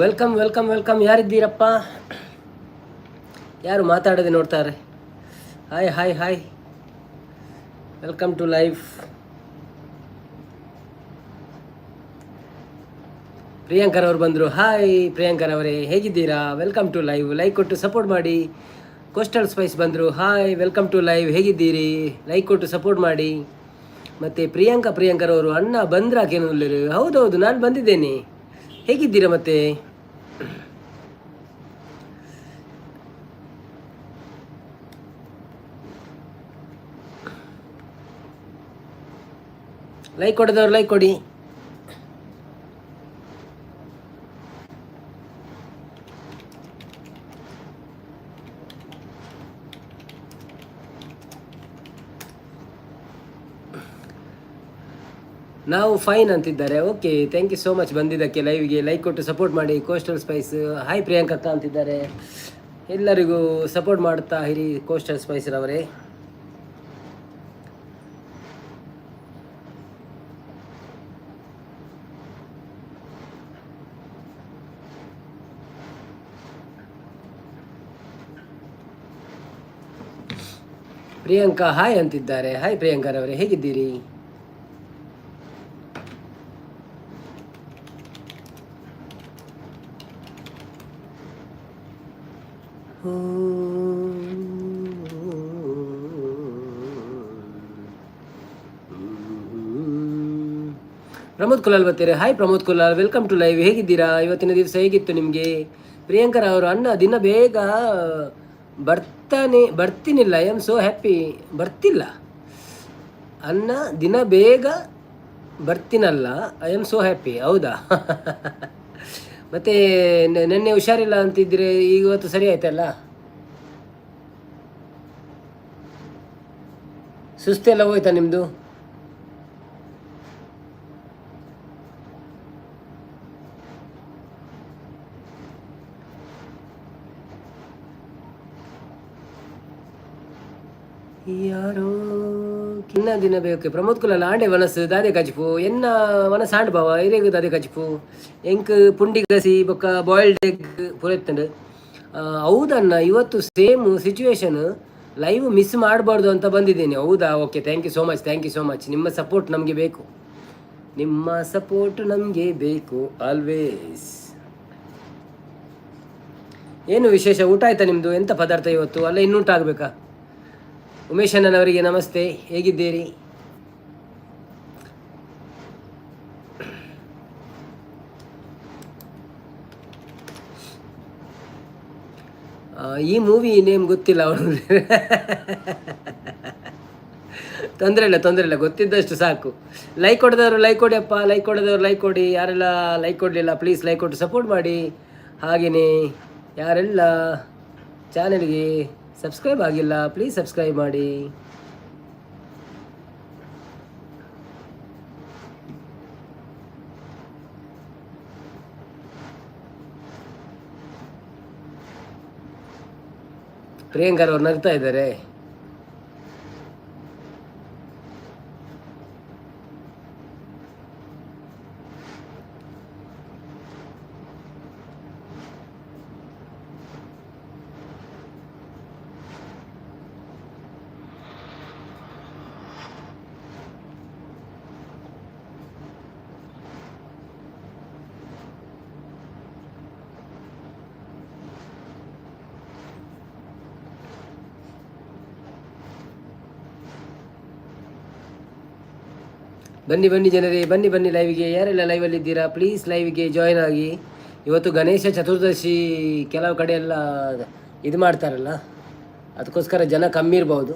Welcome welcome welcome. ಯಾರಿದ್ದೀರಪ್ಪ? ಯಾರು ಮಾತಾಡದೆ ನೋಡ್ತಾರೆ? Hi hi hi, welcome to live. ಪ್ರಿಯಾಂಕರ್ ಅವರು ಬಂದರು. ಹಾಯ್ ಪ್ರಿಯಾಂಕರ್ ಅವರೇ, ಹೇಗಿದ್ದೀರಾ? Welcome to live. Like ಕೊಟ್ಟು ಸಪೋರ್ಟ್ ಮಾಡಿ. ಕೋಸ್ಟಲ್ ಸ್ಪೈಸ್ ಬಂದರು. Hi, welcome to live. ಹೇಗಿದ್ದೀರಿ? ಲೈಕ್ ಕೊಟ್ಟು ಸಪೋರ್ಟ್ ಮಾಡಿ. ಮತ್ತು ಪ್ರಿಯಾಂಕಾ ಪ್ರಿಯಾಂಕರ್ ಅವರು ಅಣ್ಣ ಬಂದ್ರಾಕೇನು? ಹೌದೌದು, ನಾನು ಬಂದಿದ್ದೇನೆ. ಹೇಗಿದ್ದೀರಾ? ಮತ್ತೆ ಲೈಕ್ ಕೊಡದವ್ರು ಲೈಕ್ ಕೊಡಿ. ನಾವು ಫೈನ್ ಅಂತಿದ್ದಾರೆ. Okay, thank you so much ಬಂದಿದ್ದಕ್ಕೆ ಲೈವ್ಗೆ. ಲೈಕ್ ಕೊಟ್ಟು ಸಪೋರ್ಟ್ ಮಾಡಿ. ಕೋಸ್ಟಲ್ ಸ್ಪೈಸ್ ಹಾಯ್ ಪ್ರಿಯಾಂಕಕ್ಕ ಅಂತಿದ್ದಾರೆ. ಎಲ್ಲರಿಗೂ ಸಪೋರ್ಟ್ ಮಾಡ್ತಾ ಹಿರಿ ಕೋಸ್ಟಲ್ ಸ್ಪೈಸ್ರವರೇ. ಪ್ರಿಯಾಂಕಾ ಹಾಯ್ ಅಂತಿದ್ದಾರೆ. ಹಾಯ್ ಪ್ರಿಯಾಂಕಾರವರೇ, ಹೇಗಿದ್ದೀರಿ? ಪ್ರಮೋದ್ ಕುಲಾಲ್ ಬರ್ತೀರಿ. Hi Pramod Kulal, welcome to live. ಹೇಗಿದ್ದೀರಾ? ಇವತ್ತಿನ ದಿವಸ ಹೇಗಿತ್ತು ನಿಮಗೆ? ಪ್ರಿಯಾಂಕರ್ ಅವರು ಅಣ್ಣ ದಿನ ಬೇಗ ಬರ್ತಾನೆ ಬರ್ತೀನಿಲ್ಲ, I am so happy. ಬರ್ತಿಲ್ಲ ಅಣ್ಣ, ದಿನ ಬೇಗ ಬರ್ತೀನಲ್ಲ, I am so happy. ಹೌದಾ? ಮತ್ತು ನಿನ್ನೆ ಹುಷಾರಿಲ್ಲ ಅಂತಿದ್ರೆ, ಇವತ್ತು ಸರಿ ಆಯ್ತಲ್ಲ? ಸುಸ್ತೆಲ್ಲ ಹೋಯ್ತಾ ನಿಮ್ಮದು? ಯಾರೋ ಕಿನ್ನ ದಿನ ಬೇಕು. ಪ್ರಮೋದ್ ಕುಲಾಲ್ ಆಂಡೆ ವನಸ್ ದಾದೆ ಕಜಿಪು ಎನ್ನ ವನಸ್ ಆಂಡ್ ಬಾವ ಇರೇಗು ದಾದೆ ಕಜಿಪು ಎಂಕ್ ಪುಂಡಿ ಗಸಿ ಬೊಕ್ಕ ಬಾಯ್ಲ್ಡ್ ಎಗ್ ಪೂರ. ಹೌದಣ್ಣ, ಇವತ್ತು ಸೇಮ್ ಸಿಚುವೇಶನ್, ಲೈವ್ ಮಿಸ್ ಮಾಡಬಾರ್ದು ಅಂತ ಬಂದಿದ್ದೀನಿ. ಹೌದಾ? Okay, thank you so much, thank you so much. ನಿಮ್ಮ ಸಪೋರ್ಟ್ ನಮಗೆ ಬೇಕು, ನಿಮ್ಮ ಸಪೋರ್ಟ್ ನಮಗೆ ಬೇಕು ಆಲ್ವೇಸ್. ಏನು ವಿಶೇಷ? ಊಟ ಆಯ್ತಾ ನಿಮ್ಮದು? ಎಂಥ ಪದಾರ್ಥ ಇವತ್ತು? ಅಲ್ಲ, ಇನ್ನೂ ಊಟ ಆಗಬೇಕಾ? ಉಮೇಶಣ್ಣನವರಿಗೆ ನಮಸ್ತೆ, ಹೇಗಿದ್ದೀರಿ? ಈ ಮೂವಿ ನೇಮ್ ಗೊತ್ತಿಲ್ಲ ಅವನು. ತೊಂದರೆ ಇಲ್ಲ, ತೊಂದರೆ ಇಲ್ಲ, ಗೊತ್ತಿದ್ದಷ್ಟು ಸಾಕು. ಲೈಕ್ ಕೊಡದವರು ಲೈಕ್ ಕೊಡಿ ಅಪ್ಪ, ಲೈಕ್ ಕೊಡದವರು ಲೈಕ್ ಕೊಡಿ. ಯಾರೆಲ್ಲ ಲೈಕ್ ಕೊಡಲಿಲ್ಲ ಪ್ಲೀಸ್ ಲೈಕ್ ಕೊಟ್ಟು ಸಪೋರ್ಟ್ ಮಾಡಿ. ಹಾಗೆಯೇ ಯಾರೆಲ್ಲ ಚಾನೆಲ್ಗೆ ಸಬ್ಸ್ಕ್ರೈಬ್ ಆಗಿಲ್ಲ ಪ್ಲೀಸ್ ಸಬ್ಸ್ಕ್ರೈಬ್ ಮಾಡಿ. ಪ್ರಿಯಾಂಕರ್ ಅವ್ರು ನಗ್ತಾ ಇದ್ದಾರೆ. ಬನ್ನಿ ಬನ್ನಿ ಜನರೇ, ಬನ್ನಿ ಬನ್ನಿ ಲೈವ್ಗೆ. ಯಾರೆಲ್ಲ ಲೈವಲ್ಲಿ ಇದ್ದೀರಾ ಪ್ಲೀಸ್ ಲೈವ್ಗೆ ಜಾಯ್ನ್ ಆಗಿ. ಇವತ್ತು ಗಣೇಶ ಚತುರ್ದಶಿ, ಕೆಲವು ಕಡೆ ಎಲ್ಲ ಇದು ಮಾಡ್ತಾರಲ್ಲ. ಅದಕ್ಕೋಸ್ಕರ ಜನ ಕಮ್ಮಿ ಇರ್ಬೋದು,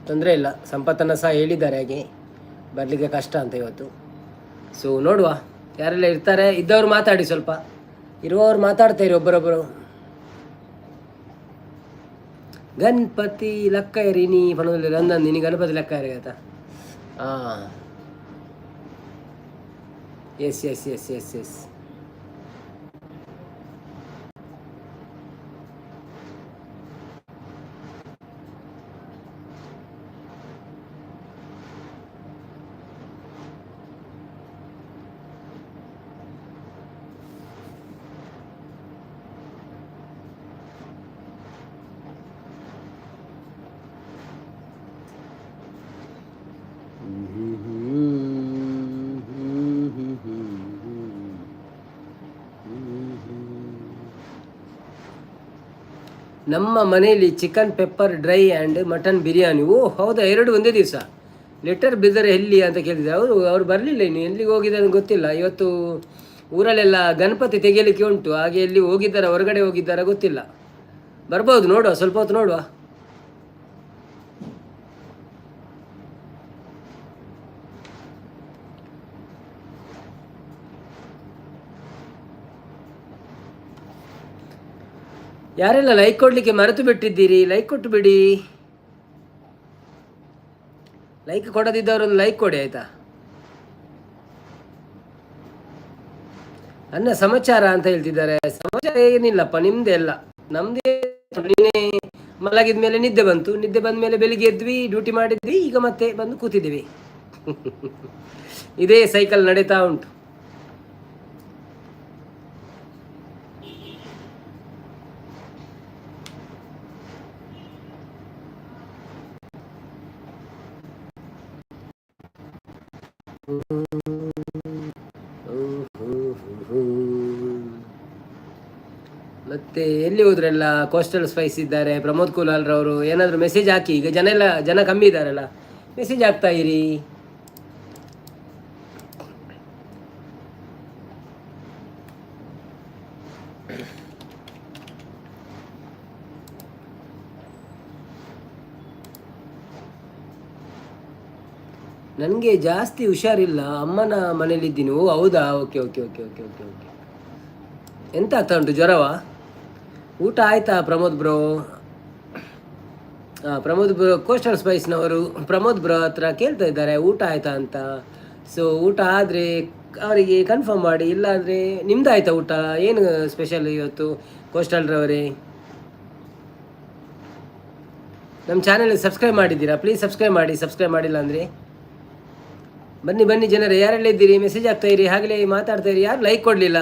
ತೊಂದರೆ ಇಲ್ಲ. ಸಂಪತ್ತನ್ನು ಸಹ ಹೇಳಿದ್ದಾರೆ ಹಾಗೆ ಬರಲಿಕ್ಕೆ ಕಷ್ಟ ಅಂತ ಇವತ್ತು. ಸೊ ನೋಡುವ ಯಾರೆಲ್ಲ ಇರ್ತಾರೆ. ಇದ್ದವರು ಮಾತಾಡಿ, ಸ್ವಲ್ಪ ಇರುವವರು ಮಾತಾಡ್ತಾ ಇರಿ ಒಬ್ಬರೊಬ್ಬರು. ಗಣಪತಿ ಲಕ್ಕ ನೀ ಪಣದಲ್ಲಿ ರಂದನ್ ನಿನಗೆ ಗಣಪತಿ ಲೆಕ್ಕ ಆಯ್ತಾ? ಹಾಂ, yes yes yes yes yes. ನಮ್ಮ ಮನೆಯಲ್ಲಿ chicken pepper dry and mutton biryani. ಓ ಹೌದಾ, ಎರಡು ಒಂದೇ ದಿವಸ? ಲೆಟರ್ ಬಿದ್ದರೆ ಎಲ್ಲಿ ಅಂತ ಕೇಳಿದೆ. ಅವರು ಅವರು ಬರಲಿಲ್ಲ ಇನ್ನು, ಎಲ್ಲಿಗೆ ಹೋಗಿದ್ದಾರೆ ಗೊತ್ತಿಲ್ಲ. ಇವತ್ತು ಊರಲ್ಲೆಲ್ಲ ಗಣಪತಿ ತೆಗೆಯಲಿಕ್ಕೆ ಉಂಟು, ಹಾಗೆ ಎಲ್ಲಿ ಹೋಗಿದ್ದಾರೆ, ಹೊರಗಡೆ ಹೋಗಿದ್ದಾರಾ ಗೊತ್ತಿಲ್ಲ. ಬರ್ಬೋದು, ನೋಡುವ, ಸ್ವಲ್ಪ ಹೊತ್ತು ನೋಡುವ. ಯಾರೆಲ್ಲ ಲೈಕ್ ಕೊಡಲಿಕ್ಕೆ ಮರೆತು ಬಿಟ್ಟಿದ್ದೀರಿ, ಲೈಕ್ ಕೊಟ್ಟು ಬಿಡಿ. ಲೈಕ್ ಕೊಡದಿದ್ದವರೊಂದು ಲೈಕ್ ಕೊಡಿ ಆಯ್ತಾ. ಅನ್ನ ಸಮಾಚಾರ ಅಂತ ಹೇಳ್ತಿದ್ದಾರೆ. ಸಮಾಚಾರ ಏನಿಲ್ಲಪ್ಪ, ನಿಮ್ದೇ ಎಲ್ಲ, ನಮ್ದೇ. ನಿನ್ನೆ ಮಲಗಿದ ಮೇಲೆ ನಿದ್ದೆ ಬಂತು, ನಿದ್ದೆ ಬಂದ ಮೇಲೆ ಬೆಳಿಗ್ಗೆ ಎದ್ವಿ, ಡ್ಯೂಟಿ ಮಾಡಿದ್ವಿ, ಈಗ ಮತ್ತೆ ಬಂದು ಕೂತಿದ್ದೀವಿ. ಇದೇ ಸೈಕಲ್ ನಡೀತಾ ಉಂಟು. ಮತ್ತೆ ಎಲ್ಲಿ ಹೋದ್ರೆಲ್ಲ? ಕೋಸ್ಟಲ್ ಸ್ಪೈಸ್ ಇದ್ದಾರೆ, ಪ್ರಮೋದ್ ಕುಲಾಲ್ರವರು. ಏನಾದರೂ ಮೆಸೇಜ್ ಹಾಕಿ. ಈಗ ಜನ ಎಲ್ಲ, ಜನ ಕಮ್ಮಿ ಇದ್ದಾರಲ್ಲ, ಮೆಸೇಜ್ ಹಾಕ್ತಾ ಇರಿ. ನನಗೆ ಜಾಸ್ತಿ ಹುಷಾರಿಲ್ಲ, ಅಮ್ಮನ ಮನೇಲಿದ್ದೀನಿ. ಓ ಹೌದಾ, okay okay okay okay okay okay. ಎಂತ ಆಗ್ತಾ ಉಂಟು, ಜ್ವರವಾ? ಊಟ ಆಯಿತಾ ಪ್ರಮೋದ್ ಬ್ರೋ? ಹಾಂ, ಪ್ರಮೋದ್ ಬ್ರೋ, ಕೋಸ್ಟಲ್ ಸ್ಪೈಸ್ನವರು ಪ್ರಮೋದ್ ಬ್ರೋ ಹತ್ರ ಕೇಳ್ತಾ ಇದ್ದಾರೆ ಊಟ ಆಯಿತಾ ಅಂತ. ಸೊ ಊಟ ಆದರೆ ಅವರಿಗೆ ಕನ್ಫರ್ಮ್ ಮಾಡಿ, ಇಲ್ಲಾಂದರೆ ನಿಮ್ದು ಆಯಿತಾ ಊಟ? ಏನು ಸ್ಪೆಷಲ್ ಇವತ್ತು ಕೋಸ್ಟಲ್ರವರೇ? ನಮ್ಮ ಚಾನಲ್ ಸಬ್ಸ್ಕ್ರೈಬ್ ಮಾಡಿದ್ದೀರಾ? ಪ್ಲೀಸ್ ಸಬ್ಸ್ಕ್ರೈಬ್ ಮಾಡಿ. ಸಬ್ಸ್ಕ್ರೈಬ್ ಮಾಡಿಲ್ಲ ಅಂದರೆ ಬನ್ನಿ ಬನ್ನಿ ಜನರೇ, ಯಾರೆಲ್ಲ ಇದ್ದೀರಿ ಮೆಸೇಜ್ ಆಗ್ತಾ ಇರಿ, ಆಗಲೇ ಮಾತಾಡ್ತಾ ಇರಿ. ಯಾರು ಲೈಕ್ ಕೊಡಲಿಲ್ಲ?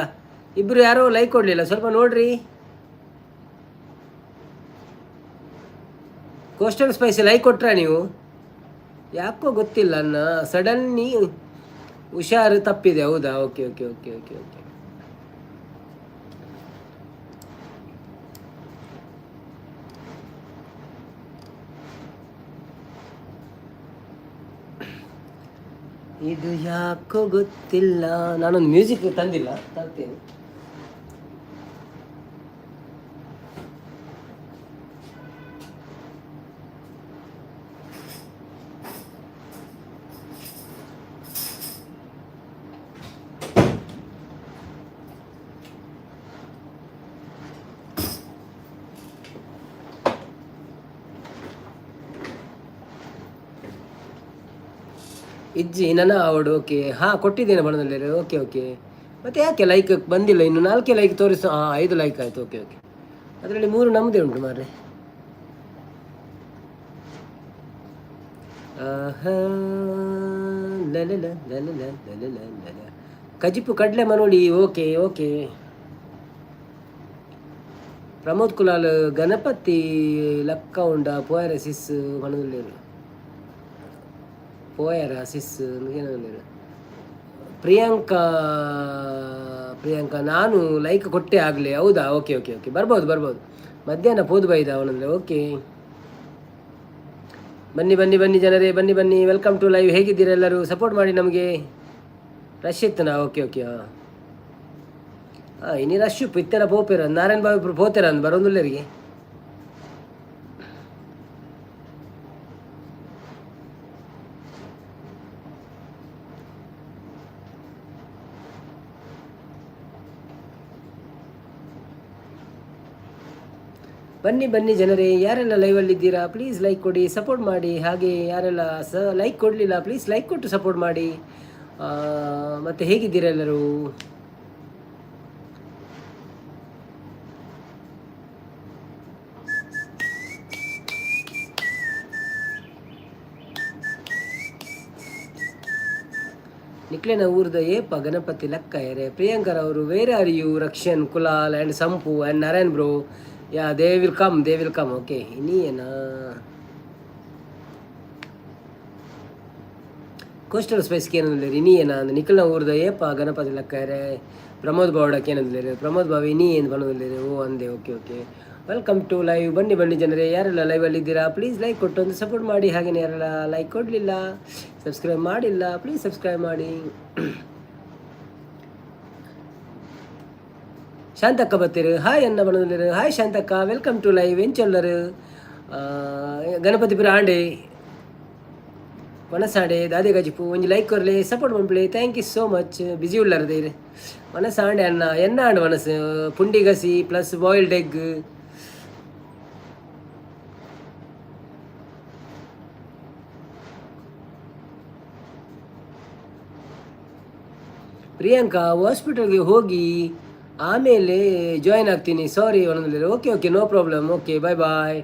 ಇಬ್ಬರು ಯಾರೋ ಲೈಕ್ ಕೊಡಲಿಲ್ಲ, ಸ್ವಲ್ಪ ನೋಡ್ರಿ. ಕೋಸ್ಟಲ್ ಸ್ಪೈಸ್ ಲೈಕ್ ಕೊಟ್ರಾ ನೀವು? ಯಾಕೋ ಗೊತ್ತಿಲ್ಲ ಅನ್ನ, ಸಡನ್ಲಿ ಹುಷಾರು ತಪ್ಪಿದೆ. ಹೌದಾ, okay okay okay okay okay. ಇದು ಯಾಕೋ ಗೊತ್ತಿಲ್ಲ. ನಾನೊಂದು ಮ್ಯೂಸಿಕ್ ತಂದಿಲ್ಲ, ತರ್ತೇನೆ. ಇಜ್ಜಿ ನನ್ನ ಅವಡು. ಓಕೆ, ಹಾಂ ಕೊಟ್ಟಿದ್ದೇನೆ ಬಣ್ಣದಲ್ಲಿ. ಓಕೆ ಓಕೆ, ಮತ್ತೆ ಯಾಕೆ ಲೈಕ್ ಬಂದಿಲ್ಲ? ಇನ್ನು 4 ಲೈಕ್ ತೋರಿಸು. ಹಾಂ, 5 ಲೈಕ್ ಆಯಿತು. ಓಕೆ ಓಕೆ, ಅದರಲ್ಲಿ 3 ನಮ್ಮದೇ ಉಂಟು ಮಾರ್ರೆ. ಕಜಿಪು ಕಡಲೆ ಮನೋಳಿ. ಓಕೆ ಓಕೆ, ಪ್ರಮೋದ್ ಕುಲಾಲ್ ಗಣಪತಿ ಲಕ್ಕ ಉಂಡ ಪೋಯರ ಸಿಸ್ ಮನದಲ್ಲಿ ಪೋಯರ ಸಿಸ್ ಏನಂದ್ರೆ. ಪ್ರಿಯಾಂಕಾ ಪ್ರಿಯಾಂಕಾ ನಾನು ಲೈಕ್ ಕೊಟ್ಟೆ ಆಗಲಿ. ಹೌದಾ, ಓಕೆ ಓಕೆ ಓಕೆ, ಬರ್ಬೋದು ಬರ್ಬೋದು. ಮಧ್ಯಾಹ್ನ ಪೋದು ಬೈದ ಅವನಂದರೆ. ಓಕೆ, ಬನ್ನಿ ಬನ್ನಿ ಬನ್ನಿ ಜನರೇ, ಬನ್ನಿ ಬನ್ನಿ. Welcome to live. ಹೇಗಿದ್ದೀರಾ ಎಲ್ಲರೂ? ಸಪೋರ್ಟ್ ಮಾಡಿ ನಮಗೆ. ರಶ್ ಇತ್ತನಾ? ಓಕೆ ಓಕೆ, ಹಾಂ ಹಾಂ, ಇನಿ ರಶ್ ಇಪ್ಪು ಇತ್ತೆಲ್ಲ ಪೋಪೇರ. ನಾರಾಯಣ ಬಾಬು ಪೋತೇರ ಅಂದ್ ಬರೋದಿಲ್ಲರಿಗೆ. ಬನ್ನಿ ಬನ್ನಿ ಜನರೇ, ಯಾರೆಲ್ಲ ಲೈವಲ್ಲಿದ್ದೀರಾ ಪ್ಲೀಸ್ ಲೈಕ್ ಕೊಡಿ, ಸಪೋರ್ಟ್ ಮಾಡಿ. ಹಾಗೆ ಯಾರೆಲ್ಲ ಲೈಕ್ ಕೊಡಲಿಲ್ಲ, ಪ್ಲೀಸ್ ಲೈಕ್ ಕೊಟ್ಟು ಸಪೋರ್ಟ್ ಮಾಡಿ. ಮತ್ತು ಹೇಗಿದ್ದೀರಾ ಎಲ್ಲರೂ? ನಿಕ್ಲೆನ ಊರ್ದ ಏಪ ಗಣಪತಿ ಲಕ್ಕಯರೆ? ಪ್ರಿಯಾಂಕರ್ ಅವರು, where are you? Rakshan, Kulal and Sampu and Narayan bro, yeah, they will come, they will come. Okay, ಇನಿಯೇನಾ? Coastal spice ಕೇನಂದಿಲ್ಲೇರು? ಇನಿಯೇನಾ ಅಂದ್ ನಿಖಲ್ನ ಊರ್ದ ಏಪ ಗಣಪತಿ ಲಕ್ಕಯರೆ? ಪ್ರಮೋದ್ ಬಾವಡ ಕೇನಂದಿಲ್ಲೇರು. ಪ್ರಮೋದ್ ಬಾವ ಇನಿ ಏನು ಬನ್ನೊಂದುಲ್ಲೇರು. ಓ ಅಂದೆ. Okay okay, welcome to live. ಬನ್ನಿ ಬನ್ನಿ ಜನರೇ, ಯಾರೆಲ್ಲ ಲೈವಲ್ಲಿ ಇದ್ದೀರಾ ಪ್ಲೀಸ್ ಲೈಕ್ ಕೊಟ್ಟು ಒಂದು ಸಪೋರ್ಟ್ ಮಾಡಿ. ಹಾಗೆಯೇ ಯಾರೆಲ್ಲ ಲೈಕ್ ಕೊಡಲಿಲ್ಲ, ಸಬ್ಸ್ಕ್ರೈಬ್ ಮಾಡಿಲ್ಲ, ಪ್ಲೀಸ್ ಸಬ್ಸ್ಕ್ರೈಬ್ ಮಾಡಿ. ಶಾಂತಕ್ಕ ಬತ್ತೀರು, ಹಾಯ್ ಅನ್ನ ಬಣ್ಣದಲ್ಲಿರು. ಹಾಯ್ ಶಾಂತಕ್ಕ, welcome to live. ಎಂಚೊಲ್ಲರು? ಗಣಪತಿ ಪುರ ಆಂಡೆ, ಮನಸಾಂಡೆ ದಾದೆ ಗಜಿಪು. ಒಂಜಿ ಲೈಕ್ ಕೊರ್ಲೆ, ಸಪೋರ್ಟ್ ಮನ್ಪುಲೆ. Thank you so much. Busy ಉಳ್ಳಾರ ದೇರು. ಮನಸಾಂಡೆ ಅನ್ನ, ಎನ್ನ ಆಂಡ್ ಮನಸ್ಸು? ಪುಂಡಿ ಗಸಿ ಪ್ಲಸ್ ಬಾಯ್ಲ್ಡ್ ಎಗ್. ಪ್ರಿಯಾಂಕಾ, ಹಾಸ್ಪಿಟಲ್ಗೆ ಹೋಗಿ ಆಮೇಲೆ ಜಾಯ್ನ್ ಆಗ್ತೀನಿ, ಸಾರಿ. ಒಂದೊಂದು. Okay okay, no problem. Okay, bye bye.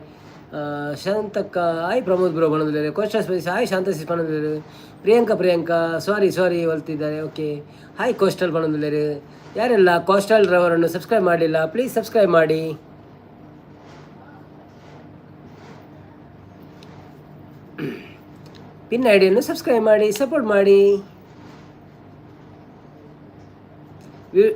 Shantakka, hi. Pramod bro ಬಂದಿದ್ದಾರೆ. Coastal spice hi. Shantha sis ಬಂದಿದ್ದಾರೆ. ಪ್ರಿಯಾಂಕಾ, ಪ್ರಿಯಾಂಕಾ ಸಾರಿ ಸಾರಿ ಹೊಲ್ತಿದ್ದಾರೆ. ಓಕೆ, ಹಾಯ್ ಕೋಸ್ಟಲ್ ಬಂದಿದ್ದಾರೆ. ಯಾರೆಲ್ಲ ಕೋಸ್ಟಲ್ ರವರನ್ನು ಸಬ್ಸ್ಕ್ರೈಬ್ ಮಾಡಲಿಲ್ಲ, ಪ್ಲೀಸ್ ಸಬ್ಸ್ಕ್ರೈಬ್ ಮಾಡಿ. ಪಿನ್ ಐಡಿಯನ್ನು ಸಬ್ಸ್ಕ್ರೈಬ್ ಮಾಡಿ, ಸಪೋರ್ಟ್ ಮಾಡಿ. ವಿಡಿಯೋ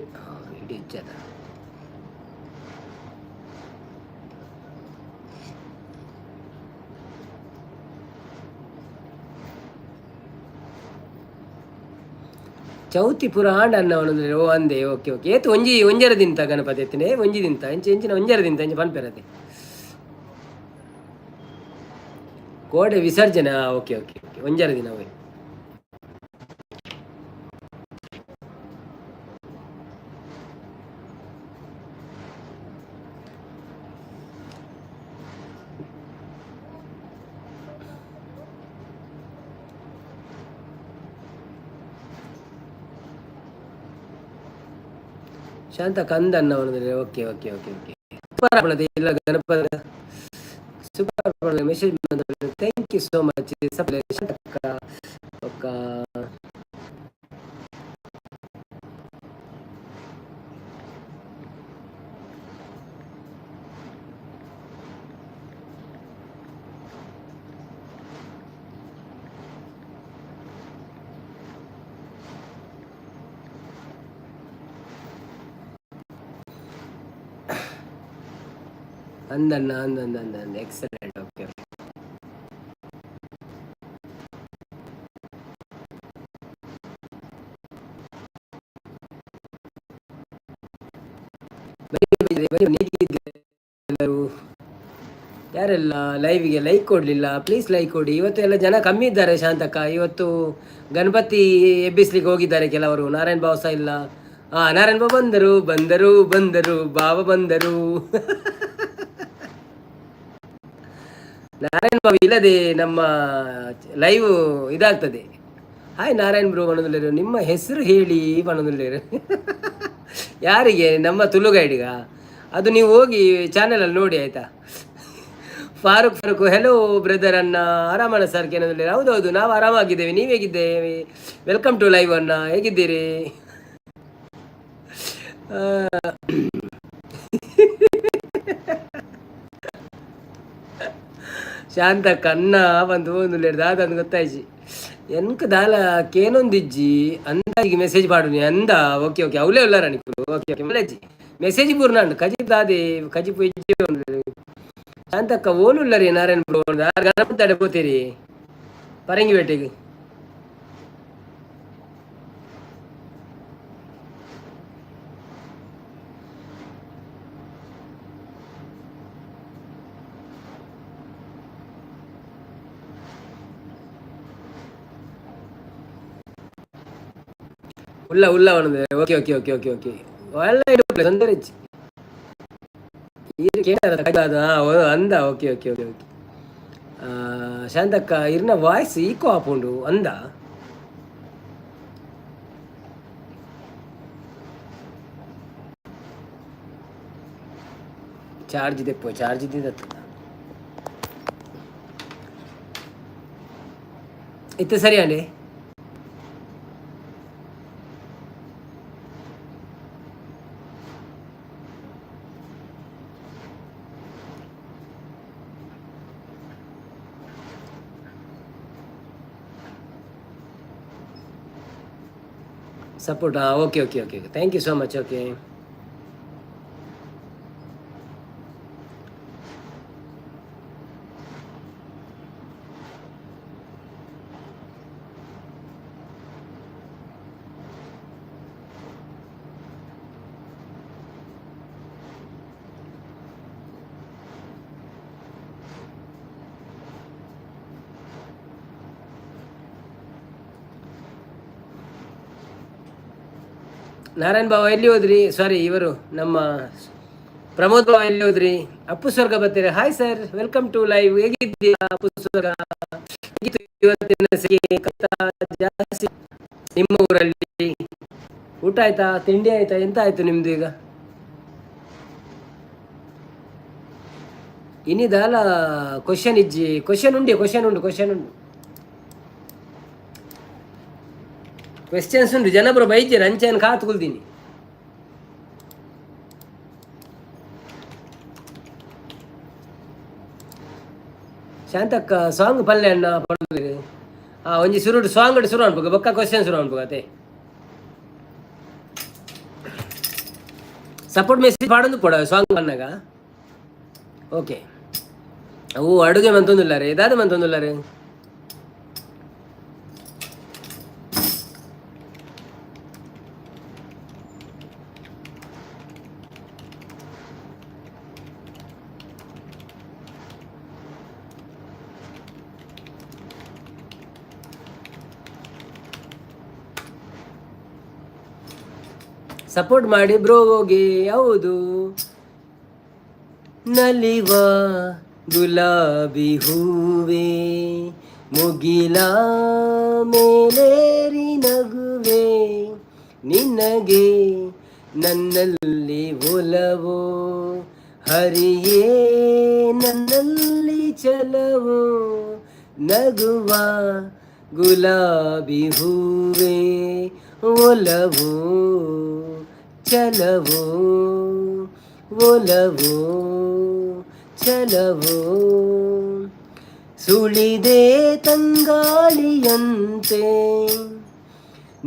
ಚೌತಿ ಪುರ ಆಂಡ ಅನ್ನ ಅಂದ್ರೆ. ಓ ಅಂದೆ. ಓಕೆ ಓಕೆ, ಏತು ಒಂಜಿ ಒಂಜರ ದಿಂತ ಗಣಪತಿ ಎತ್ತಿನ ಒಂಜಿ ದಿಂತ ಎಂಚ ಎಂಚಿನ ಒಂಜರ ದಿಂತ ಎಂಚ ಪನ್ಪೆರದೆ? ಕೋಡೆ ವಿಸರ್ಜನೆ. ಓಕೆ ಓಕೆ ಓಕೆ, ಒಂಜರ ದಿನ ಹೋಯ್. ಶಾಂತ ಕಂದ ಅನ್ನ ಅಂದ್ರೆ. Okay okay okay okay, super. ಇಲ್ಲ Ganapati super message. Thank you so much Shantakka. Okay, ಅಂದಣ್ಣ ಅಂದ ಅಂದ ಅಂದ ಅಂದ. ಎಕ್ಸಲೆಂಟ್. ಓಕೆ, ಎಲ್ಲರೂ ಯಾರೆಲ್ಲ ಲೈವ್ಗೆ ಲೈಕ್ ಕೊಡಲಿಲ್ಲ, ಪ್ಲೀಸ್ ಲೈಕ್ ಕೊಡಿ. ಇವತ್ತು ಎಲ್ಲ ಜನ ಕಮ್ಮಿ ಇದ್ದಾರೆ ಶಾಂತಕ್ಕ. ಇವತ್ತು ಗಣಪತಿ ಎಬ್ಬಿಸ್ಲಿಕ್ಕೆ ಹೋಗಿದ್ದಾರೆ ಕೆಲವರು. ನಾರಾಯಣ್ ಬಾವ ಸಹ ಇಲ್ಲ. ಹಾಂ, ನಾರಾಯಣ್ ಬಾವ ಬಂದರು ಬಂದರು ಬಂದರು, ಬಾವ ಬಂದರು. ನಾರಾಯಣ್ ಬಾಬು ಇಲ್ಲದೆ ನಮ್ಮ ಲೈವ್ ಇದಾಗ್ತದೆ. ಹಾಯ್ ನಾರಾಯಣ್ ಬ್ರೋ ಬಣ್ಣದುಲ್ಲೇರು. ನಿಮ್ಮ ಹೆಸರು ಹೇಳಿ ಬಣ್ಣದುಲ್ಲೇರು. ಯಾರಿಗೆ? ನಮ್ಮ ತುಳು ಗೈಡ್ಗ? ಅದು ನೀವು ಹೋಗಿ ಚಾನಲಲ್ಲಿ ನೋಡಿ, ಆಯಿತಾ? ಫಾರೂಕ್ ಫಾರೂಕ್, ಹೆಲೋ ಬ್ರದರ್ ಅನ್ನ, ಆರಾಮಣ್ಣ ಸರ್ ಏನಂದ್ರೆ. ಹೌದೌದು, ನಾವು ಆರಾಮಾಗಿದ್ದೇವೆ, ನೀವು ಹೇಗಿದ್ದೇವೆ? Welcome to live ಅನ್ನ, ಹೇಗಿದ್ದೀರಿ? ಶಾಂತ ಕಣ್ಣ ಬಂದು ಒಂದು ದಾದ ಅಂದ್ ಗೊತ್ತಾಯ್ಚಿ. ಎನ್ಕ ದಾಲ ಕೇನೊಂದಿಜ್ಜಿ ಅಂದಾಜಿಗೆ ಮೆಸೇಜ್ ಪಾಡುನಿ ಅಂದ. ಓಕೆ ಓಕೆ, ಅವಲೇ ಉಲ್ಲಾರ ನಿಕುಲು? ಓಕೆ ಓಕೆ, ಮಲೇಜಿ ಮೆಸೇಜ್ ಪೂರ್ಣಾಂಡ್. ಕಜಿಪ್ ದಾದೆ ಕಜಿಪ್ ಇಜ್ಜಿ. ಶಾಂತಕ್ಕ ಓಲುಲ್ಲರಿ ನಾರಾಯಣ ಬ್ರೋ? ಗಣಪತಿ ಅಡೆ ಪೋತೀರಿ ಪರಂಗಿ ಪೇಟೆಗೆ? ಉಲ್ಲ ಉಲ್ಲ ಒಂದು. Okay okay okay okay okay, ಒಳ್ಳೆ ತೊಂದರೆ. ಅಂದ. ಓಕೆ ಓಕೆ ಓಕೆ ಓಕೆ ಶಾಂತಕ್ಕ, ಇರ್ನ ವಾಯ್ಸ್ ಈಕೋ ಆಪುಂಡು ಅಂದ. ಚಾರ್ಜ್ ದೆಪ್ಪು, ಚಾರ್ಜ್ ಇದ್ದಿದ್ದತ್ತು. ಇತ್ತೆ ಸರಿ ಅಂడి. Support. Okay okay okay, thank you so much. Okay, Narayan ಬಾವ ಎಲ್ಲಿ ಹೋದ್ರಿ? ಸಾರಿ, ಇವರು ನಮ್ಮ ಪ್ರಮೋದ್ ಬಾವ ಎಲ್ಲಿ ಹೋದ್ರಿ? ಅಪ್ಪು ಸ್ವರ್ಗ ಬರ್ತೀರಿ. Hi sir, welcome to live. ಹೇಗಿದ್ದೀರಾ ಅಪ್ಪು ಸ್ವರ್ಗ? ಇವತ್ತಿನ ಜಾಸ್ತಿ ನಿಮ್ಮ ಊರಲ್ಲಿ? ಊಟ ಆಯ್ತಾ? ತಿಂಡಿ ಆಯ್ತಾ? ಎಂತ ಆಯ್ತು ನಿಮ್ದು ಈಗ? ಇನ್ನಿದಲ್ಲ ಕ್ವಶನ್ ಇಜ್ಜಿ. ಕ್ವಶನ್ ಉಂಡಿ, ಕ್ವಶನ್ ಉಂಡು, ಕ್ವಶನ್ ಉಂಡು, ಕ್ವೆಶ್ಚನ್ಸ್ ಉಂಟು. ಜನಪುರ ಬೈಜೆರ್ ಅಂಚೆನ್ ಕಾತ್ ಕುಲ್ದಿನಿ. ಶಾಂತಕ್ಕ, ಸಾಂಗ್ ಪಲ್ಲೆ ಅಣ್ಣ ಪಂಡುದು. ಆ ಒಂಜಿ ಸುರುಡು ಸಾಂಗ್ ಸುರು ಅನ್ಪುಗ, ಬೊಕ್ಕ ಕ್ವಶನ್ ಸುರು ಅನ್ಪುಗ. ಅತೆ ಸಪೋರ್ಟ್ ಮೆಸೇಜ್ ಪಾಡೊಂದು ಪಡ ಸಾಂಗ್ ಅನ್ನಾಗ. ಓಕೆ, ಅವು ಅಡುಗೆ ಮಂತೊಂದುಲ್ಲಾರೆ, ದಾದ ಮಂತೊಂದುಲ್ಲಾರೆ? ಸಪೋರ್ಟ್ ಮಾಡಿ ಬ್ರೋಗೆ. ಹೌದು. ನಲಿವ ಗುಲಾಬಿ ಹೂವೆ, ಮುಗಿಲ ಮೇಲೇರಿ ನಗುವೆ, ನಿನಗೆ ನನ್ನಲ್ಲಿ ಒಲವೋ, ಹರಿಯೇ ನನ್ನಲ್ಲಿ ಛಲವೋ, ನಗುವ ಗುಲಾಬಿ ಹೂವೆ, ಒಲವೋ ಛಲವೋ, ಒಲವೋ ಛಲವೋ. ಸುಳಿದೆ ತಂಗಾಳಿಯಂತೆ,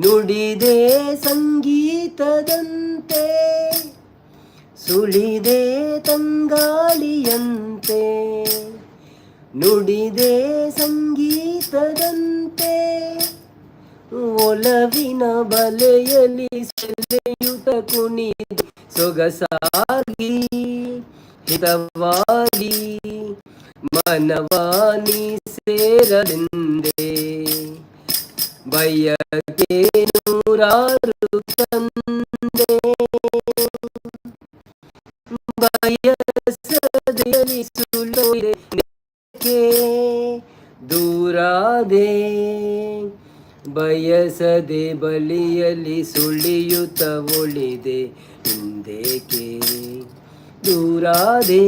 ನುಡಿದೆ ಸಂಗೀತದಂತೆ, ಸುಳಿದೆ ತಂಗಾಳಿಯಂತೆ, ನುಡಿದೆ ಸಂಗೀತದಂತೆ, ಒಲವಿನ ಬಲೆಯಲ್ಲಿ ಸೆಳೆಯುತ್ತ ಕುಣಿದು ಸೊಗಸಾಗಿ ಹಿತವಾಗಿ ಮನವಾನಿ ಸೇರಲೆಂದೇ ಬಯಕೆ ನೂರಾರು ತಂದೆ, ಬಯಸದೆ ಸುಳಿದೆ ದೂರಾದೆ, ಬಯಸದೆ ಬಲಿಯಲಿ ಸುಳಿಯುತ್ತ ಉಳಿದೆ, ಹಿಂದೇಕೆ ದೂರಾದೆ,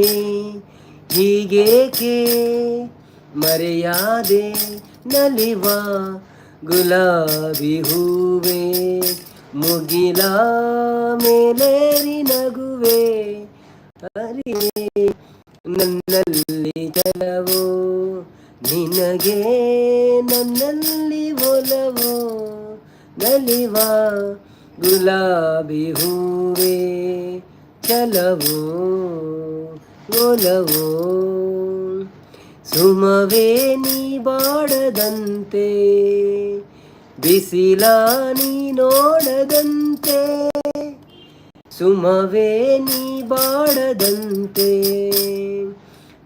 ಹೀಗೇಕೆ ಮರೆಯಾದೆ, ನಲಿವ ಗುಲಾಬಿ ಹೂವೆ, ಮುಗಿಲ ಮೇಲೇರಿ ನಗುವೆ, ಹರಿಯೇ ನನ್ನಲ್ಲಿ ಛಲವೋ, ನಿನಗೆ ನನ್ನಲ್ಲಿ ಒಲವೋ, ನಲಿವ ಗುಲಾಬಿ ಹೂವೆ, ಛಲವೋ ಒಲವೋ. ಸುಮವೇ ನೀ ಬಾಡದಂತೆ, ಬಿಸಿಲ ನೀ ನೋಡದಂತೆ, ಸುಮವೇ ನೀ ಬಾಡದಂತೆ,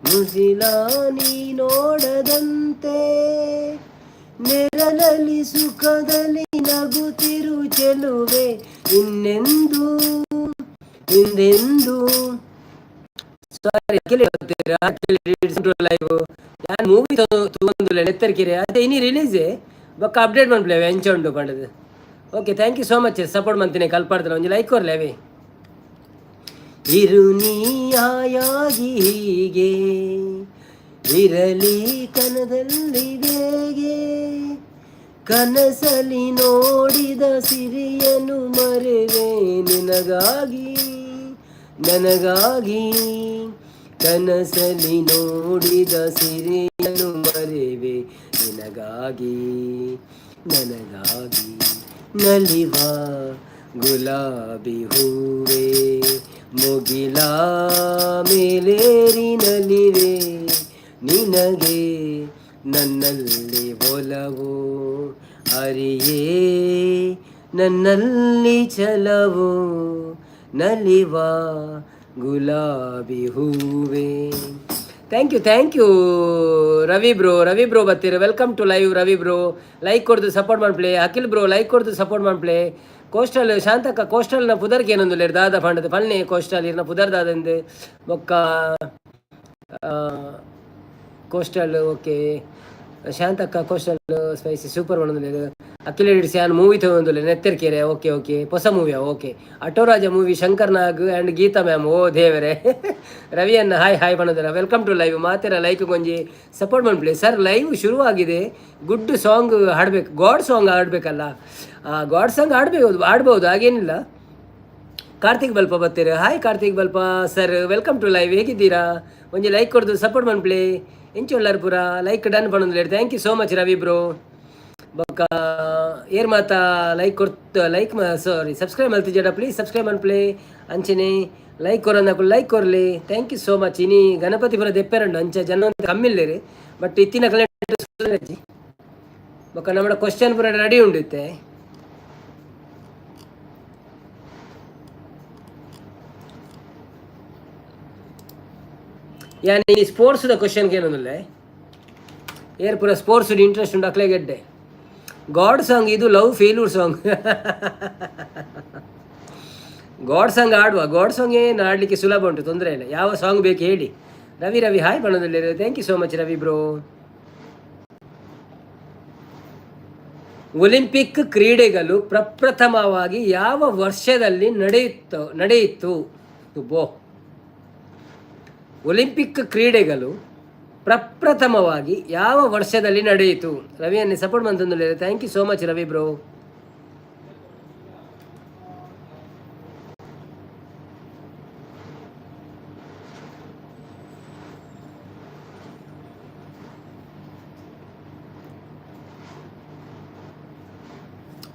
ಮುಸಿಲ ನೀ ನೋಡದಂತೆ, ನೆರಳಲಿ ಸುಖದಲ್ಲಿ ನಗುತ್ತಿರು ಚೆಲುವೆ, ಇನ್ನೆಂದು ಹಿಂದೆಂದು. ಸಾರಿ, ಲೈವ್ ಯಾನ್ ಮೂವಿ ತೂವೊಂದುಲ್ಲೆ ನೆತ್ತರ್ಕಿರೆ. ಅದೇ ಇನಿ ರಿಲೀಸ್, ಬೊಕ್ಕ ಅಪ್ಡೇಟ್ ಮನ್ಪುಲೆ ಎಂಚ ಉಂಡು ಪಂಡದು. Okay, thank you so much. Support ಮಂತಿನಿ ಕಲ್ಪಾಡ್ದಲ್ಲ, ಒಂಜಿ ಲೈಕ್ ಕೊರ್ಲೆ ಅವೇ. ಇರು ನೀಯಾಗಿ ಹೀಗೆ ಇರಲಿ ಕನದಲ್ಲಿ ಬೇಗೆ, ಕನಸಲಿ ನೋಡಿದ ಸಿರಿಯನು ಮರೆವೆ ನಿನಗಾಗಿ ನನಗಾಗಿ, ಕನಸಲಿ ನೋಡಿದ ಸಿರಿಯನು ಮರೆವೆ ನಿನಗಾಗಿ ನನಗಾಗಿ. ನಲಿವ ಗುಲಾಬಿ ಹೂವೆ, ಮುಗಿಲ ಮೇಲೇರಿ ನಲಿವೆ, ನಿನಗೆ ನನ್ನಲ್ಲಿ ಒಲವು ಅರಿಯೇ, ನನ್ನಲ್ಲಿ ಛಲವು, ನಲಿವ ಗುಲಾಬಿ ಹೂವೆ. Thank you, thank you Ravi bro. Ravi bro ಬರ್ತೀರ. Welcome to live Ravi bro. Like ಕೊಡ್ದು ಸಪೋರ್ಟ್ ಮಾಡ್ಪ್ಲೆ. ಅಖಿಲ್ ಬ್ರೋ, ಲೈಕ್ ಕೊಡ್ದು ಸಪೋರ್ಟ್ ಮಾಡ್ಪ್ಲೆ. ಕೋಸ್ಟಲ್ ಶಾಂತಕ್ಕ, ಕೋಸ್ಟಲ್ನ ಪುದರ್ಗೆ ಏನೊಂದು ದಾದ ಫಂಡದ ಪಲ್ನೆ, ಕೋಸ್ಟಲ್ ಇರ್ನ ಪುದರ್ ದಾದಂದು. ಬೊಕ್ಕ ಕೋಸ್ಟಲ್, ಓಕೆ ಶಾಂತಕ್ಕ, ಕೋಸ್ಟಲ್ ಸ್ಪೈಸಿ ಸೂಪರ್ ಒಂದೊಂದು. ಅಖಿಲ್ ಎಡಿಟ್ಸ್, ಯಾನ್ ಮೂವಿ ತಗೊಂದುಲ್ಲೆ ನೆತ್ತೆರ್ಕೆರೆ. ಓಕೆ ಓಕೆ, ಹೊಸ ಮೂವಿಯಾ? Okay. Auto Raja movie, Shankar Nag and Geetha ma'am. ಓ ದೇವರೇ. ರವಿಯನ್ನ ಹಾಯ್ ಹಾಯ್ ಬಣ್ಣದಲ್ಲ. Welcome to live. ಮಾತೆರ ಲೈಕ್ ಗೊಂಜಿ ಸಪೋರ್ಟ್ ಮಾಡ್ಪ್ಲೆ. ಸರ್, ಲೈವ್ ಶುರುವಾಗಿದೆ. ಗುಡ್ ಸಾಂಗ್ ಹಾಡ್ಬೇಕು, ಗಾಡ್ ಸಾಂಗ್ ಹಾಡ್ಬೇಕಲ್ಲ? ಗಾಡ್ ಸಾಂಗ್ ಹಾಡ್ಬೇಕು, ಹಾಡ್ಬೋದು, ಹಾಗೇನಿಲ್ಲ. ಕಾರ್ತಿಕ್ ಬಲ್ಪ ಬರ್ತೀರ. Hi Karthik Balpa sir, welcome to live. ಹೇಗಿದ್ದೀರಾ? ಒಂಜಿ ಲೈಕ್ ಕೊಡ್ದು ಸಪೋರ್ಟ್ ಮನ್ಪ್ಲೆ. ಎಂಚ ಉಳ್ಳಾರ್ ಪೂರ? ಲೈಕ್ ಡನ್ ಪಣೊಂದುಲ್ಲೆರ್. Thank you so much Ravi bro. ಬೊಕ್ಕ ಏರ್ ಮಾತ ಲೈಕ್ ಕೊರ್ತ, ಲೈಕ್ ಸಾರಿ ಸಬ್ಸ್ಕ್ರೈಬ್ ಮಲ್ತಿಜಡ ಪ್ಲೀಸ್ ಸಬ್ಸ್ಕ್ರೈಬ್ ಮನ್ಪ್ಲೆ. ಅಂಚನೆ ಲೈಕ್ ಕೊರನಕುಲು ಲೈಕ್ ಕೊರ್ಲಿ. Thank you so much. ಇನಿ ಗಣಪತಿ ಪುರ ದೆಪ್ಪೆರಂಡು, ಅಂಚ ಜನ ಕಮ್ಮಿಲ್ಲೇರು, ಬಟ್ ಇತ್ತಿನ ಕಲೆ. ಬೊಕ್ಕ ನಮ್ಮ ಕ್ವಶನ್ ಪೂರ ರೆಡಿ ಉಂಡಿತ್ತೆ. ಯಾನ್ ಈ ಸ್ಪೋರ್ಟ್ಸ್ ದ ಕ್ವಶನ್ ಏನೊಂದುಲ್ಲೆ. ಏರ್ ಪೂರ ಸ್ಪೋರ್ಟ್ಸ್ ಇಂಟ್ರೆಸ್ಟ್ ಉಂಡು ಅಕ್ಲೆ ಗೆಡ್ಡೆ. ಗಾಡ್ ಸಾಂಗ್ ಇದು love failure song. God song ಆಡುವ. ಗಾಡ್ ಸಾಂಗ್ ಏನು ಆಡಲಿಕ್ಕೆ ಸುಲಭ ಉಂಟು, ತೊಂದರೆ ಇಲ್ಲ. ಯಾವ ಸಾಂಗ್ ಬೇಕು ಹೇಳಿ. ರವಿ ರವಿ ಹಾಯ್ ಬಣ್ಣದಲ್ಲಿ. Thank you so much Ravi bro. Olympic ಕ್ರೀಡೆಗಳು ಪ್ರಪ್ರಥಮವಾಗಿ ಯಾವ ವರ್ಷದಲ್ಲಿ ನಡೆಯಿತು? ಬೋ, ಒಲಿಂಪಿಕ್ ಕ್ರೀಡೆಗಳು ಪ್ರಪ್ರಥಮವಾಗಿ ಯಾವ ವರ್ಷದಲ್ಲಿ ನಡೆಯಿತು? ರವಿಯನ್ನೇ support ಮಂತಂದು. Thank you so much Ravi bro.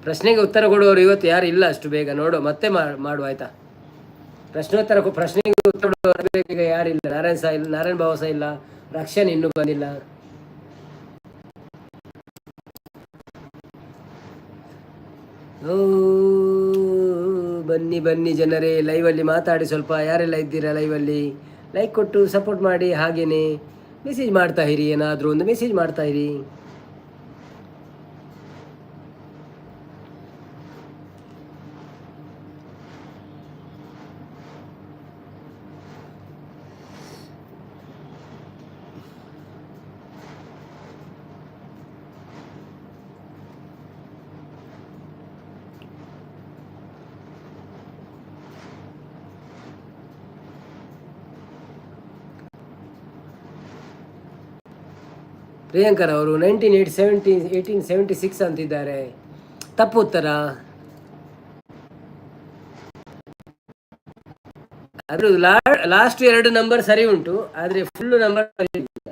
ಪ್ರಶ್ನೆಗೆ ಉತ್ತರ ಕೊಡುವವರು ಇವತ್ತು ಯಾರು ಇಲ್ಲ ಅಷ್ಟು ಬೇಗ. ನೋಡು, ಮತ್ತೆ ಮಾಡುವ, ಆಯ್ತಾ? ಪ್ರಶ್ನೋತ್ತರ, ಪ್ರಶ್ನೆಗೆ ಉತ್ತರ ಕೊಡುವವರು ಯಾರಿಲ್ಲ. ನಾರಾಯಣ್ ಸಹ ಇಲ್ಲ, ನಾರಾಯಣ್ ಬಾವ ಸಹ ಇಲ್ಲ, ರಕ್ಷಣೆ ಇನ್ನೂ ಬಂದಿಲ್ಲ. ಓ, ಬನ್ನಿ ಬನ್ನಿ ಜನರೇ, ಲೈವಲ್ಲಿ ಮಾತಾಡಿ ಸ್ವಲ್ಪ. ಯಾರೆಲ್ಲ ಇದ್ದೀರಾ ಲೈವಲ್ಲಿ, ಲೈಕ್ ಕೊಟ್ಟು ಸಪೋರ್ಟ್ ಮಾಡಿ. ಹಾಗೇನೆ ಮೆಸೇಜ್ ಮಾಡ್ತಾ ಇರಿ, ಏನಾದರೂ ಒಂದು ಮೆಸೇಜ್ ಮಾಡ್ತಾ ಇರಿ. ಪ್ರಿಯಾಂಕರ್ ಅವರು 1876 ಅಂತಿದ್ದಾರೆ. ತಪ್ಪು ಉತ್ತರ. ಅದ್ರ ಲಾಸ್ಟ್ ಎರಡು ನಂಬರ್ ಸರಿ ಉಂಟು, ಆದರೆ ಫುಲ್ ನಂಬರ್ ಸರಿ ಇಲ್ಲ.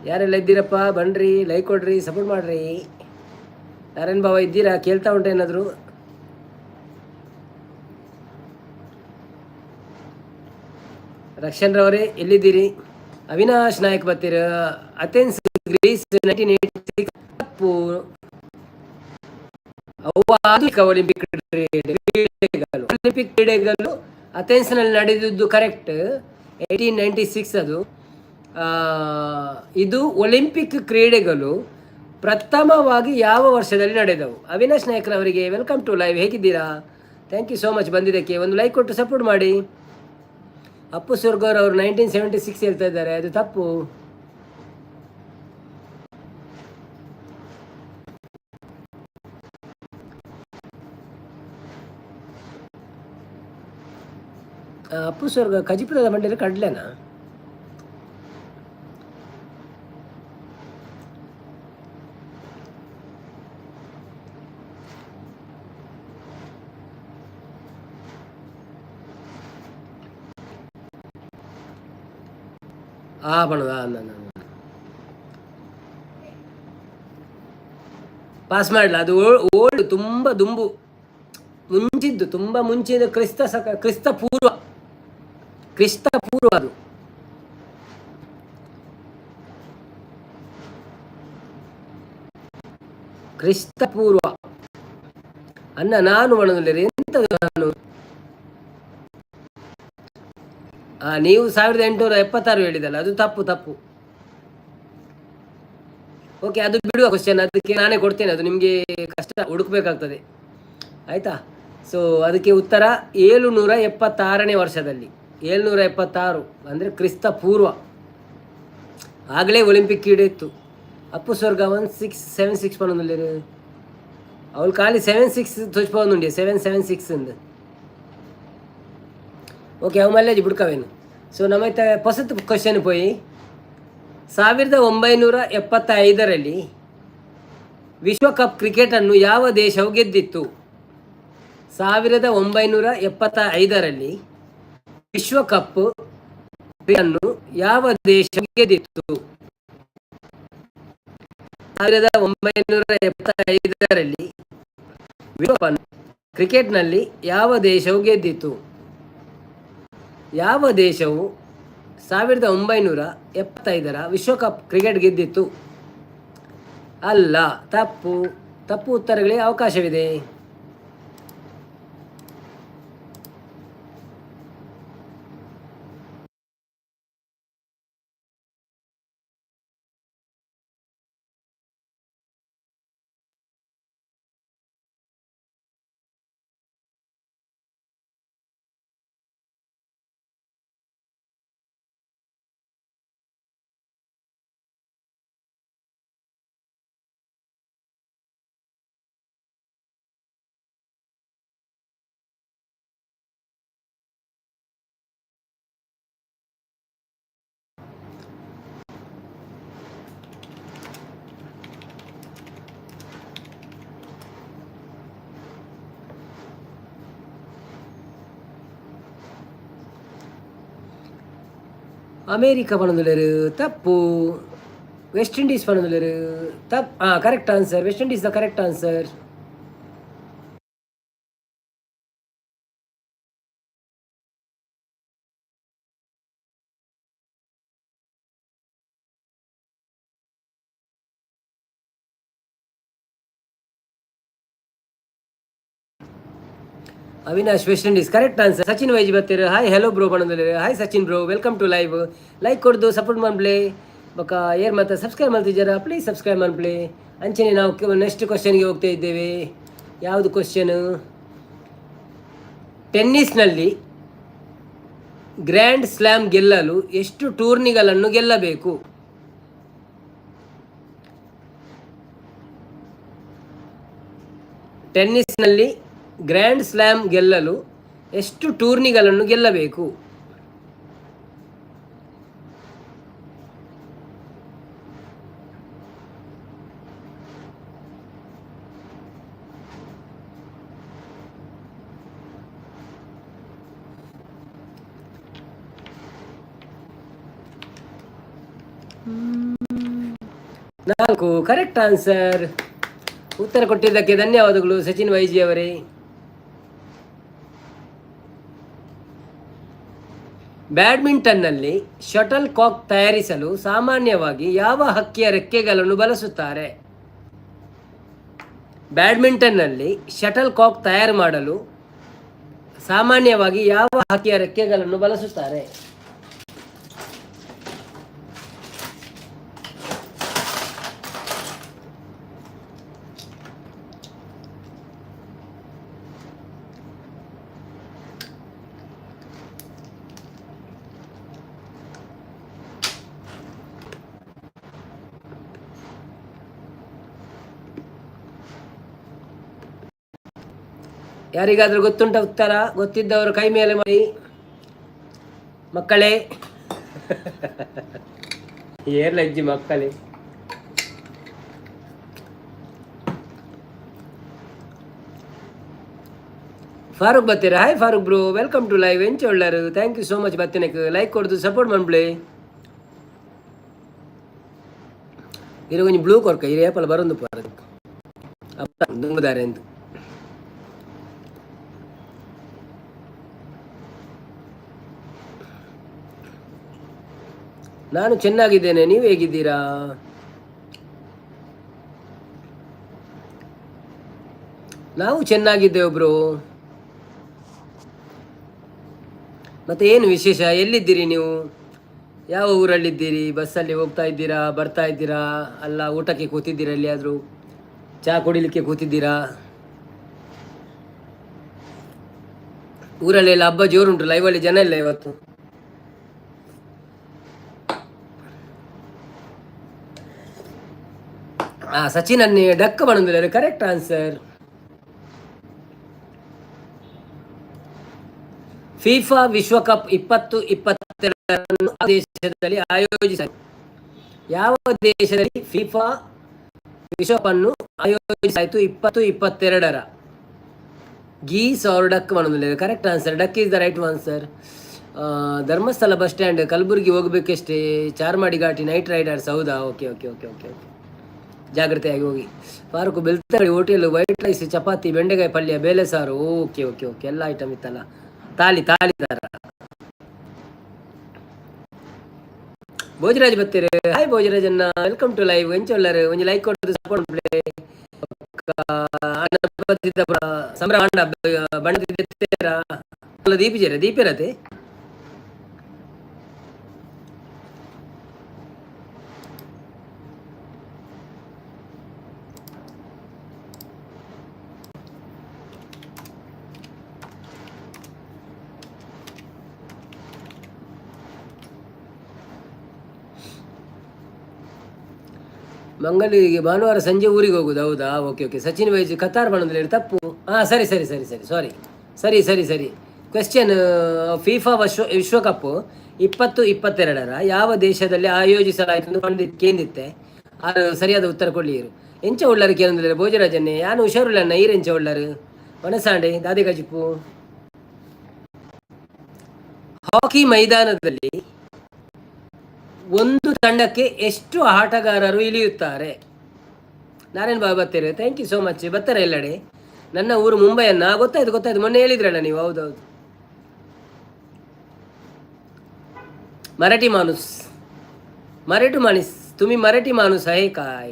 ಯಾರೆಲ್ಲ ಇದ್ದೀರಪ್ಪ, ಬನ್ರಿ, ಲೈಕ್ ಕೊಡ್ರಿ, ಸಪೋರ್ಟ್ ಮಾಡ್ರಿ. ನಾರಾಯಣ್ ಬಾವ ಇದ್ದೀರಾ? ಕೇಳ್ತಾ ಉಂಟು ಏನಾದರೂ? ರಕ್ಷನ್ ರವರೇ, ಎಲ್ಲಿದ್ದೀರಿ? ಅವಿನಾಶ್ ನಾಯಕ್ ಬರ್ತೀರ. Athens, Greece, 1986. ತಪ್ಪು. ಅವು ಆಧುನಿಕ ಒಲಿಂಪಿಕ್ ಕ್ರೀಡೆಗಳು. ಒಲಿಂಪಿಕ್ ಕ್ರೀಡೆಗಳು ಅಥೆನ್ಸ್ನಲ್ಲಿ ನಡೆದಿದ್ದು ಕರೆಕ್ಟ್, 1896 ಅದು. ಇದು ಒಲಿಂಪಿಕ್ ಕ್ರೀಡೆಗಳು ಪ್ರಥಮವಾಗಿ ಯಾವ ವರ್ಷದಲ್ಲಿ ನಡೆದವು? Avinash ನಾಯಕ್ರವರಿಗೆ welcome to live. ಹೇಗಿದ್ದೀರಾ? Thank you so much ಬಂದಿದ್ದಕ್ಕೆ. ಒಂದು ಲೈಕ್ ಕೊಟ್ಟು ಸಪೋರ್ಟ್ ಮಾಡಿ. ಅಪ್ಪು ಸುರ್ಗರ್ ಅವರು 1976 ಹೇಳ್ತಾ ಇದ್ದಾರೆ, ಅದು ತಪ್ಪು. ಅಪ್ಪು ಸ್ವರ್ಗ ಕಜಿಪುರದ ಮಂಡ್ಯದ ಕಡಲೆನಾ? ಆ ಬಣ್ಣದ ಪಾಸ್ ಮಾಡಲ. ಅದು ಓಲ್ಡ್, ತುಂಬ ದುಂಬು ಮುಂಚಿದ್ದು, ತುಂಬ ಮುಂಚಿನ ಕ್ರಿಸ್ತ ಸಕ ಕ್ರಿಸ್ತ ಪೂರ್ವ, ಕ್ರಿಸ್ತ ಪೂರ್ವ ಅದು. ಕ್ರಿಸ್ತ ಪೂರ್ವ ಅನ್ನ ನಾನು ಮಾಡೋದಿಲ್ಲ ಎಂತ ನಾನು. ನೀವು 1876 ಹೇಳಿದಲ್ಲ, ಅದು ತಪ್ಪು ತಪ್ಪು. ಓಕೆ, ಅದು ಬಿಡುವ ಕ್ವಶನ್, ಅದಕ್ಕೆ ನಾನೇ ಕೊಡ್ತೇನೆ. ಅದು ನಿಮಗೆ ಕಷ್ಟ, ಹುಡುಕ್ಬೇಕಾಗ್ತದೆ, ಆಯಿತಾ? ಸೊ ಅದಕ್ಕೆ ಉತ್ತರ 776ನೇ ವರ್ಷದಲ್ಲಿ, 776 ಅಂದರೆ ಕ್ರಿಸ್ತ ಪೂರ್ವ. ಆಗಲೇ ಒಲಿಂಪಿಕ್ ಕ್ರೀಡೆ ಇತ್ತು. ಅಪ್ಪು ಸ್ವರ್ಗ 1676 ಪನ್ನೊಂದು, ಅವಳು ಖಾಲಿ 76 ತೋಚ್ಪೊಂದುಂಡೆ, 776 ಅಂದು. ಓಕೆ, ಅವು ಮಲ್ಲೇಜ್ ಬುಡ್ಕವೇನು. ಸೊ ನಮ್ಮೈತ ಹೊಸತು ಕ್ವಶನ್ ಪೋಯಿ. 1975ರಲ್ಲಿ ವಿಶ್ವಕಪ್ ಕ್ರಿಕೆಟನ್ನು ಯಾವ ದೇಶವು ಗೆದ್ದಿತ್ತು? 1975ರಲ್ಲಿ ವಿಶ್ವಕಪ್ ಅನ್ನು ಯಾವ ದೇಶ ಗೆದ್ದಿತ್ತು? 1975ರಲ್ಲಿ ವಿಶ್ವಕಪ್ ಕ್ರಿಕೆಟ್ನಲ್ಲಿ ಯಾವ ದೇಶವು ಗೆದ್ದಿತ್ತು? ಯಾವ ದೇಶವು 1975ರ ವಿಶ್ವಕಪ್ ಕ್ರಿಕೆಟ್ ಗೆದ್ದಿತ್ತು? ಅಲ್ಲ, ತಪ್ಪು ತಪ್ಪು ಉತ್ತರಗಳಿಗೆ ಅವಕಾಶವಿದೆ. ಅಮೇರಿಕ ಪಣದುಲೆರು, ತಪ್ಪು. ವೆಸ್ಟ್ ಇಂಡೀಸ್ ಪಣದುಲೆರು, ತಪ್ಪು. ಹಾಂ, correct answer West Indies the correct answer. Avinash West Indies correct answer. Sachin YG ಬತ್ತೀರು hi hello bro ಪಣಂದಿರು. Hi Sachin bro, welcome to live. Like ಕೊಡ್ದು ಸಪೋರ್ಟ್ ಮನ್ಪ್ಲೆ. ಬೊಕ ಏರ್ ಮತ್ತೆ ಸಬ್ಸ್ಕ್ರೈಬ್ ಮಾಡ್ತಿದ್ದೀರಾ, ಪ್ಲೀಸ್ ಸಬ್ಸ್ಕ್ರೈಬ್ ಮನ್ಪ್ಲೆ. ಅಂಚನೆ ನಾವು ನೆಕ್ಸ್ಟ್ ಕ್ವಶನ್ಗೆ ಹೋಗ್ತಾ ಇದ್ದೇವೆ. ಯಾವುದು ಕ್ವಶನ್? ಟೆನ್ನಿಸ್ನಲ್ಲಿ ಗ್ರ್ಯಾಂಡ್ ಸ್ಲ್ಯಾಮ್ ಗೆಲ್ಲಲು ಎಷ್ಟು ಟೂರ್ನಿಗಳನ್ನು ಗೆಲ್ಲಬೇಕು? ಟೆನ್ನಿಸ್ನಲ್ಲಿ ಗ್ರ್ಯಾಂಡ್ ಸ್ಲ್ಯಾಮ್ ಗೆಲ್ಲಲು ಎಷ್ಟು ಟೂರ್ನಿಗಳನ್ನು ಗೆಲ್ಲಬೇಕು? ನಾಲ್ಕು ಕರೆಕ್ಟ್ ಆನ್ಸರ್. ಉತ್ತರ ಕೊಟ್ಟಿದ್ದಕ್ಕೆ ಧನ್ಯವಾದಗಳು ಸಚಿನ್ ವೈಜಿ ಅವರೇ. ಬ್ಯಾಡ್ಮಿಂಟನ್ನಲ್ಲಿ ಶಟಲ್ ಕಾಕ್ ತಯಾರಿಸಲು ಸಾಮಾನ್ಯವಾಗಿ ಯಾವ ಹಕ್ಕಿಯ ರೆಕ್ಕೆಗಳನ್ನು ಬಳಸುತ್ತಾರೆ? ಬ್ಯಾಡ್ಮಿಂಟನ್ನಲ್ಲಿ ಶಟಲ್ ಕಾಕ್ ತಯಾರು ಮಾಡಲು ಸಾಮಾನ್ಯವಾಗಿ ಯಾವ ಹಕ್ಕಿಯ ರೆಕ್ಕೆಗಳನ್ನು ಬಳಸುತ್ತಾರೆ? ಯಾರಿಗಾದ್ರೂ ಗೊತ್ತುಂಟ ಉತ್ತರ? ಗೊತ್ತಿದ್ದವರು ಕೈ ಮೇಲೆ ಮಾಡಿ ಮಕ್ಕಳೇ. ಏರ್ಲಜ್ಜಿ ಮಕ್ಕಳೇ. Farooq ಬತ್ತೀರಾ? Hi Farooq bro, welcome to live. ಎಂಚ ಉಳ್ಳಾರು? Thank you so much ಬತ್ತಿನಕ್. Like ಕೊಡ್ದು ಸಪೋರ್ಟ್ ಮನ್ಪ್ಲೆ. ಇರು, ಒಂಜಿ ಬ್ಲೂ ಕೊರ್ಕ. ಇರು ಏಪಲ ಬರೊಂದು ಪೋರ ಅಪ್ಪ ದುಂಬುದಾರೆ ಎಂದು. ನಾನು ಚೆನ್ನಾಗಿದ್ದೇನೆ, ನೀವು ಹೇಗಿದ್ದೀರಾ? ನಾವು ಚೆನ್ನಾಗಿದ್ದೇವೆ ಬ್ರೋ. ಮತ್ತೆ ಏನು ವಿಶೇಷ? ಎಲ್ಲಿದ್ದೀರಿ ನೀವು? ಯಾವ ಊರಲ್ಲಿದ್ದೀರಿ? ಬಸ್ಸಲ್ಲಿ ಹೋಗ್ತಾ ಇದ್ದೀರಾ, ಬರ್ತಾ ಇದ್ದೀರಾ, ಅಲ್ಲ ಊಟಕ್ಕೆ ಕೂತಿದ್ದೀರಾ, ಎಲ್ಲಿಯಾದರೂ ಚಹಾ ಕುಡಿಲಿಕ್ಕೆ ಕೂತಿದ್ದೀರಾ? ಊರಲ್ಲೆಲ್ಲ ಹಬ್ಬ ಜೋರುಂಟು. ಲೈವಲ್ಲಿ ಜನ ಇಲ್ಲ ಇವತ್ತು. ಆ ಸಚಿನ್ ಅನ್ನಿ ಡಕ್ ಬಂದಿದ್ದಾರೆ. Correct answer. FIFA ವಿಶ್ವಕಪ್ 2022ರನ್ನು ದೇಶದಲ್ಲಿ ಆಯೋಜಿಸಲಾಯಿತು? ಯಾವ ದೇಶದಲ್ಲಿ ಫಿಫಾ ವಿಶ್ವಕಪ್ ಅನ್ನು ಆಯೋಜಿಸಲಾಯಿತು 2022ರ? ಗೀಸ್ ಆರ್ ಡಕ್ ಮಾಡೋದಿಲ್ಲ. Correct answer, duck is the right answer. Dharmasthala bus stand, Kalaburagi ಹೋಗಬೇಕಷ್ಟೇ. Charmadi Ghati night riders. ಹೌದಾ? Okay okay okay okay okay ಜಾಗ್ರತೆಯಾಗಿ ಹೋಗಿ. Farooq, Belthangady hotel white rice, chapati, ಬೆಂಡೆಕಾಯಿ ಪಲ್ಯ, ಬೇಳೆ ಸಾರು. ಓಕೆ ಓಕೆ ಓಕೆ, ಎಲ್ಲ ಐಟಮ್ ಇತ್ತಲ್ಲ. ತಾಲಿ ತಾಲಿ ತರ. ಭೋಜರಾಜ್ ಬತ್ತೀರಿ. ಹಾಯ್ ಭೋಜರಾಜ್ ಅನ್ನ, welcome to live. ಎಂಚ ಉಳ್ಳಾರು? ಒಂಜಿ ಲೈಕ್ ಕೊಟ್ಟು ಸಪೋರ್ಟ್. ಸಂಭ್ರಮ ಬಣ್ಣ ದೀಪಿಜೇರ ದೀಪಿರತೆ. ಮಂಗಳೂರಿಗೆ ಭಾನುವಾರ ಸಂಜೆ ಊರಿಗೆ ಹೋಗುದು, ಹೌದಾ? Okay okay. ಸಚಿನ್ ವೈಜ್, ಕತಾರ್ ಬಂದ್ರೆ ತಪ್ಪು. ಹಾಂ, ಸರಿ ಸರಿ ಸರಿ ಸರಿ, ಸಾರಿ. ಸರಿ ಸರಿ ಸರಿ. ಕ್ವೆಶ್ಚನ್, ಫಿಫಾ ವಿಶ್ವಕಪ್ 2022ರ ಯಾವ ದೇಶದಲ್ಲಿ ಆಯೋಜಿಸಲಾಯಿತು ಎಂದು ಪಂಡಿತ್ ಕೇಂದಿತ್ತೆ. ಅದು ಸರಿಯಾದ ಉತ್ತರ ಕೊಡ್ಲಿರು. ಎಂಚ ಉಳ್ಳರು ಕೇಂದ್ರ ಭೋಜರಾಜನ್ನೇ. ಯಾನು ಹುಷಾರುಳ್ಳನ್ನ. ಈರೆಂಚ ಎಂಚ ಉಳ್ಳರು? ಮನಸಾಂಡೆ ದಾದೆ ಗಜಿಪು. ಹಾಕಿ ಮೈದಾನದಲ್ಲಿ ಒಂದು ತಂಡಕ್ಕೆ ಎಷ್ಟು ಆಟಗಾರರು ಇಳಿಯುತ್ತಾರೆ? ನಾರಾಯಣ್ ಬಾಬು ಬರ್ತೀರಿ. Thank you so much. ಬರ್ತಾರೆ ಎಲ್ಲೆಡೆ. ನನ್ನ ಊರು ಮುಂಬೈಯನ್ನ. ಗೊತ್ತಾಯ್ತು ಗೊತ್ತಾಯ್ತು, ಮೊನ್ನೆ ಹೇಳಿದ್ರಲ್ಲ ನೀವು. ಹೌದೌದು. मराठी माणूस, मराठी माणूस तुम्ही मराठी माणूस आहे काय?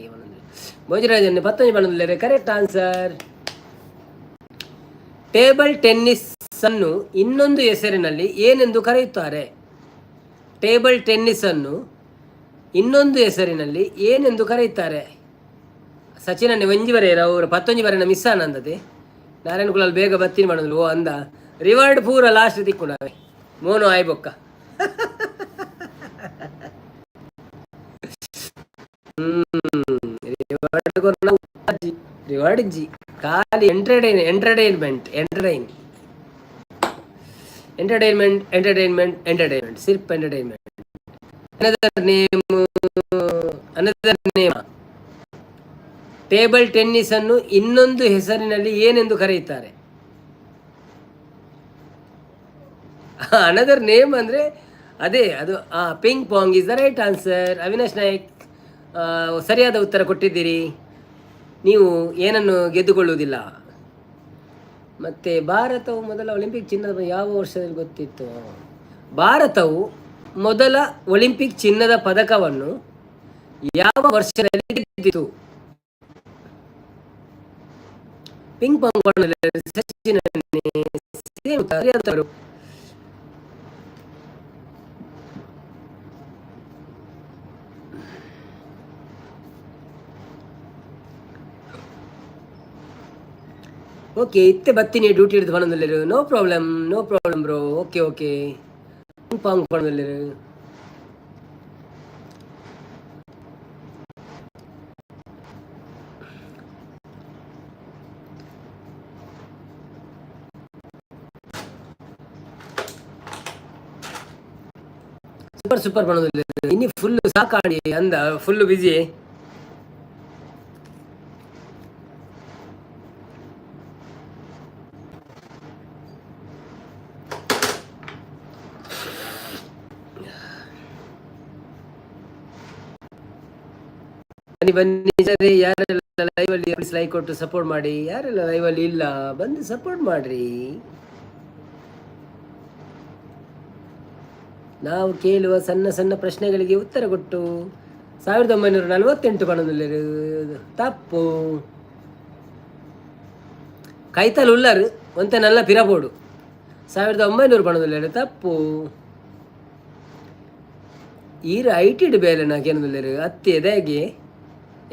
भोजराजन ಪತ್ತೊಂಜಿ ಬಂದಿದ್ದಾರೆ. Correct answer. Table tennis ಅನ್ನು ಇನ್ನೊಂದು ಹೆಸರಿನಲ್ಲಿ ಏನೆಂದು ಕರೆಯುತ್ತಾರೆ? ಟೇಬಲ್ ಟೆನ್ನಿಸ್ ಅನ್ನು ಇನ್ನೊಂದು ಹೆಸರಿನಲ್ಲಿ ಏನೆಂದು ಕರೆಯುತ್ತಾರೆ? ಸಚಿನ್ ಒಂಜಿ ಬರೆಯರ ಅವರು ಪತ್ತೊಂಜಿ ಬರೆನ ಮಿಸ್ ಆನಂದತೆ. ನಾರಾಯಣ ಕುಲಾಲ್ ಬೇಗ ಬತ್ತೀನಿ ಮಾಡೋದು. ಓ ಅಂದ, ರಿವಾರ್ಡ್ ಪೂರ ಲಾಸ್ಟ್ ತಿಕ್ಕೊಂಡವೆ. ಮೋನು ಆಯ್ಬೊಕ್ಕ. ರಿವಾರ್ಡ್ ರಿವಾರ್ಡ್ ಜಿ ಖಾಲಿ. Entertain, entertainment, entertain, entertainment, entertainment, entertainment, ಸಿರ್ಪ್ entertainment. Another name, another name. Table tennis ಅನ್ನು ಇನ್ನೊಂದು ಹೆಸರಿನಲ್ಲಿ ಏನೆಂದು ಕರೆಯುತ್ತಾರೆ? ಅನದರ್ ನೇಮ್ ಅಂದರೆ ಅದೇ ಅದು. Ping pong is the right answer. Avinash Naik, ಸರಿಯಾದ ಉತ್ತರ ಕೊಟ್ಟಿದ್ದೀರಿ. ನೀವು ಏನನ್ನು ಗೆದ್ದುಕೊಳ್ಳುವುದಿಲ್ಲ. ಮತ್ತು ಭಾರತವು ಮೊದಲ ಒಲಿಂಪಿಕ್ ಚಿನ್ನದ ಯಾವ ವರ್ಷದಲ್ಲಿ ಗೊತ್ತಿತ್ತು? ಭಾರತವು ಮೊದಲ ಒಲಿಂಪಿಕ್ ಚಿನ್ನದ ಪದಕವನ್ನು ಯಾವ ವರ್ಷದಲ್ಲಿ ಗೆದ್ದಿತು? Ping pong. ಸಚಿನ್. ಓಕೆ, ಇತ್ತೆ ಬತ್ತೀನಿ ಡ್ಯೂಟಿ ಹಿಡಿದು ಬಂದಿಲ್ಲಿರು. No problem, no problem bro. Okay okay. Pong ಬಂದಿಲ್ಲಿರು. ಸೂಪರ್ ಸೂಪರ್ ಪಣೋದಿಲ್ಲ. ಇನಿ ಫುಲ್ ಸಾಕಾಣಿ ಅಂದ, ಫುಲ್ ಬಿಸಿ. ಬನ್ನಿ ಬನ್ನಿ ಸರಿ. ಯಾರೆಲ್ಲ ಲೈವ್ ಅಲ್ಲಿ, ಪ್ಲೀಸ್ ಲೈಕ್ ಕೊಟ್ಟು ಸಪೋರ್ಟ್ ಮಾಡಿ. ಯಾರೆಲ್ಲ ಲೈವ್ ಅಲ್ಲಿ ಇಲ್ಲ, ಬಂದು ಸಪೋರ್ಟ್ ಮಾಡ್ರಿ. ನಾವು ಕೇಳುವ ಸಣ್ಣ ಸಣ್ಣ ಪ್ರಶ್ನೆಗಳಿಗೆ ಉತ್ತರ ಕೊಟ್ಟು. 1948 ಪಣದಲ್ಲಿ, ತಪ್ಪು. ಕೈತಲ್ ಉಲ್ಲರು ಒಂತೆ ನಲ್ಲ ಪಿರಬೋಡು. 1900 ಪಣದಲ್ಲಿ, ತಪ್ಪು. ಈರು ಐಟಿಡ್ ಬೇಲೆ ನಾಕೇನದುಲ್ಲೇರು ಅತ್ತಿ ಎದಾಗಿ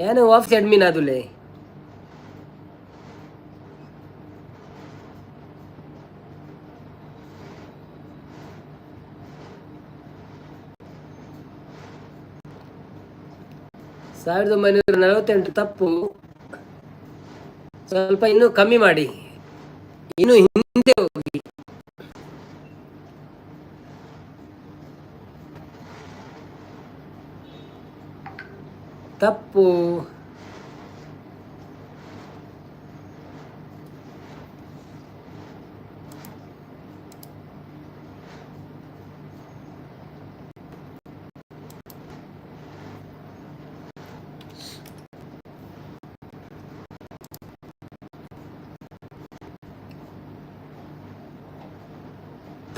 ಏನು ಆಫೀಸ್ ಅಡ್ಮಿನ್ ಆದುಲೆ. 1948 ತಪ್ಪು. ಸ್ವಲ್ಪ ಇನ್ನೂ ಕಮ್ಮಿ ಮಾಡಿ, ಇನ್ನು ಹಿಂದೆ ಹೋಗಿ. ತಪ್ಪು.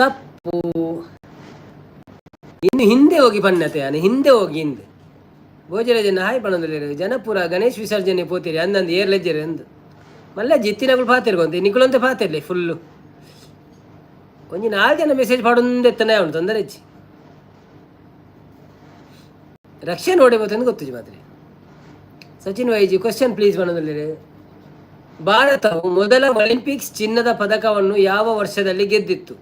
ತಪ್ಪು. ಇನ್ನು ಹಿಂದೆ ಹೋಗಿ ಬನ್ನತೆ ಯಾನು, ಹಿಂದೆ ಹೋಗಿ, ಹಿಂದೆ. ಭೋಜರಾಜನ ಹಾಯ್ ಪಣೊಂದುಲ್ಲೆರ್. ಜನಪುರ ಗಣೇಶ್ ವಿಸರ್ಜನೆ ಪೋತಿರಿ ಅಂದಂದು ಏರ್ ಲೆಜ್ಜೆರ್ ಅಂದು. ಮಲ್ಲ ಜಿತ್ತಿನಕುಲು ಪಾತೆರ್ಗೊಂತೆ, ನಿಕುಲಂತೆ ಪಾತೆರ್ಲೆ ಫುಲ್ಲು. ಒಂಜಿ ನಾಲ್ಕು ಜನ ಮೆಸೇಜ್ ಪಾಡೊಂದೆತ್ತನೆ ಉಂಟು, ತೊಂದರೆ ಹೆಚ್ಚಿ. ರಕ್ಷೆ ನೋಡಿ ಗೊತ್ತುಜಿ ಮಾತ್ರ. ಸಚಿನ್ ವೈಜಿ, ಕ್ವಶನ್ ಪ್ಲೀಸ್ ಪಣೊಂದುಲ್ಲೆರ್. ಭಾರತವು ಮೊದಲ ಒಲಿಂಪಿಕ್ಸ್ ಚಿನ್ನದ ಪದಕವನ್ನು ಯಾವ ವರ್ಷದಲ್ಲಿ ಗೆದ್ದಿತ್ತು?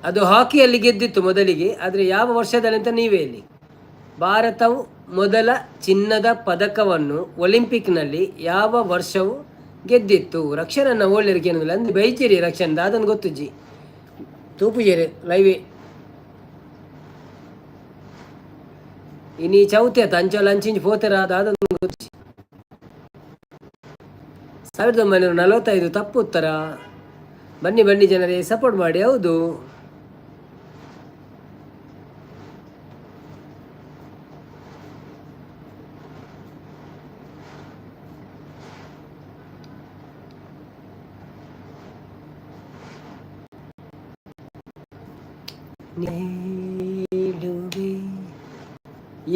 ಅದು ಹಾಕಿಯಲ್ಲಿ ಗೆದ್ದಿತ್ತು ಮೊದಲಿಗೆ, ಆದರೆ ಯಾವ ವರ್ಷದಲ್ಲಿ ಅಂತ ನೀವೇ ಹೇಳಿ. ಭಾರತವು ಮೊದಲ ಚಿನ್ನದ ಪದಕವನ್ನು ಒಲಿಂಪಿಕ್ನಲ್ಲಿ ಯಾವ ವರ್ಷವು ಗೆದ್ದಿತ್ತು? ರಕ್ಷಣನ್ನ ಓಳ್ಳಿರಿಕೆ ಏನಿಲ್ಲ ಅಂದು ಬೈಚಿರಿ. ರಕ್ಷಣ್ ದಾದನ್ ಗೊತ್ತುಜ್ಜಿ, ತೂಪುಜೇರು ಲೈವೆ. ಇನಿ ಚೌತಿ ಆತ, ಅಂಚೋಲ ಅಂಚಿಂಚಿ ಪೋತೆರ, ದಾದನ್ ಗೊತ್ತುಜ್ಜಿ. 1945 ತಪ್ಪು ಉತ್ತರ. ಬನ್ನಿ ಬನ್ನಿ ಜನರೇ, ಸಪೋರ್ಟ್ ಮಾಡಿ. ಹೌದು.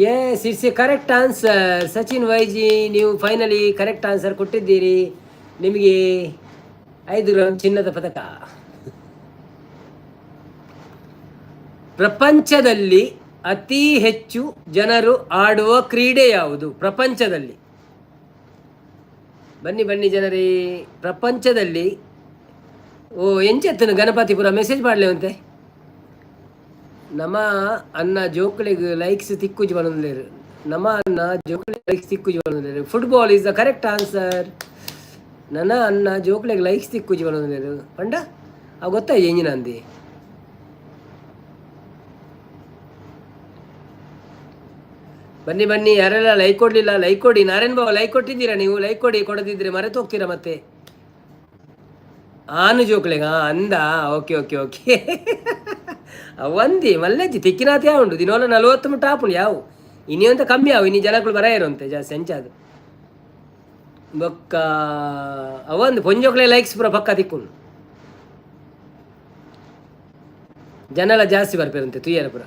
Yes, it's a correct answer. Sachin YG, ನೀವು ಫೈನಲಿ ಕರೆಕ್ಟ್ ಆನ್ಸರ್ ಕೊಟ್ಟಿದ್ದೀರಿ. ನಿಮಗೆ 5 ಗ್ರಾಮ್ ಚಿನ್ನದ ಪದಕ. ಪ್ರಪಂಚದಲ್ಲಿ ಅತಿ ಹೆಚ್ಚು ಜನರು ಆಡುವ ಕ್ರೀಡೆ ಯಾವುದು? ಪ್ರಪಂಚದಲ್ಲಿ. ಬನ್ನಿ ಬನ್ನಿ ಜನರೇ. ಪ್ರಪಂಚದಲ್ಲಿ, ಓ ಎಂಚೆತ್ತನು ಗಣಪತಿಪುರ ಮೆಸೇಜ್ ಮಾಡಲಿ ಅಂತೆ. ನಮ ಅನ್ನ ಜೋಕುಳಿಗ್ ಲೈಕ್ಸ್ ತಿಕ್ಕುಜಿ ಪನೊಂದುಲ್ಲೆರ್. ನಮ ಅನ್ನ ಜೋಕುಳಿಗ್ likes ತಿಕ್ಕುಜಿ ಪನೊಂದುಲ್ಲೆರ್. Football is the correct answer. ನನ ಅನ್ನ ಜೋಕುಳಿಗ್ ಲೈಕ್ಸ್ ತಿಕ್ಕುಜಿ ಪನೊಂದುಲ್ಲೆರ್ ಪಂಡ ಅವು ಗೊತ್ತಾಯ್ತು ಎಂಜಿನ ಅಂದಿ. ಬನ್ನಿ ಬನ್ನಿ, ಯಾರೆಲ್ಲ ಲೈಕ್ ಕೊಡಲಿಲ್ಲ, ಲೈಕ್ ಕೊಡಿ. ನಾರಾಯಣ್ ಬಾಬು, ಲೈಕ್ ಕೊಟ್ಟಿದ್ದೀರಾ ನೀವು? ಲೈಕ್ ಕೊಡಿ. ಕೊಡದಿದ್ರೆ ಮರೆತು ಹೋಗ್ತೀರಾ ಮತ್ತೆ. ಆನು ಜೋಕ್ಲೆಗ ಅಂದ. ಓಕೆ ಓಕೆ ಓಕೆ, ಒಂದಿ ಮಲ್ಲೆಜ್ಜಿ ತಿಕ್ಕಿನಾತೆ ಉಂಡು. ದಿನೋಲ 40 ಮುಟ್ಟ ಆಪುಂಡು ಯಾವು. ಇನಿ ಅಂತ ಕಮ್ಮಿ ಆವು. ಇನಿ ಜನಗಳು ಬರ ಇರುವಂತೆ ಜಾಸ್ತಿ ಅಂಚಾದು. ಬೊಕ್ಕ ಅವೊಂದು ಪೊಂಜೋಕ್ಲೆ ಲೈಕ್ಸ್ ಪೂರ ಪಕ್ಕ ತಿಕ್ಕುಂಡು. ಜನಲ ಜಾಸ್ತಿ ಬರ್ಪೇರಂತೆ ತುಯ್ಯರ ಪೂರ.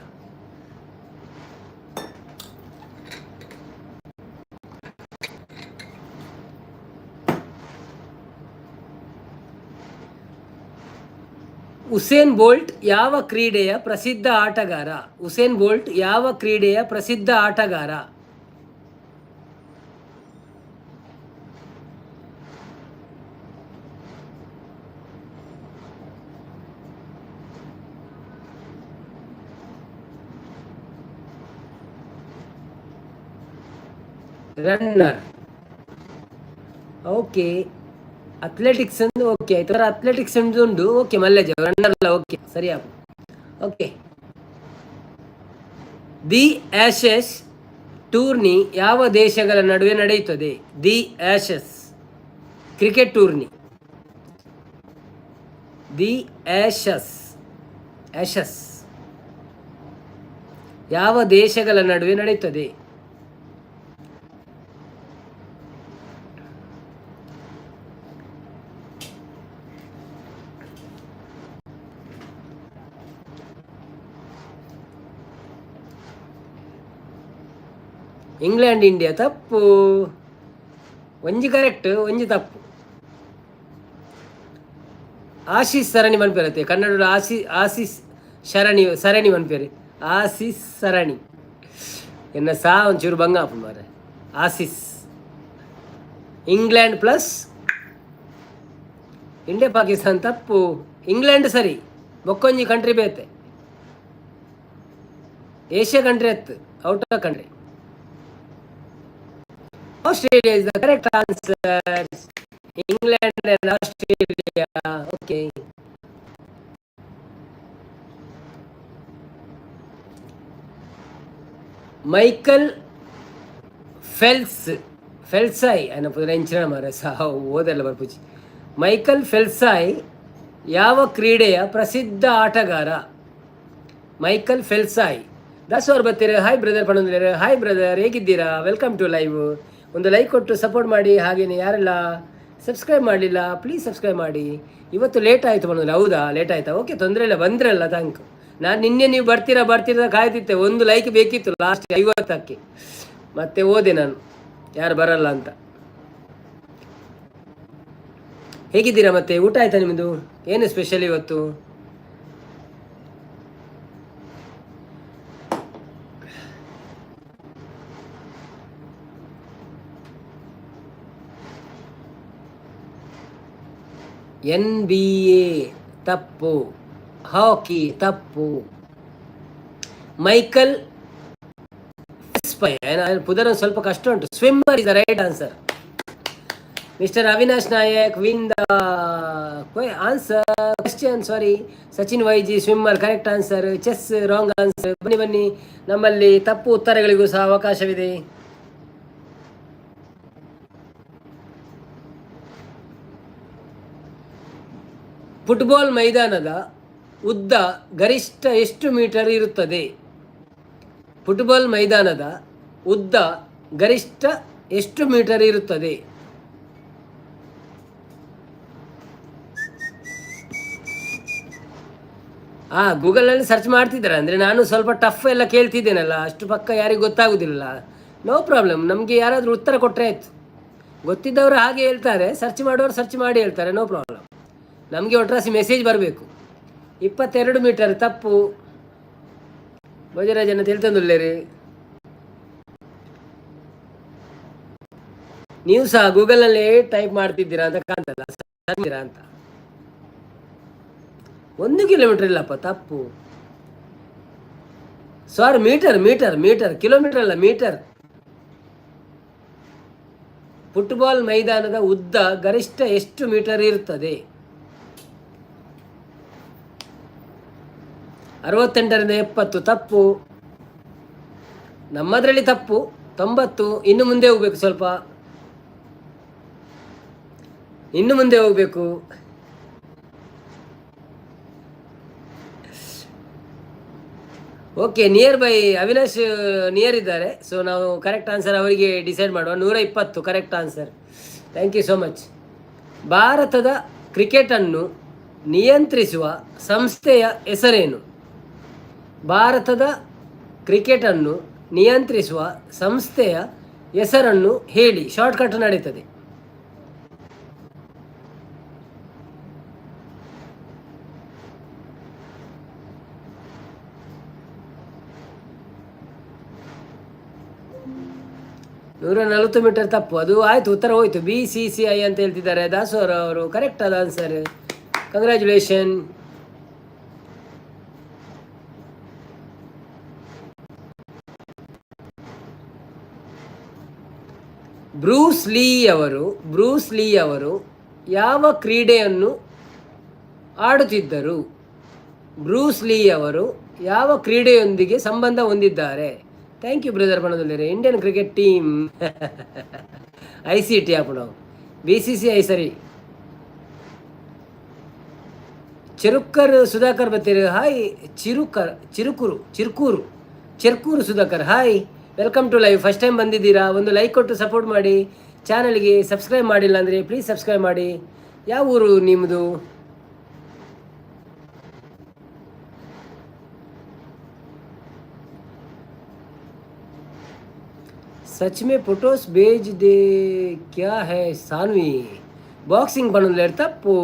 ಉಸೇನ್ ಬೋಲ್ಟ್ ಯಾವ ಕ್ರೀಡೆಯ ಪ್ರಸಿದ್ಧ ಆಟಗಾರ? ಉಸೇನ್ ಬೋಲ್ಟ್ ಯಾವ ಕ್ರೀಡೆಯ ಪ್ರಸಿದ್ಧ ಆಟಗಾರ? ರನ್ನರ್. ಓಕೆ, ಅಥ್ಲೆಟಿಕ್ಸ್ ಅಂದ್ರೆ ಓಕೆ ಆಯ್ತು. ಅಥ್ಲೆಟಿಕ್ಸ್ ಉಂಟು. ಓಕೆ, ಮಲ್ಲೇಜ್ ರನ್ನರ್, ಓಕೆ, ಸರಿ. Okay. The Ashes tourney ಯಾವ ದೇಶಗಳ ನಡುವೆ ನಡೆಯುತ್ತದೆ? The Ashes cricket tourney, the Ashes Ashes ಯಾವ ದೇಶಗಳ ನಡುವೆ ನಡೆಯುತ್ತದೆ? ಇಂಗ್ಲೆಂಡ್ ಇಂಡಿಯಾ ತಪ್ಪು. ಒಂಜಿ ಕರೆಕ್ಟ್, ಒಂಜಿ ತಪ್ಪು. ಆಶೀಶ್ ಸರಣಿ ಮನ್ಪೇರತ್ತೆ ಕನ್ನಡ. ಆಶೀಶ್ ಶರಣಿ, ಸರಣಿ ಮನ್ಪೇರಿ. ಆಶೀಶ್ ಸರಣಿ ಎನ್ನ ಸಾ ಒಂಚೂರು ಬಂಗ ಮಾರೆ. Ashish England plus India Pakistan ತಪ್ಪು. ಇಂಗ್ಲೆಂಡ್ ಸರಿ, ಬೊಕ್ಕೊಂಜಿ ಕಂಟ್ರಿ ಬೇತೆ. ಏಷ್ಯಾ ಕಂಟ್ರಿ ಅತ್ತು, out of country. Australia is the correct answer. England and Australia. Okay. Michael Phelps, ಫೆಲ್ಸಾಯ್ ಅನ್ನೋ ಎಂಚಿನ ಮಾರ ಸಹ ಓದಲ್ಲ ಬರ್ಪುಜಿ. ಮೈಕಲ್ ಫೆಲ್ಸಾಯ್ ಯಾವ ಕ್ರೀಡೆಯ ಪ್ರಸಿದ್ಧ ಆಟಗಾರ? ಮೈಕಲ್ ಫೆಲ್ಸಾಯ್. ದಾಸು ಅವ್ರು ಬರ್ತೀರ. ಹಾಯ್ ಬ್ರದರ್ ಪಣಂದಿದ್ದಾರೆ. ಹಾಯ್ ಬ್ರದರ್, ಹೇಗಿದ್ದೀರಾ? Welcome to live. ಒಂದು ಲೈಕ್ ಕೊಟ್ಟು ಸಪೋರ್ಟ್ ಮಾಡಿ. ಹಾಗೆಯೇ ಯಾರೆಲ್ಲ ಸಬ್ಸ್ಕ್ರೈಬ್ ಮಾಡಲಿಲ್ಲ, ಪ್ಲೀಸ್ ಸಬ್ಸ್ಕ್ರೈಬ್ ಮಾಡಿ. ಇವತ್ತು ಲೇಟ್ ಆಯಿತು ಬಂದ್ರೆ. ಹೌದಾ, ಲೇಟ್ ಆಯಿತಾ? ಓಕೆ, ತೊಂದರೆ ಇಲ್ಲ, ಬಂದ್ರಲ್ಲ, thank. ನಾನು ನಿನ್ನೆ ನೀವು ಬರ್ತೀರಾ ಬರ್ತೀರಾ ಕಾಯ್ತಿದ್ದೆ. ಒಂದು ಲೈಕ್ ಬೇಕಿತ್ತು ಲಾಸ್ಟ್ 50ಕ್ಕೆ. ಮತ್ತೆ ಓದೆ ನಾನು, ಯಾರು ಬರಲ್ಲ ಅಂತ. ಹೇಗಿದ್ದೀರಾ ಮತ್ತೆ? ಊಟ ಆಯ್ತಾ ನಿಮ್ಮದು? ಏನು ಸ್ಪೆಷಲ್ ಇವತ್ತು? NBA ತಪ್ಪು, ಹಾಕಿ ತಪ್ಪು. ಮೈಕಲ್ ಪುದರ್ ಸ್ವಲ್ಪ ಕಷ್ಟ ಉಂಟು. Swimmer is the right answer. Mister Avinash Nayak win the answer question, sorry. Sachin YG swimmer correct answer. Chess wrong answer. ಬನ್ನಿ ಬನ್ನಿ, ನಮ್ಮಲ್ಲಿ ತಪ್ಪು ಉತ್ತರಗಳಿಗೂ ಸಹ ಅವಕಾಶವಿದೆ. ಫುಟ್ಬಾಲ್ ಮೈದಾನದ ಉದ್ದ ಗರಿಷ್ಠ ಎಷ್ಟು ಮೀಟರ್ ಇರುತ್ತದೆ? ಫುಟ್ಬಾಲ್ ಮೈದಾನದ ಉದ್ದ ಗರಿಷ್ಠ ಎಷ್ಟು ಮೀಟರ್ ಇರುತ್ತದೆ? ಗೂಗಲ್ನಲ್ಲಿ ಸರ್ಚ್ ಮಾಡ್ತಿದ್ದಾರೆ. ಅಂದರೆ ನಾನು ಸ್ವಲ್ಪ ಟಫ್ ಎಲ್ಲ ಕೇಳ್ತಿದ್ದೇನಲ್ಲ, ಅಷ್ಟು ಪಕ್ಕ ಯಾರಿಗೂ ಗೊತ್ತಾಗೋದಿಲ್ಲ. ನೋ ಪ್ರಾಬ್ಲಮ್, ನಮಗೆ ಯಾರಾದರೂ ಉತ್ತರ ಕೊಟ್ಟರೆ ಆಯಿತು. ಗೊತ್ತಿದ್ದವರು ಹಾಗೆ ಹೇಳ್ತಾರೆ, ಸರ್ಚ್ ಮಾಡೋರು ಸರ್ಚ್ ಮಾಡಿ ಹೇಳ್ತಾರೆ. ನೋ ಪ್ರಾಬ್ಲಮ್, ನಮಗೆ ಒಟ್ರಾಸಿ ಮೆಸೇಜ್ ಬರಬೇಕು. 22 ಮೀಟರ್ ತಪ್ಪು. ಭೋಜರಾಜನ ತಿಳ್ತಂದುಲ್ಲೇರಿ. ನೀವು ಸಹ ಗೂಗಲ್ನಲ್ಲೇ ಟೈಪ್ ಮಾಡ್ತಿದ್ದೀರಾ ಅಂತ ಕಾಣ್ತಲ್ಲ ಅಂತ. 1 ಕಿಲೋಮೀಟರ್ ಇಲ್ಲಪ್ಪ, ತಪ್ಪು. ಸಾರಿ, ಮೀಟರ್ ಮೀಟರ್ ಮೀಟರ್, ಕಿಲೋಮೀಟರ್ ಅಲ್ಲ, ಮೀಟರ್. ಫುಟ್ಬಾಲ್ ಮೈದಾನದ ಉದ್ದ ಗರಿಷ್ಠ ಎಷ್ಟು ಮೀಟರ್ ಇರುತ್ತದೆ? 68ರಿಂದ 70 ತಪ್ಪು. ನಮ್ಮದರಲ್ಲಿ ತಪ್ಪು. 90. ಇನ್ನು ಮುಂದೆ ಹೋಗ್ಬೇಕು, ಸ್ವಲ್ಪ ಇನ್ನು ಮುಂದೆ ಹೋಗ್ಬೇಕು. Okay, near by Avinash near ಇದ್ದಾರೆ. ಸೊ ನಾವು ಕರೆಕ್ಟ್ ಆನ್ಸರ್ ಅವರಿಗೆ ಡಿಸೈಡ್ ಮಾಡುವ. 120 correct answer. Thank you so much. ಭಾರತದ ಕ್ರಿಕೆಟನ್ನು ನಿಯಂತ್ರಿಸುವ ಸಂಸ್ಥೆಯ ಹೆಸರೇನು? ಭಾರತದ ಕ್ರಿಕೆಟನ್ನು ನಿಯಂತ್ರಿಸುವ ಸಂಸ್ಥೆಯ ಹೆಸರನ್ನು ಹೇಳಿ. ಶಾರ್ಟ್ಕಟ್ ನಡೀತದೆ. 140 ಮೀಟರ್ ತಪ್ಪು. ಅದು ಆಯಿತು, ಉತ್ತರ ಹೋಯಿತು. BCCI ಅಂತ ಹೇಳ್ತಿದ್ದಾರೆ ದಾಸೋರ ಅವರು. ಕರೆಕ್ಟ್ ಆದ ಆನ್ಸರ್. ಕಂಗ್ರ್ಯಾಚುಲೇಷನ್. ಬ್ರೂಸ್ ಲೀ ಅವರು ಯಾವ ಕ್ರೀಡೆಯನ್ನು ಆಡುತ್ತಿದ್ದರು? ಬ್ರೂಸ್ ಲೀ ಅವರು ಯಾವ ಕ್ರೀಡೆಯೊಂದಿಗೆ ಸಂಬಂಧ ಹೊಂದಿದ್ದಾರೆ? Thank you brother ಪಣದಲ್ಲಿರೆ. Indian cricket team, ICT ಆಪುಣವು BCCI ಸರಿ. ಚಿರುಕ್ಕರ್ ಸುಧಾಕರ್ ಬತ್ತೀರಿ, hi. Chirukar, Chirukuru, Chirkur, Chirkur Sudhakar, hi, welcome to live. First time ಬಂದಿದ್ದೀರಾ, ಒಂದು ಲೈಕ್ ಕೊಟ್ಟು ಸಪೋರ್ಟ್ ಮಾಡಿ. ಚಾನಲ್ಗೆ ಸಬ್ಸ್ಕ್ರೈಬ್ ಮಾಡಿಲ್ಲ ಅಂದರೆ ಪ್ಲೀಸ್ ಸಬ್ಸ್ಕ್ರೈಬ್ ಮಾಡಿ. ಯಾವ ಊರು ನಿಮ್ಮದು? सच में फोटोस भेज दे, क्या है ಸಾನ್ವಿ? ಬಾಕ್ಸಿಂಗ್ ಪನ್ನೊಂದು ತಪ್ಪು.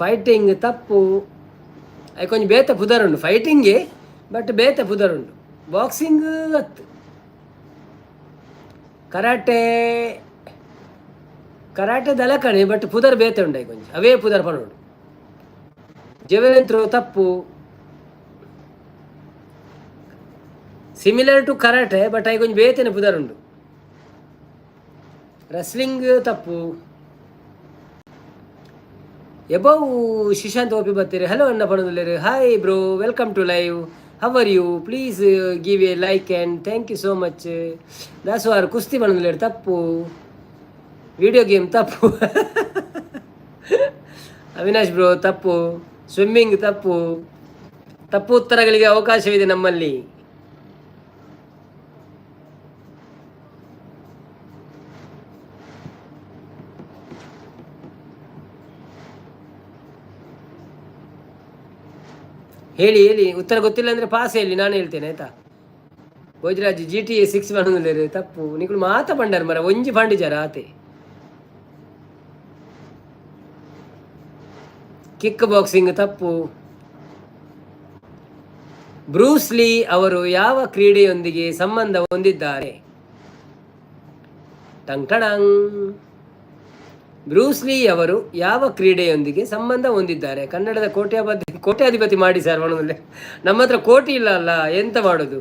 ಫೈಟಿಂಗ್ ತಪ್ಪು. ಕೊಂಚ ಬೇತೆ ಪುದರುಂಡು ಫೈಟಿಂಗೇ, ಬಟ್ ಬೇತೆ ಪುದರುಂಡು. ಬಾಕ್ಸಿಂಗ್ ಅತ್ತು, ಕರಾಟೆ, ಕರಾಟೆ ದಲಕಣೆ, ಬಟ್ ಪುದರ್ ಬೇತೆ ಉಂಡಾಯಿ ಕೊಂಚ, ಅವೇ ಪುದರ್ ಪನೋಡು. ಜೆವೆಲಿನ್ ಥ್ರೋ ತಪ್ಪು. ಸಿಮಿಲರ್ ಟು ಕರಾಟೆ, ಬಟ್ I ಕೊಂಚ ಬೇತೆನೆ ಪುದರ್ ಉಂಡು. ರೆಸ್ಲಿಂಗ್ ತಪ್ಪು. ಎಬೌ ಶಿಶಾಂತ್ ಓಪಿ ಬರ್ತೀರಿ, ಹಲೋ ಅನ್ನ ಪಣದುಲ್ಲೇರು. Hi bro, welcome to live. How are you? Please give a like and thank you so much. ದಾಸುವಾರು ಕುಸ್ತಿ ಪಣದುಲ್ಲೇರು ತಪ್ಪು. ವಿಡಿಯೋ ಗೇಮ್ ತಪ್ಪು. ಅವಿನಾಶ್ ಬ್ರೋ ತಪ್ಪು. ಸ್ವಿಮ್ಮಿಂಗ್ ತಪ್ಪು. ತಪ್ಪು ಉತ್ತರಗಳಿಗೆ ಅವಕಾಶವಿದೆ ನಮ್ಮಲ್ಲಿ. ಹೇಳಿ ಹೇಳಿ, ಉತ್ತರ ಗೊತ್ತಿಲ್ಲ ಅಂದರೆ ಪಾಸ್ ಹೇಳಿ, ನಾನು ಹೇಳ್ತೇನೆ ಆಯ್ತಾ. ಭೋಜರಾಜ್ GTA 6 ಪಂಡೊಂದುಲ್ಲೆರ್ ತಪ್ಪು. ನಿಕುಲು ಮಾತ ಪಂಡರ್ ಮರ, ಒಂಜಿ ಪಂಡಿಜಾರ ಆತೆ. ಕಿಕ್ ಬಾಕ್ಸಿಂಗ್ ತಪ್ಪು. ಬ್ರೂಸ್ ಲೀ ಅವರು ಯಾವ ಕ್ರೀಡೆಯೊಂದಿಗೆ ಸಂಬಂಧ ಹೊಂದಿದ್ದಾರೆ? ಟಂಗ್ ಟಡಂಗ್. ಬ್ರೂಸ್ ಲೀ ಅವರು ಯಾವ ಕ್ರೀಡೆಯೊಂದಿಗೆ ಸಂಬಂಧ ಹೊಂದಿದ್ದಾರೆ? ಕನ್ನಡದ ಕೋಟ್ಯಾಧಿಪತಿ, ಕೋಟ್ಯಾಧಿಪತಿ ಮಾಡಿ ಸರ್. ಒಂದೊಂದೇ ನಮ್ಮ ಹತ್ರ ಕೋಟಿ ಇಲ್ಲ ಅಲ್ಲ, ಎಂತ ಮಾಡೋದು?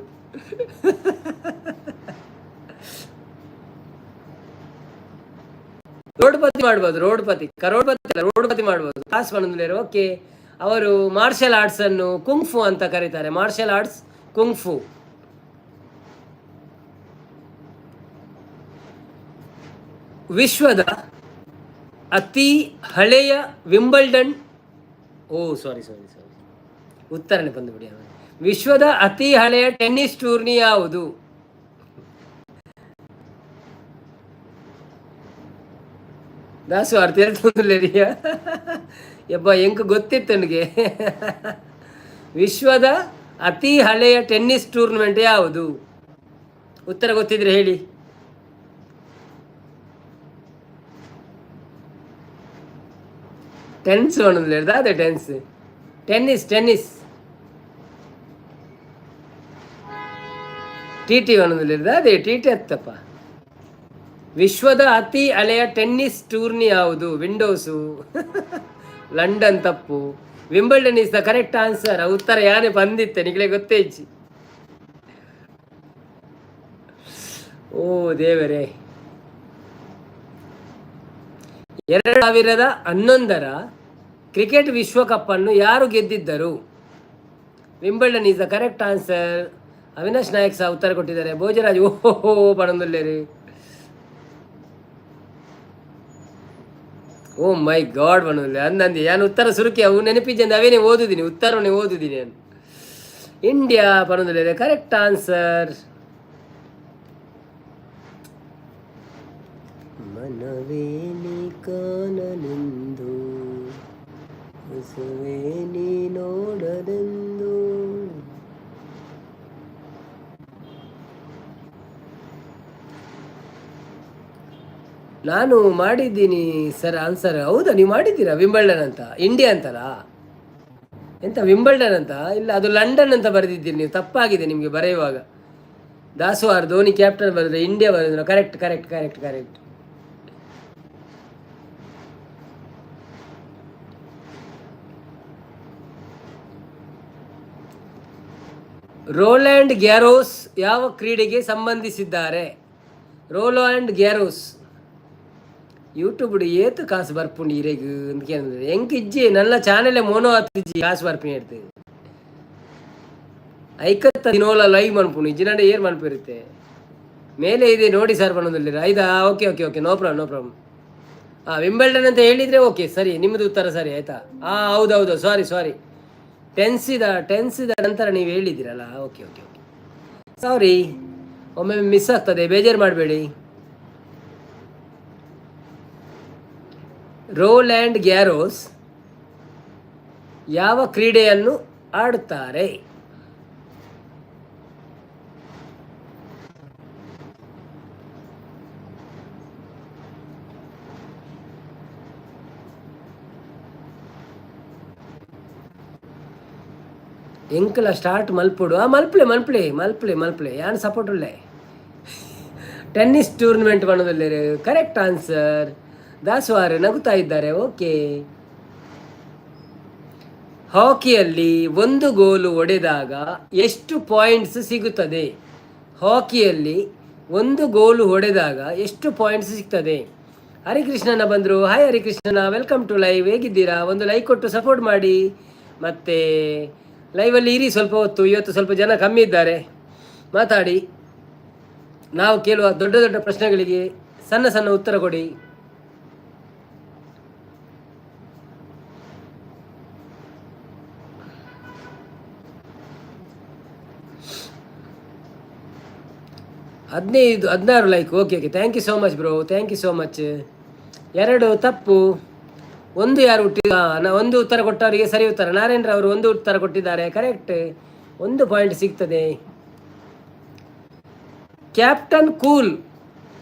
ರೋಡ್ಪತಿ ಮಾಡ್ಬೋದು, ರೋಡ್ಪತಿ, ಕರೋಡ್ಪತಿ ಅಲ್ಲ, ರೋಡ್ಪತಿ ಮಾಡ್ಬೋದು. ಕಾಸು ಪಣಂದ್ರೆ ಓಕೆ. ಅವರು ಮಾರ್ಷಲ್ ಆರ್ಟ್ಸ್ ಅನ್ನು ಕುಂಗ್ಫು ಅಂತ ಕರೀತಾರೆ. Martial arts kung fu. ವಿಶ್ವದ ಅತಿ ಹಳೆಯ ವಿಂಬಲ್ಡನ್, ಓ ಸಾರಿ ಸಾರಿ ಸಾರಿ, ಉತ್ತರನೇ ಬಂದುಬಿಡಿ. ವಿಶ್ವದ ಅತಿ ಹಳೆಯ ಟೆನ್ನಿಸ್ ಟೂರ್ನಿ ಯಾವುದು? ದಾಸು ಅರ್ಥ ಹೇಳ್ತೊಂದುಲ್ಲೆರಿಯ ಯಬ್ಬ, ಎಂಕ್ ಗೊತ್ತಿತ್ತು ನನಗೆ. ವಿಶ್ವದ ಅತಿ ಹಳೆಯ ಟೆನ್ನಿಸ್ ಟೂರ್ನಮೆಂಟ್ ಯಾವುದು? ಉತ್ತರ ಗೊತ್ತಿದ್ರೆ ಹೇಳಿ. ಟೆನ್ಸ್ ಒಂದೊಂದು ಅದೇ ಟೆನ್ಸ್, ಟೆನ್ನಿಸ್, ಟೆನ್ನಿಸ್. ಟಿಟಿ ಒಂದೊಂದು ಅದೇ ಟಿಟಿ ಹತ್ತಪ್ಪ. ವಿಶ್ವದ ಅತಿ ಹಳೆಯ ಟೆನ್ನಿಸ್ ಟೂರ್ನಿ ಯಾವುದು? ವಿಂಡೋಸು, ಲಂಡನ್ ತಪ್ಪು. Wimbledon is the correct answer. ಉತ್ತರ ಯಾನೇ ಬಂದಿತ್ತೆ, ನಿಗಲೇ ಗೊತ್ತೇ ಇಜ್ಜಿ. ಓ ದೇವರೇ. 2011ರ ಕ್ರಿಕೆಟ್ ವಿಶ್ವಕಪ್ ಅನ್ನು ಯಾರು ಗೆದ್ದಿದ್ದರು? Wimbledon is the correct answer. Avinash Nayak ಸಹ ಉತ್ತರ ಕೊಟ್ಟಿದ್ದಾರೆ. ಭೋಜರಾಜ್ ಓಹೋ ಪಣಂದುಲ್ಲೇರಿ. ಓ ಮೈ ಗಾಡ್ ಪಣಂದುಲ್ಲೆ ಅಂದಂದಿ. ನಾನು ಉತ್ತರ ಸುರುಕಿ ಅವು ನೆನಪಿದ್ದೆ, ಅವೇನೇ ಓದುದೀನಿ, ಉತ್ತರವನ್ನೇ ಓದುದೀನಿ ನಾನು. ಇಂಡಿಯಾ ಪಣಂದುಲ್ಲೇರಿ ಕರೆಕ್ಟ್ ಆನ್ಸರ್. ಮನವೇ ಕಾಣಲೆಂದು, ಹಸುವೆ ನೀ ನೋಡದೆಂದು. ನಾನು ಮಾಡಿದ್ದೀನಿ ಸರ್ ಆನ್ಸರ್. ಹೌದಾ, ನೀವು ಮಾಡಿದ್ದೀರಾ? ವಿಂಬಲ್ಡನ್ ಅಂತ, ಇಂಡಿಯಾ ಅಂತಲ್ಲ? ಎಂತ ವಿಂಬಲ್ಡನ್ ಅಂತ? ಇಲ್ಲ, ಅದು ಲಂಡನ್ ಅಂತ ಬರೆದಿದ್ದೀರಿ ನೀವು. ತಪ್ಪಾಗಿದೆ ನಿಮಗೆ ಬರೆಯುವಾಗ. ದಾಸು ಆರ್ ಧೋನಿ ಕ್ಯಾಪ್ಟನ್ ಬರೆದ್ರೆ, ಇಂಡಿಯಾ ಬರೆದ್ರು. Correct correct correct correct. Roland Garros ಯಾವ ಕ್ರೀಡೆಗೆ ಸಂಬಂಧಿಸಿದ್ದಾರೆ? ರೋಲ್ಯಾಂಡ್ ಗ್ಯಾರೋಸ್. ಯೂಟ್ಯೂಬ್ ಏತು ಕಾಸು ಬರ್ಪುಂಡು ಇರೆಗ್? ಎಂಕ್ ಇಜ್ಜಿ, ನನ್ನ ಚಾನೆಲ್ ಮೋನೋ ಆತಿಜ್ಜಿ, ಕಾಸು ಬರ್ಪಿನಿ ಹೇಳ್ತು. ಐಕತ್ತ ದಿನೋಲ ಲೈವ್ ಮನ್ಪುಂಡು, ಇಜ್ಜಿನಾಂಡ ಏರ್ ಮನ್ಪಿರುತ್ತೆ. ಮೇಲೆ ಇದೆ ನೋಡಿ ಸರ್ ಬನ್ನೊಂದಿಲ್ಲ. ಐದಾ? Okay okay okay no problem, no problem. ಹಾಂ, ವಿಂಬಲ್ಡನ್ ಅಂತ ಹೇಳಿದರೆ ಓಕೆ, ಸರಿ, ನಿಮ್ಮದು ಉತ್ತರ ಸರಿ, ಆಯಿತಾ? ಹಾಂ, ಹೌದೌದು, ಸಾರಿ ಸಾರಿ, ಟೆನ್ಸಿದ ನಂತರ ನೀವು ಹೇಳಿದ್ದೀರಲ್ಲ. ಓಕೆ ಓಕೆ ಓಕೆ ಸಾರಿ, ಒಮ್ಮೆ ಮಿಸ್ ಆಗ್ತದೆ, ಬೇಜಾರು ಮಾಡಬೇಡಿ. ರೋಲ್ಯಾಂಡ್ ಗ್ಯಾರೋಸ್ ಯಾವ ಕ್ರೀಡೆಯನ್ನು ಆಡುತ್ತಾರೆ? ಎಂಕಲ ಸ್ಟಾರ್ಟ್ ಮಲ್ಪೊಡು. ಆ ಮಲ್ಪಲೆ ಮಲ್ಪಲೆ ಮಲ್ಪಲೆ ಮಲ್ಪಲೆ, ಯಾನ್ ಸಪೋರ್ಟ್ ಉಲ್ಲೆ. ಟೆನ್ನಿಸ್ ಟೂರ್ನಮೆಂಟ್ ಪನೊಂದುಲ್ಲೆರ್, ಕರೆಕ್ಟ್ ಆನ್ಸರ್. ದಾಸುವಾರ್ ನಗುತ್ತಾ ಇದ್ದಾರೆ, ಓಕೆ. ಹಾಕಿಯಲ್ಲಿ ಒಂದು ಗೋಲು ಹೊಡೆದಾಗ ಎಷ್ಟು ಪಾಯಿಂಟ್ಸ್ ಸಿಗುತ್ತದೆ? ಹಾಕಿಯಲ್ಲಿ ಒಂದು ಗೋಲು ಹೊಡೆದಾಗ ಎಷ್ಟು ಪಾಯಿಂಟ್ಸ್ ಸಿಗ್ತದೆ? ಹರಿಕೃಷ್ಣನ ಬಂದರು. Hi Harikrishnan, welcome to live. ಹೇಗಿದ್ದೀರಾ? ಒಂದು ಲೈಕ್ ಕೊಟ್ಟು ಸಪೋರ್ಟ್ ಮಾಡಿ. ಮತ್ತು ಲೈವಲ್ಲಿ ಇರಿ ಸ್ವಲ್ಪ ಹೊತ್ತು. ಇವತ್ತು ಸ್ವಲ್ಪ ಜನ ಕಮ್ಮಿ ಇದ್ದಾರೆ, ಮಾತಾಡಿ. ನಾವು ಕೇಳುವ ದೊಡ್ಡ ದೊಡ್ಡ ಪ್ರಶ್ನೆಗಳಿಗೆ ಸಣ್ಣ ಸಣ್ಣ ಉತ್ತರ ಕೊಡಿ. 15, 16 like. Okay okay thank you so much bro, thank you so much. ಎರಡು ತಪ್ಪು, ಒಂದು ಯಾರು ಹುಟ್ಟಿದ? ಒಂದು ಉತ್ತರ ಕೊಟ್ಟವರಿಗೆ ಸರಿ ಉತ್ತರ. ನಾರಾಯಣರವರು ಅವರು ಒಂದು ಉತ್ತರ ಕೊಟ್ಟಿದ್ದಾರೆ, ಕರೆಕ್ಟ್, ಒಂದು ಪಾಯಿಂಟ್ ಸಿಗ್ತದೆ. ಕ್ಯಾಪ್ಟನ್ ಕೂಲ್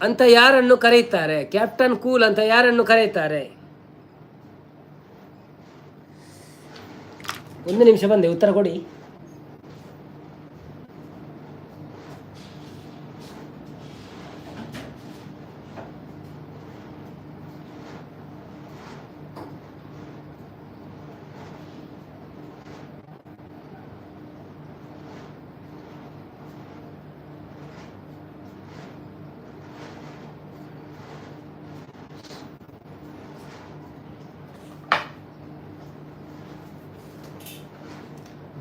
ಅಂತ ಯಾರನ್ನು ಕರೆಯುತ್ತಾರೆ? ಕ್ಯಾಪ್ಟನ್ ಕೂಲ್ ಅಂತ ಯಾರನ್ನು ಕರೆಯುತ್ತಾರೆ? ಒಂದು ನಿಮಿಷ, ಬಂದೆ, ಉತ್ತರ ಕೊಡಿ.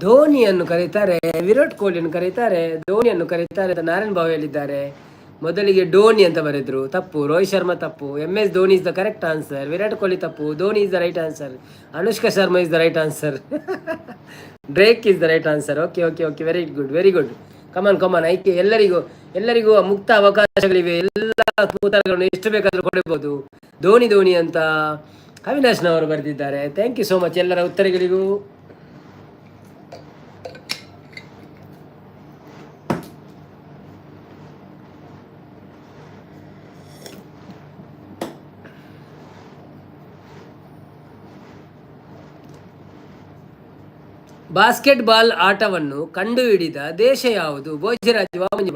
ಧೋನಿಯನ್ನು ಕರೀತಾರೆ, ವಿರಾಟ್ ಕೊಹ್ಲಿಯನ್ನು ಕರೀತಾರೆ, ಧೋನಿಯನ್ನು ಕರೀತಾರೆ ಅಂತ ನಾರಾಯಣ್ ಬಾಬು ಹೇಳಿದ್ದಾರೆ. ಮೊದಲಿಗೆ ಡೋನಿ ಅಂತ ಬರೆದ್ರು, ತಪ್ಪು. ರೋಹಿತ್ ಶರ್ಮಾ ತಪ್ಪು. M S Dhoni is the correct answer. Virat Kohli ತಪ್ಪು. Dhoni is the right answer. Anushka Sharma is the right answer. Drake is the right answer. Okay okay okay very good, very good. Come on come on, ಐಕೆ ಎಲ್ಲರಿಗೂ ಎಲ್ಲರಿಗೂ ಮುಕ್ತ ಅವಕಾಶಗಳಿವೆ. ಎಲ್ಲ ಉತ್ತರಗಳನ್ನು ಎಷ್ಟು ಬೇಕಾದರೂ ಕೊಡಬಹುದು. ಧೋನಿ ಧೋನಿ ಅಂತ ಅವಿನಾಶ್ನವರು ಬರೆದಿದ್ದಾರೆ. Thank you so much ಎಲ್ಲರ ಉತ್ತರಗಳಿಗೂ. ಬಾಸ್ಕೆಟ್ಬಾಲ್ ಆಟವನ್ನು ಕಂಡುಹಿಡಿದ ದೇಶ ಯಾವುದು? ಭೋಜರಾಜ್ ವಾಮಂಜಿ.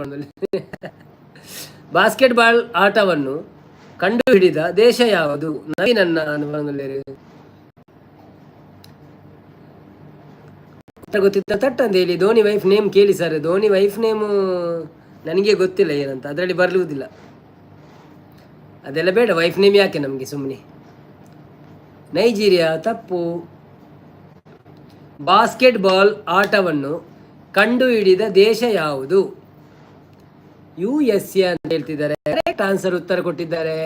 ಬಾಸ್ಕೆಟ್ಬಾಲ್ ಆಟವನ್ನು ಕಂಡುಹಿಡಿದ ದೇಶ ಯಾವುದು? ನವೀನನ್ನ ಗೊತ್ತಿತ್ತ ತಟ್ಟಂತ ಹೇಳಿ. ಧೋನಿ ವೈಫ್ ನೇಮ್ ಕೇಳಿ ಸರ್. ಧೋನಿ ವೈಫ್ ನೇಮು ನನಗೆ ಗೊತ್ತಿಲ್ಲ ಏನಂತ, ಅದರಲ್ಲಿ ಬರಲುವುದಿಲ್ಲ. ಅದೆಲ್ಲ ಬೇಡ, ವೈಫ್ ನೇಮ್ ಯಾಕೆ ನಮಗೆ ಸುಮ್ಮನೆ. ನೈಜೀರಿಯಾ ತಪ್ಪು. ಬಾಸ್ಕೆಟ್ಬಾಲ್ ಆಟವನ್ನು ಕಂಡುಹಿಡಿದ ದೇಶ ಯಾವುದು? ಯುಎಸ್ಎ ಅಂತ ಹೇಳ್ತಿದ್ದಾರೆ. ಕರೆಕ್ಟ್ ಆನ್ಸರ್ ಉತ್ತರ ಕೊಟ್ಟಿದ್ದಾರೆ.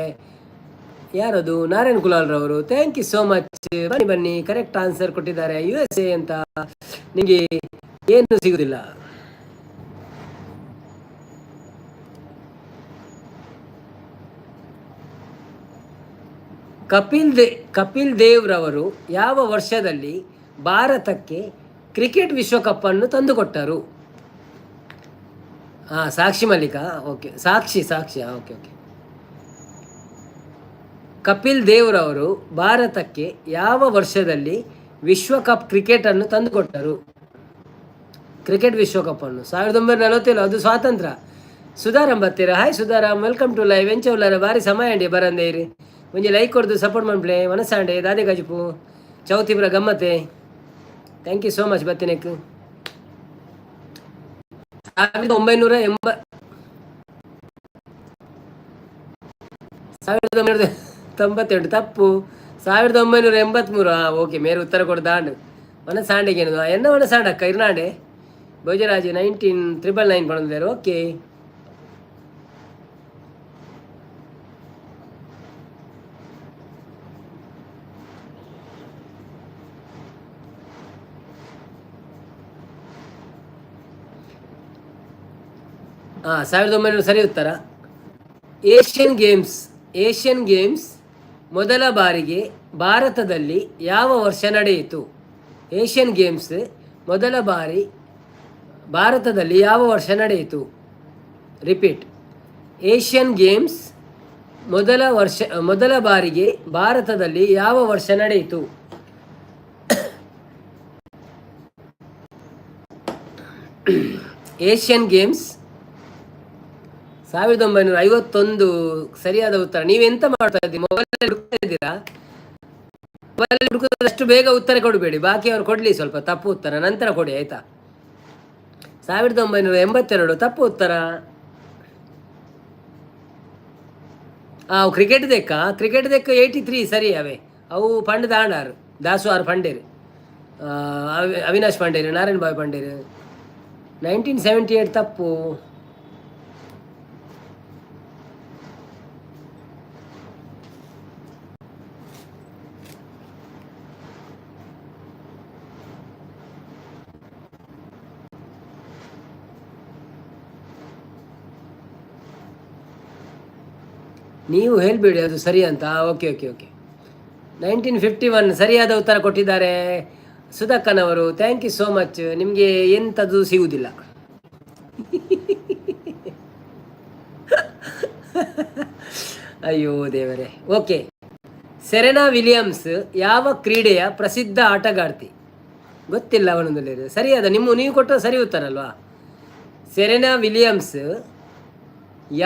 ಯಾರದು? Narayan ಕುಲಾಲ್ರವರು. Thank you so much. ಬನ್ನಿ ಬನ್ನಿ, ಕರೆಕ್ಟ್ ಆನ್ಸರ್ ಕೊಟ್ಟಿದ್ದಾರೆ ಯುಎಸ್ಎ ಅಂತ. ನಿಮಗೆ ಏನು ಸಿಗುದಿಲ್ಲ. ಕಪಿಲ್ ದೇವ್ ರವರು ಯಾವ ವರ್ಷದಲ್ಲಿ ಭಾರತಕ್ಕೆ ಕ್ರಿಕೆಟ್ ವಿಶ್ವಕಪ್ಪನ್ನು ತಂದುಕೊಟ್ಟರು? ಹಾಂ, ಸಾಕ್ಷಿ ಮಲ್ಲಿಕಾ, ಓಕೆ. ಸಾಕ್ಷಿ ಸಾಕ್ಷಿ ಓಕೆ ಓಕೆ ಕಪಿಲ್ ದೇವ್ರವರು ಭಾರತಕ್ಕೆ ಯಾವ ವರ್ಷದಲ್ಲಿ ವಿಶ್ವಕಪ್ ಕ್ರಿಕೆಟನ್ನು ತಂದುಕೊಟ್ಟರು? ಕ್ರಿಕೆಟ್ ವಿಶ್ವಕಪ್ಪನ್ನು 1947, ಅದು ಸ್ವಾತಂತ್ರ್ಯ. ಸುಧಾರಾಮ್ ಬರ್ತೀರಾ? Hi Sudharam, welcome to live. ಎಂಚ ಉಲ್ಲಾರ? ಬಾರಿ ಸಮಯ ಅಂಡಿ ಬರಂದೇರಿ. ಒಂಜಿ ಲೈಕ್ ಕೊಡ್ದು ಸಪೋರ್ಟ್ ಮನ್ಪ್ಲೆ. ಮನಸ್ಸಾಂಡೆ ದಾದೆ ಗಜಪು ಚೌತಿಪುರ ಗಮ್ಮತ್ತೆ. Thank you so much ಬತ್ತಿನೆಕ್. ಸಾವಿರದ ಒಂಬೈನೂರ ಎಂಬ 1998 ತಪ್ಪು. 1983. ಹಾಂ, ಓಕೆ, ಮೇರೆ ಉತ್ತರ ಕೊಡ್ದಾಂಡು ಮನಸಾಂಡೆಗೆ ಏನದು ಎನ್ನ ಮನಸಾಂಡ ಅಕ್ಕ ಇರ್ನಾಂಡೆ. ಭೋಜರಾಜ್ 19999 ಪಣಂದೇರು. ಓಕೆ, ಹಾಂ, 1900 ಸರಿ ಉತ್ತರ. ಏಷ್ಯನ್ ಗೇಮ್ಸ್, ಏಷ್ಯನ್ ಗೇಮ್ಸ್ ಮೊದಲ ಬಾರಿಗೆ ಭಾರತದಲ್ಲಿ ಯಾವ ವರ್ಷ ನಡೆಯಿತು? ಏಷ್ಯನ್ ಗೇಮ್ಸ್ ಮೊದಲ ಬಾರಿ ಭಾರತದಲ್ಲಿ ಯಾವ ವರ್ಷ ನಡೆಯಿತು? ರಿಪೀಟ್, ಏಷ್ಯನ್ ಗೇಮ್ಸ್ ಮೊದಲ ಬಾರಿಗೆ ಭಾರತದಲ್ಲಿ ಯಾವ ವರ್ಷ ನಡೆಯಿತು? ಏಷ್ಯನ್ ಗೇಮ್ಸ್ 1951 ಸರಿಯಾದ ಉತ್ತರ. ನೀವೆಂತ ಮಾಡ್ತಾ ಇದ್ದೀರಿ? ಮೊಬೈಲ್ ಹುಡುಕ್ತಾ ಇದ್ದೀರಾ? ಮೊಬೈಲ್ ಹುಡುಕಿದಷ್ಟು ಬೇಗ ಉತ್ತರ ಕೊಡಬೇಡಿ, ಬಾಕಿ ಅವರು ಕೊಡಲಿ ಸ್ವಲ್ಪ ತಪ್ಪು ಉತ್ತರ, ನಂತರ ಕೊಡಿ ಆಯ್ತಾ. 1982 ತಪ್ಪು ಉತ್ತರ. ಕ್ರಿಕೆಟ್ ದೆಕ್ಕ, ಕ್ರಿಕೆಟ್ ದೆಕ್ಕ 83 ಸರಿ. ಅವೇ ಅವು ಪಂಡ್ ದಾಂಡಾರು ದಾಸು ಆರು ಪಂಡೇರು, ಅವಿನಾಶ್ ಪಂಡೇರು, ನಾರಾಯಣ್ ಬಾಯ್ ಪಂಡೇರು. 1978 ತಪ್ಪು. ನೀವು ಹೇಳಬೇಡಿ ಅದು ಸರಿ ಅಂತ. ಓಕೆ ಓಕೆ ಓಕೆ 1951 ಸರಿಯಾದ ಉತ್ತರ ಕೊಟ್ಟಿದ್ದಾರೆ ಸುಧಾಕನವರು. Thank you so much. ನಿಮಗೆ ಎಂಥದ್ದು ಸಿಗುವುದಿಲ್ಲ. ಅಯ್ಯೋ ದೇವರೇ. ಓಕೆ, ಸೆರೆನಾ ವಿಲಿಯಮ್ಸ್ ಯಾವ ಕ್ರೀಡೆಯ ಪ್ರಸಿದ್ಧ ಆಟಗಾರ್ತಿ? ಗೊತ್ತಿಲ್ಲ ಅವನೊಂದು. ಸರಿಯಾದ ನೀವು ಕೊಟ್ಟ ಸರಿ ಉತ್ತರ ಅಲ್ವಾ? ಸೆರೆನಾ ವಿಲಿಯಮ್ಸ್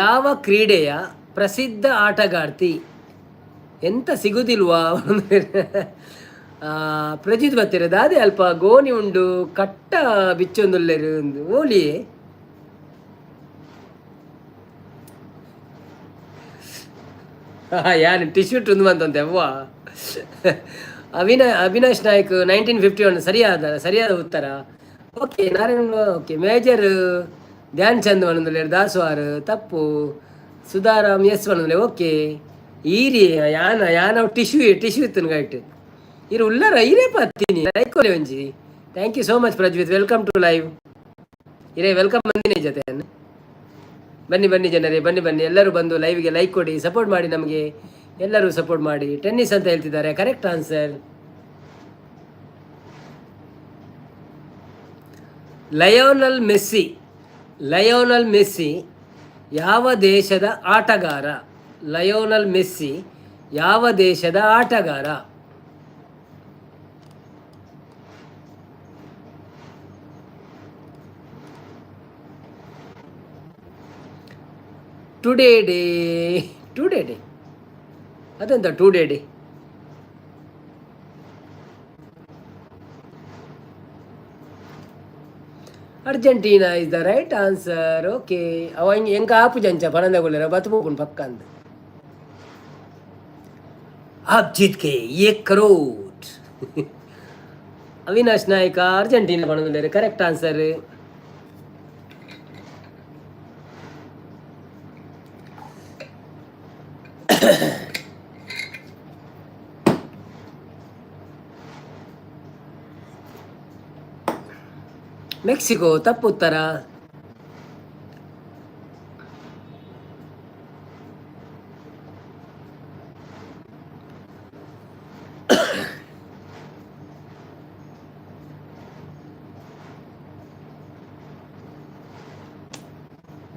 ಯಾವ ಕ್ರೀಡೆಯ ಪ್ರಸಿದ್ಧ ಆಟಗಾರ್ತಿ? ಎಂತ ಸಿಗುದಿಲ್ವಾ? ಪ್ರಜಿತ್ ಬತ್ತಿರ ದಾದೆ ಅಲ್ಪ ಗೋಣಿ ಉಂಡು ಕಟ್ಟ ಬಿಚ್ಚೊಂದುಲ್ಲೆರು ಓಲಿಯೇ. ಯಾನು ಟಿಶ್ಯೂ ಟುಂದು ಬಂತಂತೆ ಅವ್ವ. ಅವಿನಾಶ್ ನಾಯ್ಕ್ 1951 ಸರಿಯಾದ ಸರಿಯಾದ ಉತ್ತರ. Okay Narayan, okay major Dhyan Chand ಒಂದುಲ್ಲೇರು ದಾಸುವಾರ್ ತಪ್ಪು. ಸುಧಾರಾಮ್ ಎಸ್ ಒಂದುಲ್ಲೆ. ಓಕೆ, ಈರಿ ಯಾನ ಯಾನ ಟಿಶ್ಯೂ ಟಿಶ್ಯೂ ಇತ್ತು ಗೈಟ್ ಇರು ಉಲ್ಲರ ಇರೇ ಪತ್ತೀನಿ ಲೈಕ್ ಒಂಜಿ. Thank you so much Prajwith, welcome to live. ಇರೇ welcome ಬಂದಿನಿ ಜೊತೆ. ಬನ್ನಿ ಬನ್ನಿ ಜನರೇ, ಬನ್ನಿ ಬನ್ನಿ ಎಲ್ಲರೂ ಬಂದು ಲೈವ್ಗೆ ಲೈಕ್ ಕೊಡಿ, ಸಪೋರ್ಟ್ ಮಾಡಿ, ನಮಗೆ ಎಲ್ಲರೂ ಸಪೋರ್ಟ್ ಮಾಡಿ. ಟೆನ್ನಿಸ್ ಅಂತ ಹೇಳ್ತಿದ್ದಾರೆ, correct answer. Lionel Messi, Lionel Messi ಯಾವ ದೇಶದ ಆಟಗಾರ? ಲಯೋನಲ್ ಮೆಸ್ಸಿ ಯಾವ ದೇಶದ ಆಟಗಾರ? ಟುಡೇ ಡೇ, ಟುಡೇ ಡೇ ಅದೆಂತ today day? Argentina is the right answer. Okay, ಅವ ಹಿಂಗೆ ಎಂಕ ಆಪು ಜಂಚ ಪನಂದಗುಳ್ಳರ ಬತ್ತು ಪಕ್ಕ ಅಂದ. आप जीत के 1 करोड़. ಅವಿನಾಶ್ ನಾಯ್ಕ ಅರ್ಜೆಂಟೀನಾ ಪನಂದುಲ್ಲೇರು, ಕರೆಕ್ಟ್ ಆನ್ಸರ್. ಮೆಕ್ಸಿಕೋ ತಪ್ಪು ಉತ್ತರ.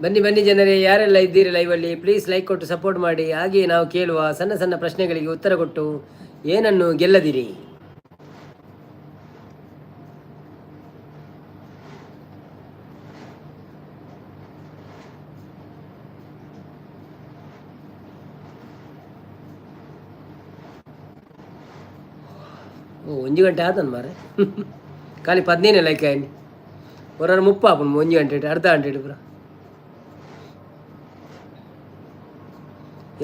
ಬನ್ನಿ ಬನ್ನಿ ಜನರೇ, ಯಾರೆಲ್ಲ ಇದ್ದೀರಿ ಲೈವಲ್ಲಿ ಪ್ಲೀಸ್ ಲೈಕ್ ಕೊಟ್ಟು ಸಪೋರ್ಟ್ ಮಾಡಿ. ಹಾಗೆಯೇ ನಾವು ಕೇಳುವ ಸಣ್ಣ ಸಣ್ಣ ಪ್ರಶ್ನೆಗಳಿಗೆ ಉತ್ತರ ಕೊಟ್ಟು ಏನನ್ನು ಗೆಲ್ಲದಿರಿ. ಓ, 1 ಗಂಟೆ ಆತನ್ ಮಾರೆ, ಖಾಲಿ 15 ಲೈಕ್ ಆಯ್ನಿ. ಹೊರ 30 ಆಪುಂಡು, 1 ಗಂಟೆ, ಅರ್ಧ ಗಂಟೆ ಪೂರ.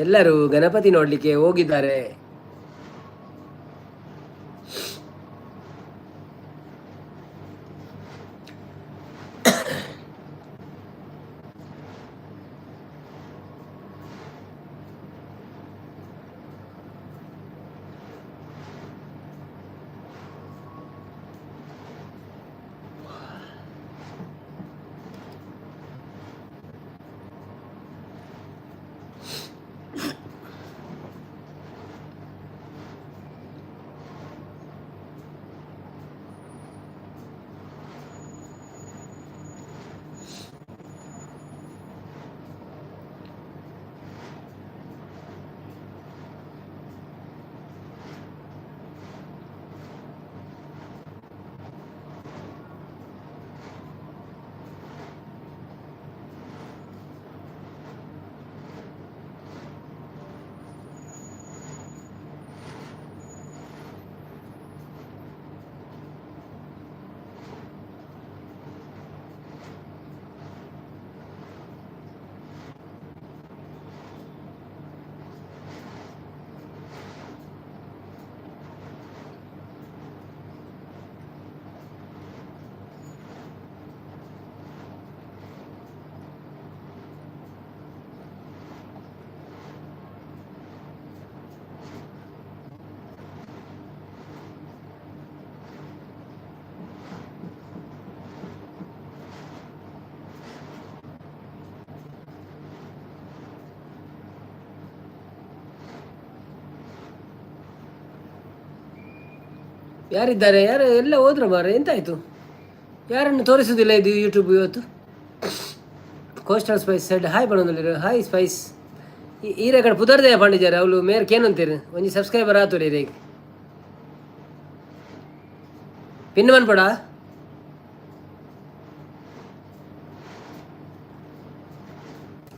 ಎಲ್ಲರೂ ಗಣಪತಿ ನೋಡಲಿಕ್ಕೆ ಹೋಗಿದ್ದಾರೆ. ಯಾರಿದ್ದಾರೆ? ಯಾರು ಎಲ್ಲ ಹೋದ್ರ ಮಾರ್ರೆ? ಎಂತಾಯ್ತು? ಯಾರನ್ನು ತೋರಿಸುವುದಿಲ್ಲ ಇದು ಯೂಟ್ಯೂಬ್ ಇವತ್ತು. ಕೋಸ್ಟಲ್ ಸ್ಪೈಸ್ ಸೈಡ್ ಹಾಯ್ ಬಣ್ಣದಲ್ಲಿ. Hi spice. ಈರೆ ಕಡೆ ಪುದರ್ದಯ ಪಂಡಿಜಾರೆ ಅವಳು ಮೇರ್ ಕೇನಂತೀರಿ. ಒಂಜಿ ಸಬ್ಸ್ಕ್ರೈಬರ್ ಆತುರಿ ಇರೇಗ್. ಪಿನ್ ಮನ್ಪಡ.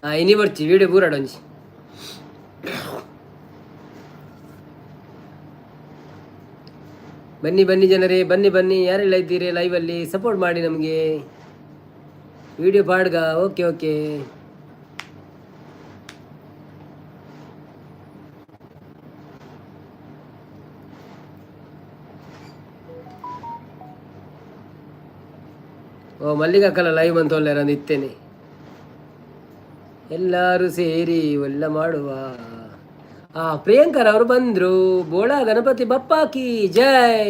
ಹಾಂ, ಇನಿ ಬರ್ಚಿ ವೀಡಿಯೋ ಪೂರಾಡ ಒಂಜಿ. ಬನ್ನಿ ಬನ್ನಿ ಜನರೇ, ಬನ್ನಿ ಬನ್ನಿ. ಯಾರೆಲ್ಲ ಇದ್ದೀರಿ ಲೈವಲ್ಲಿ, ಸಪೋರ್ಟ್ ಮಾಡಿ ನಮಗೆ. ವಿಡಿಯೋ ಪಾಡ್ಗ. Okay okay. ಓ ಮಲ್ಲಿಗಾಕಲ್ಲ ಲೈವ್ ಅಂತ ಒಳ್ಳೆ ಇತ್ತೇನೆ. ಎಲ್ಲರೂ ಸೇರಿ ಒಳ್ಳೆ ಮಾಡುವ. ಆ ಪ್ರಿಯಾಂಕರ್ ಅವರು ಬಂದರು. ಬೋಳ ಗಣಪತಿ ಬಪ್ಪಾಕಿ ಜೈ.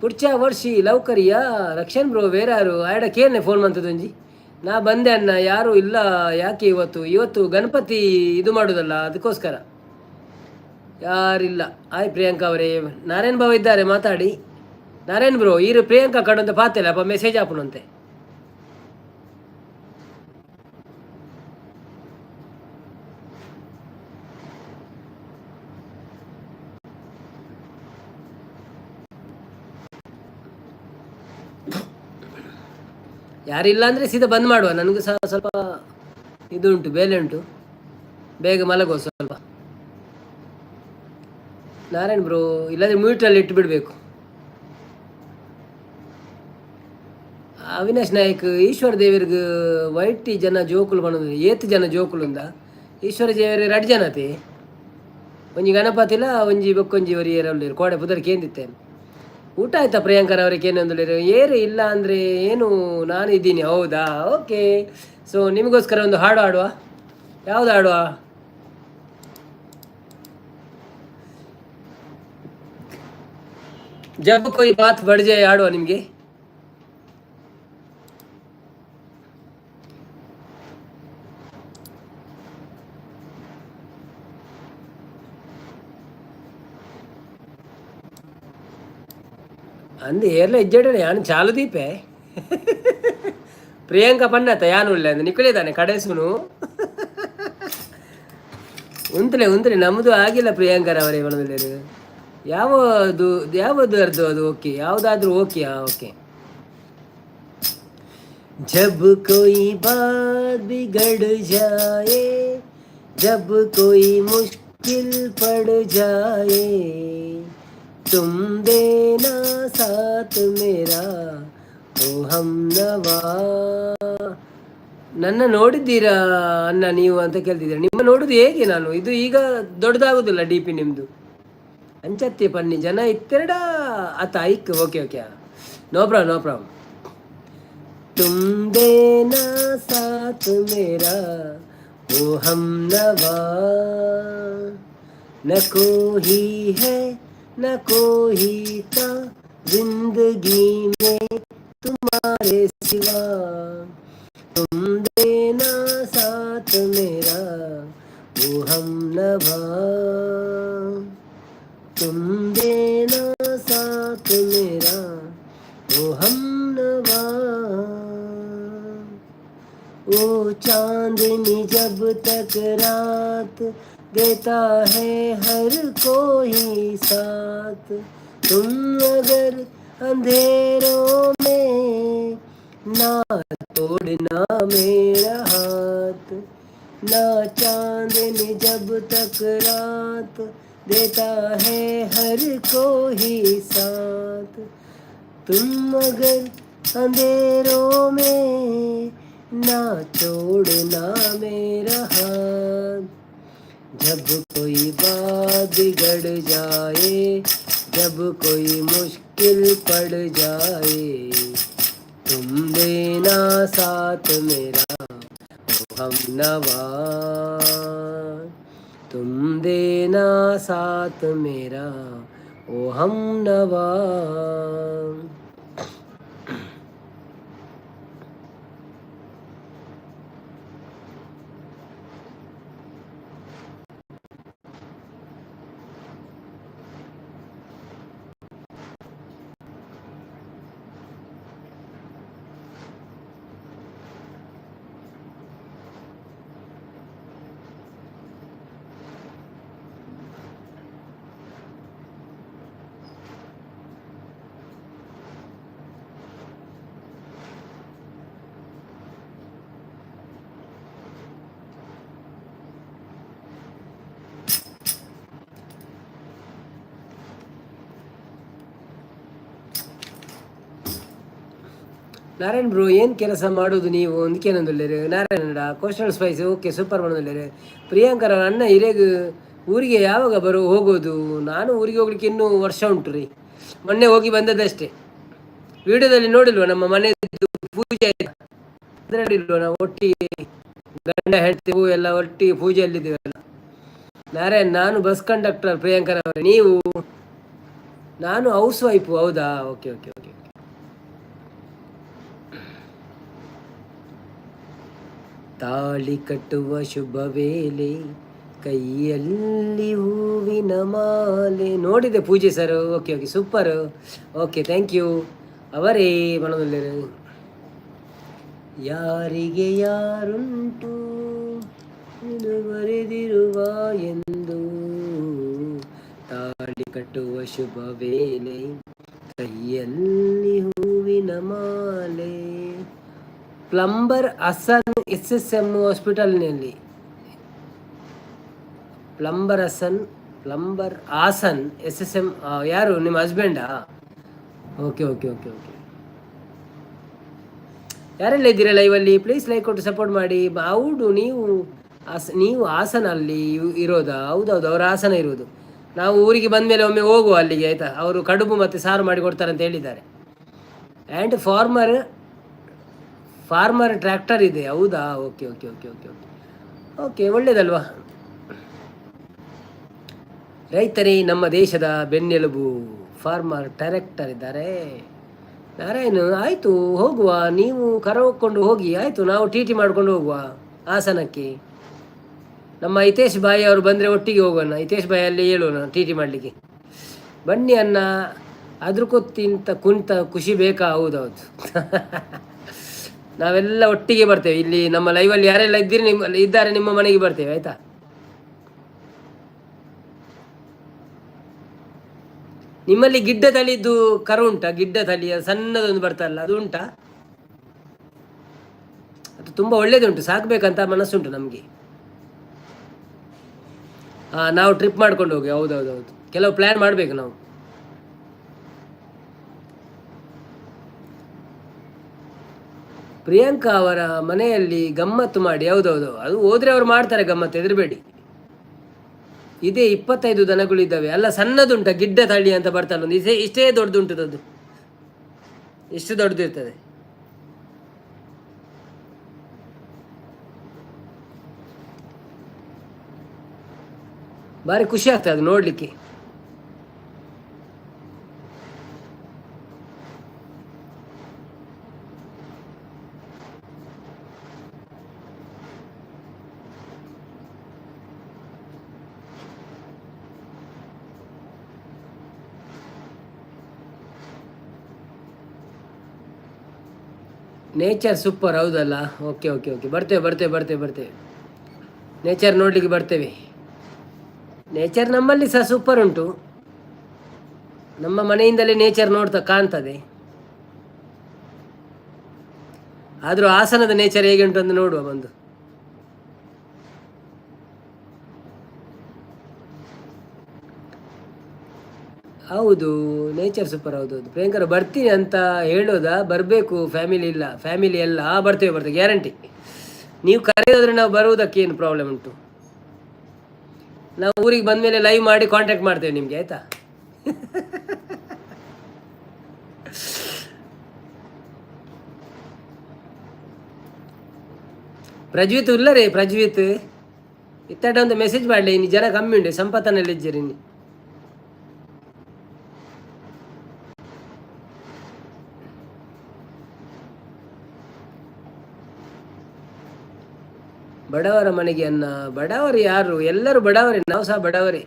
ಪುಡ್ಚಾ ವರ್ಷಿ ಲವ್ಕರಿಯಾ. ರಕ್ಷಣ್ ಬ್ರೋ ಬೇರಾರು ಆಯಡ ಕೇಳನೆ ಫೋನ್ ಮಂತದೊಂಜಿ. ನಾ ಬಂದೆ ಅಣ್ಣ, ಯಾರೂ ಇಲ್ಲ ಯಾಕೆ ಇವತ್ತು? ಇವತ್ತು ಗಣಪತಿ ಇದು ಮಾಡೋದಲ್ಲ, ಅದಕ್ಕೋಸ್ಕರ ಯಾರಿಲ್ಲ. ಆಯ್ ಪ್ರಿಯಾಂಕಾ ಅವರೇ. ನಾರಾಯಣ್ ಬಾಬು ಇದ್ದಾರೆ, ಮಾತಾಡಿ ನಾರಾಯಣ್ ಬ್ರೋ. ಈರು ಪ್ರಿಯಾಂಕಾ ಕಡಂತ ಪಾತೆಲ್ಲ ಅಪ್ಪ ಮೆಸೇಜ್ ಹಾಪುನಂತೆ. ಯಾರಿಲ್ಲ ಅಂದರೆ ಸೀದಾ ಬಂದ್ ಮಾಡುವ. ನನಗೂ ಸಹ ಸ್ವಲ್ಪ ಇದು ಉಂಟು, ಬೇಲೆ ಉಂಟು. ಬೇಗ ಮಲಗುವ ಸ್ವಲ್ಪ. ನಾರಾಯಣ್ ಬ್ರೋ, ಇಲ್ಲಾಂದರೆ ಮ್ಯೂಟಲ್ಲಿ ಇಟ್ಟು ಬಿಡಬೇಕು. ಅವಿನಾಶ್ ನಾಯಕ್, ಈಶ್ವರ ದೇವರಿಗೆ ವೈಟಿ ಜನ ಜೋಕುಲು ಬಣ್ಣದ ಏತ್ ಜನ ಜೋಕುಲುಂದ? ಈಶ್ವರ ದೇವರು ರಡ್ ಜನತೆ. ಒಂಜಿ ಗಣಪತಿಲ ಒಂಜಿ ಬೊಕ್ಕೊಂಜಿ ಒರಿ ಕೋಡೆ ಪುದರ್ ಕೇಂದಿತ್ತೆ. ಊಟ ಆಯ್ತಾ ಪ್ರಿಯಾಂಕರ್ ಅವರಿಗೆ? ಏನಂದ್ರೆ ಏರು ಇಲ್ಲ ಅಂದರೆ ಏನು, ನಾನು ಇದ್ದೀನಿ. ಹೌದಾ? ಓಕೆ. ಸೊ ನಿಮಗೋಸ್ಕರ ಒಂದು ಹಾಡು ಹಾಡುವ. ಯಾವುದು ಹಾಡುವ? ಜಬ್ ಕೊಯ್ ಬಾತ್ ಬಡ್ಜೆ ಹಾಡುವ ನಿಮಗೆ. ಅಂದು ಏರ್ಲ ಇಜ್ಜಡ ಯಾನು ಚಾಲು ದೀಪೆ. ಪ್ರಿಯಾಂಕಾ ಪನ್ನತ ಯಾನು ಇಲ್ಲ ಅಂದು ನಿಕ್ಕಳಿದಾನೆ ಕಡೆಸುನು. ಉಂತಲೆ ಉಂತಲೆ, ನಮ್ಮದು ಆಗಿಲ್ಲ. ಪ್ರಿಯಾಂಕರವರೇ ಬಣದಲ್ಲಿ ಯಾವುದು ಯಾವುದು ಅರ್ಧ ಅದು ಓಕೆ, ಯಾವುದಾದ್ರೂ ಓಕೆ. ಹಾಂ, ಓಕೆ. जब कोई बात बिगड़ जाए, जब कोई मुश्किल पड़ जाए, तुम देना साथ मेरा. ಓ ಹಮ್ ನವಾ. ನನ್ನ ನೋಡಿದ್ದೀರಾ ಅಣ್ಣ ನೀವು ಅಂತ ಕೇಳ್ತಿದ್ದೀರಾ. ನಿಮ್ಮ ನೋಡುದು ಹೇಗೆ ನಾನು? ಇದು ಈಗ ದೊಡ್ಡದಾಗುದಿಲ್ಲ ಡಿ ಪಿ ನಿಮ್ಮದು. ಅಂಚತ್ತೆ ಪನ್ನಿ ಜನ ಇತ್ತೆರಡ ಆತ ಐಕ್. Okay okay, no problem, no problem. तुम देना साथ मेरा ओ हमनवा, न कोई है न कोई था जिंदगी में तुम्हारे सिवा, तुम देना साथ मेरा ओ हमनवा, तुम देना साथ मेरा ओ हमनवा। ओ चांदनी जब तक रात देता है हर कोई साथ, तुम अगर अंधेरों में ना तोड़ना मेरा हाथ। ना चांदनी जब तक रात देता है हर कोई साथ, तुम अगर अंधेरों में ना छोड़ना मेरा हाथ। जब कोई बात बिगड़ जाए, जब कोई मुश्किल पड़ जाए, तुम देना साथ मेरा ओ हमनवा, तुम देना साथ मेरा ओ हमनवा। ನಾರಾಯಣ್ ಬ್ರೋ, ಏನು ಕೆಲಸ ಮಾಡೋದು ನೀವು? ಅಂದ್ಕೇನಂದುಲ್ಲೇರು Narayana. Coastal spice okay, super ಮಾಡೋದಿಲ್ಲೇರು. ಪ್ರಿಯಾಂಕರ ಅಣ್ಣ, ಹಿರೇಗ ಊರಿಗೆ ಯಾವಾಗ ಬರೋ ಹೋಗೋದು? ನಾನು ಊರಿಗೆ ಹೋಗ್ಲಿಕ್ಕೆ ಇನ್ನೂ ವರ್ಷ ಉಂಟು ರೀ. ಮೊನ್ನೆ ಹೋಗಿ ಬಂದದ್ದಷ್ಟೇ. ವಿಡಿಯೋದಲ್ಲಿ ನೋಡಿಲ್ವ? ನಮ್ಮ ಮನೆ ಪೂಜೆ ಇಲ್ವ? ನಾವು ಒಟ್ಟಿಗೆ ಗಂಡ ಹೆಂಡತಿ ಎಲ್ಲ ಒಟ್ಟಿಗೆ ಪೂಜೆಯಲ್ಲಿದ್ದೀವಲ್ಲ. ನಾರಾಯಣ್, ನಾನು ಬಸ್ ಕಂಡಕ್ಟರ್. ಪ್ರಿಯಾಂಕರ್ ಅವರೇ, ನೀವು? ನಾನು ಹೌಸ್ ವೈಫು. ಹೌದಾ? Okay okay okay. ತಾಳಿ ಕಟ್ಟುವ ಶುಭ ವೇಳೆ, ಕೈಯಲ್ಲಿ ಹೂವಿನ ಮಾಲೆ. ನೋಡಿದೆ ಪೂಜೆ sir. Okay okay, super. Okay, thank you. ಅವರೇ ಮನದಲ್ಲಿರು. ಯಾರಿಗೆ ಯಾರುಂಟು ನೀನು ಬರೆದಿರುವ ಎಂದು. ತಾಳಿ ಕಟ್ಟುವ ಶುಭ ವೇಳೆ, ಕೈಯಲ್ಲಿ ಹೂವಿನ ಮಾಲೆ. ಪ್ಲಂಬರ್ ಹಸನ್, ಎಸ್ಎಸ್ಎಂ ಹಾಸ್ಪಿಟಲ್ನಲ್ಲಿ. Plumber Hasan, plumber Hassan, SSM. ಯಾರು, ನಿಮ್ಮ ಹಸ್ಬೆಂಡಾ? Okay okay okay okay. ಯಾರೆಲ್ಲ ಇದ್ದೀರಾ ಲೈವಲ್ಲಿ? ಪ್ಲೀಸ್ ಲೈಕ್ ಕೊಟ್ಟು ಸಪೋರ್ಟ್ ಮಾಡಿ. ಹೌದು, ನೀವು ಹಾಸನ ಅಲ್ಲಿ ಇರೋದಾ? ಹೌದೌದು, ಅವರು ಹಾಸನ ಇರೋದು. ನಾವು ಊರಿಗೆ ಬಂದ ಮೇಲೆ ಒಮ್ಮೆ ಹೋಗುವ ಅಲ್ಲಿಗೆ, ಆಯಿತಾ? ಅವರು ಕಡುಬು ಮತ್ತು ಸಾರು ಮಾಡಿ ಕೊಡ್ತಾರೆ ಅಂತ ಹೇಳಿದ್ದಾರೆ. ಆ್ಯಂಡ್ ಫಾರ್ಮರ್ ಫಾರ್ಮರ್ ಟ್ರ್ಯಾಕ್ಟರ್ ಇದೆ. ಹೌದಾ? Okay okay okay okay okay okay, ಒಳ್ಳೇದಲ್ವಾ? ರೈತರೇ ನಮ್ಮ ದೇಶದ ಬೆನ್ನೆಲುಬು. ಫಾರ್ಮರ್ ಟ್ರ್ಯಾಕ್ಟರ್ ಇದ್ದಾರೆ. ನಾರಾಯಣ್, ಆಯಿತು, ಹೋಗುವ. ನೀವು ಕರಕೊಂಡು ಹೋಗಿ, ಆಯಿತು. ನಾವು ಟಿಟಿ ಮಾಡ್ಕೊಂಡು ಹೋಗುವ ಹಾಸನಕ್ಕೆ. ನಮ್ಮ ಹಿತೇಶ್ ಬಾಯಿ ಅವರು ಬಂದರೆ ಒಟ್ಟಿಗೆ ಹೋಗೋಣ. ಹಿತೇಶ್ ಬಾಯಿ ಅಲ್ಲಿ ಹೇಳೋಣ ಟಿಟಿ ಮಾಡಲಿಕ್ಕೆ. ಬನ್ನಿ ಅನ್ನ, ಅದ್ರಕ್ಕೊತ್ತಿಂತ ಕುಂತ ಖುಷಿ ಬೇಕಾ? ಹೌದೌದು, ನಾವೆಲ್ಲ ಒಟ್ಟಿಗೆ ಬರ್ತೇವೆ. ಇಲ್ಲಿ ನಮ್ಮ ಲೈವಲ್ಲಿ ಯಾರೆಲ್ಲ ಇದ್ದೀರಿ, ನಿಮ್ಮ ಇದ್ದಾರೆ, ನಿಮ್ಮ ಮನೆಗೆ ಬರ್ತೇವೆ, ಆಯ್ತಾ? ನಿಮ್ಮಲ್ಲಿ ಗಿಡ್ಡ ತಳಿದ್ದು ಕರು ಉಂಟಾ? ಗಿಡ್ಡ ತಳಿ ಸಣ್ಣದೊಂದು ಬರ್ತಲ್ಲ, ಅದು ಉಂಟಾ? ಅದು ತುಂಬ ಒಳ್ಳೇದುಂಟು, ಸಾಕಬೇಕಂತ ಮನಸ್ಸುಂಟು ನಮಗೆ. ಹಾಂ, ನಾವು ಟ್ರಿಪ್ ಮಾಡ್ಕೊಂಡು ಹೋಗಿ. ಹೌದೌದೌದು, ಕೆಲವು ಪ್ಲ್ಯಾನ್ ಮಾಡಬೇಕು ನಾವು. ಪ್ರಿಯಾಂಕಾ ಅವರ ಮನೆಯಲ್ಲಿ ಗಮ್ಮತ್ತು ಮಾಡಿ. ಹೌದೌದು, ಅದು ಹೋದ್ರೆ ಅವ್ರು ಮಾಡ್ತಾರೆ ಗಮ್ಮತ್ತು, ಹೆದರಬೇಡಿ. ಇದೇ 25 ದನಗಳಿದ್ದಾವೆ ಅಲ್ಲ, ಸಣ್ಣದುಂಟ ಗಿಡ್ಡ ತಳಿ ಅಂತ ಬರ್ತಲ್ಲ ಒಂದು, ಇಷ್ಟೇ ಇಷ್ಟೇ ದೊಡ್ಡದುಂಟು ಅದು, ಇಷ್ಟು ದೊಡ್ಡದು ಇರ್ತದೆ. ಭಾರಿ ಖುಷಿ ಆಗ್ತದೆ ಅದು ನೋಡ್ಲಿಕ್ಕೆ. ನೇಚರ್ ಸೂಪರ್ ಹೌದಲ್ಲ? ಓಕೆ ಓಕೆ ಓಕೆ, ಬರ್ತೇವೆ ಬರ್ತೇವೆ ಬರ್ತೇವೆ ಬರ್ತೇವೆ, ನೇಚರ್ ನೋಡಲಿಕ್ಕೆ ಬರ್ತೇವೆ. ನೇಚರ್ ನಮ್ಮಲ್ಲಿ ಸಹ ಸೂಪರ್ ಉಂಟು, ನಮ್ಮ ಮನೆಯಿಂದಲೇ ನೇಚರ್ ನೋಡ್ತಾ ಕಾಣ್ತದೆ. ಆದರೂ ಹಾಸನದ ನೇಚರ್ ಹೇಗೆ ಉಂಟು ಅಂತ ನೋಡುವ ಬಂದು. ಹೌದು, ನೇಚರ್ ಸೂಪರ್. ಹೌದು ಹೌದು ಪ್ರಿಯಾಂಕರ ಬರ್ತೀನಿ ಅಂತ ಹೇಳೋದಾ? ಬರಬೇಕು, ಫ್ಯಾಮಿಲಿ ಇಲ್ಲ, ಫ್ಯಾಮಿಲಿ ಎಲ್ಲ ಬರ್ತೇವೆ ಬರ್ತೇವೆ, ಗ್ಯಾರಂಟಿ. ನೀವು ಕರೆಯೋದ್ರೆ ನಾವು ಬರುವುದಕ್ಕೆ ಏನು ಪ್ರಾಬ್ಲಮ್ ಉಂಟು? ನಾವು ಊರಿಗೆ ಬಂದ ಮೇಲೆ ಲೈವ್ ಮಾಡಿ ಕಾಂಟ್ಯಾಕ್ಟ್ ಮಾಡ್ತೇವೆ ನಿಮಗೆ, ಆಯಿತಾ? ಪ್ರಜ್ವಿತ್ ಇಲ್ಲ ರೀ, ಪ್ರಜ್ವಿತ್ ಇತ್ತಡ ಒಂದು ಮೆಸೇಜ್ ಮಾಡಲಿ. ಇನ್ನು ಜನ ಕಮ್ಮಿ ಉಂಟು, ಸಂಪತ್ತನಲ್ಲಿ ಇದ್ದೀರಿ ಇನ್ನು. ಬಡವರ ಮನೆಗೆ ಅನ್ನ, ಬಡವರು ಯಾರು? ಎಲ್ಲರೂ ಬಡವರೇ, ನಾವು ಸಹ ಬಡವರೇ.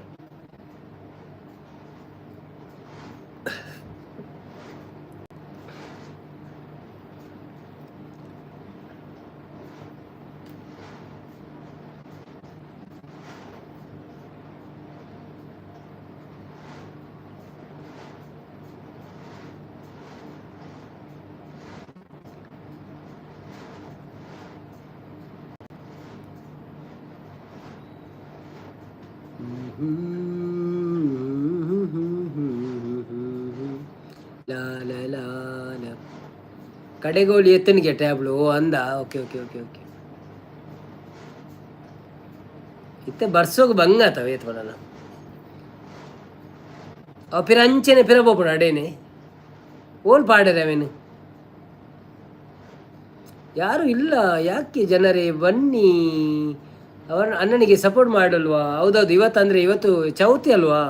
ಲಾ ಲಾ ಲಾ ಲಾ. ಕಡೆಗೋಳಿ ಎತ್ತನಿಗೆ ಟ್ಯಾಬ್ಲು. ಓ ಅಂದ, ಓಕೆ ಓಕೆ ಓಕೆ ಓಕೆ. ಇತ್ತೆ ಬರ್ಸೋಗ ಬಂಗ ಆತವ ಏತ್ವನ ಅವು ಪಿರ ಅಂಚೆನೆ ಪಿರ ಪೋಪುಡು ಅಡೇನೆ ಓಲ್ ಪಾಡರೆ ಅವೇನು ಯಾರು ಇಲ್ಲ. ಯಾಕೆ ಜನರೇ ಬನ್ನಿ, ಅವರ ಅಣ್ಣನಿಗೆ ಸಪೋರ್ಟ್ ಮಾಡಲ್ವಾ? ಹೌದೌದು, ಇವತ್ತಂದರೆ ಇವತ್ತು ಚೌತಿ ಅಲ್ವಾ,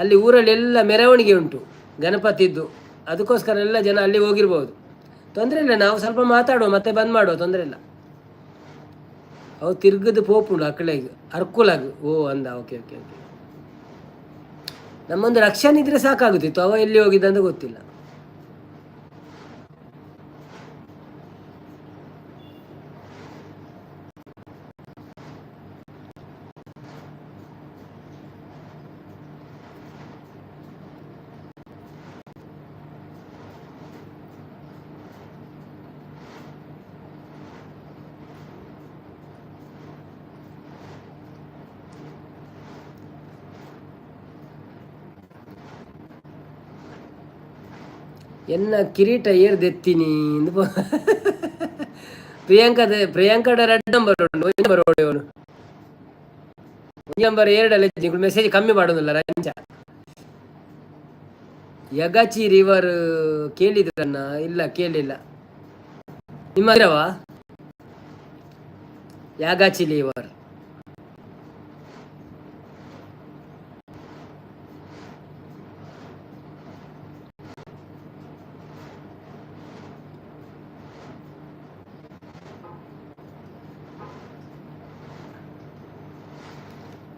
ಅಲ್ಲಿ ಊರಲ್ಲೆಲ್ಲ ಮೆರವಣಿಗೆ ಉಂಟು ಗಣಪತಿದ್ದು, ಅದಕ್ಕೋಸ್ಕರ ಎಲ್ಲ ಜನ ಅಲ್ಲಿ ಹೋಗಿರ್ಬೋದು. ತೊಂದರೆ ಇಲ್ಲ, ನಾವು ಸ್ವಲ್ಪ ಮಾತಾಡುವ ಮತ್ತೆ ಬಂದ್ ಮಾಡುವ, ತೊಂದರೆ ಇಲ್ಲ. ಅವು ತಿರ್ಗದು ಪೋಪುಂಡು ಅಕ್ಕಳೆಗೆ ಅರ್ಕುಲಾಗ. ಓ ಅಂದ, ಓಕೆ ಓಕೆ ಓಕೆ. ನಮ್ಮೊಂದು ರಕ್ಷಣೆ ಇದ್ರೆ ಸಾಕಾಗುತ್ತಿತ್ತು, ಅವ ಎಲ್ಲಿ ಹೋಗಿದ್ದ ಅಂತ ಗೊತ್ತಿಲ್ಲ. ಎನ್ನ ಕಿರೀಟ ಏರ್ದೆತ್ತೀನಿ ಪ್ರಿಯಾಂಕದ ಪ್ರಿಯಾಂಕಡ ರೆಡ್ ನಂಬರ್ ಉಂಟು, ಒಂಜಿ ನಂಬರ್ ಹೊಡೆಯವನು, ಒಂಜಿ ನಂಬರ್ ಏರಡಲ್ಲ ಮೆಸೇಜ್ ಕಮ್ಮಿ ಮಾಡೋದಿಲ್ಲ. ರಂಜ ಯಗಚಿ ರಿವರ್ ಕೇಳಿದ್ರನ್ನ? ಇಲ್ಲ, ಕೇಳಿಲ್ಲ. ನಿಮ್ಮ ಹತ್ತಿರವಾ ಯಾಗಾಚಿ ರಿವರ್?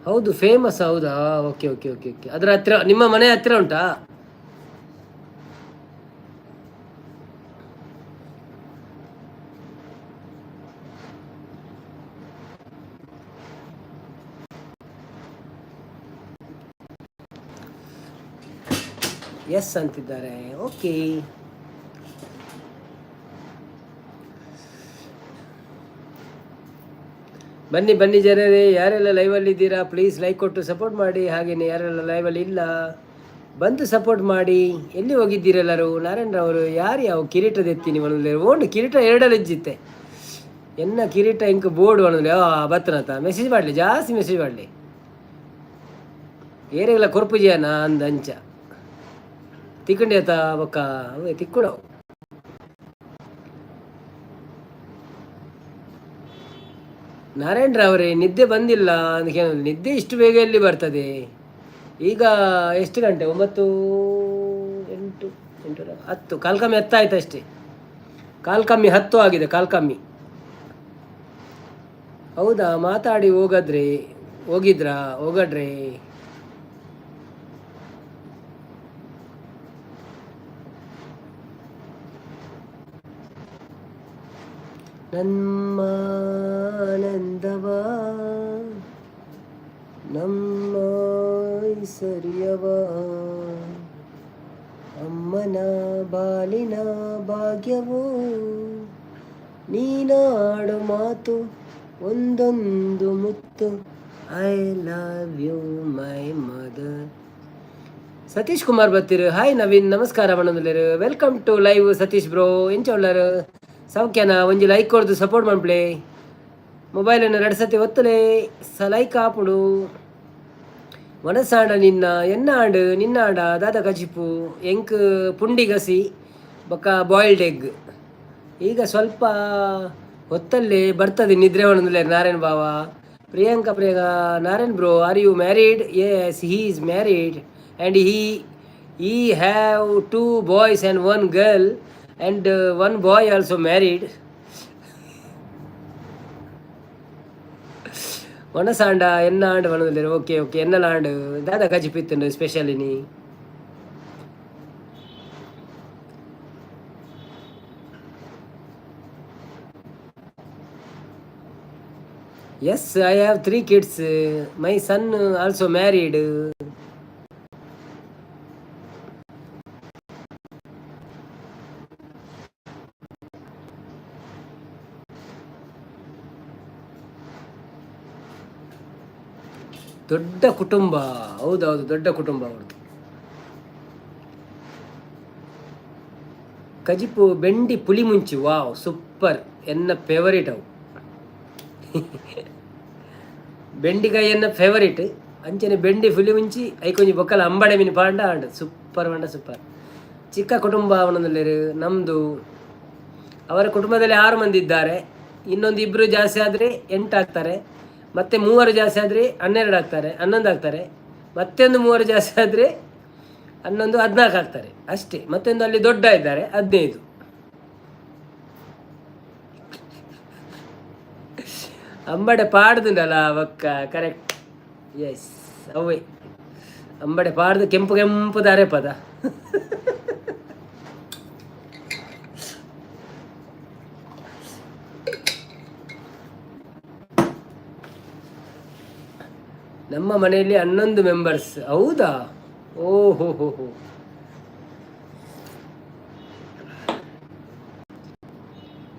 ಹೌದು, ಫೇಮಸ್. ಹೌದಾ? Okay okay okay okay. ಅದರ ಹತ್ತಿರ ನಿಮ್ಮ ಮನೆ ಹತ್ತಿರ ಉಂಟಾ? ಎಸ್ ಅಂತಿದ್ದಾರೆ. ಓಕೆ, ಬನ್ನಿ ಬನ್ನಿ ಜನರೇ, ಯಾರೆಲ್ಲ ಲೈವಲ್ಲಿ ಇದ್ದೀರಾ ಪ್ಲೀಸ್ ಲೈಕ್ ಕೊಟ್ಟು ಸಪೋರ್ಟ್ ಮಾಡಿ. ಹಾಗೆಯೇ ಯಾರೆಲ್ಲ ಲೈವಲ್ಲಿ ಇಲ್ಲ ಬಂದು ಸಪೋರ್ಟ್ ಮಾಡಿ. ಎಲ್ಲಿ ಹೋಗಿದ್ದೀರೆಲ್ಲರೂ? ನಾರಾಯಣರವರು ಯಾರು ಯಾವ ಕಿರೀಟದ ಎತ್ತೀನಿ ಒಣಲೆ ಓಂಡು ಕಿರೀಟ ಎರಡಲ್ಲಿ ಇಜ್ಜಿತ್ತೆ ಎನ್ನ ಕಿರೀಟ ಇಂಕ್ ಬೋರ್ಡ್ ಒಣಲೆ. ಬತ್ತನತ ಮೆಸೇಜ್ ಮಾಡಲಿ, ಜಾಸ್ತಿ ಮೆಸೇಜ್ ಮಾಡಲಿ. ಏರೆಲ್ಲ ಕೊರ್ಪುಜಿಯನ ಅಂದ ಅಂಚ ತಿಕ್ಕಂಡಿ ಆತ ಬೊಕ್ಕ ಅವೇ ತಿಕ್ಕುಡವು. ನಾರಾಯಣರವರೇ, ನಿದ್ದೆ ಬಂದಿಲ್ಲ ಅಂತ ಕೇಳಿದ್ರೆ ನಿದ್ದೆ ಇಷ್ಟು ಬೇಗ ಎಲ್ಲಿ ಬರ್ತದೆ? ಈಗ ಎಷ್ಟು ಗಂಟೆ? 9, 8, 8, 10, ಕಾಲು ಕಮ್ಮಿ 10 ಆಯ್ತು ಅಷ್ಟೇ. ಕಾಲು ಕಮ್ಮಿ 10 ಆಗಿದೆ, ಕಾಲು ಕಮ್ಮಿ. ಹೌದಾ? ಮಾತಾಡಿ ಹೋಗದ್ರಿ, ಹೋಗಿದ್ರಾ? ಹೋಗಡ್ರಿ. ನಮ್ಮ ಆನಂದವ ನಮ್ಮ ಸರಿಯವ ಅಮ್ಮನ ಬಾಲಿನ ಭಾಗ್ಯವೋ, ನೀನಾಡು ಮಾತು ಒಂದೊಂದು ಮುತ್ತು. I love you my mother. Satish Kumar ಬತ್ತಿರು. Hi Naveen, ನಮಸ್ಕಾರ ಮಣ್ಣಂದುಲ್ಲೇರು. Welcome to live Satish bro. ಎಂಚ ಉಳ್ಳಾರು? ಸೌಖ್ಯನ? ಒಂಜಿ ಲೈಕ್ ಕೊಡ್ದು ಸಪೋರ್ಟ್ ಮನ್ಪುಲೆ. ಮೊಬೈಲನ್ನು ಎರಡು ಸತಿ ಒತ್ತಲೆ, ಸ ಲೈಕ್ ಆಪುಂಡು. ಮನಸ್ಸಾಂಡ ನಿನ್ನ ಎನ್ನ ಆಂಡ್ ನಿನ್ನ ಆಂಡ ದಾದ ಕಜಿಪು? ಎಂಕ್ ಪುಂಡಿ ಗಸಿ ಬೊಕ್ಕ ಬಾಯ್ಲ್ಡ್ ಎಗ್. ಈಗ ಸ್ವಲ್ಪ ಹೊತ್ತಲ್ಲಿ ಬರ್ತದೆ ನಿದ್ರೆ ಒಣಂದುಲ್ಲೆ ನಾರಾಯಣ್ ಬಾವ. Priyanka, Priyanka, Narayan bro, are you married? Yes, he is married and he have two boys and one girl and one boy also married. ವನಸಾಂಡ ಎನ್ನ ಆಂಡ್ ವನದಲ್ಲಿ. ಓಕೆ ಓಕೆ, ಎನ್ನಲ ಆಂಡ್. ದಾದ ಕಜಿಪಿತ್ತುಂಡು ಸ್ಪೆಷಲ್ ಇನಿ? Yes, I have three kids. My son also married. ದೊಡ್ಡ ಕುಟುಂಬ. ಹೌದೌದು, ದೊಡ್ಡ ಕುಟುಂಬ ಅವ್ರದ್ದು. ಕಜಿಪು ಬೆಂಡಿ ಪುಳಿ ಮುಂಚಿ. ವಾವ್, ಸೂಪರ್. ಎನ್ನ ಫೇವರಿಟ್ ಅವು. ಬೆಂಡಿಕಾಯಿ ಎನ್ನ ಫೇವರಿಟ್. ಅಂಚನೆ ಬೆಂಡಿ ಪುಲಿ ಮುಂಚಿ ಐಕೊಂಜಿ ಬೊಕ್ಕಲ ಅಂಬಡೆ ಮೀನು ಪಾಂಡ ಆಂಡ್ ಸೂಪರ್ ಬಂಡ ಸೂಪರ್. ಚಿಕ್ಕ ಕುಟುಂಬ ಅವನದಲ್ಲಿರು ನಮ್ಮದು. ಅವರ ಕುಟುಂಬದಲ್ಲಿ 6 ಮಂದಿ ಇದ್ದಾರೆ. ಇನ್ನೊಂದು ಇಬ್ಬರು ಜಾಸ್ತಿ ಆದರೆ 8 ಆಗ್ತಾರೆ. ಮತ್ತೆ ಮೂವರು ಜಾಸ್ತಿ ಆದರೆ 12 ಆಗ್ತಾರೆ, 11 ಆಗ್ತಾರೆ. ಮತ್ತೊಂದು ಮೂವರು ಜಾಸ್ತಿ ಆದರೆ 11, 14 ಆಗ್ತಾರೆ ಅಷ್ಟೇ. ಮತ್ತೊಂದು ಅಲ್ಲಿ ದೊಡ್ಡ ಇದ್ದಾರೆ, 15. ಅಂಬಡೆ ಪಾಡ್ದುಂಡಲ್ಲ ಅವಕ್ಕ, ಕರೆಕ್ಟ್. ಎಸ್, ಅವೇ ಅಂಬಡೆ ಪಾಡ್ದು ಕೆಂಪು ಕೆಂಪು ದಾರೆ ಪದ. ನಮ್ಮ ಮನೆಯಲ್ಲಿ 11 ಮೆಂಬರ್ಸ್. ಹೌದಾ? ಓ ಹೋ ಹೋ ಹೋ.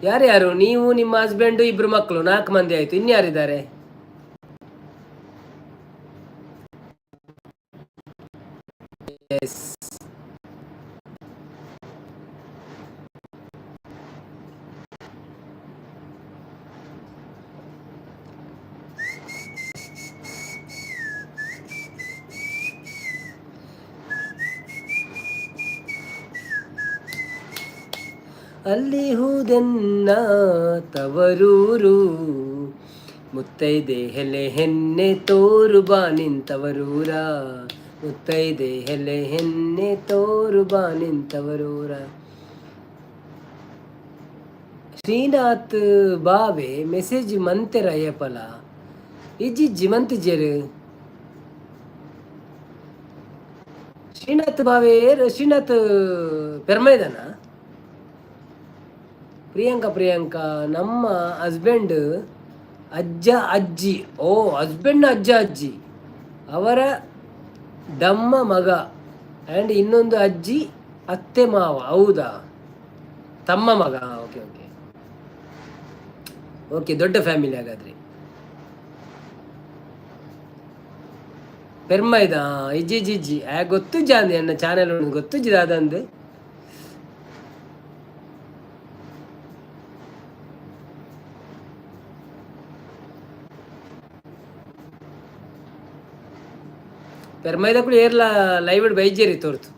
ಯಾರ್ಯಾರು? ನೀವು, ನಿಮ್ಮ ಹಸ್ಬೆಂಡು, ಇಬ್ರು ಮಕ್ಕಳು, 4 ಮಂದಿ ಆಯ್ತು. ಇನ್ಯಾರಿದ್ದಾರೆ? ಎಸ್, ಅಲ್ಲಿ ಹೂದೆನ್ನ ತವರೂರು, ಮುತ್ತೈದೆ ಹೆಲೆ ಹೆನ್ನೆ ತೋರು ಬಾ ನಿಂತವರೂರ, ಮುತ್ತೈದೆ ಹೆಲೆ ಹೆನ್ನೆ ತೋರು ಬಾ ನಿಂತವರೂರ. ಶ್ರೀನಾಥ್ ಬಾವೆ ಮೆಸೇಜ್ ಮಂತೆರ ಏಪಲ ಇಜ್ಜಿಜ್ಜಿ ಮಂತಿಜ್ಜೆರು. ಶ್ರೀನಾಥ್ ಬಾವೆ, ಶ್ರೀನಾಥ್ ಪೆರ್ಮೈದನ. ಪ್ರಿಯಾಂಕಾ, ಪ್ರಿಯಾಂಕಾ, ನಮ್ಮ ಹಸ್ಬೆಂಡ್ ಅಜ್ಜ ಅಜ್ಜಿ, ಓ ಹಸ್ಬೆಂಡ್ ಅಜ್ಜ ಅಜ್ಜಿ ಅವರ ದಮ್ಮ ಮಗ ಆ್ಯಂಡ್ ಇನ್ನೊಂದು ಅಜ್ಜಿ ಅತ್ತೆ ಮಾವ. ಹೌದಾ? ತಮ್ಮ ಮಗ. ಓಕೆ ಓಕೆ ಓಕೆ, ದೊಡ್ಡ ಫ್ಯಾಮಿಲಿ ಹಾಗಾದರೆ. ಪೆರ್ಮೈದ ಇಜ್ಜಿ ಇಜ್ಜಿ ಇಜ್ಜಿ ಆ ಗೊತ್ತುಜ್ಜಿ ಅಂದ್ ಎನ್ನ ಚಾನೆಲ್ ಉಂಡು ಗೊತ್ತುಜ್ಜಿ ದಾದಂದು. ಪೆರ್ಮೈದಕುಲು ಏರ್ಲ ಲೈವ್ ಬೈಜೇರಿ ತೋರ್ತು.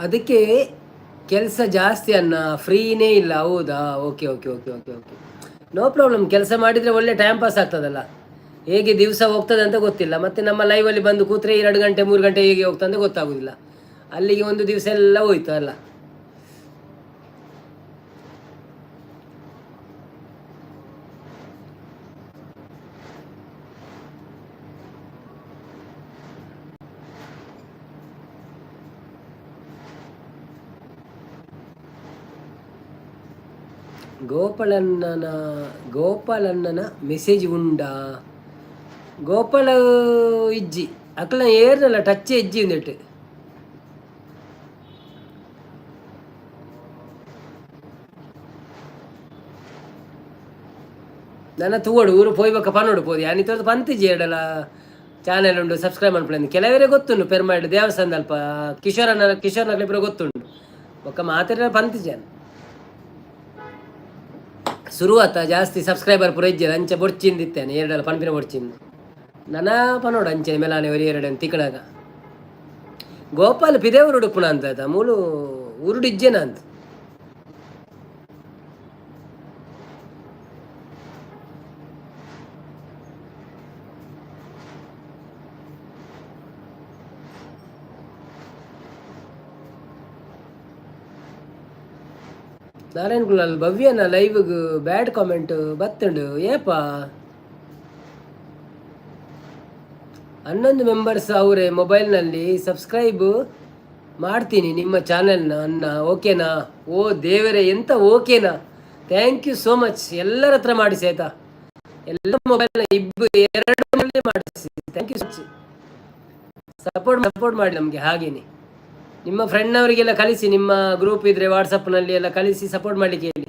ಅದಕ್ಕೆ ಕೆಲಸ ಜಾಸ್ತಿ ಅನ್ನ, ಫ್ರೀನೇ ಇಲ್ಲ. ಹೌದಾ? Okay okay okay okay okay, no problem. ಕೆಲಸ ಮಾಡಿದರೆ ಒಳ್ಳೆ ಟೈಮ್ ಪಾಸ್ ಆಗ್ತದಲ್ಲ, ಹೇಗೆ ದಿವಸ ಹೋಗ್ತದೆ ಅಂತ ಗೊತ್ತಿಲ್ಲ. ಮತ್ತು ನಮ್ಮ ಲೈವಲ್ಲಿ ಬಂದು ಕೂತ್ರೆ 2 ಗಂಟೆ 3 ಗಂಟೆ ಹೇಗೆ ಹೋಗ್ತದೆ ಅಂತ ಗೊತ್ತಾಗೋದಿಲ್ಲ. ಅಲ್ಲಿಗೆ ಒಂದು ದಿವಸ ಎಲ್ಲ ಹೋಯ್ತು ಅಲ್ಲ. ಗೋಪಾಲಣ್ಣನ ಗೋಪಾಲಣ್ಣನ ಮೆಸೇಜ್ ಉಂಡಾ? ಗೋಪಾಲ ಇಜ್ಜಿ, ಅಕ್ಲ ಏರ್ನಲ್ಲ ಟಚ್ ಇಜ್ಜಿ ಒಂದಿಟ್ಟು. ನನ್ನ ತೂವಡು ಊರು ಪೋಯ್ಬಕ್ಕ ಪನೋಡು ಪೋದು ಯಾನಿ ತೋರ್ದು ಪಂತಿಜಿ ಎಡಲ ಚಾನೆಲ್ ಉಂಡು ಸಬ್ಸ್ಕ್ರೈಬ್ ಮನ್ಪುಲೆ. ಕೆಲವರೇ ಗೊತ್ತುಂಡು ಪೆರ್ಮಾಡ್ ದೇವಸ್ಥಾನ ಅಲ್ಪ ಕಿಶೋರನ ಕಿಶೋರ್ನಕ್ಲೆ ಪೂರ ಗೊತ್ತುಂಡು, ಬೊಕ್ಕ ಮಾತೆರ್ಲ ಪಂತಿಜಿ. ಶುರುವಾತ ಜಾಸ್ತಿ ಸಬ್ಸ್ಕ್ರೈಬರ್ ಪೂರ ಇಜ್ಜೆರ್, ಅಂಚ ಬೊಡ್ಚಿಂದು ಇತ್ತೇನೆ ಎರಡಲ್ಲ ಪನ್ಪಿನ ಬೊಡ್ಚಿಂದು ನನ ಪನೋಡು ಅಂಚೆ ಮೆಲಾನೆ ಒರಿ ಎರಡು ತಿಕ್ಕಣಾಗ. ಗೋಪಾಲ ಪಿದೇವರು ಉಡುಪುನ ಅಂತ ಆಯ್ತಾ, ಮೂಲು ಊರುಡು ಇಜ್ಜೆನ ಅಂತ. ನಾರಾಯಣ್ ಕುಲಾಲ್ ಭವ್ಯನ ಲೈವ್ಗ್ ಬ್ಯಾಡ್ ಕಾಮೆಂಟ್ ಬತ್ತುಂಡು ಏಪ? 11 ಮೆಂಬರ್ಸ್ ಅವರೇ ಮೊಬೈಲ್ನಲ್ಲಿ ಸಬ್ಸ್ಕ್ರೈಬ್ ಮಾಡ್ತೀನಿ ನಿಮ್ಮ ಚಾನೆಲ್ನ ಅನ್ನ, ಓಕೆನಾ? ಓ ದೇವರೇ, ಎಂತ ಓಕೆನಾ? Thank you so much. ಎಲ್ಲರ ಹತ್ರ ಮಾಡಿಸಿ ಆಯ್ತಾ? ಎಲ್ಲ ಮೊಬೈಲ್ನ ಇಬ್ಬರು ಎರಡು ಮೊಬೈಲ್ ಮಾಡಿಸಿ. Thank you so much. Support support ಮಾಡಿ ನಮಗೆ. ಹಾಗೇನೆ ನಿಮ್ಮ ಫ್ರೆಂಡ್ನವರಿಗೆಲ್ಲ ಕಳಿಸಿ, ನಿಮ್ಮ ಗ್ರೂಪ್ ಇದ್ರೆ ವಾಟ್ಸಪ್ನಲ್ಲಿ ಎಲ್ಲ ಕಳಿಸಿ ಸಪೋರ್ಟ್ ಮಾಡಲಿಕ್ಕೆ ಹೇಳಿ.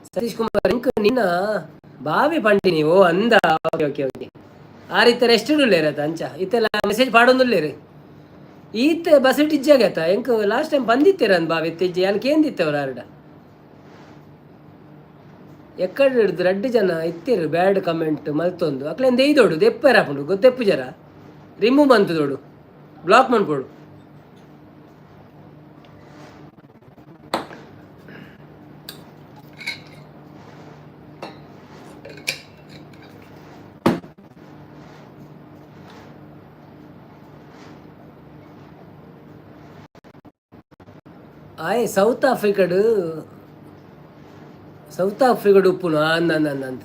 ಸತೀಶ್ ಕುಮಾರ್ ಇಂಕ್ ನಿನ್ನ ಬಾವಿ ಪಂಡಿನಿ. ಓ ಅಂದ, ಓಕೆ ಓಕೆ ಓಕೆ. ಆ ರೀತಿ ರೆಸ್ಟ್ ಉಲ್ಲೇರತ ಅಂಚ ಇತ್ತೆಲ್ಲ ಮೆಸೇಜ್ ಪಾಡೊಂದುಲ್ಲೇರು. ಈತೆ ಬಸ್ ಇಜ್ಜಾಗತ್ತ ಎಂಕ್ ಲಾಸ್ಟ್ ಟೈಮ್ ಬಂದಿತ್ತೀರ ಅಂದ್ ಬಾವಿ ಇತ್ತಿಜ್ಜಿ ಯಾನ್ ಕೇಂದಿತ್ತೇವರ ಆರ್ಡ ಎಕ್ಕಡ ಹಿಡ್ದು ರಡ್ಡು ಜನ ಇತ್ತೀರು ಬ್ಯಾಡ್ ಕಮೆಂಟ್ ಮಲ್ತೊಂದು ಅಕ್ಲೆಂದ ದೆಯ್ದೋಡು ದೆಪ್ಪರ ಹಾಪುಂಡು ಗೊತ್ತೆಪ್ಪು ಜರ ರಿಮೂವ್ ಮಂತದೋಡು ಬ್ಲಾಕ್ ಮನ್ಪೋಡು. ಆಯ್ ಸೌತ್ ಆಫ್ರಿಕಾಡು ಸೌತ್ ಆಫ್ರಿಕಾಡು ಉಪ್ಪುನು ಅಂದ ಅಂದ ಅಂದ ಅಂದ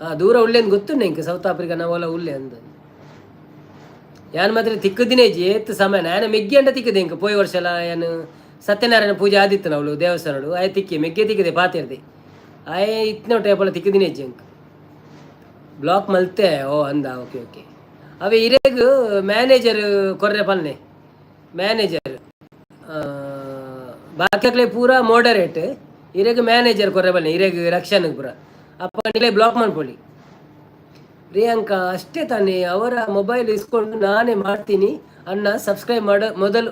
ಆ ದೂರ ಉಳ್ಳೇನು ಗೊತ್ತುಂಡು ಇಂಕ ಸೌತ್ ಆಫ್ರಿಕಾ ನಾವೆಲ್ಲ ಉಳ್ಳೆ ಅಂದ. ಯಾನ್ ಮಾತ್ರ ತಿಕ್ಕುದಿನೇ ಇಜ್ಜಿ ಏತ್ ಸಮಯ ಯಾನ ಮೆಗ್ಗಿ ಅಂಡ ತಿಕ್ಕದೆ ಇಂಕ ಪೋಯಿ ವರ್ಷಲ ಯಾನ್ ಸತ್ಯನಾರಾಯಣ ಪೂಜೆ ಆದಿತ್ತು ನಾವು ದೇವಸ್ಥಾನಡು ಆಯ್ ತಿಕ್ಕಿ ಮೆಗ್ಗೆ ತಿಕ್ಕಿದೆ ಪಾತಿರ್ದೆ ಆಯ್ ಇತ್ನ ಟೇಪಲ ತಿಕ್ಕುದಿನೇ ಇಜ್ಜಿ ಇಂಕ. ಬ್ಲಾಕ್ ಮಲ್ತೆ ಓ ಅಂದ, ಓಕೆ ಓಕೆ. ಅವೆ ಇರೆಗ್ ಮ್ಯಾನೇಜರ್ ಕೊರ್ರೆ ಪಲ್ನೆ ಮ್ಯಾನೇಜರ್, ಬಾಕಿ ಪೂರ ಮೋಡರೇಟ್, ಇರೆಗ್ ಮ್ಯಾನೇಜರ್ ಕೊರ್ರೆ ಬನ್ನಿ ಇರೆಗ್ ರಕ್ಷಣೆ ಪೂರ ಅಪ್ಪ ನಿಲೆ ಬ್ಲಾಕ್ ಮಾಡ್ಕೊಳ್ಳಿ. ಪ್ರಿಯಾಂಕಾ ಅಷ್ಟೇ ತಾನೇ, ಅವರ ಮೊಬೈಲ್ ಇಸ್ಕೊಂಡು ನಾನೇ ಮಾಡ್ತೀನಿ ಅಣ್ಣ. ಸಬ್ಸ್ಕ್ರೈಬ್ ಮಾಡೋ ಮೊದಲು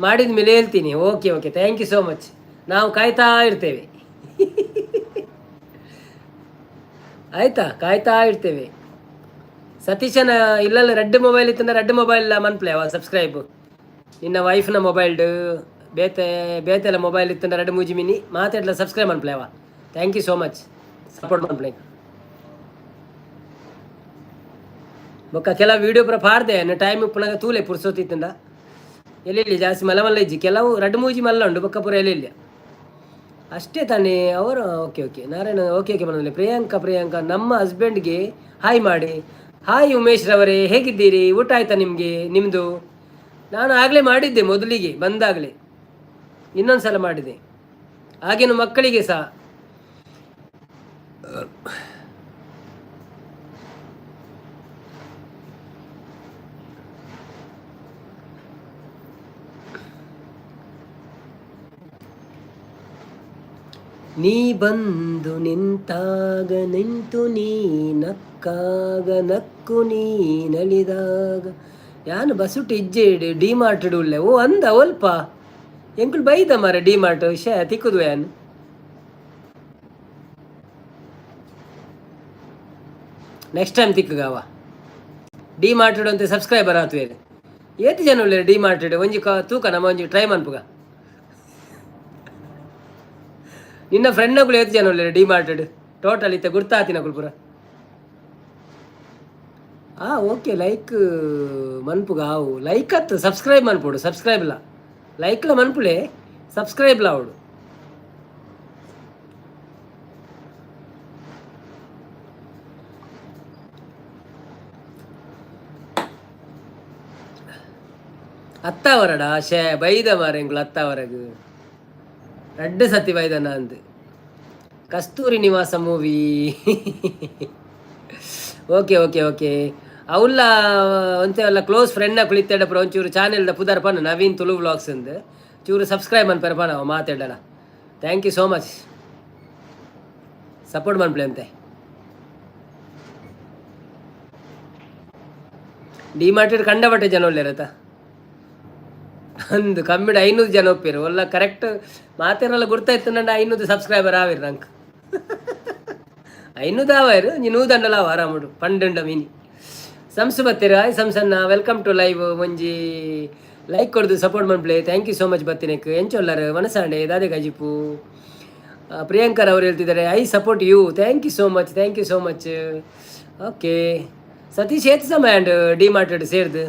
ಮಾಡಿದ ಮೇಲೆ ಹೇಳ್ತೀನಿ. Okay okay, thank you so much. ನಾವು ಕಾಯ್ತಾ ಇರ್ತೇವೆ ಆಯ್ತಾ, ಕಾಯ್ತಾ ಇರ್ತೇವೆ. ಸತೀಶನ ಇಲ್ಲಲ್ಲ ರೆಡ್ ಮೊಬೈಲ್ ಇತ್ತಂದ್ರೆ ರೆಡ್ ಮೊಬೈಲ್ ಮನ್ಪ್ಲೆ ಅವ ಸಬ್ಸ್ಕ್ರೈಬ್. ನಿನ್ನ ವೈಫ್ನ ಮೊಬೈಲ್ಡು ಬೇತೆ ಬೇತೆಲ್ಲ ಮೊಬೈಲ್ ಇತ್ತಂದ್ರೆ ರೆಡ್ ಮೂಜಿ ಮಿನಿ ಮಾತಾಡ್ಲ ಸಬ್ಸ್ಕ್ರೈಬ್ ಮನ್ಪ್ಲೆ ಅವ. Thank you so much support ಮನ್ಪ್ಲೆ. ಬೊಕ್ಕ ಕೆಲವು ವೀಡಿಯೋ ಪೂರ ಪಾಡ್ದೆ ಟೈಮ್ ಇಪ್ಪುನಗ ತೂಲೆ ಪುರ್ಸೊತ್ತಿತ್ತಂಡ ಎಲ್ಲಿ ಜಾಸ್ತಿ ಮಲ್ಲ ಮಲ್ಲ ಇಜ್ಜಿ, ಕೆಲವು ರಡ್ಡು ಮೂಜಿ ಮಲ್ಲ ಉಂಡು ಬೊಕ್ಕ ಪೂರ ಎಲ್ಲಿ ಅಷ್ಟೇ ತಾನೇ ಅವರು. Okay okay Narayana, okay okay ಬಂದಲ್ಲಿ. ಪ್ರಿಯಾಂಕಾ ಪ್ರಿಯಾಂಕಾ ನಮ್ಮ ಹಸ್ಬೆಂಡ್ಗೆ ಹಾಯ್ ಮಾಡಿ. ಹಾಯ್ ಉಮೇಶ್ ರವರೇ, ಹೇಗಿದ್ದೀರಿ? ಊಟ ಆಯ್ತಾ ನಿಮಗೆ? ನಿಮ್ಮದು ನಾನು ಆಗಲೇ ಮಾಡಿದ್ದೆ ಮೊದಲಿಗೆ ಬಂದಾಗಲೇ, ಇನ್ನೊಂದು ಸಲ ಮಾಡಿದೆ. ಹಾಗೇನು ಮಕ್ಕಳಿಗೆ ಸಹ. ನೀ ಬಂದು ನಿಂತಾಗ ನಿಂತು ನೀ ನಕ್ಕಾಗ ನಕ್ಕು ನೀ ನಲಿದಾಗ. ಯಾನು ಬಸುಟು ಇಜ್ಜೆ ಡಿ ಮಾರ್ಟ್ ಉಲ್ಲೆ. ಓ ಅಂದ ಒಲ್ಪ ಎಂಕುಲು ಬೈದ ಮಾರ ಡಿ ಮಾರ್ಟ್ ಶೇ ತಿಕ್ಕುದು ಯಾನ್. ನೆಕ್ಸ್ಟ್ ಟೈಮ್ ತಿಕ್ಕುಗಾವ ಡಿ ಮಾರ್ಟ್ ಅಂತ. ಸಬ್ಸ್ಕ್ರೈಬರ್ ಆತು. ಏತ್ ಜನ ಉಲ್ಲೆರ್ ಡಿ ಮಾರ್ಟ್? ಒಂಜಿ ತೂಕ ನಮ್ಮ ಒಂಜಿ ಟ್ರೈ ಮನ್ಪುಗ. ನಿನ್ನ ಫ್ರೆಂಡ್ನಕುಲು ಏತ್ ಜನ ಉಲ್ಲೆರ್ ಡಿ ಮಾರ್ಟ್ ಟೋಟಲ್? ಇತ್ತೆ ಗುರ್ತಾತಿನಕುಲು ಪೂರ. ಆ ಓಕೆ, ಲೈಕ್ ಮನ್ಪುಗ. ಆವು, ಲೈಕ್ ಅತ್ತು, ಸಬ್ಸ್ಕ್ರೈಬ್ ಮನ್ಪೊಡು. ಸಬ್ಸ್ಕ್ರೈಬ್ ಲ ಲೈಕ್ಲ ಮನ್ಪುಲೆ, ಸಬ್ಸ್ಕ್ರೈಬ್ ಲ ಆವೊಡು. ಅತ್ತಾವರಡ ಶೇ ಬೈದ ಮಾರ ಎಂಕುಲು ಅತ್ತಾವರಗ್ ರಡ್ಡ್ ಸತಿ ಬೈದನ ಅಂದ್. ಕಸ್ತೂರಿ ನಿವಾಸ ಮೂವಿ. ಓಕೆ ಓಕೆ ಓಕೆ, ಅವುಲ್ಲ ಒಂತೆ ಅಲ್ಲ ಕ್ಲೋಸ್ ಫ್ರೆಂಡ್ ಕುಳಿತೇಡ ಪುರ. ಒಂಚೂರು ಚಾನೆಲ್ದ ಪುದರ್ ಪನ್ನ, ನವೀನ್ ತುಳು ವ್ಲಾಗ್ಸ್ ಅಂದ್. ಚೂರು ಸಬ್ಸ್ಕ್ರೈಬ್ ಮನ್ಪೆರ ಪನ ಅವ ಮಾತಾಡಲ್ಲ. Thank you so much, support ಮನ್ಪಲೆ ಅಂತೆ. ಡಿ ಮಾರ್ಟೆಡ್ ಕಂಡಪಟ್ಟೆ ಜನ ಉಲ್ಲೆರತ ಅಂದು. ಕಮ್ಮಿಡ್ 500 ಜನ ಒಪ್ಪಿರು ಒಲ್ಲ. ಕರೆಕ್ಟ್ ಮಾತೆರೆಲ್ಲ ಗುರ್ತಾಯ್ತು ನಂಡ 500 ಸಬ್ಸ್ಕ್ರೈಬರ್ ಆವಿರ್ ನಂಗೆ. 500 ಆವಾರು ಒಂಜಿ 100 ಅಂಡಲ ಆವ ಆರಾಮುಡು ಪಂಡುಂಡ ಮಿನಿ. ಸಂಸು ಬತ್ತೀರ? ಹಾಯ್ ಸಂಸನ್ನ, welcome to live. ಒಂಜಿ ಲೈಕ್ ಕೊಡ್ದು ಸಪೋರ್ಟ್ ಮನ್ಪ್ಲೆ. Thank you so much ಬತ್ತಿನಕ್. ಎಂಚೊಲ್ಲರು? ಮನಸಾಂಡೆ ದಾದೆ ಗಜಿಪು. ಪ್ರಿಯಾಂಕರ್ ಅವರು ಹೇಳ್ತಿದ್ದಾರೆ, "I support you." Thank you so much, thank you so much. Okay Satish, ಏತ್ ಸಮಯ ಅಂಡ್ ಡಿ ಮಾರ್ಟೆಡ್ ಸೇರ್ದು?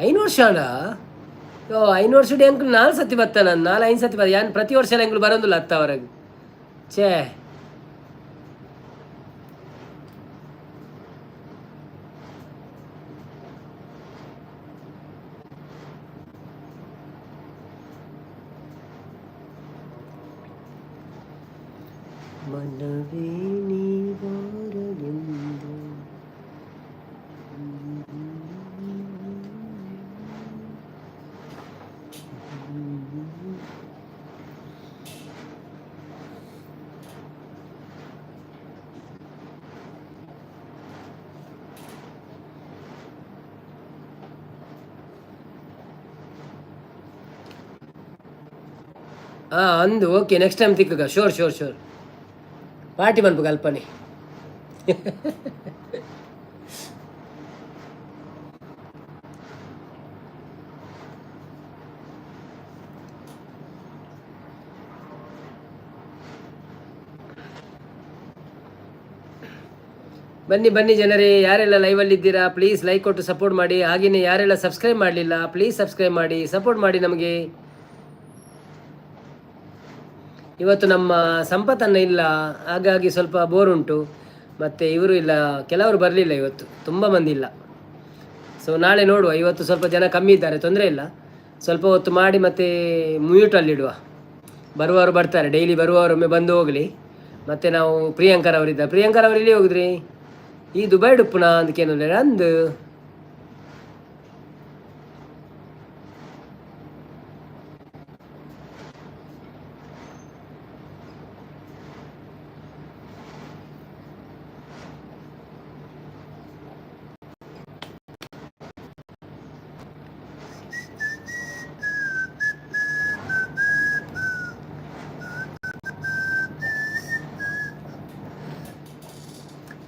5 ವರ್ಷ ಅಣ್ಣ. ಓ, 5 ವರ್ಷ ಅಂಕಲ್. ನಾಲ್ ಸತಿ ಬತ್ತ ನಾನು, ನಾಲ್ ಐದು ಸತಿ ಬತ್ತ. ಯಾನ್ ಪ್ರತಿ ವರ್ಷ ಎಂಕ್ಲು ಬರೋದಿಲ್ಲ ಅತ್ತವರೆಗೆ. ಛೇ. ಮನವೇ ನೀ ಬಾರಲೆಂದು. ಹಾಂ ಅಂದು, ಓಕೆ, ನೆಕ್ಸ್ಟ್ ಟೈಮ್ ತಿಕ್ಕಗ. Sure sure sure. ಪಾರ್ಟಿ ಮನ್ಪು ಕಲ್ಪನೆ. ಬನ್ನಿ ಬನ್ನಿ ಜನರೇ, ಯಾರೆಲ್ಲ ಲೈವಲ್ಲಿ ಇದ್ದೀರಾ ಪ್ಲೀಸ್ ಲೈಕ್ ಕೊಟ್ಟು ಸಪೋರ್ಟ್ ಮಾಡಿ. ಹಾಗೆಯೇ ಯಾರೆಲ್ಲ ಸಬ್ಸ್ಕ್ರೈಬ್ ಮಾಡಲಿಲ್ಲ, ಪ್ಲೀಸ್ ಸಬ್ಸ್ಕ್ರೈಬ್ ಮಾಡಿ, ಸಪೋರ್ಟ್ ಮಾಡಿ ನಮಗೆ. ಇವತ್ತು ನಮ್ಮ ಸಂಪತ್ತನ್ನ ಇಲ್ಲ, ಹಾಗಾಗಿ ಸ್ವಲ್ಪ ಬೋರ್ ಉಂಟು. ಮತ್ತು ಇವರು ಇಲ್ಲ, ಕೆಲವರು ಬರಲಿಲ್ಲ ಇವತ್ತು, ತುಂಬ ಮಂದಿ ಇಲ್ಲ. ಸೊ ನಾಳೆ ನೋಡುವ. ಇವತ್ತು ಸ್ವಲ್ಪ ಜನ ಕಮ್ಮಿ ಇದ್ದಾರೆ, ತೊಂದರೆ ಇಲ್ಲ. ಸ್ವಲ್ಪ ಹೊತ್ತು ಮಾಡಿ ಮತ್ತೆ ಮ್ಯೂಟಲ್ಲಿಡುವ. ಬರುವವರು ಬರ್ತಾರೆ, ಡೈಲಿ ಬರುವವರೊಮ್ಮೆ ಬಂದು ಹೋಗಲಿ. ಮತ್ತು ನಾವು ಪ್ರಿಯಾಂಕರ್ ಅವರಿದ್ದಾರೆ. ಪ್ರಿಯಾಂಕರ್ ಅವರು ಎಲ್ಲಿ ಹೋಗಿದ್ರಿ? ಈ ದುಬೈ ಡುಪ್ಪುನ ಅಂದಕೇನು ಅಂದು.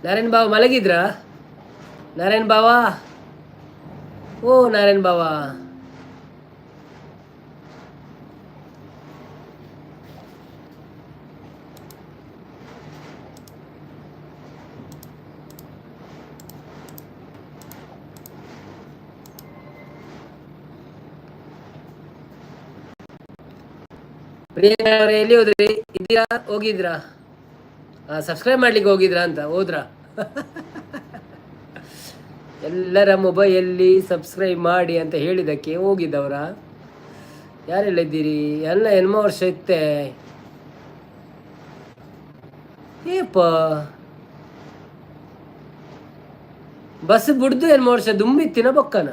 ನಾರಾಯಣ್ ಬಾವ ಮಲಗಿದ್ರಾ? ನಾರಾಯಣ್ ಬಾವಾ, ಓ ನಾರಾಯಣ್ ಬಾವಾ. ಪ್ರಿಯಾಂಕಾ ಅವರೇ, ಎಲ್ಲಿ ಹೋದ್ರಿ? ಇದ್ದೀರಾ, ಹೋಗಿದ್ರಾ? ಸಬ್ಸ್ಕ್ರೈಬ್ ಮಾಡ್ಲಿಕ್ಕೆ ಹೋಗಿದ್ರಾ ಅಂತ ಹೋದ್ರಾ? ಎಲ್ಲರ ಮೊಬೈಲಲ್ಲಿ ಸಬ್ಸ್ಕ್ರೈಬ್ ಮಾಡಿ ಅಂತ ಹೇಳಿದ್ದಕ್ಕೆ ಹೋಗಿದ್ದವರ? ಯಾರೆಲ್ಲ ಇದ್ದೀರಿ? ಎಲ್ಲ ಎನ್ಮ ವರ್ಷ ಇತ್ತೆ. ಏಪ ಬಸ್ ಬುಡ್ದು ಎನ್ಮ ವರ್ಷ ದುಂಬಿತ್ತಿನ ಬೊಕ್ಕನ?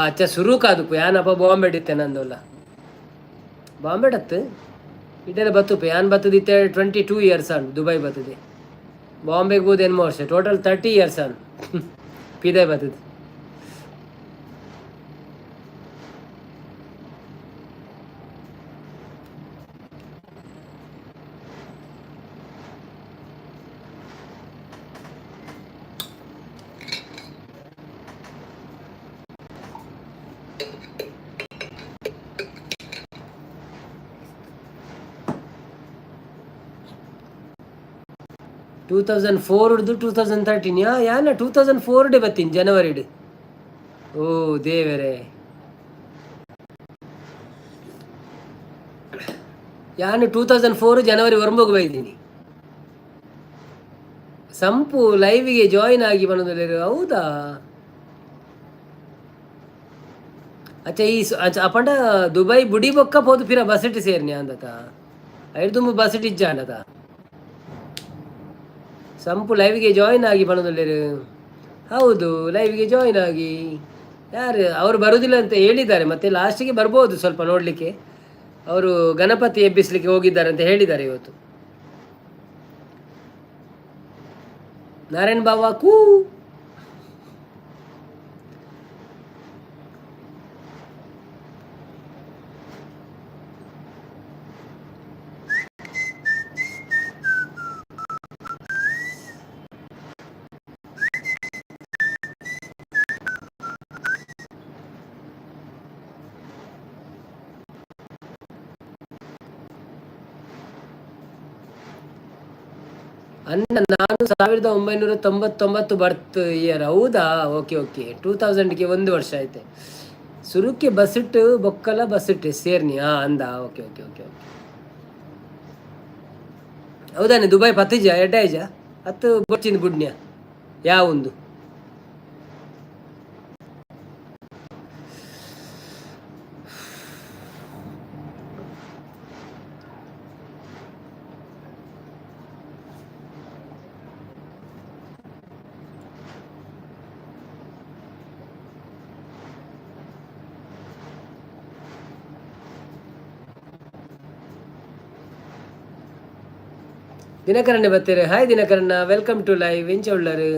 ಅಚ್ಚ ಸುರುಕಾದುಪ್ಪು ಯಾನಪ್ಪ ಬಾಂಬೆ ಇತ್ತೆ ನಂದೊಲ್ಲ. ಬಾಂಬೆ ಅತ್ತು ಇಟ್ಟೆಲ್ಲ ಬತ್ತುಪ್ಪ. ಯಾನ್ ಬತ್ತದಿತ್ತೆ 22 ಇಯರ್ಸ್ ಆನ್ ದುಬೈ ಬತ್ತದೆ. ಬಾಂಬೆಗೆ ಬೋದು ಎನ್ಮ ವರ್ಷ, ಟೋಟಲ್ 30 ಇಯರ್ಸ್ ಆನ್ ಪಿದಾಯ್ ಬತ್ತದು. 2004 ಹಿಡ್ದು 2013. ಯಾ ಯಾನ 2004 ಡೇ ಬತ್ತೀನಿ ಜನವರಿ. ಓ ದೇವರೇ, ಯಾನು 2004 ಜನವರಿ ಒರಂಬೋಗಿ ಬೈದೀನಿ. ಸಂಪು ಲೈವ್ಗೆ ಜಾಯಿನ್ ಆಗಿ ಬಂದಿಲ್ಲ. ಹೌದಾ? ಅಚ್ಚ, ಈ ಅಚ್ಚ ಅಪಂಡ ದುಬೈ ಬುಡಿ ಬೊಕ್ಕ ಪೋದು ಪಿರ ಬಸ್ ಸೇರ್ನಿ ಅಂದತ. ಐದು ತುಂಬ ಬಸ್ ಇಜ್ಜ ಅಂದತ. ಸಂಪು ಲೈವ್ಗೆ ಜಾಯಿನ್ ಆಗಿ ಬಣ್ಣದಲ್ಲಿರು. ಹೌದು, ಲೈವ್ಗೆ ಜಾಯಿನ್ ಆಗಿ. ಯಾರು ಅವರು ಬರುವುದಿಲ್ಲ ಅಂತ ಹೇಳಿದ್ದಾರೆ. ಮತ್ತೆ ಲಾಸ್ಟಿಗೆ ಬರ್ಬೋದು ಸ್ವಲ್ಪ ನೋಡಲಿಕ್ಕೆ. ಅವರು ಗಣಪತಿ ಎಬ್ಬಿಸಲಿಕ್ಕೆ ಹೋಗಿದ್ದಾರೆ ಅಂತ ಹೇಳಿದ್ದಾರೆ ಇವತ್ತು. ನಾರಾಯಣ್ ಬಾಬಾ ಕೂ. ಅಣ್ಣ, ನಾನು 1999 ಬರ್ತ್ ಇಯರ್. ಹೌದಾ? ಓಕೆ ಓಕೆ, 2000ಗೆ ಒಂದು ವರ್ಷ ಆಯ್ತು. ಸುರುಕ್ಕೆ ಬಸ್ಸಿಟ್ಟು ಬೊಕ್ಕಲ ಬಸ್ಸಿಟ್ಟು ಸೇರ್ನಿ. ಹಾಂ ಅಂದ. ಓಕೆ ಓಕೆ ಓಕೆ ಓಕೆ, ಹೌದಾನೆ? ದುಬೈ ಪತ್ತಿಜ ಎಡ್ಡಾಯ್ಜ ಹತ್ತು ಬೊಚ್ಚಿಂದ ಬುಡ್ನ್ಯ ಯಾವೊಂದು? ದಿನಕರಣ್ಣ ಬರ್ತೀರಿ. ಹಾಯ್ ದಿನಕರಣ್ಣ, welcome to live. ಎಂಚ ಉಳ್ಳರು?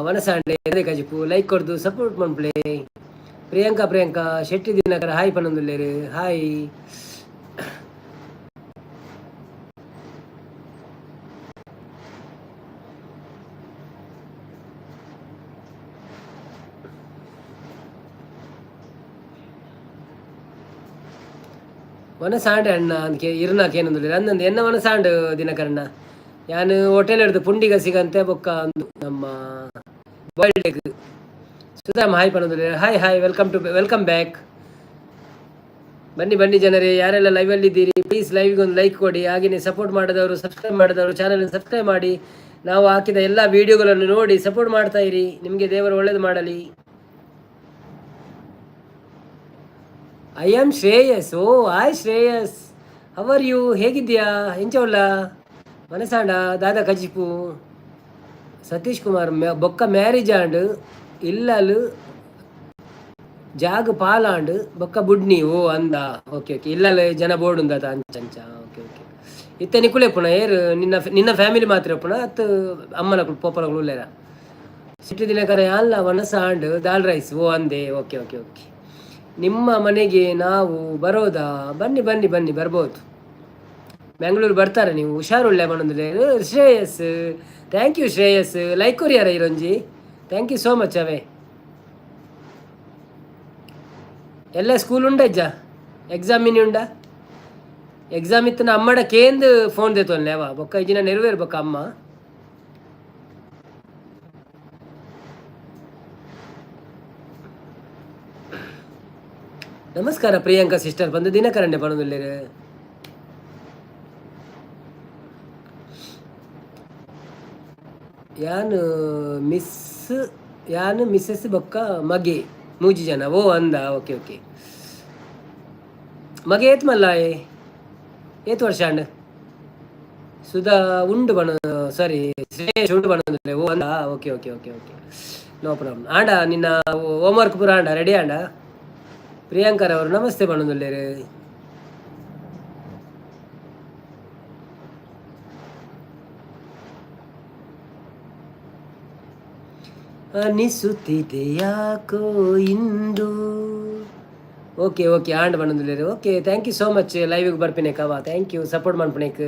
ವನಸಾಂಡೆ ಕಜಿಪು ಲೈಕ್ ಕೊಡ್ದು ಸಪೋರ್ಟ್ ಮನ್ಪ್ಲೆ. ಪ್ರಿಯಾಂಕಾ ಪ್ರಿಯಾಂಕಾ ಶೆಟ್ಟಿ ದಿನಕರ ಹಾಯ್ ಪನೊಂದುಲ್ಲೇರು. ಹಾಯ್. ವನಸಾಂಡೆ ಅಣ್ಣ ಅಂದ್ಕೆ ಇರ್ನಾಕ ಏನಂದ್ರೆ ಅಂದಂದು ಎನ್ನ ವನಸಾಂಡ್ ದಿನಕರಣ್ಣ. ಯಾನು ಹೋಟೆಲ್ ಹಿಡ್ದು ಪುಂಡಿಗ ಸಿಗಂತೆ ಬೊಕ್ಕ ಅಂದು ನಮ್ಮ ಬಾಯ್ಲ್ಡ್ ಎಗ್. ಸುಧಾಮ್ ಹಾಯ್ ಪನೊಂದುಲ್ಲೇರು. Hi hi, welcome to welcome back. ಬನ್ನಿ ಬನ್ನಿ ಜನರೇ, ಯಾರೆಲ್ಲ ಲೈವಲ್ಲಿ ಇದ್ದೀರಿ ಪ್ಲೀಸ್ ಲೈವ್ಗೆ ಒಂದು ಲೈಕ್ ಕೊಡಿ. ಹಾಗೆಯೇ ಸಪೋರ್ಟ್ ಮಾಡಿದವರು, ಸಬ್ಸ್ಕ್ರೈಬ್ ಮಾಡಿದವರು ಚಾನಲ್ ಸಬ್ಸ್ಕ್ರೈಬ್ ಮಾಡಿ. ನಾವು ಹಾಕಿದ ಎಲ್ಲ ವಿಡಿಯೋಗಳನ್ನು ನೋಡಿ ಸಪೋರ್ಟ್ ಮಾಡ್ತಾ ಇರಿ. ನಿಮಗೆ ದೇವರು ಒಳ್ಳೇದು ಮಾಡಲಿ. I am Shreyas. Oh, hi Shreyas, how are you? ಹೇಗಿದ್ಯಾ? ಎಂಚ ಮನಸಾಂಡ ದಾದಾ ಕಜಿಪು? ಸತೀಶ್ ಕುಮಾರ್ ಬೊಕ್ಕ ಮ್ಯಾರೇಜ್ ಆಂಡ್ ಇಲ್ಲಲು ಜಾಗ ಪಾಲಾಂಡ್ ಬೊಕ್ಕ ಬುಡ್ನಿ. ಓ ಅಂದ. ಓಕೆ ಓಕೆ, ಇಲ್ಲಲ್ಲ ಜನ ಬೋರ್ಡ್ ಉಂದಾತ ಅಂಚ ಅಂಚ. ಓಕೆ ಓಕೆ, ಇತ್ತೆ ನಿಕುಲೆ ಪುಣ ಏರ್? ನಿನ್ನ ನಿನ್ನ ಫ್ಯಾಮಿಲಿ ಮಾತ್ರ ಪುಣ ಅತ್ತು ಅಮ್ಮನಕುಲು ಪೋಪನಕುಲು ಉಲ್ಲೇರ? ಸಿಟ್ಟು ದಿನಕರ ಅಲ್ಲ ವನಸ ಆಂಡ್ ದಾಲ್ ರೈಸ್. ಓ ಅಂದೆ. ಓಕೆ ಓಕೆ ಓಕೆ, ನಿಮ್ಮ ಮನೆಗೆ ನಾವು ಬರೋದಾ? ಬನ್ನಿ ಬನ್ನಿ ಬನ್ನಿ, ಬರ್ಬೋದು. ಬೆಂಗಳೂರು ಬರ್ತಾರೆ ನೀವು. ಹುಷಾರುಳ್ಳೆ ಮನೊಂದು Shreyas. Thank you Shreyas. Like ಕೊರಿಯಾರ ಇರೊಂಜಿ. Thank you so much. ಅವೇ ಎಲ್ಲ ಸ್ಕೂಲ್ ಉಂಡಜ್ಜ? ಎಕ್ಸಾಮ್ ಮಿನಿ ಉಂಡ? ಎಕ್ಸಾಮ್ ಇತ್ತು ಅಮ್ಮಡ ಕೇಂದ್ ಫೋನ್ ದೇತೊಲ್ಲೆ ಅವ ಬೊಕ್ಕ ಇಜಿನ ನೆರವೇರು ಬೊಕ್ಕ ಅಮ್ಮ. ನಮಸ್ಕಾರ ಪ್ರಿಯಾಂಕಾ ಸಿಸ್ಟರ್ ಬಂದು ದಿನಕರಣ್ಣೆ ಪಣದುಲ್ಲೇರು. ಯಾನ್ ಮಿಸ್, ಯಾನ್ ಮಿಸ್ಸೆಸ್ ಬೊಕ್ಕ ಮಗೆ ಮೂಜಿ ಜನ. ಓ ಅಂದ, ಓಕೆ ಓಕೆ. ಮಗೆ ಏತ್ ಮಲ್ಲಾಯೆ? ಏತ್ ವರ್ಷ ಅಂಡ್? ಸುಧಾ ಉಂಡು ಬಣ, ಸಾರಿ, ಶ್ರೇಯಸ್ ಉಂಡು ಬಣ. ಓ ಅಂದ, okay okay okay okay, no problem. ಆಂಡ ನಿನ್ನ ಹೋಮ್ವರ್ಕ್ ಪೂರ ಆಂಡ ರೆಡಿ ಆಂಡ? ಪ್ರಿಯಾಂಕರ್ ಅವರು ನಮಸ್ತೆ ಪನೊಂದುಲ್ಲೆರ್. ಅನಿಸುತ್ತಿದೆ ಯಾಕೋ ಇಂದು. ಓಕೆ ಓಕೆ, ಆಂಡ್ ಪನೊಂದುಲ್ಲೆರ್. Okay, thank you so much. ಲೈವ್ಗೆ ಬರ್ಪಿನೆ ಕವ thank you support ಮನ್ಪುನೇಕ್.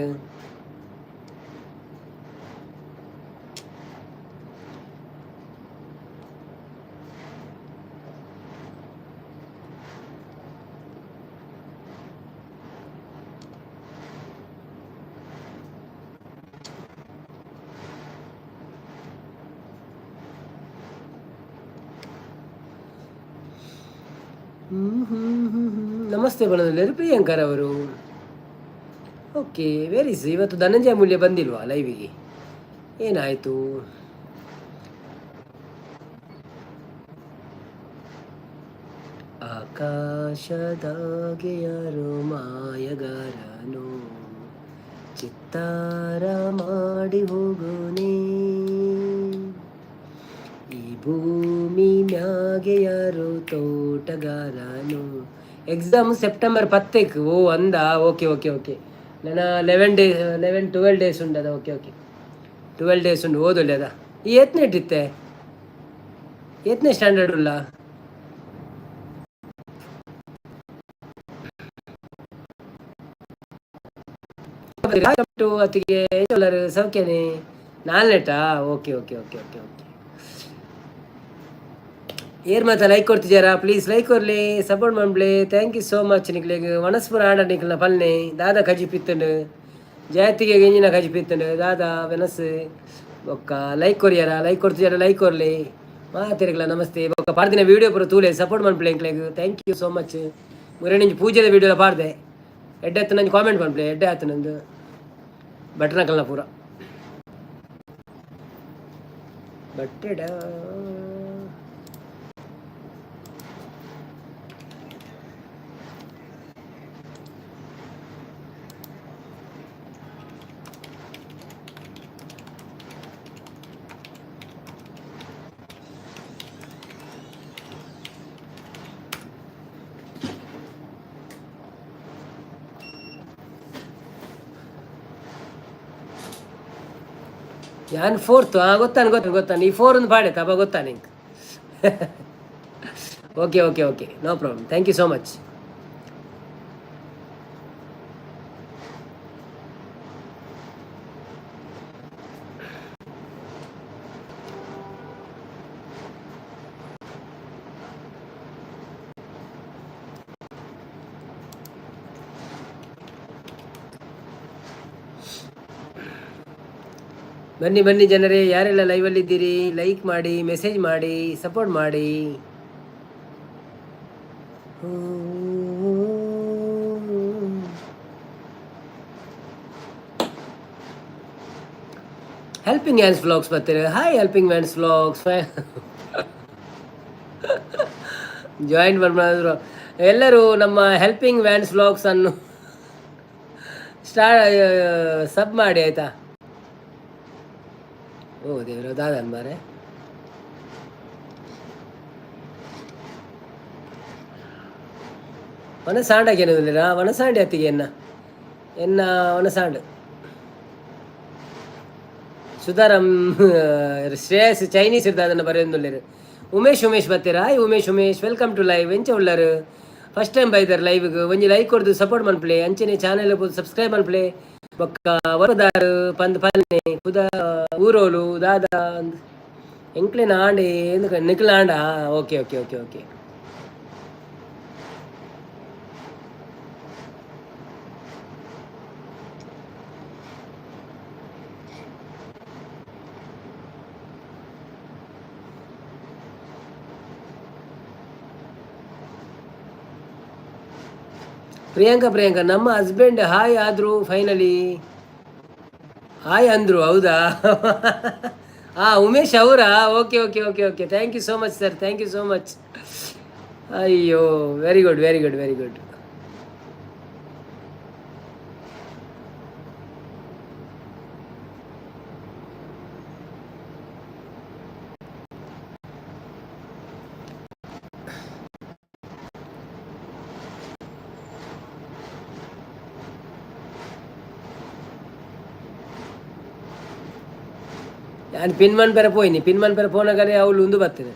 ನಮಸ್ತೆ ಬಣದಲ್ಲಿ ಪ್ರಿಯಾಂಕರ್ ಅವರು. ಓಕೆ, ವೆರಿ ಇವತ್ತು ಧನಂಜಯ ಮೂಲ್ಯ ಬಂದಿಲ್ವಾ ಲೈವಿಗೆ? ಏನಾಯಿತು? ಆಕಾಶದಾಗೆ ಯಾರೋ ಮಾಯಗಾರನು ಚಿತ್ತಾರ ಮಾಡಿ ಹೋಗೋನೆ, ಈ ಭೂಮಿ ಮ್ಯಾಗೆ ಯಾರೋ ತೋಟಗಾರನು. ಎಕ್ಸಾಮ್ ಸೆಪ್ಟೆಂಬರ್ ಪತ್ತೆಕ್. ಓ ಅಂದ, ಓಕೆ ಓಕೆ ಓಕೆ. ನನ್ನ 11 days, 11, 12 days ಉಂಟದ. ಓಕೆ ಓಕೆ, 12 ಡೇಸ್ ಉಂಟು, ಓದೊಲ್ಲಿ ಅದ. ಈ ಏತ್ನೇ ಇಟ್ಟಿತ್ತೆ? ಏತ್ನೇ ಸ್ಟ್ಯಾಂಡರ್ಡ್ ಉಲ್ಲ? ಅತ್ತಿಗೆ ಸೌಖ್ಯನೇ? ನಾಲ್ನೇಟಾ? Okay okay okay okay okay. ಏರ್ ಮಾತ ಲೈಕ್ ಕೊಡ್ತಿದ್ದಾರಾ? ಪ್ಲೀಸ್ ಲೈಕ್ ಕೊರ್ಲಿ, ಸಪೋರ್ಟ್ ಮಾಡ್ಲಿ. Thank you so much. ನಿಕ್ಲೆಗ್ ವನಸ್ಪುರ ಆಂಡ ನಿಕ್ಲ್ನ ಪಲ್ನೆ ದಾದ ಕಜಿ ಪಿತ್ತಂಡು? ಜಯತಿಗೆ ಗೆಂಜಿನ ಕಜಿ ಪಿತ್ತಂಡು ದಾದ ವೆನಸ್? ಬೊಕ್ಕ ಲೈಕ್ ಕೊರಿಯಾರ? ಲೈಕ್ ಕೊಡ್ತಿದ್ದಾರ? ಲೈಕ್ ಕೊರ್ಲಿ. ಮಾತಿರ್ಗಲ ನಮಸ್ತೆ. ಬೊಕ್ಕ ಪಾಡ್ದಿನ ವೀಡಿಯೋ ಪೂರ ತೂಲೆ, ಸಪೋರ್ಟ್ ಮನ್ಪ್ಲೆ ಎಂಕ್ಲೆಗ್. Thank you so much. ಮುರೇಣಿಂಜಿ ಪೂಜೆದ ವೀಡಿಯೋ ಪಾಡ್ದೆ, ಎಡ್ಡೆ ಆತು ನಂಜಿ ಕಾಮೆಂಟ್ ಮನ್ಪ್ಲೆ, ಎಡ್ಡೆ ಆತು ನಂದು ಬಟ್ರಕಲ್ನ ಪೂರ ಬಟ್ಟೆಡ. ಯಾನ್ ಫೋರ್ತ್. ಹಾಂ, ಗೊತ್ತಾನು ಗೊತ್ತಾನು ಗೊತ್ತಾನು. ಈ ಫೋರ್ ಒಂದು ಪಾಡೆ ತಪ್ಪ ಗೊತ್ತಾ ನಿಂಗೆ? Okay okay okay, no problem. Thank you so much. ಬನ್ನಿ ಬನ್ನಿ ಜನರೇ, ಯಾರೆಲ್ಲ ಲೈವಲ್ಲಿದ್ದೀರಿ ಲೈಕ್ ಮಾಡಿ, ಮೆಸೇಜ್ ಮಾಡಿ, ಸಪೋರ್ಟ್ ಮಾಡಿ. ಹೆಲ್ಪಿಂಗ್ ಹ್ಯಾಂಡ್ಸ್ ವ್ಲಾಗ್ಸ್ ಬರ್ತಾರೆ. Hi helping hands vlogs, join ಮಾಡಿದ್ರು ಎಲ್ಲರೂ. ನಮ್ಮ ಹೆಲ್ಪಿಂಗ್ ವ್ಯಾನ್ಸ್ ವ್ಲಾಗ್ಸ್ ಅನ್ನು ಸಬ್ ಮಾಡಿ, ಆಯಿತಾ? ಓ ದೇವ್ರ, ದಾದನ್ ಮಾರೆ. ವನಸಾಂಡಗೇನಿಲ್ಲ, ವನಸಾಂಡಿ ಅತ್ತಿಗೆ ಎನ್ನ ಎನ್ನ ವನಸಾಂಡ್. ಸುಧಾರಂ ಶ್ರೇಯಸ್ ಚೈನೀಸ್ ಇರ್ದ ಬರೆಯೊಂದುಲ್ಲೆರ್. ಉಮೇಶ್ ಉಮೇಶ್ ಬತ್ತೀರಾ? Hi Umesh Umesh, welcome to live. ಎಂಚ ಉಳ್ಳರು? First time ಬೈದಾರ್ ಲೈವ್ಗೆ. ಒಂಜಿ ಲೈಕ್ ಕೊಡ್ದು ಸಪೋರ್ಟ್ ಮನ್ಪ್ಲೆ, ಅಂಚನೆ ಚಾನೆಲ್ ಸಬ್ಸ್ಕ್ರೈಬ್ ಮನ್ಪ್ಲೆ. ಬೊಕ್ಕ ವರದಾರು ಪಂದ್ ಪಲ್ನೆ ಪುದ ಊರೋಲು ದಾದಾ ಎಂಕ್ಲೆನ ಆಂಡೆ ನಿಕ್ಲ ಆಂಡ. Okay okay okay okay. Priyanka Priyanka, ನಮ್ಮ ಹಸ್ಬೆಂಡ್ ಹಾಯ್ ಆದರು, ಫೈನಲಿ ಹಾಯ್ ಅಂದರು. ಹೌದಾ? Umesh ಅವರಾ? Okay okay okay okay, thank you so much sir, thank you so much. ಅಯ್ಯೋ, very good very good very good. ನಾನು pin ಮನ್ಪೆರೆ ಪೋಯಿನಿ, pin ಮನ್ಪೆರೆ ಪೋನಗರೆ ಅವ್ಲು ಉಂದು ಬರ್ತದೆ.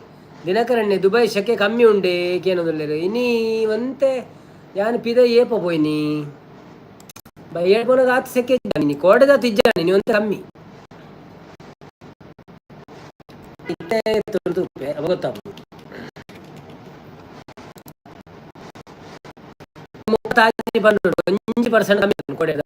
ದಿನಕರಣ್ಣೆ, Dubai ಶೆಕೆ ಕಮ್ಮಿ ಉಂಡೆ ಕೇನೊಂದುಲ್ಲೆರ್ ಇನಿ ಒಂತೆ. ಯಾನ್ ಪಿದ ಏಪ ಪೋಯಿನಿ? ಬೈ ಏಳ್ ಪೋನಗ ಆತ್ ಸೆಕೆ ಇಜ್ಜಾನಿ, ಕೋಡೆದಾತ್ ಇಜ್ಜಾನಿ, ನೀ ಒಂತೆ ಕಮ್ಮಿ ಇತ್ತೆ ತುಳುತುಪ್ಪೆ ಅವ ಗೊತ್ತಾಪುಂಡು. 36 ಪನ್ನುಂಡು, 1% ಕಮ್ಮಿ ಕೋಡೆದ.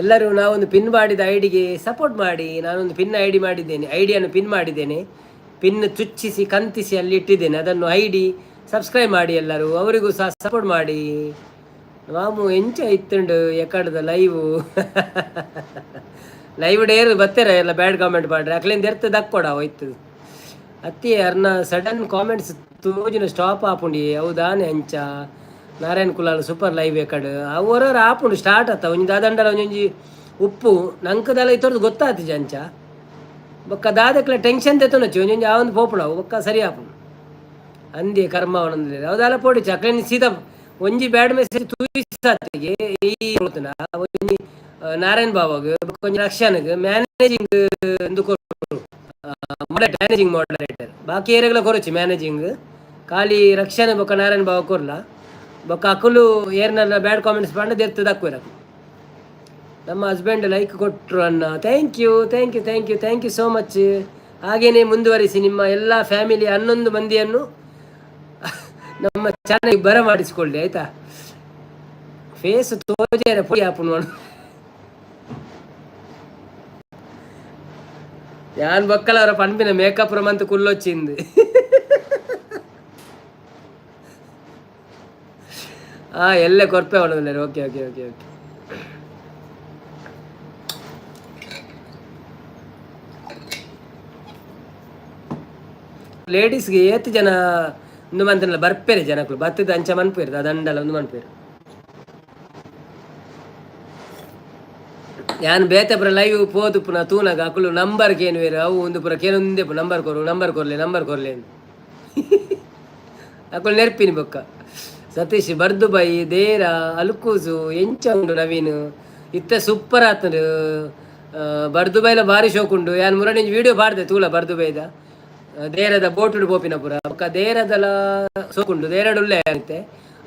ಎಲ್ಲರೂ ನಾವೊಂದು ಪಿನ್ ಮಾಡಿದ ಐಡಿಗೆ ಸಪೋರ್ಟ್ ಮಾಡಿ. ನಾನೊಂದು ಪಿನ್ ಐಡಿ ಮಾಡಿದ್ದೇನೆ, ಐಡಿಯನ್ನು ಪಿನ್ ಮಾಡಿದ್ದೇನೆ. ಪಿನ್ ಚುಚ್ಚಿಸಿ ಕಂತಿಸಿ ಅಲ್ಲಿ ಇಟ್ಟಿದ್ದೇನೆ. ಅದನ್ನು ಐಡಿ ಸಬ್ಸ್ಕ್ರೈಬ್ ಮಾಡಿ, ಎಲ್ಲರೂ ಅವರಿಗೂ ಸಹ ಸಪೋರ್ಟ್ ಮಾಡಿ. ಮಾಮು ಎಂಚ ಇತ್ತುಂಡು ಎಕಡದ live? Live Deere ಬತ್ತೆರ ಎಲ್ಲ ಬ್ಯಾಡ್ ಕಾಮೆಂಟ್ ಮಾಡ್ರಿ, ಅಕ್ಲಿಂದ ಎರ್ತ ದಕ್ಕೊಡ ಹೋಯ್ತು. ಅತ್ತಿ ಅರ್ನ ಸಡನ್ ಕಾಮೆಂಟ್ಸ್ ತೋಜಿನ ಸ್ಟಾಪ್ ಆಪುಂಡಿ, ಹೌದಾನೆ ಅಂಚ? ನಾರಾಯಣ್ ಕುಲಾಲ್ ಸೂಪರ್ ಲೈವ್ ಎಕಡ್. ಅವರವ್ರು ಆಪುಂಡು ಸ್ಟಾರ್ಟ್ ಆತ ಒಂಜಿ ದಾದಂಡಲ ಒಂಜೊಂಜಿ ಉಪ್ಪು ನಂಕದಲ್ಲ ಇತ್ತೊರ್ದು ಗೊತ್ತಾತಿಜ ಅಂಚ. ಬೊಕ್ಕ ದಾದಕ್ಲ ಟೆನ್ಷನ್ ದೆತ್ತೊನೊಚ್ಚಿ ಒಂಜೊಂಜಿ ಆವೊಂದು ಪೋಪುಂಡು, ಅವು ಬೊಕ್ಕ ಸರಿ ಆಪುಂಡು. ಅಂದೆ ಕರ್ಮ ಅವನಂದ್ರೆ ಹೌದಲ್ಲ ಪೋಡಿ ಚಕ್ಲೇನಿ ಸೀದಾ ಒಂಜಿ ಬ್ಯಾಡ್ ಮೆಸೇಜ್ ತೂಯಿಸಾತಿಗೆ ಈ ಒಂಜಿ ನಾರಾಯಣ್ ಬಾಬಾಗ್ ಬೊಕ್ಕ ಒಂಜಿ ರಕ್ಷಣಗ್ ಮ್ಯಾನೇಜಿಂಗ್ ಎಂದು ಕೊರು, ಮ್ಯಾನೇಜಿಂಗ್ ಮಾಡರೇಟರ್. ಬಾಕಿ ಏರೆಗ್ಲ ಕೊರೊಚ್ಚಿ ಮ್ಯಾನೇಜಿಂಗ್, ಖಾಲಿ ರಕ್ಷಣೆ ಬೊಕ್ಕ ನಾರಾಯಣ್ ಬಾಬಾ ಕೊರ್ಲ. ಬೊಕ್ಕ ಅಕುಲು ಏರ್ನಲ್ಲ ಬ್ಯಾಡ್ ಕಾಮೆಂಟ್ಸ್ ಪಂಡ ದೆರ್ತು ದಕ್ಕುವೆರ್. ನಮ್ಮ ಹಸ್ಬೆಂಡ್ ಲೈಕ್ ಕೊಟ್ಟರು ಅಣ್ಣ. Thank you thank you thank you thank you so much. ಹಾಗೇನೆ ಮುಂದುವರಿಸಿ. ನಿಮ್ಮ ಎಲ್ಲ ಫ್ಯಾಮಿಲಿ 11 ಮಂದಿಯನ್ನು ನಮ್ಮ ಚಾನಲ್ಗೆ ಬರ ಮಾಡಿಸಿಕೊಳ್ಳಿ, ಆಯ್ತಾ? ಫೇಸ್ ತೋಜೇರ ಪೊಡಿ ಆಪುಂಡು. ಯಾನ್ ಬೊಕ್ಕಲ ಅವರ ಪನ್ಪಿನ ಮೇಕಪ್ ರಮಂತ ಕುಲ್ಲೊಚ್ಚಿಂದು. ಎಲ್ಲೆ ಕೊರ್ಪೆ ಅವನು. Okay okay okay okay. ಲೇಡೀಸ್ಗೆ ಏತ್ ಜನ ಒಂದು ಮಂತನ ಬರ್ಪೇರೆ ಜನಕ್ಕಳು ಬತ್ತದ ಅಂಚ ಮನ್ಪೇರು ದಂಡಲ ಒಂದು ಮನ್ಪೇರು. ಯಾನ್ ಬೇತೆ ಪುರ ಲೈವ್ ಪೋದು ಪುನ ತೂನಗ ಅಕುಲು ನಂಬರ್ ಕೇನುವೆರ್, ಅವು ಒಂದು ಪುರ ಕೇನೊಂದೇ ನಂಬರ್ ಕೊರು, ನಂಬರ್ ಕೊರ್ಲೆ, ನಂಬರ್ ಕೊರ್ಲೆ. ಅಕುಲು ನೆರ್ಪಿನಿ ಬೊಕ್ಕ. ಸತೀಶ್ ಬರ್ದುಬೈ ದೇರ ಅಲ್ಕೂಸು ಎಂಚ ಉಂಡು ನವೀನ್? ಇತ್ತೆ ಸೂಪರ್ ಆತುಂಡು. ಬರ್ದುಬೈಲ ಬಾರಿ ಶೋಕ್ ಉಂಡು. ಯಾನ್ ಮುರಣಿಂಜಿ ವಿಡಿಯೋ ಪಾಡ್ದೆ ತೂಲ. ಬರ್ದುಬೈದ ದೇರದ ಬೋಟುಡು ಪೋಪಿನ ಪುರ ಬೊಕ್ಕ ದೇರದಲ ಸೋಕುಂಡು, ದೇರಡುಲ್ಲೆ ಇತ್ತೆ.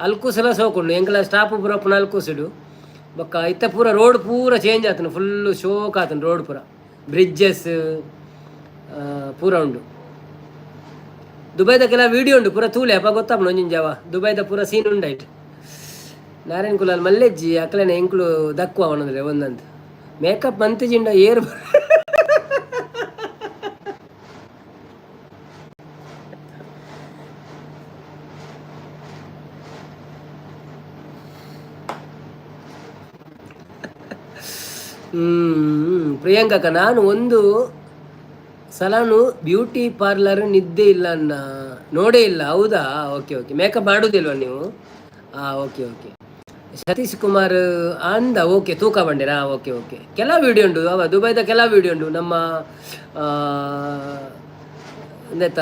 ಅಲ್ಕೂಸುಲ ಸೋಕುಂಡು, ಎಂಕಲ ಸ್ಟಾಪ್ ಪೂರ ಉಪ್ಪುನ ಅಲ್ಕೂಸುಡು. ಬೊಕ್ಕ ಇತ್ತೆ ಪೂರ ರೋಡ್ ಪೂರ ಚೇಂಜ್ ಆತುಂಡು, ಫುಲ್ ಶೋಕ್ ಆತುಂಡು ರೋಡ್ ಪೂರ, ಬ್ರಿಡ್ಜಸ್ ಪೂರ ಉಂಡು. ದುಬೈದ ಕೆಲ ವಿಡಿಯೋ ಉಂಡು, ಪೂರ ತೂಲೆ, ಅಪ್ಪ ಗೊತ್ತಾಪುಂಡು ಒಂಜೊಂಜಿ ಜಾವ ದುಬೈದ ಪೂರ ಸೀನ್ ಉಂಡೈಟ್. ನಾರಾಯಣ್ ಕುಲಾಲ್ ಮಲ್ಲೆಜ್ಜಿ ಅಕ್ಲೆನ ಎಂಕ್ಲು ದಕ್ಕುವ ಅವನಂದ್ರೆ ಒಂದಂತ ಮೇಕಪ್ ಮಂತಿಜಿಂಡ ಏರ್. ಪ್ರಿಯಾಂಕಕ್ಕ, ನಾನು ಒಂದು ಸಲಾನು ಬ್ಯೂಟಿ ಪಾರ್ಲರ್ ನಿದ್ದೆ ಇಲ್ಲ ಅನ್ನ ನೋಡೇ ಇಲ್ಲ. ಹೌದಾ? Okay okay. Makeup ಮಾಡೋದಿಲ್ವಾ ನೀವು? ಹಾಂ, ಓಕೆ ಓಕೆ. ಸತೀಶ್ ಕುಮಾರ್ ಅಂದ ಓಕೆ ತೂಕ ಬಂಡಿರಾ? Okay okay. ಕೆಲವು ವಿಡಿಯೋ ಉಂಟು ಅವ ದುಬೈದ, ಕೆಲವು ವಿಡಿಯೋ ಉಂಟು. ನಮ್ಮ ಎಂದೆತ್ತ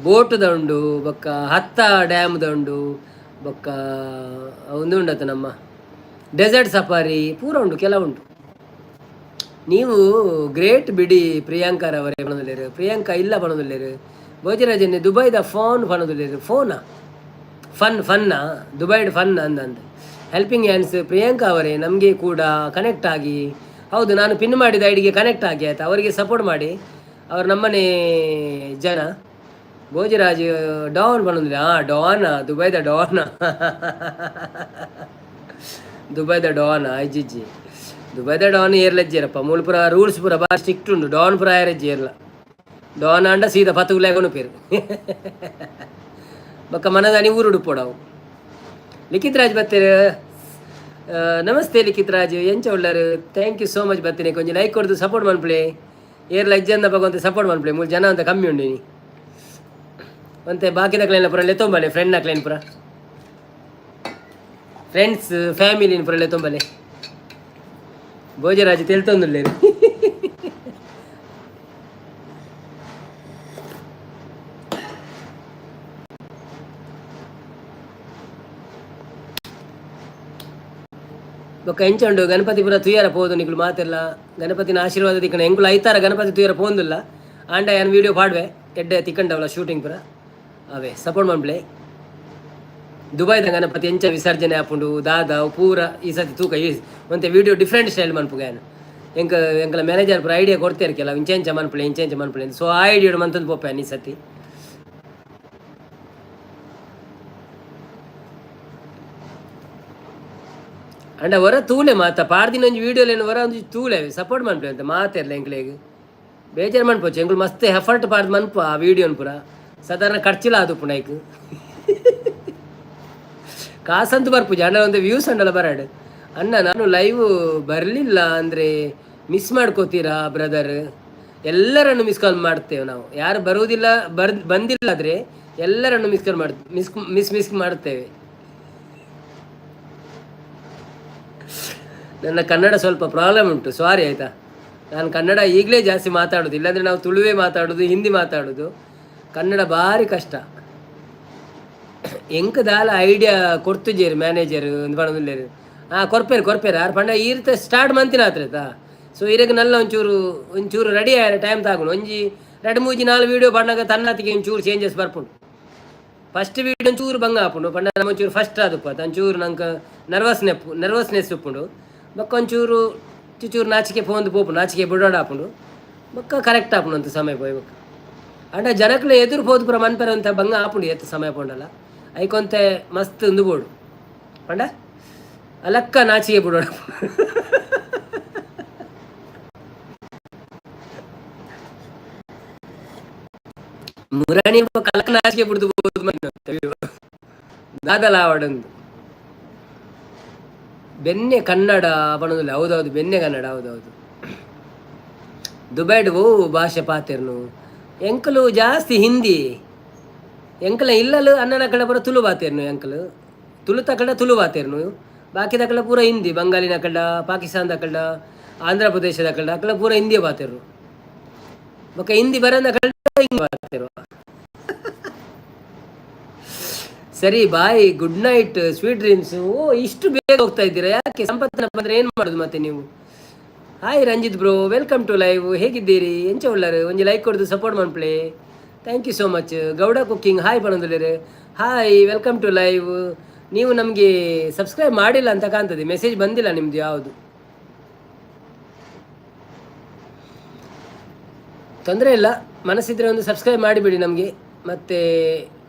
ಬೋಟುದ ಉಂಡು, ಬೊಕ್ಕ ಹತ್ತ ಡ್ಯಾಮ್ದ ಉಂಡು, ಬೊಕ್ಕ ಒಂದು ಉಂಡತ್ತ ನಮ್ಮ ಡೆಸರ್ಟ್ ಸಫಾರಿ ಪೂರ ಉಂಟು, ಕೆಲವು ಉಂಟು. ನೀವು ಗ್ರೇಟ್ ಬಿಡಿ ಪ್ರಿಯಾಂಕರವರೇ ಪಣದುಲ್ಲೇರು. ಪ್ರಿಯಾಂಕಾ ಇಲ್ಲ ಪಣದುಲ್ಲೇರು. ಭೋಜರಾಜನ್ ದುಬೈದ ಫೋನ್ ಪಣದುಲ್ಲೇರು. ಫೋನಾ ಫನ್ ಫನ್ನ ದುಬೈಡ್ ಫನ್ ಅಂದಂದು. ಹೆಲ್ಪಿಂಗ್ ಹ್ಯಾಂಡ್ಸ್ ಪ್ರಿಯಾಂಕಾ ಅವರೇ, ನಮಗೆ ಕೂಡ ಕನೆಕ್ಟ್ ಆಗಿ. ಹೌದು, ನಾನು ಪಿನ್ ಮಾಡಿದ ಐಡಿಗೆ ಕನೆಕ್ಟ್ ಆಗಿ, ಆಯ್ತಾ? ಅವರಿಗೆ ಸಪೋರ್ಟ್ ಮಾಡಿ, ಅವರು ನಮ್ಮನೆ ಜನ. ಭೋಜರಾಜ್ ಡಾನ್ ಪಣದುಲ್ಲೆ. ಹಾಂ, ಡಾನ್, ದುಬೈದ ಡಾನ್, ದುಬೈದ ಡಾನ್ ಐಜಿಜಿ. ದುಬೈದ ಡಾನ್ ಏರ್ಲಜ್ಜೇರಪ್ಪ. ಮೂಲು ಪೂರ ರೂಲ್ಸ್ ಪೂರ ಬಾರಿ ಸ್ಟ್ರಿಕ್ಟ್ ಉಂಡು. ಡಾನ್ ಪೂರ ಆಯರಜ್ಜಿ ಏರ್ಲ. ಡಾನ್ ಆಂಡ ಸೀದಾ ಪತ್ತುಗುಲಾಗನು ಪೇರು ಬೊಕ್ಕ ಮನದಾನಿ ಊರುಡು ಪೋಡವು. ಲಿಖಿತ್ ರಾಜ್ ಬತ್ತೇರು. ನಮಸ್ತೆ ಲಿಖಿತ್ ರಾಜ್, ಎಂಚ ಉಳ್ಳಾರು? Thank you so much ಬತ್ತೀನಿ. ಕೊಂಚ ಲೈಕ್ ಕೊಡ್ದು ಸಪೋರ್ಟ್ ಮನ್ಪುಲೆ. ಏರ್ಲ ಇಜ್ಜಂದ ಬಗೊಂತೆ ಸಪೋರ್ಟ್ ಮನ್ಪುಲೆ. ಮೂಲು ಜನ ಅಂತ ಕಮ್ಮಿ ಉಂಡು. ನೀ ಒಂತೆ ಬಾಕಿದಕ್ಲೆನ ಪೂರ ಲೆತ್ತೊಂಬಲೆ, ಫ್ರೆಂಡ್ ಅಕ್ಲೇನ್ ಪೂರ, ಫ್ರೆಂಡ್ಸ್ ಫ್ಯಾಮಿಲಿನ ಪೂರ ಲೆತ್ತೊಂಬಲೆ. ಭೋಜರಾಜ್ ತೆಲ್ತೊಂದುಲ್ಲೇರು. ಬೊಕ್ಕ ಎಂಚ ಉಂಡು ಗಣಪತಿ ಪೂರ ತುಯ್ಯರ ಪೋದು ನಿಕುಲು ಮಾತೆಲ್ಲ? ಗಣಪತಿನ ಆಶೀರ್ವಾದ ತಿಕ್ಕಣ. ಎಂಕುಲು ಐತಾರ ಗಣಪತಿ ತುಯ್ಯರ ಪೋಂದುಲ್ಲ. ಆಂಡ ಯಾನ್ ವೀಡಿಯೋ ಪಾಡ್ವೆ. ಎಡ್ಡೆ ತಿಕ್ಕಂಡವಲ್ಲ ಶೂಟಿಂಗ್ ಪೂರ. ಅವೇ ಸಪೋರ್ಟ್ ಮನ್ಪುಲೆ. ದುಬೈದ ಗಣಪತಿ ಎಂಚ ವಿಸರ್ಜನೆ ಆಪುಂಡು ದಾದ ಪೂರ ಈ ಸತಿ ತೂಕ. ಈ ಒಂತೆ ವೀಡಿಯೋ ಡಿಫ್ರೆಂಟ್ ಸ್ಟೈಲ್ ಮನ್ಪುಗ ಯಾನ್. ಎಂಕ ಎಂಕಲ ಮ್ಯಾನೇಜರ್ ಪೂರ ಐಡಿಯಾ ಕೊಡ್ತೇರು ಕೆಲವು, ಇಂಚ ಇಂಚ ಮನ್ಪುಲೆ, ಇಂಚ ಇಂಚ ಮನ್ಪುಲೆ. ಸೊ ಆ ಐಡಿಯಾ ಮಂತಂದು ಪೋಪೆ ಈ ಸತಿ. ಅಂಡ ಹೊರ ತೂಲೆ ಮಾತ ಪಾಡ್ದಿನ ಒಂಜಿ ವೀಡಿಯೋಲೇನು ಹೊರ ಒಂಜಿ ತೂಲೆ, ಸಪೋರ್ಟ್ ಮನ್ಪುಲೆ ಅಂತ ಮಾತೆರ್ಲ. ಎಂಕ್ಲೆಗ್ ಬೇಜಾರು ಮನ್ಪೊಚ್ಚು. ಎಂಕುಲು ಮಸ್ತ್ ಎಫರ್ಟ್ ಪಾಡ್ದು ಮನ್ಪು ಆ ವೀಡಿಯೋನ್ ಪೂರ. ಸಾಧಾರಣ ಖರ್ಚಿಲ ಆದುಪ್ಪುಂಡು. ಐಕ್ ಕಾಸಂತೂ ಬರ್ಪುಜಿ, ಅಣ್ಣ ಒಂದು ವ್ಯೂಸ್ ಅಂಡಲ ಬರಾಡು. ಅಣ್ಣ, ನಾನು ಲೈವ್ ಬರಲಿಲ್ಲ ಅಂದರೆ ಮಿಸ್ ಮಾಡ್ಕೋತೀರಾ ಬ್ರದರ್? ಎಲ್ಲರನ್ನು ಮಿಸ್ ಕಾಲ್ ಮಾಡ್ತೇವೆ ನಾವು. ಯಾರು ಬರುವುದಿಲ್ಲ, ಬಂದಿಲ್ಲ ಆದರೆ ಎಲ್ಲರನ್ನು ಮಿಸ್ ಕಾಲ್ ಮಾಡ್ ಮಿಸ್ ಮಿಸ್ ಮಿಸ್ ಮಾಡ್ತೇವೆ. ನನ್ನ ಕನ್ನಡ ಸ್ವಲ್ಪ ಪ್ರಾಬ್ಲಮ್ ಉಂಟು, ಸಾರಿ ಆಯಿತಾ. ನಾನು ಕನ್ನಡ ಈಗಲೇ ಜಾಸ್ತಿ ಮಾತಾಡೋದು, ಇಲ್ಲಾಂದರೆ ನಾವು ತುಳುವೇ ಮಾತಾಡೋದು, ಹಿಂದಿ ಮಾತಾಡೋದು. ಕನ್ನಡ ಭಾರಿ ಕಷ್ಟ. ಎಂಕ್ ದಾಲ ಐಡಿಯಾ ಕೊಡ್ತುಜೇರು ಮ್ಯಾನೇಜರ್ ಒಂದು ಪಣದುಲ್ಲೇರು. ಹಾಂ, ಕೊರ್ಪೇರು ಕೊರ್ಪೇರು ಆರ್ ಪಂಡ ಈ ರೀತಿ ಸ್ಟಾರ್ಟ್ ಮಂತಿನ ಆತ್ರೇತಾ. ಸೊ ಇರಗ್ ನಲ್ಲ ಒಂಚೂರು ಒಂಚೂರು ರೆಡಿ ಆಯ್ರೆ ಟೈಮ್ ತಾಗುಂಡು. ಒಂಜಿ ರಡ್ಡ್ ಮೂಜಿ ನಾಲ್ ವೀಡಿಯೋ ಪಣ್ಣಗ ತನ್ನತಿಗೆ ಒಂಚೂರು ಚೇಂಜಸ್ ಬರ್ಪುಂಡು. ಫಸ್ಟ್ ವೀಡಿಯೋ ಒಂಚೂರು ಬಂಗ ಆಪುಂಡು. ಪಂಡ ನಮ್ಮ ಒಂಚೂರು ಫಸ್ಟ್ ಆದುಪ್ಪ ಒಂಚೂರು ನಂಗೆ ನರ್ವಸ್ನೆಸ್ ಉಪ್ಪುಂಡು. ಬೊಕ್ಕ ಒಂಚೂರು ಚುಚೂರು ನಾಚಿಕೆ ಫೋನ್ದು ಪೋಪುಂಡು, ನಾಚಿಕೆ ಬುಡೋಡ ಆಪುಂಡು. ಬೊಕ್ಕ ಕರೆಕ್ಟ್ ಆಪುಂಡು ಅಂತ ಸಮಯ ಪೋಯಿ ಬೊಕ್ಕ. ಅಂಡ ಜನಕ್ಲೆ ಎದುರು ಪೋದು ಪೂರ ಮನ್ಪೆರೆ ಅಂತ ಬಂಗ ಆಪುಂಡು. ಎತ್ತ ಸಮಯ ಪೋಂಡಲ ಐಕೊಂತೆ ಮಸ್ತ್ ಉಂದು ಬೋಡು. ಪಂಡ ಅಲಕ್ಕ ನಾಚಿಕೆ ಬುಡೋಡ. ಮುರಣಿ ಕಲಕ ನಾಚಿಕೆ ಬಿಡ್ದು ಬೋದು ದಾದಲ ಆವಡಂದು. ಬೆನ್ನೆ ಕನ್ನಡ ಪಣೋದಿಲ್ಲ. ಹೌದೌದು, ಬೆನ್ನೆ ಕನ್ನಡ, ಹೌದೌದು. ದುಬೈಡ್ ಓ ಭಾಷೆ ಪಾತೆರ್ನು? ಎಂಕಲು ಜಾಸ್ತಿ ಹಿಂದಿ. ಎಂಕಲ ಇಲ್ಲಲು ಅಣ್ಣನ ಕಡೆ ಪೂರ ತುಳು ಬಾತೇರ್ನು. ಎಂಕಲು ತುಳು ತಕಡ ತುಳು ಬಾತೇರ್ನು. ಬಾಕಿದ ಕಡೆ ಪೂರ ಹಿಂದಿ. ಬಂಗಾಲಿನ ಕಡ, ಪಾಕಿಸ್ತಾನದ ಕಡ, ಆಂಧ್ರ ಪ್ರದೇಶದ ಕಡ ಅಕಲ ಪೂರ ಹಿಂದಿ ಬಾತೇರು. ಬೊಕ್ಕ ಹಿಂದಿ ಬರಂದ ಕಡ ಹಿಂಗ್ ಬಾತೇರು. ಸರಿ, bye, good night, sweet dreams. ಓ, ಇಷ್ಟು ಬೇಗ ಹೋಗ್ತಾ ಇದ್ದೀರಾ ಯಾಕೆ? ಸಂಪತ್ತನ ಬಂದ್ರೆ ಏನು ಮಾಡೋದು ಮತ್ತೆ ನೀವು? Hi Ranjith bro, welcome to live. ಹೇಗಿದ್ದೀರಿ? ಎಂಚ ಉಳ್ಳಾರು? ಒಂಜಿ ಲೈಕ್ ಕೊಡ್ದು ಸಪೋರ್ಟ್ ಮನ್ಪುಲೆ. Thank you so much. Gowda cooking hi ಪಣೊಂದುಲ್ಲೆರ್. Hi, welcome to live. ನೀವು ನಮಗೆ ಸಬ್ಸ್ಕ್ರೈಬ್ ಮಾಡಿಲ್ಲ ಅಂತ ಕಾಣ್ತದೆ. ಮೆಸೇಜ್ ಬಂದಿಲ್ಲ ನಿಮ್ಮದು ಯಾವುದು. ತೊಂದರೆ ಇಲ್ಲ, ಮನಸ್ಸಿದ್ರೆ ಒಂದು ಸಬ್ಸ್ಕ್ರೈಬ್ ಮಾಡಿಬಿಡಿ ನಮಗೆ. ಮತ್ತು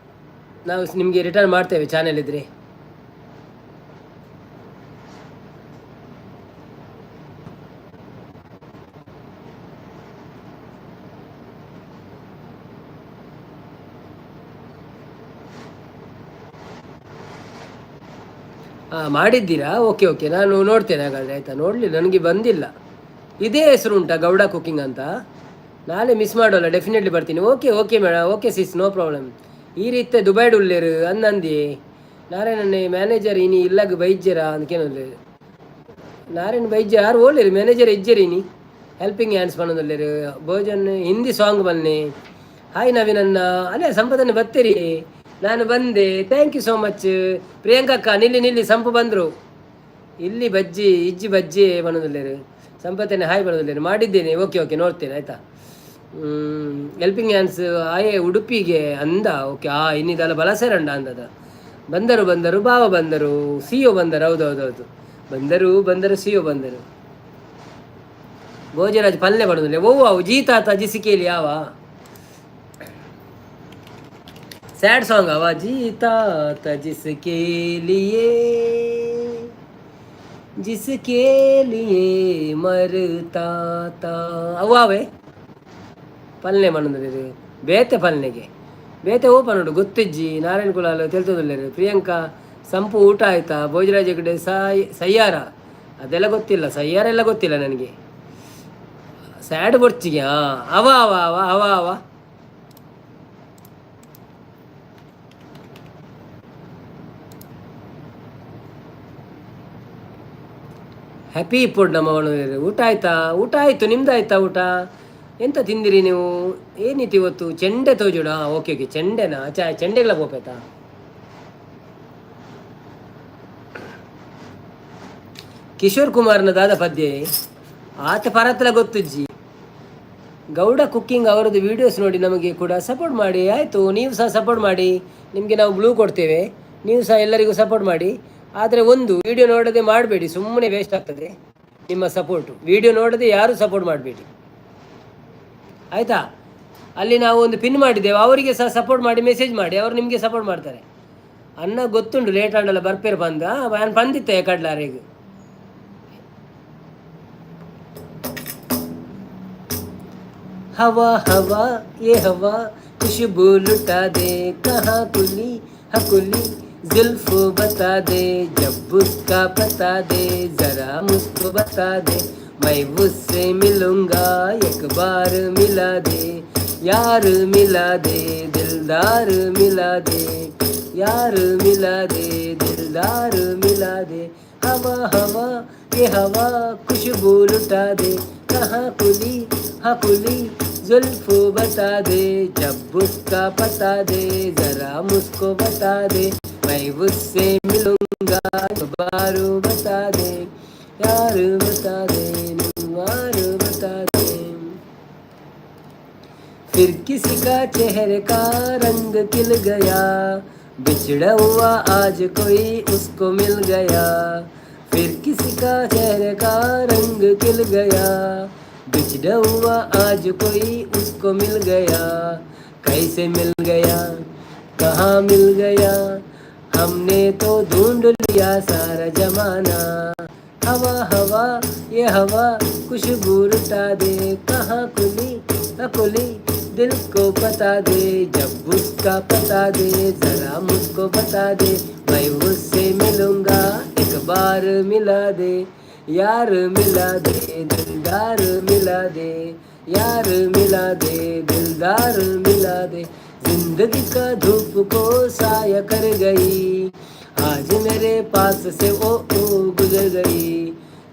ನಾವು ನಿಮಗೆ ರಿಟರ್ನ್ ಮಾಡ್ತೇವೆ ಚಾನೆಲ್ ಇದ್ದರೆ. ಹಾಂ, ಮಾಡಿದ್ದೀರಾ? ಓಕೆ ಓಕೆ, ನಾನು ನೋಡ್ತೇನೆ ಹಾಗಾದರೆ, ಆಯಿತಾ? ನೋಡಲಿ, ನನಗೆ ಬಂದಿಲ್ಲ. ಇದೇ ಹೆಸರು ಉಂಟಾ, ಗೌಡ ಕುಕ್ಕಿಂಗ್ ಅಂತ? ನಾಳೆ ಮಿಸ್ ಮಾಡೋಲ್ಲ, ಡೆಫಿನೆಟ್ಲಿ ಬರ್ತೀನಿ. Okay okay madam, okay sis, no problem. ಈ ರೀತಿ ದುಬೈಡ್ ಉಲ್ಲೇರು ಅಂದಂದಿ. ನಾರಾಯಣನೆ ಮ್ಯಾನೇಜರ್ ಇನಿ ಇಲ್ಲಗ್ ಬೈಜ್ಜರ ಅಂದ್ಕೇನೊಲ್ಲೇರು. ನಾರಾಯಣ ಬೈಜ್ಜ ಯಾರು ಓಲೇರು? ಮ್ಯಾನೇಜರ್ ಇಜ್ಜರಿ ಇನಿ. ಹೆಲ್ಪಿಂಗ್ ಹ್ಯಾಂಡ್ಸ್ ಪನ್ನೊಂದುಲ್ಲೇರು. ಭೋಜನ್ ಹಿಂದಿ ಸಾಂಗ್ ಬನ್ನಿ. ಹಾಯ್ ನವೀನನ್ನ. ಅಲ್ಲೇ ಸಂಪದನೆ ಬರ್ತೀರಿ. ನಾನು ಬಂದೆ, thank you so much. ಪ್ರಿಯಾಂಕಕ್ಕ, ನಿಲ್ಲಿ ನಿಲ್ಲಿ, ಸಂಪು ಬಂದರು. ಇಲ್ಲಿ ಬಜ್ಜಿ ಇಜ್ಜಿ ಬಜ್ಜಿ ಬನ್ನೊಂದುಲ್ಲೇರು. ಸಂಪತ್ತನೆ ಹಾಯ್ ಬನ್ನೊಂದುಲ್ಲೇರು. ಮಾಡಿದ್ದೇನೆ, ಓಕೆ ಓಕೆ, ನೋಡ್ತೇನೆ ಆಯಿತಾ. ಹೆಲ್ಪಿಂಗ್ ಹ್ಯಾಂಡ್ಸ್ ಆಯೆ ಉಡುಪಿಗೆ ಅಂದ. ಓಕೆ. ಆ ಇನ್ನಿದಲ್ಲ ಬಲಸೆರಂಡ ಅಂದದ. ಬಂದರು ಬಂದರು ಬಾವ ಬಂದರು, ಸಿಒ ಬಂದರು. ಹೌದು ಹೌದು ಹೌದು, ಬಂದರು ಬಂದರು, ಸಿಒ ಬಂದರು. ಭೋಜರಾಜ್ ಪಲ್ಯ ಬಡೋದಿಲ್ಲ. ಓ ಅವು ಜೀತಾತ ಜಿಸಿಕೇಲಿ ಯಾವ ಸ್ಯಾಡ್ ಸಾಂಗ್ ಅವ. ಜೀತಾತ ಜಿಸ್ಕೆ ಲಿಯೇ जिसके लिए मरता था. ಅವ್ವಾವೆ ಪಲ್ನೆ ಪನ್ನೊಂದು ಬೇತೆ ಪಲ್ನೆಗೆ ಬೇತೆ ಓ ಪನ್ನೊಡು ಗೊತ್ತಿಜ್ಜಿ. ನಾರಾಯಣ ಕುಲಾಲ್ ತೆಲ್ತೊಂದುಲ್ಲೆರ್. ಪ್ರಿಯಾಂಕಾ ಸಂಪು ಊಟ ಆಯ್ತಾ? ಭೋಜರಾಜ ಕಡೆ ಸಾಯ್ ಸಯ್ಯಾರ ಅದೆಲ್ಲ ಗೊತ್ತಿಲ್ಲ, ಸಯ್ಯಾರ ಎಲ್ಲ ಗೊತ್ತಿಲ್ಲ ನನಗೆ. ಸ್ಯಾಡ್ ಬೊರ್ಚಿಗೆ. ಹಾಂ, ಅವ ಅವ ಅವ ಅವ ಅವ. ಹ್ಯಾಪಿ ಇಪ್ಪೊಡು ನಮ್ಮ. ಊಟ ಆಯ್ತಾ? ಊಟ ಆಯಿತು. ನಿಮ್ದು ಆಯ್ತಾ ಊಟ? ಎಂತ ತಿಂದಿರಿ ನೀವು? ಏನಿತ್ತು ಇವತ್ತು? ಚೆಂಡೆ ತೋಜುಡ. ಓಕೆ ಓಕೆ, ಚೆಂಡೆನಾ? ಚ ಚೆಂಡೆಗಳ ಪೋಪೇತಾ? ಕಿಶೋರ್ ಕುಮಾರ್ನ ದಾದ ಪದ್ಯ ಆತ ಪರತ್ಲ ಗೊತ್ತುಜ್ಜಿ. ಗೌಡ ಕುಕ್ಕಿಂಗ್ ಅವರದ್ದು ವೀಡಿಯೋಸ್ ನೋಡಿ ನಮಗೆ ಕೂಡ ಸಪೋರ್ಟ್ ಮಾಡಿ. ಆಯಿತು, ನೀವು ಸಹ ಸಪೋರ್ಟ್ ಮಾಡಿ. ನಿಮಗೆ ನಾವು ಬ್ಲೂ ಕೊಡ್ತೇವೆ. ನೀವು ಸಹ ಎಲ್ಲರಿಗೂ ಸಪೋರ್ಟ್ ಮಾಡಿ. ಆದರೆ ಒಂದು ವಿಡಿಯೋ ನೋಡದೆ ಮಾಡಬೇಡಿ, ಸುಮ್ಮನೆ ವೇಸ್ಟ್ ಆಗ್ತದೆ ನಿಮ್ಮ ಸಪೋರ್ಟು. ವಿಡಿಯೋ ನೋಡದೆ ಯಾರೂ ಸಪೋರ್ಟ್ ಮಾಡಬೇಡಿ, ಆಯಿತಾ? ಅಲ್ಲಿ ನಾವು ಒಂದು ಪಿನ್ ಮಾಡಿದ್ದೇವೆ, ಅವರಿಗೆ ಸಹ ಸಪೋರ್ಟ್ ಮಾಡಿ, ಮೆಸೇಜ್ ಮಾಡಿ, ಅವರು ನಿಮಗೆ ಸಪೋರ್ಟ್ ಮಾಡ್ತಾರೆ. ಅನ್ನ ಗೊತ್ತುಂಟು, ಲೇಟ್ ಆಂಡಲ್ಲ ಬರ್ಪೇರು ಬಂದ ನಾನು ಬಂದಿತ್ತೆ ಕಡ್ಲಾರಿಗೆ. हवा हवा ये हवा खुशबू लुटा दे, कहाँ कुली हकुली जुल्फ बता दे, जब उसका पता दे, जरा मुझको बता दे, मैं उससे मिलूंगा एक बार मिला दे, यार मिला दे, दिलदार मिला दे, यार मिला दे, दिलदार मिला दे. हवा हवा ये हवा खुशबू लुटा दे, कहाँ कुली हाँ कुली जुल्फ बता दे, जब उसका पता दे, जरा मुझको बता दे, मैं उससे मिलूंगा एक बार बता दे, यार बता दे, यार बता दे. फिर किसी का चेहरे का रंग खिल गया, बिछड़ा हुआ आज कोई उसको मिल गया. फिर किसी का चेहरे का रंग खिल गया, बिछड़ा हुआ आज कोई उसको मिल गया. कैसे मिल गया, कहाँ मिल गया, हमने तो ढूंढ लिया सारा जमाना. हवा हवा ये हवा खुशबू लुटा दे, कहाँ कुली कुली दिल को बता दे, जब उसका पता दे, जरा मुझको बता दे, मैं उससे मिलूंगा एक बार मिला दे, यार मिला दे, दिलदार मिला दे, यार मिला दे, दिलदार मिला दे. जिंदगी का धूप को साया कर गई, आज मेरे पास से ओ ओ गुजर गई.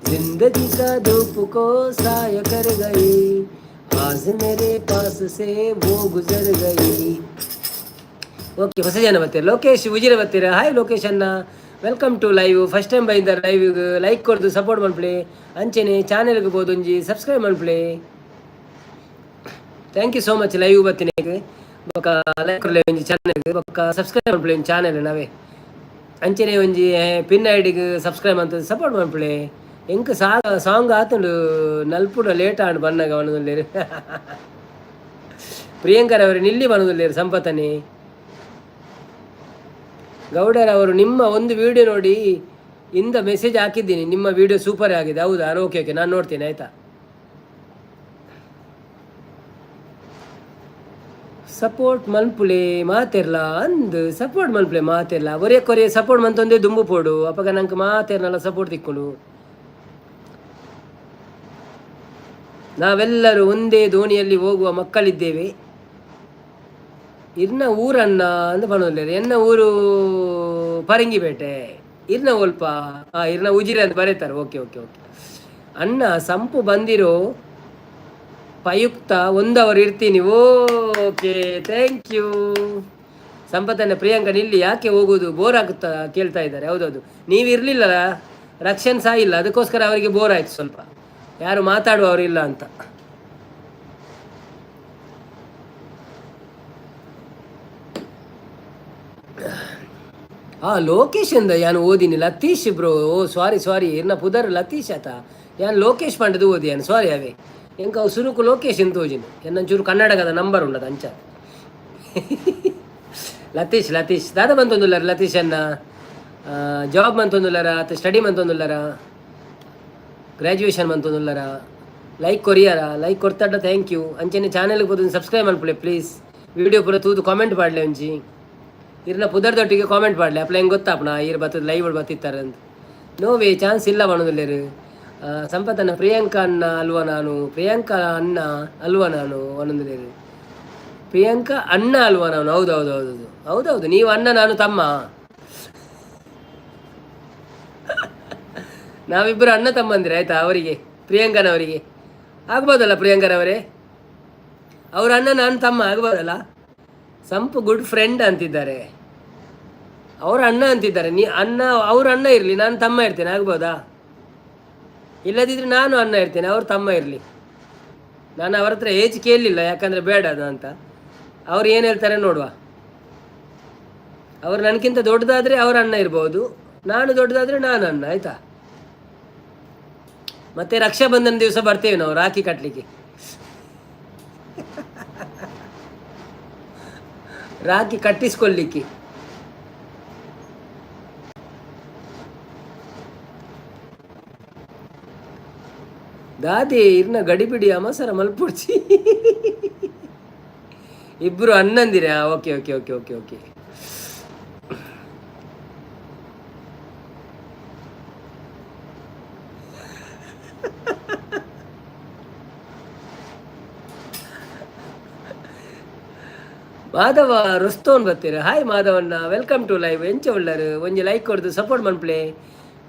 जिंदगी का धूप को साया कर गई, आज मेरे पास से वो गुजर गई. ಓಕೆ, ಹೊಸ ಜನ ಬರ್ತೀರಾ? ಲೋಕೇಶ್ ಉಜಿರೆ ಬರ್ತೀರಾ? ಹಾಯ್ ಲೋಕೇಶ್ ಅಣ್ಣ, welcome to live. First time Bhayandar live. Like ಕೊಡ್ದು support ಮನ್ಪುಲೆ. ಅಂಚೆನೆ ಚಾನೆಲ್ಗೆ ಬೋದೊಂಜಿ subscribe ಮನ್ಪುಲೆ. Thank you so much. Live ಬತ್ತಿನ ಬೊಕ ಲೈಕ್ ಕೊರ್ಲೆ ಒಂಜಿ ಚಾನೆಲ್, ಬೊಕ ಸಬ್ಸ್ಕ್ರೈಬ್ ಮನ್ಪುಲೆ ಒಂಜಿ ಚಾನೆಲ್ ನಾವೇ. ಅಂಚೆನೆ ಒಂಜಿ ಪಿನ್ ಐಡಿಗೆ ಸಬ್ಸ್ಕ್ರೈಬ್ ಅಂತ ಸಪೋರ್ಟ್ ಮನ್ಪುಲೆ. ಎಂಕ್ ಸಾ ಸಾಂಗ್ ಆತುಂಡು ನಲ್ಪುಡ ಲೇಟ್ ಆಂಡ್ ಬನ್ನಗ ಪನೊಂದುಲ್ಲೆರ್. ಪ್ರಿಯಾಂಕರ್ ಅವರು ನಿಲ್ಲಿ ಪನೊಂದುಲ್ಲೆರ್. ಸಂಪತನೆ ಗೌಡರ್ ಅವರು ನಿಮ್ಮ ಒಂದು ವಿಡಿಯೋ ನೋಡಿ ಇಂದ ಮೆಸೇಜ್ ಹಾಕಿದ್ದೀನಿ, ನಿಮ್ಮ ವಿಡಿಯೋ ಸೂಪರ್ ಆಗಿದೆ. ಹೌದಾ? ಓಕೆ ಓಕೆ, ನಾನು ನೋಡ್ತೇನೆ, ಆಯ್ತಾ? ಸಪೋರ್ಟ್ ಮನ್ಪುಲೆ ಮಾತೆರ್ಲ ಅಂದ್, ಸಪೋರ್ಟ್ ಮನ್ಪುಲೆ ಮಾತೆರ್ಲ. ಒರೇ ಕೊರೆ ಸಪೋರ್ಟ್ ಮಂತೊಂದೇ ದುಂಬು ಪೋಡು. ಅಪಗ ನಂಗೆ ಮಾತೆರ್ನಲ್ಲ ಸಪೋರ್ಟ್ ತಿಕ್ಕೊಂಡು. ನಾವೆಲ್ಲರೂ ಒಂದೇ ದೋಣಿಯಲ್ಲಿ ಹೋಗುವ ಮಕ್ಕಳಿದ್ದೇವೆ. ಇರ್ನ ಊರನ್ನ ಅಂದ್ ಪನೊಂದುಲ್ಲೆರ್. ಎನ್ನ ಊರು ಪರಂಗಿಪೇಟೆ. ಇರ್ನ ಒಲ್ಪ? ಆ ಇರ್ನ ಉಜಿರೆ ಅಂತ ಬರೀತಾರೆ. Okay okay okay. ಅಣ್ಣ ಸಂಪು ಬಂದಿರೋ ಪಯುಕ್ತ ಒಂದು ಅವರ್ ಇರ್ತೀನಿ. Okay, thank you ಸಂಪತ್ತನ್ನ. ಪ್ರಿಯಾಂಕ ನಿಲ್ಲಿ, ಯಾಕೆ ಹೋಗೋದು, ಬೋರ್ ಆಗುತ್ತಾ ಕೇಳ್ತಾ ಇದ್ದಾರೆ. ಹೌದೌದು, ನೀವು ಇರಲಿಲ್ಲಲ್ಲ, ರಕ್ಷಣ್ ಸಹ ಇಲ್ಲ, ಅದಕ್ಕೋಸ್ಕರ ಅವರಿಗೆ ಬೋರ್ ಆಯ್ತು ಸ್ವಲ್ಪ, ಯಾರು ಮಾತಾಡುವವರು ಇಲ್ಲ ಅಂತ. ಆ ಲೋಕೇಶ್ ಅಂದ ಯಾನು ಓದಿನಿ ಲತೀಶ್ ಬ್ರೋ. ಓ ಸಾರಿ ಸಾರಿ, ಇರ್ನ ಪುದರ್ ಲತೀಶ್ ಆತ, ಯಾನ್ ಲೋಕೇಶ್ ಪಂಡದು ಓದಿ ಯಾನು. ಸಾರಿ. ಅವೇ ಎಂಕ ಅವು ಸುರುಕು ಲೋಕೇಶ್ ಅಂತ ತೋಜಿನಿ. ಎನ್ನೊಂಚೂರು ಕನ್ನಡಕದ ನಂಬರ್ ಉಂಡದ ಅಂಚ. ಲತೀಶ್ ಲತೀಶ್ ದಾದ ಬಂತೊಂದುಲ್ಲಾರ? ಲತೀಶ್ ಅನ್ನ ಜಾಬ್ ಮಂತೊಂದುಲ್ಲಾರ ಅತ್ತ ಸ್ಟಡಿ ಮಂತೊಂದುಲ್ಲಾರ? ಗ್ರ್ಯಾಜುಯೇಷನ್ ಮಂತೊಂದುಲ್ಲರ. ಲೈಕ್ ಕೊರಿಯರ, ಲೈಕ್ ಕೊಡ್ತಾಡ thank you. ಅಂಚನೆ ಚಾನೆಲ್ಗೆ ಪೋದು ಸಬ್ಸ್ಕ್ರೈಬ್ ಮನ್ಪುಲೆ ಪ್ಲೀಸ್. ವಿಡಿಯೋ ಪೂರ ತೂದು ಕಾಮೆಂಟ್ ಪಾಡ್ಲೆ ಒಂಜಿ. ಇರ್ನ ಪುದರ್ದೊಟ್ಟಿಗೆ ಕಾಮೆಂಟ್ ಪಾಡ್ಲೆ, ಅಪ್ಲ ಹೆಂಗೆ ಗೊತ್ತಾಪಣ ಈರ್ ಬತ್ತದ ಲೈವ್ ಬತ್ತಿತ್ತಾರೆ ಅಂತ. ನೋ ವೇ, ಚಾನ್ಸ್ ಇಲ್ಲ ಪನೊಂದುಲ್ಲೆರ್. ಸಂಪತ್ತನ್ನ ಪ್ರಿಯಾಂಕಾ ಅಣ್ಣ ಅಲ್ವಾ ನಾನು, ಪ್ರಿಯಾಂಕಾ ಅಣ್ಣ ಅಲ್ವಾ ನಾನು ಪನೊಂದುಲ್ಲೆರ್. ಪ್ರಿಯಾಂಕಾ ಅಣ್ಣ ಅಲ್ವಾ ನಾನು? ಹೌದು ಹೌದು ಹೌದು ಹೌದೌದು, ನೀವು ಅಣ್ಣ, ನಾನು ತಮ್ಮ. ನಾವಿಬ್ಬರು ಅಣ್ಣ ತಮ್ಮಂದಿರ, ಆಯ್ತಾ? ಅವರಿಗೆ, ಪ್ರಿಯಾಂಕನವರಿಗೆ ಆಗ್ಬೋದಲ್ಲ? ಪ್ರಿಯಾಂಕನವರೇ, ಅವ್ರ ಅಣ್ಣ, ನಾನು ತಮ್ಮ ಆಗ್ಬೋದಲ್ಲ? ಸಂಪು ಗುಡ್ ಫ್ರೆಂಡ್ ಅಂತಿದ್ದಾರೆ. ಅವ್ರ ಅಣ್ಣ ಅಂತಿದ್ದಾರೆ. ನೀ ಅಣ್ಣ, ಅವ್ರ ಅಣ್ಣ ಇರಲಿ, ನಾನು ತಮ್ಮ ಇರ್ತೇನೆ, ಆಗ್ಬೋದಾ? ಇಲ್ಲದಿದ್ದರೆ ನಾನು ಅಣ್ಣ ಇರ್ತೇನೆ, ಅವ್ರ ತಮ್ಮ ಇರಲಿ. ನಾನು ಅವ್ರ ಹತ್ರ ಏಜ್ ಕೇಳಲಿಲ್ಲ, ಯಾಕಂದರೆ ಬೇಡ ಅದು ಅಂತ. ಅವ್ರು ಏನು ಹೇಳ್ತಾರೆ ನೋಡುವ. ಅವ್ರು ನನಗಿಂತ ದೊಡ್ಡದಾದರೆ ಅವ್ರ ಅಣ್ಣ ಇರ್ಬೋದು, ನಾನು ದೊಡ್ಡದಾದರೆ ನಾನು ಅಣ್ಣ, ಆಯಿತಾ? ಮತ್ತೆ ರಕ್ಷಾಬಂಧನ ದಿವಸ ಬರ್ತೇವೆ ನಾವು ರಾಖಿ ಕಟ್ಟಲಿಕ್ಕೆ, ರಾಖಿ ಕಟ್ಟಿಸ್ಕೊಳ್ಳಿಕ್ಕೆ. ದಾದಿ ಇರ್ನ ಗಡಿಬಿಡಿ ಅಮಸರ ಮಲ್ಪುಡ್ಚಿ. ಇಬ್ಬರು ಅಣ್ಣಂದಿರಾ? Okay okay okay okay okay. Madhava ರುಸ್ತೋನ್ ಬರ್ತೀರ. ಹಾಯ್ ಮಾಧವಣ್ಣ, welcome to live. ಎಂಚ ಉಳ್ಳರು? ಒಂಜಿ ಲೈಕ್ ಕೊಡ್ದು ಸಪೋರ್ಟ್ ಮನ್ಪ್ಲೆ.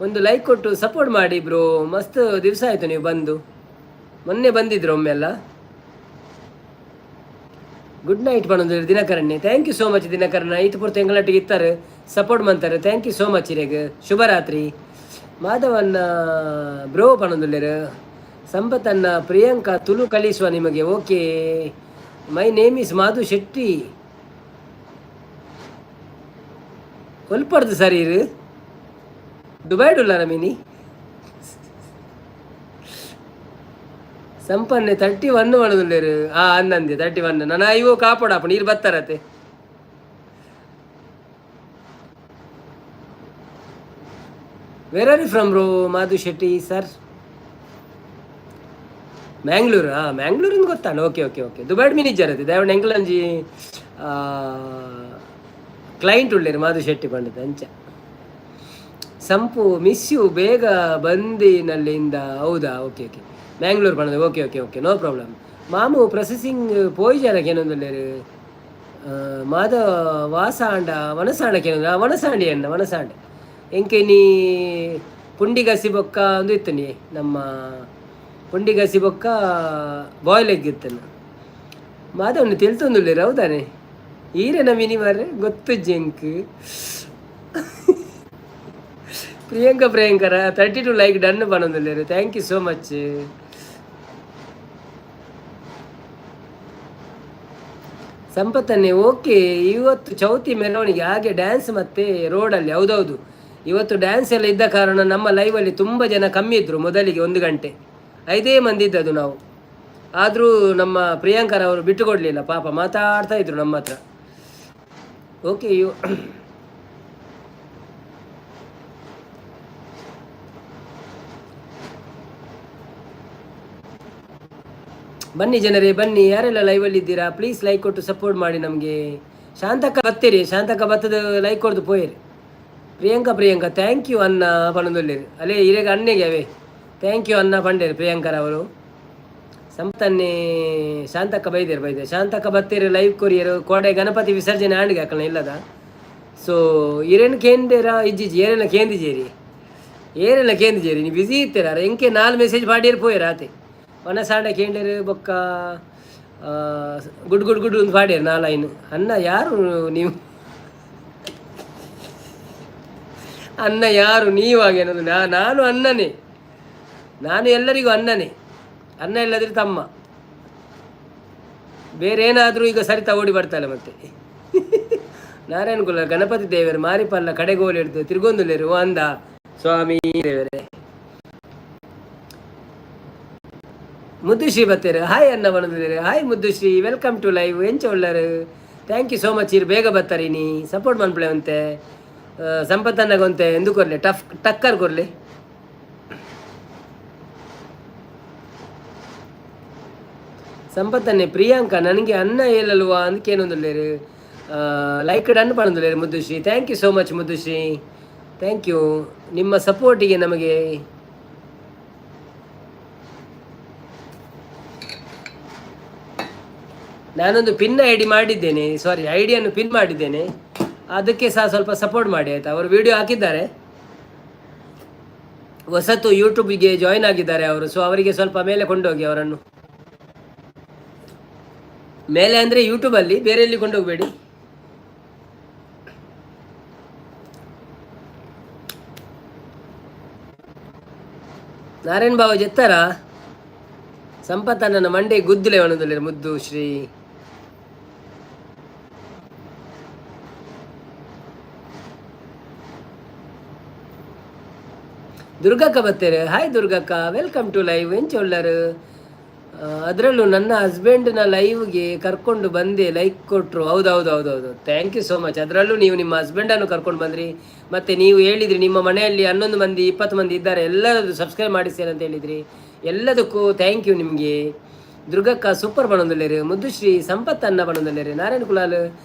ಒಂದು ಲೈಕ್ ಕೊಟ್ಟು ಸಪೋರ್ಟ್ ಮಾಡಿ ಬ್ರೋ. ಮಸ್ತ್ ದಿವಸ ಆಯಿತು ನೀವು ಬಂದು. ಮೊನ್ನೆ ಬಂದಿದ್ರು ಒಮ್ಮೆಲ್ಲ. ಗುಡ್ ನೈಟ್ ಪಣೊಂದು ದಿನಕರಣ್ಣೆ. Thank you so much ದಿನಕರಣ್ಣ. ಈತ ಪೂರ್ತಿ ಎಂಗಳೊಟ್ಟಿಗೆ ಇತ್ತಾರೆ, ಸಪೋರ್ಟ್ ಮಂತಾರೆ. Thank you so much ಇರೆಗ್. ಶುಭರಾತ್ರಿ. ಮಾಧವನ್ನ ಬ್ರೋ ಪಣೊಂದುಲ್ಲೆರ್. ಸಂಪತ್ತನ್ನ ಪ್ರಿಯಾಂಕಾ ತುಳು ಕಲಿಸುವ ನಿಮಗೆ. Okay, my name is Madhu Shetty. ಒಲ್ಪಡ್ದು sir ಇರು ದುಬೈಡುಲ್ಲ ಮಿನಿ. ಸಂಪನ್ನೆ 31 ಪಣೊಂದುಲ್ಲೆರ್. ಆ ಅಂದಂದೆ 31. ನನ ಇವು ಕಾಪೊಡಾಪ ನೀರು ಬತ್ತಾರತೆ. Where are you from bro? Madhu Shetty sir, Mangalore. ಹಾಂ, ಮ್ಯಾಂಗ್ಳೂರಿಂದ ಗೊತ್ತಾಣ. Okay okay okay. ದುಬೈಡ್ ಮಿನಿಜರ್ ದೇವಣ್ಣ ಎಂಕಲಂಜಿ ಕ್ಲೈಂಟ್ ಉಳ್ಳೇರು ಮಾಧು ಶೆಟ್ಟಿ ಪಂಡಿತ ಅಂಚ. ಸಂಪು ಮಿಸ್ you, ಬೇಗ ಬಂದಿನಲ್ಲಿಂದ. ಹೌದಾ? Okay okay. ಮ್ಯಾಂಗ್ಳೂರು ಪಂಡದ. Okay okay okay, no problem. ಮಾಮು ಪ್ರೊಸೆಸಿಂಗ್ ಪೋಯಿಜನಕ್ಕೆ ಏನೊಂದುಲ್ಲೇರು. ಮಾಧವ ವಾಸಾಂಡ ವನಸಾಂಡಕ್ಕೆ ಏನೊಂದು ವನಸಾಂಡಿ ಅಣ್ಣ, ವನಸಾಂಡೆ. ಎಂಕೆ ನೀ ಪುಂಡಿಗಸಿ ಬೊಕ್ಕ ಒಂದು ಇತ್ತು ನೀ ನಮ್ಮ ಪುಂಡಿಗಸಿ ಬೊಕ್ಕ ಬಾಯ್ಲ್ ಎಗ್ ಇತ್ತಲ್ಲ. ಮಾಧವನ್ನ ತಿಳ್ತೊಂದುಲ್ಲೇರು, ಹೌದಾನೆ? ಈರೆನ ಮಿನಿ ಮಾರ್ರೆ, ಗೊತ್ತು ಜಂಕ್. ಪ್ರಿಯಾಂಕ ಪ್ರಿಯಾಂಕರ 32 ಲೈಕ್ ಡನ್ ಪನೊಂದುಲ್ಲೆರ್. Thank you so much. ಸಂಪತ್ತನ್ನೇ okay. ಇವತ್ತು ಚೌತಿ ಮೆರವಣಿಗೆ, ಹಾಗೆ ಡ್ಯಾನ್ಸ್ ಮತ್ತೆ ರೋಡಲ್ಲಿ. ಹೌದೌದು, ಇವತ್ತು ಡ್ಯಾನ್ಸ್ ಎಲ್ಲ ಇದ್ದ ಕಾರಣ ನಮ್ಮ ಲೈವಲ್ಲಿ ತುಂಬ ಜನ ಕಮ್ಮಿ ಇದ್ದರು. ಮೊದಲಿಗೆ 1 ಗಂಟೆ 5 ಮಂದಿ ಇದ್ದದ್ದು ನಾವು. ಆದರೂ ನಮ್ಮ ಪ್ರಿಯಾಂಕರವರು ಬಿಟ್ಟುಕೊಡಲಿಲ್ಲ, ಪಾಪ ಮಾತಾಡ್ತಾ ಇದ್ರು ನಮ್ಮ ಹತ್ರ. ಓಕೆ, you ಬನ್ನಿ ಜನರೇ, ಬನ್ನಿ. ಯಾರೆಲ್ಲ ಲೈವಲ್ಲಿ ಇದ್ದೀರಾ ಪ್ಲೀಸ್ ಲೈಕ್ ಕೊಟ್ಟು ಸಪೋರ್ಟ್ ಮಾಡಿ ನಮಗೆ. ಶಾಂತಕ್ಕ ಬತ್ತೀರಿ, ಶಾಂತಕ್ಕ ಬತ್ತದ ಲೈಕ್ ಕೊಡ್ದು ಪೋಯಿರಿ. ಪ್ರಿಯಾಂಕಾ ಪ್ರಿಯಾಂಕಾ thank you ಅನ್ನ ಪಣದೊಲ್ಲೇರು. ಅಲ್ಲೇ ಇರೇಗ ಅಣ್ಣಗೆ ಅವೇ thank you ಅನ್ನ ಪಂಡೇರು ಪ್ರಿಯಾಂಕರವರು. ಸಂತನ್ನೇ ಶಾಂತಕ್ಕ ಬೈದೇರು ಬೈದೆ. Shantakka ಬತ್ತೀರಿ, live courier. ಕೋಡೆ ಗಣಪತಿ ವಿಸರ್ಜನೆ ಆಂಡಿಗೆ ಹಾಕಣ ಇಲ್ಲದ. ಸೊ ಇರೇನು ಕೇಂದೇರ ಇಜ್ಜಿಜಿ ಏರೆಲ್ಲ ಕೇಂದಿಜೇರಿ, ಏರೆಲ್ಲ ಕೇಂದಿಜೇರಿ. ನೀವು ಬಿಸಿ ಇತ್ತೀರ. ಎಂಕೆ 4 ಮೆಸೇಜ್ ಪಾಡಿಯರ್ ಪೋಯರ್ ಆತೆ. ವನಸಾಂಡ ಕೇಂಡೇರು ಬೊಕ್ಕ ಗುಡ್ ಗುಡ್ ಗುಡ್ ಒಂದು ಪಾಡ್ಯರು 4 ಲೈನ್. ಅನ್ನ ಯಾರು ನೀವು? ಅನ್ನ ಯಾರು ನೀವಾಗೇನದು? ನಾನು ಅನ್ನನೇ, ನಾನು ಎಲ್ಲರಿಗೂ ಅನ್ನನೇ. ಅನ್ನ ಇಲ್ಲದ್ರೆ ತಮ್ಮ. ಬೇರೆ ಏನಾದರೂ ಈಗ ಸರಿತಾ ಓಡಿ ಬರ್ತಾಳೆ ಮತ್ತೆ. ನಾರಾಯಣ ಕುಲ ಗಣಪತಿ ದೇವರು ಮಾರಿಪಲ್ಲ ಕಡೆಗೋಲು ಹಿಡಿದು ತಿರುಗೊಂದುಲೇರು ಅಂದ ಸ್ವಾಮಿ ದೇವರೇ. ಮುದ್ದುಶ್ರೀ ಬತ್ತೀರು. ಹಾಯ್ ಅನ್ನ ಬಂದಿದ್ದೀರಿ. Hi Muddushree, welcome to live. ಎಂಚ ಉಳ್ಳರು? Thank you so much. ಇರು ಬೇಗ ಬರ್ತಾರೆ ನೀ ಸಪೋರ್ಟ್ ಮನ್ಪಳೆ ಅಂತೆ. ಸಂಪತ್ತನ್ನಗೊಂತೆ ಎಂದು ಕೊರ್ಲೆ, ಟಫ್ ಟಕ್ಕರ್ ಕೊರ್ಲೆ. ಸಂಪತ್ತನ್ನೇ ಪ್ರಿಯಾಂಕಾ ನನಗೆ ಅನ್ನ ಹೇಳಲ್ವಾ ಅಂದಕೇನೊಂದುಲ್ಲೇರು. ಲೈಕ್ ಡನ್ ಪಣೊಂದುಲ್ಲೇರು Muddushree. Thank you so much Muddushree, thank you ನಿಮ್ಮ ಸಪೋರ್ಟಿಗೆ ನಮಗೆ. ನಾನೊಂದು ಪಿನ್ ಐಡಿ ಮಾಡಿದ್ದೇನೆ, ಸಾರಿ ಐಡಿಯನ್ನು ಪಿನ್ ಮಾಡಿದ್ದೇನೆ, ಅದಕ್ಕೆ ಸಹ ಸ್ವಲ್ಪ ಸಪೋರ್ಟ್ ಮಾಡಿ ಆಯಿತಾ. ಅವರು ವಿಡಿಯೋ ಹಾಕಿದ್ದಾರೆ, ಹೊಸತು ಯೂಟ್ಯೂಬಿಗೆ ಜಾಯಿನ್ ಆಗಿದ್ದಾರೆ ಅವರು. ಸೊ ಅವರಿಗೆ ಸ್ವಲ್ಪ ಮೇಲೆ ಕೊಂಡೋಗಿ ಅವರನ್ನು, ಮೇಲೆ ಅಂದರೆ ಯೂಟ್ಯೂಬಲ್ಲಿ, ಬೇರೆ ಎಲ್ಲಿ ಕೊಂಡೋಗಬೇಡಿ. ನಾರಾಯಣ್ ಬಾಬು ಜೆತ್ತಾರ ಸಂಪತ್ತಣ್ಣನ ಮಂಡೆ ಗುದ್ದುಲೆ ಒಣದಲ್ಲಿ ಮುದ್ದು ಶ್ರೀ. ದುರ್ಗಕ್ಕ ಬತ್ತೇರು. ಹಾಯ್ ದುರ್ಗಕ್ಕ, welcome to live. ಎಂಚೊಳ್ಳರು? ಅದರಲ್ಲೂ ನನ್ನ ಹಸ್ಬೆಂಡ್ನ ಲೈವ್ಗೆ ಕರ್ಕೊಂಡು ಬಂದೆ, ಲೈಕ್ ಕೊಟ್ಟರು. ಹೌದು ಹೌದು ಹೌದು, thank you so much. ಅದರಲ್ಲೂ ನೀವು ನಿಮ್ಮ ಹಸ್ಬೆಂಡನ್ನು ಕರ್ಕೊಂಡು ಬಂದ್ರಿ, ಮತ್ತು ನೀವು ಹೇಳಿದ್ರಿ ನಿಮ್ಮ ಮನೆಯಲ್ಲಿ 11 ಮಂದಿ 20 ಮಂದಿ ಇದ್ದಾರೆ, ಎಲ್ಲರದ್ದು ಸಬ್ಸ್ಕ್ರೈಬ್ ಮಾಡಿಸ್ತೇನೆ ಅಂತ ಹೇಳಿದ್ರಿ. ಎಲ್ಲದಕ್ಕೂ thank you ನಿಮಗೆ. ದುರ್ಗಕ್ಕ ಸೂಪರ್ ಬಣೊಂದುಲ್ಲೇರು. ಮುದ್ದುಶ್ರೀ ಸಂಪತ್ ಅನ್ನ ಬಣೊಂದುಲ್ಲೇರು. ನಾರಾಯಣ ಕುಲಾಲ್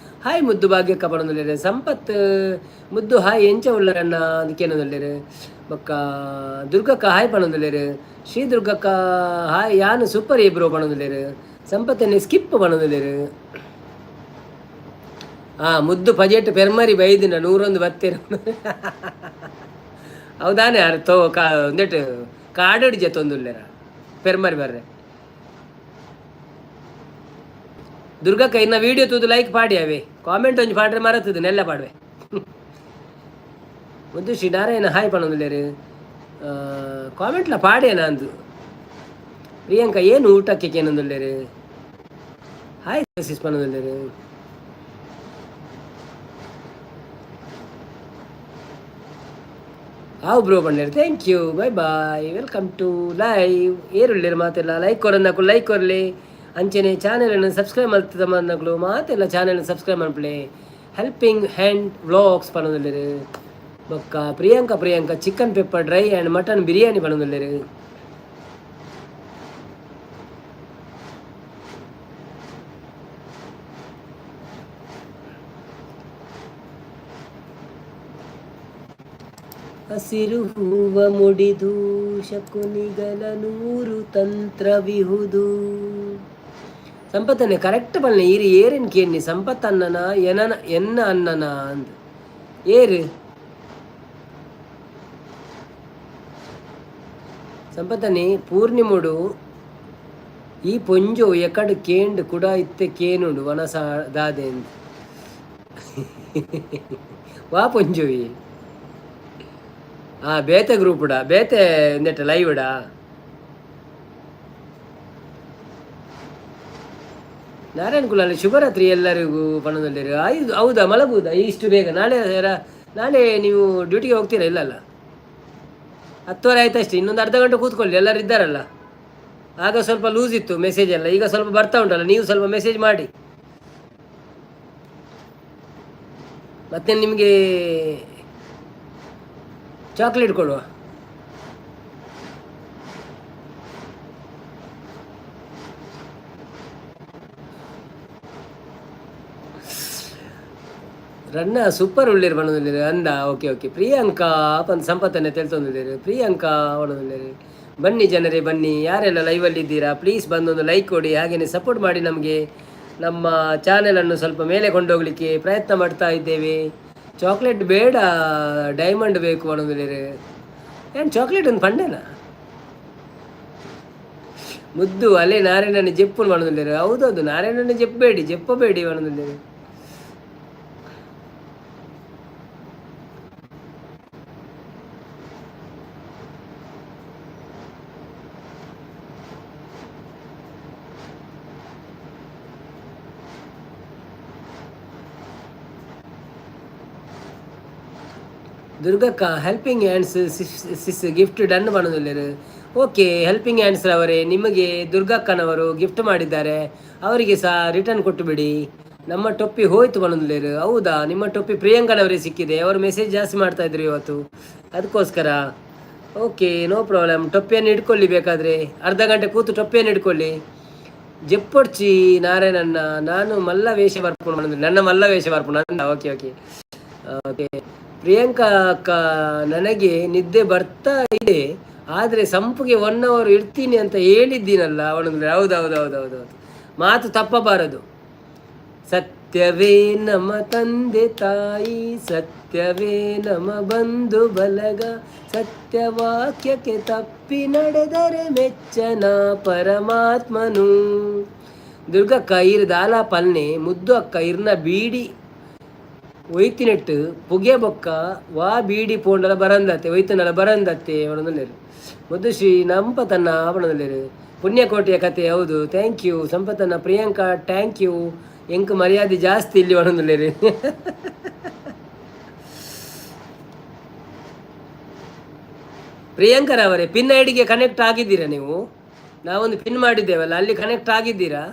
ಹಾಯ್ ಮುದ್ದು ಭಾಗ್ಯಕ್ಕ ಬಣೊಂದುಲ್ಲೇರು. ಸಂಪತ್ ಮುದ್ದು ಹಾಯ್ ಎಂಚ ಉಳ್ಳರನ್ನ ಅದಕ್ಕೇನೊಂದುಲ್ಲೇರು. ಬೊಕ್ಕ ದುರ್ಗಕ್ಕ ಹಾಯ್ ಪಣೊಂದುಲ್ಲೇರು. ಶ್ರೀ ದುರ್ಗಕ್ಕ ಹಾಯ್ ಯಾನು ಸೂಪರ್ ಏ ಬ್ರೋ ಪಣೊಂದುಲ್ಲೇರು. ಸಂಪತ್ತನ್ನೇ ಸ್ಕಿಪ್ ಪಣೊಂದುಲ್ಲೇರು. ಮುದ್ದು ಪಜೆಟ್ ಪೆರ್ಮರಿ ಬೈದಿನ 101 ಬತ್ತೇರು. ಹೌದಾನೆ ಅರ್ ತೋ ಕಾ ಒಂದೆಟ್ ಕಾಡಡಿ ಜತ್ತೊಂದುಲ್ಲೇರ ಪೆರ್ಮರಿ ಬರ್ರೆ. ದುರ್ಗಕ್ಕ ಇನ್ನ ವಿಡಿಯೋ ತೂದು ಲೈಕ್ ಪಾಡಿ ಅವೇ, ಕಾಮೆಂಟ್ ಒಂಜಿ ಪಾಡ್ರೆ ಮರತದ ನೆಲ್ಲ ಪಾಡ್ವೆ. ಮುದ್ದು ಶ್ರೀ ನಾರಾಯಣ ಹಾಯ್ ಪಣೊಂದುಲ್ಲೇರು. ಕಾಮೆಂಟ್ಲ ಪಾಡೇನ ಅಂದು. ಪ್ರಿಯಾಂಕಾ ಏನು ಊಟಕ್ಕೆ ಕೇನೊಂದುಲ್ಲೇರು. ಹಾಯ್ ಸಿಸ್ ಪಣೊಂದುಲ್ಲೇರು. ಹಾವು ಬ್ರೋ ಬಂಡೇರು. Thank you, bye bye, welcome to live. ಏರುಳ್ಳೇರು ಮಾತೆಲ್ಲ ಲೈಕ್ ಕೊರನ್ನಕು ಲೈಕ್ ಕೊರಲಿ. ಅಂಚನೆ ಚಾನೆಲನ್ನು ಸಬ್ಸ್ಕ್ರೈಬ್ ಮಲ್ತದ ಮನ್ನಕುಲು ಮಾತೆಲ್ಲ ಚಾನೆಲ್ ಸಬ್ಸ್ಕ್ರೈಬ್ ಮನ್ಪುಲೆ. Helping hand vlogs ಪಣೊಂದುಲ್ಲೇರು. ಬೊಕ್ಕ Priyanka Priyanka chicken pepper dry and mutton biryani ಪಣೊಂದುಲ್ಲೇರು. ಹಸಿರು ಹೂವ ಮುಡಿದು ಶಕುನಿಗಳ ನೂರು ತಂತ್ರವಿಹುದು. ಸಂಪತ್ತನ್ನೇ ಕರೆಕ್ಟ್ ಪಲ್ಲೆ ಈರು ಏರಿನ ಕೇಣ್ಣಿ ಸಂಪತ್ತನ್ನನ ಎನನ ಎನ್ನ ಅನ್ನನ ಅಂದ್ ಏರು. ಸಂಪತ್ತನ್ನೇ ಪೂರ್ಣಿಮುಡು ಈ ಪೊಂಜೋ ಎಕಡ್ ಕೇಂಡ್ ಕುಡ ಇತ್ತೆ ಕೇನುಂಡು ವನಸ ದಾದೆ ವಾ ಪೊಂಜೋವಿ. ಬೇತೆ ಗ್ರೂಪ್ಡ ಬೇತೆ ಇಂದೆಟ್ ಲೈವ್ಡಾ. ನಾರಾಯಣ ಕುಲಾಲ್ ಶುಭರಾತ್ರಿ ಎಲ್ಲರಿಗೂ ಪಣದಲ್ಲಿರು. ಐದು ಹೌದಾ, ಮಲಗುವುದಾ ಇಷ್ಟು ಬೇಗ? ನಾಳೆ ನಾಳೆ ನೀವು ಡ್ಯೂಟಿಗೆ ಹೋಗ್ತೀರಾ? ಇಲ್ಲಲ್ಲ, 10:30 ಆಯ್ತು ಅಷ್ಟೇ, ಇನ್ನೊಂದು ಅರ್ಧ ಗಂಟೆ ಕೂತ್ಕೊಳ್ಳಿ, ಎಲ್ಲರೂ ಇದ್ದಾರಲ್ಲ. ಆಗ ಸ್ವಲ್ಪ ಲೂಸ್ ಇತ್ತು ಮೆಸೇಜ್ ಎಲ್ಲ, ಈಗ ಸ್ವಲ್ಪ ಬರ್ತಾ ಉಂಟಲ್ಲ, ನೀವು ಸ್ವಲ್ಪ ಮೆಸೇಜ್ ಮಾಡಿ. ಮತ್ತೆ ನಿಮಗೆ ಚಾಕ್ಲೇಟ್ ಕೊಡುವ. ರನ್ನ ಸೂಪರ್ ಉಳ್ಳೀರು ಬಣ್ಣದಲ್ಲಿರು ಅಂದ. ಓಕೆ ಓಕೆ ಪ್ರಿಯಾಂಕಾ ಪಂದ್ ಸಂಪತ್ತನ್ನೇ ತೆಲ್ತೊಂದಿದ್ದೀರಿ. ಪ್ರಿಯಾಂಕಾ ಒಣದಲ್ಲಿರಿ. ಬನ್ನಿ ಜನರೇ ಬನ್ನಿ, ಯಾರೆಲ್ಲ ಲೈವಲ್ಲಿ ಇದ್ದೀರಾ ಪ್ಲೀಸ್ ಬಂದೊಂದು ಲೈಕ್ ಕೊಡಿ, ಹಾಗೆಯೇ ಸಪೋರ್ಟ್ ಮಾಡಿ. ನಮಗೆ ನಮ್ಮ ಚಾನೆಲನ್ನು ಸ್ವಲ್ಪ ಮೇಲೆ ಕೊಂಡೋಗ್ಲಿಕ್ಕೆ ಪ್ರಯತ್ನ ಮಾಡ್ತಾ ಇದ್ದೇವೆ. ಚಾಕ್ಲೇಟ್ ಬೇಡ, ಡೈಮಂಡ್ ಬೇಕು ಅನ್ನೋದಿಲ್ಲ. ಏನು ಚಾಕ್ಲೇಟ್ ಒಂದು ಪಂಡೆನಾ? ಮುದ್ದು ಅಲ್ಲೇ ನಾರಾಯಣನ ಜೆಪ್ಪು ಮಾಡೋದಿಲ್ಲ. ಹೌದೌದು, ನಾರಾಯಣನ ಜೆಪ್ಪಬೇಡಿ, ಜೆಪ್ಪಬೇಡಿ ಮಾಡೋದಿಲ್ಲ. ದುರ್ಗಕ್ಕ helping hands sis gift done ಮಾಡೋದಿಲ್ಲ. Okay, helping hands ಅವರೇ, ನಿಮಗೆ ದುರ್ಗಕ್ಕನವರು ಗಿಫ್ಟ್ ಮಾಡಿದ್ದಾರೆ, ಅವರಿಗೆ ಸಹ ರಿಟರ್ನ್ ಕೊಟ್ಟು ಬಿಡಿ. ನಮ್ಮ ಟೊಪ್ಪಿ ಹೋಯ್ತು ಬನ್ನೊಂದಿಲ್ಲೇರು. ಹೌದಾ, ನಿಮ್ಮ ಟೊಪ್ಪಿ ಪ್ರಿಯಾಂಕನವರೇ ಸಿಕ್ಕಿದೆ, ಅವರು ಮೆಸೇಜ್ ಜಾಸ್ತಿ ಮಾಡ್ತಾ ಇದ್ರು ಇವತ್ತು, ಅದಕ್ಕೋಸ್ಕರ. Okay, no problem. ಟೊಪ್ಪಿಯನ್ನು ಇಟ್ಕೊಳ್ಳಿ, ಬೇಕಾದರೆ ಅರ್ಧ ಗಂಟೆ ಕೂತು ಟೊಪ್ಪಿಯನ್ನು ಇಟ್ಕೊಳ್ಳಿ. ಜೆಪ್ಪೊಡ್ಚಿ ನಾರಾಯಣಣ್ಣ, ನಾನು ಮಲ್ಲ ವೇಷ ಬರ್ಪುಂಡು, ನನ್ನ ಮಲ್ಲ ವೇಷ ಬರ್ಪುಂಡು ಅಂದ. ಓಕೆ ಓಕೆ ಓಕೆ ಪ್ರಿಯಾಂಕಾ ಅಕ್ಕ, ನನಗೆ ನಿದ್ದೆ ಬರ್ತಾ ಇದೆ, ಆದರೆ ಸಂಪುಗೆ 1 ಅವರ್ ಇರ್ತೀನಿ ಅಂತ ಹೇಳಿದ್ದೀನಲ್ಲ ಅವನು. ಹೌದು ಹೌದು ಹೌದು ಹೌದು ಹೌದು, ಮಾತು ತಪ್ಪಬಾರದು. ಸತ್ಯವೇ ನಮ್ಮ ತಂದೆ ತಾಯಿ, ಸತ್ಯವೇ ನಮ್ಮ ಬಂಧು ಬಲಗ, ಸತ್ಯವಾಕ್ಯಕ್ಕೆ ತಪ್ಪಿ ನಡೆದರೆ ಮೆಚ್ಚನ ಪರಮಾತ್ಮನು. ದುರ್ಗಕ್ಕ ಇರ್ ದಾಲ ಪಲ್ನೆ, ಮುದ್ದು ಅಕ್ಕ ಇರ್ನ ಬೀಡಿ ಒಯ್ತಿನೆಟ್ಟು ಪುಗೆ ಬೊಕ್ಕ ವಾ ಬೀಡಿ ಪೋಂಡಲ ಬರಂದತ್ತೆ, ಒಯ್ತನಲ ಬರಂದತ್ತೆ ಅವನೊಂದುಲ್ಲೇರು. ಮುದ್ದು ಶ್ರೀ ನಂಪತನ್ನ ಅವನೊಂದುಲ್ಲೇರು. ಪುಣ್ಯಕೋಟೆಯ ಕತೆ ಹೌದು, thank you ಸಂಪತನ್ನ. Priyanka thank you. ಎಂಕ್ ಮರ್ಯಾದೆ ಜಾಸ್ತಿ ಇಲ್ಲಿ ಒಣಂದುಲ್ಲೇರು. ಪ್ರಿಯಾಂಕರವರೇ, ಪಿನ್ ಐಡಿಗೆ ಕನೆಕ್ಟ್ ಆಗಿದ್ದೀರಾ ನೀವು? ನಾವೊಂದು ಪಿನ್ ಮಾಡಿದ್ದೇವಲ್ಲ, ಅಲ್ಲಿ ಕನೆಕ್ಟ್ ಆಗಿದ್ದೀರಾ?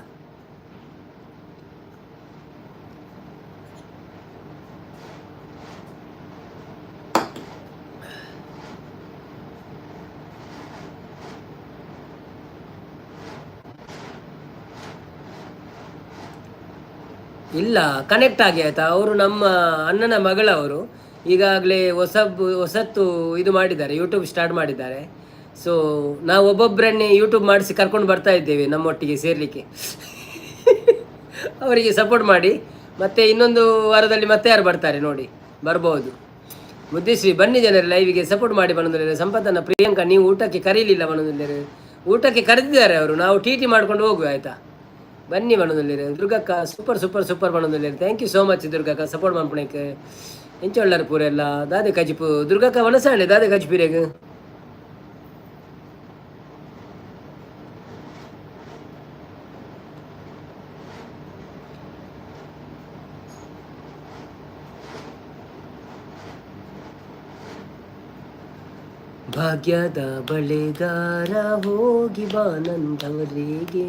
ಇಲ್ಲ, ಕನೆಕ್ಟ್ ಆಗಿ ಆಯ್ತಾ. ಅವರು ನಮ್ಮ ಅಣ್ಣನ ಮಗಳವರು, ಈಗಾಗಲೇ ಹೊಸತ್ತು ಇದು ಮಾಡಿದ್ದಾರೆ, ಯೂಟ್ಯೂಬ್ ಸ್ಟಾರ್ಟ್ ಮಾಡಿದ್ದಾರೆ. ಸೊ ನಾವು ಒಬ್ಬೊಬ್ಬರನ್ನೇ ಯೂಟ್ಯೂಬ್ ಮಾಡಿಸಿ ಕರ್ಕೊಂಡು ಬರ್ತಾ ಇದ್ದೇವೆ ನಮ್ಮೊಟ್ಟಿಗೆ ಸೇರಲಿಕ್ಕೆ. ಅವರಿಗೆ ಸಪೋರ್ಟ್ ಮಾಡಿ. ಮತ್ತೆ ಇನ್ನೊಂದು ವಾರದಲ್ಲಿ ಮತ್ತೆ ಯಾರು ಬರ್ತಾರೆ ನೋಡಿ, ಬರ್ಬೋದು. ಬುದ್ಧಿಶ್ರೀ ಬನ್ನಿ ಜನರೇ ಲೈವಿಗೆ ಸಪೋರ್ಟ್ ಮಾಡಿ ಬಂದಿದ್ದಾರೆ. ಸಂಪತ್ತನ್ನ ಪ್ರಿಯಾಂಕಾ, ನೀವು ಊಟಕ್ಕೆ ಕರೀಲಿಲ್ಲ ಬಂದಿದ್ದಾರೆ. ಊಟಕ್ಕೆ ಕರೆದಿದ್ದಾರೆ ಅವರು, ನಾವು ಟಿ ಟಿ ಮಾಡ್ಕೊಂಡು ಹೋಗುವ ಆಯಿತಾ. ಬನ್ನಿ ಬಣ್ಣದಲ್ಲಿರಿ. ದುರ್ಗಕ್ಕ ಸೂಪರ್ ಸೂಪರ್ ಸೂಪರ್ ಬಣ್ಣದಲ್ಲಿರಿ. Thank you so much ದುರ್ಗಕ್ಕ, support ಮಾಡ್ಪಣಕ್ಕೆ. ಎಂಚೊಳ್ಳಾರು ಪೂರೆಲ್ಲ ದಾದೆ ಕಜಿಪು ದುರ್ಗಕ್ಕ ವನಸಾಳೆ ದಾದೆ ಕಜಿಪುರೇಗ್. ಭಾಗ್ಯದ ಬಳೆಗಾರ ಹೋಗಿ ಬಾ ನಂದವರಿಗೆ.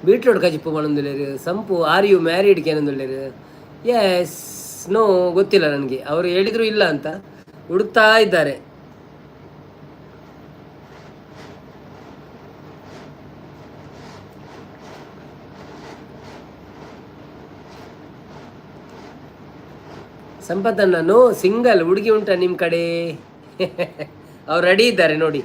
ಬೀಟ್ರೋಡ್ ಕಜಿಪು ಬಣ್ಣದಲ್ಲಿರಿ. ಸಂಪು are you married ಕೇನಂದುಳ್ಳೇರು. S no ಗೊತ್ತಿಲ್ಲ ನನಗೆ, ಅವರು ಹೇಳಿದ್ರು ಇಲ್ಲ ಅಂತ, ಹುಡುಕ್ತಾ ಇದ್ದಾರೆ. ಸಂಪತ್ತಣ್ಣ ನೋ ಸಿಂಗಲ್, ಹುಡುಗಿ ಉಂಟಾ ನಿಮ್ಮ ಕಡೆ? ಅವ್ರು ರೆಡಿ ಇದ್ದಾರೆ ನೋಡಿ.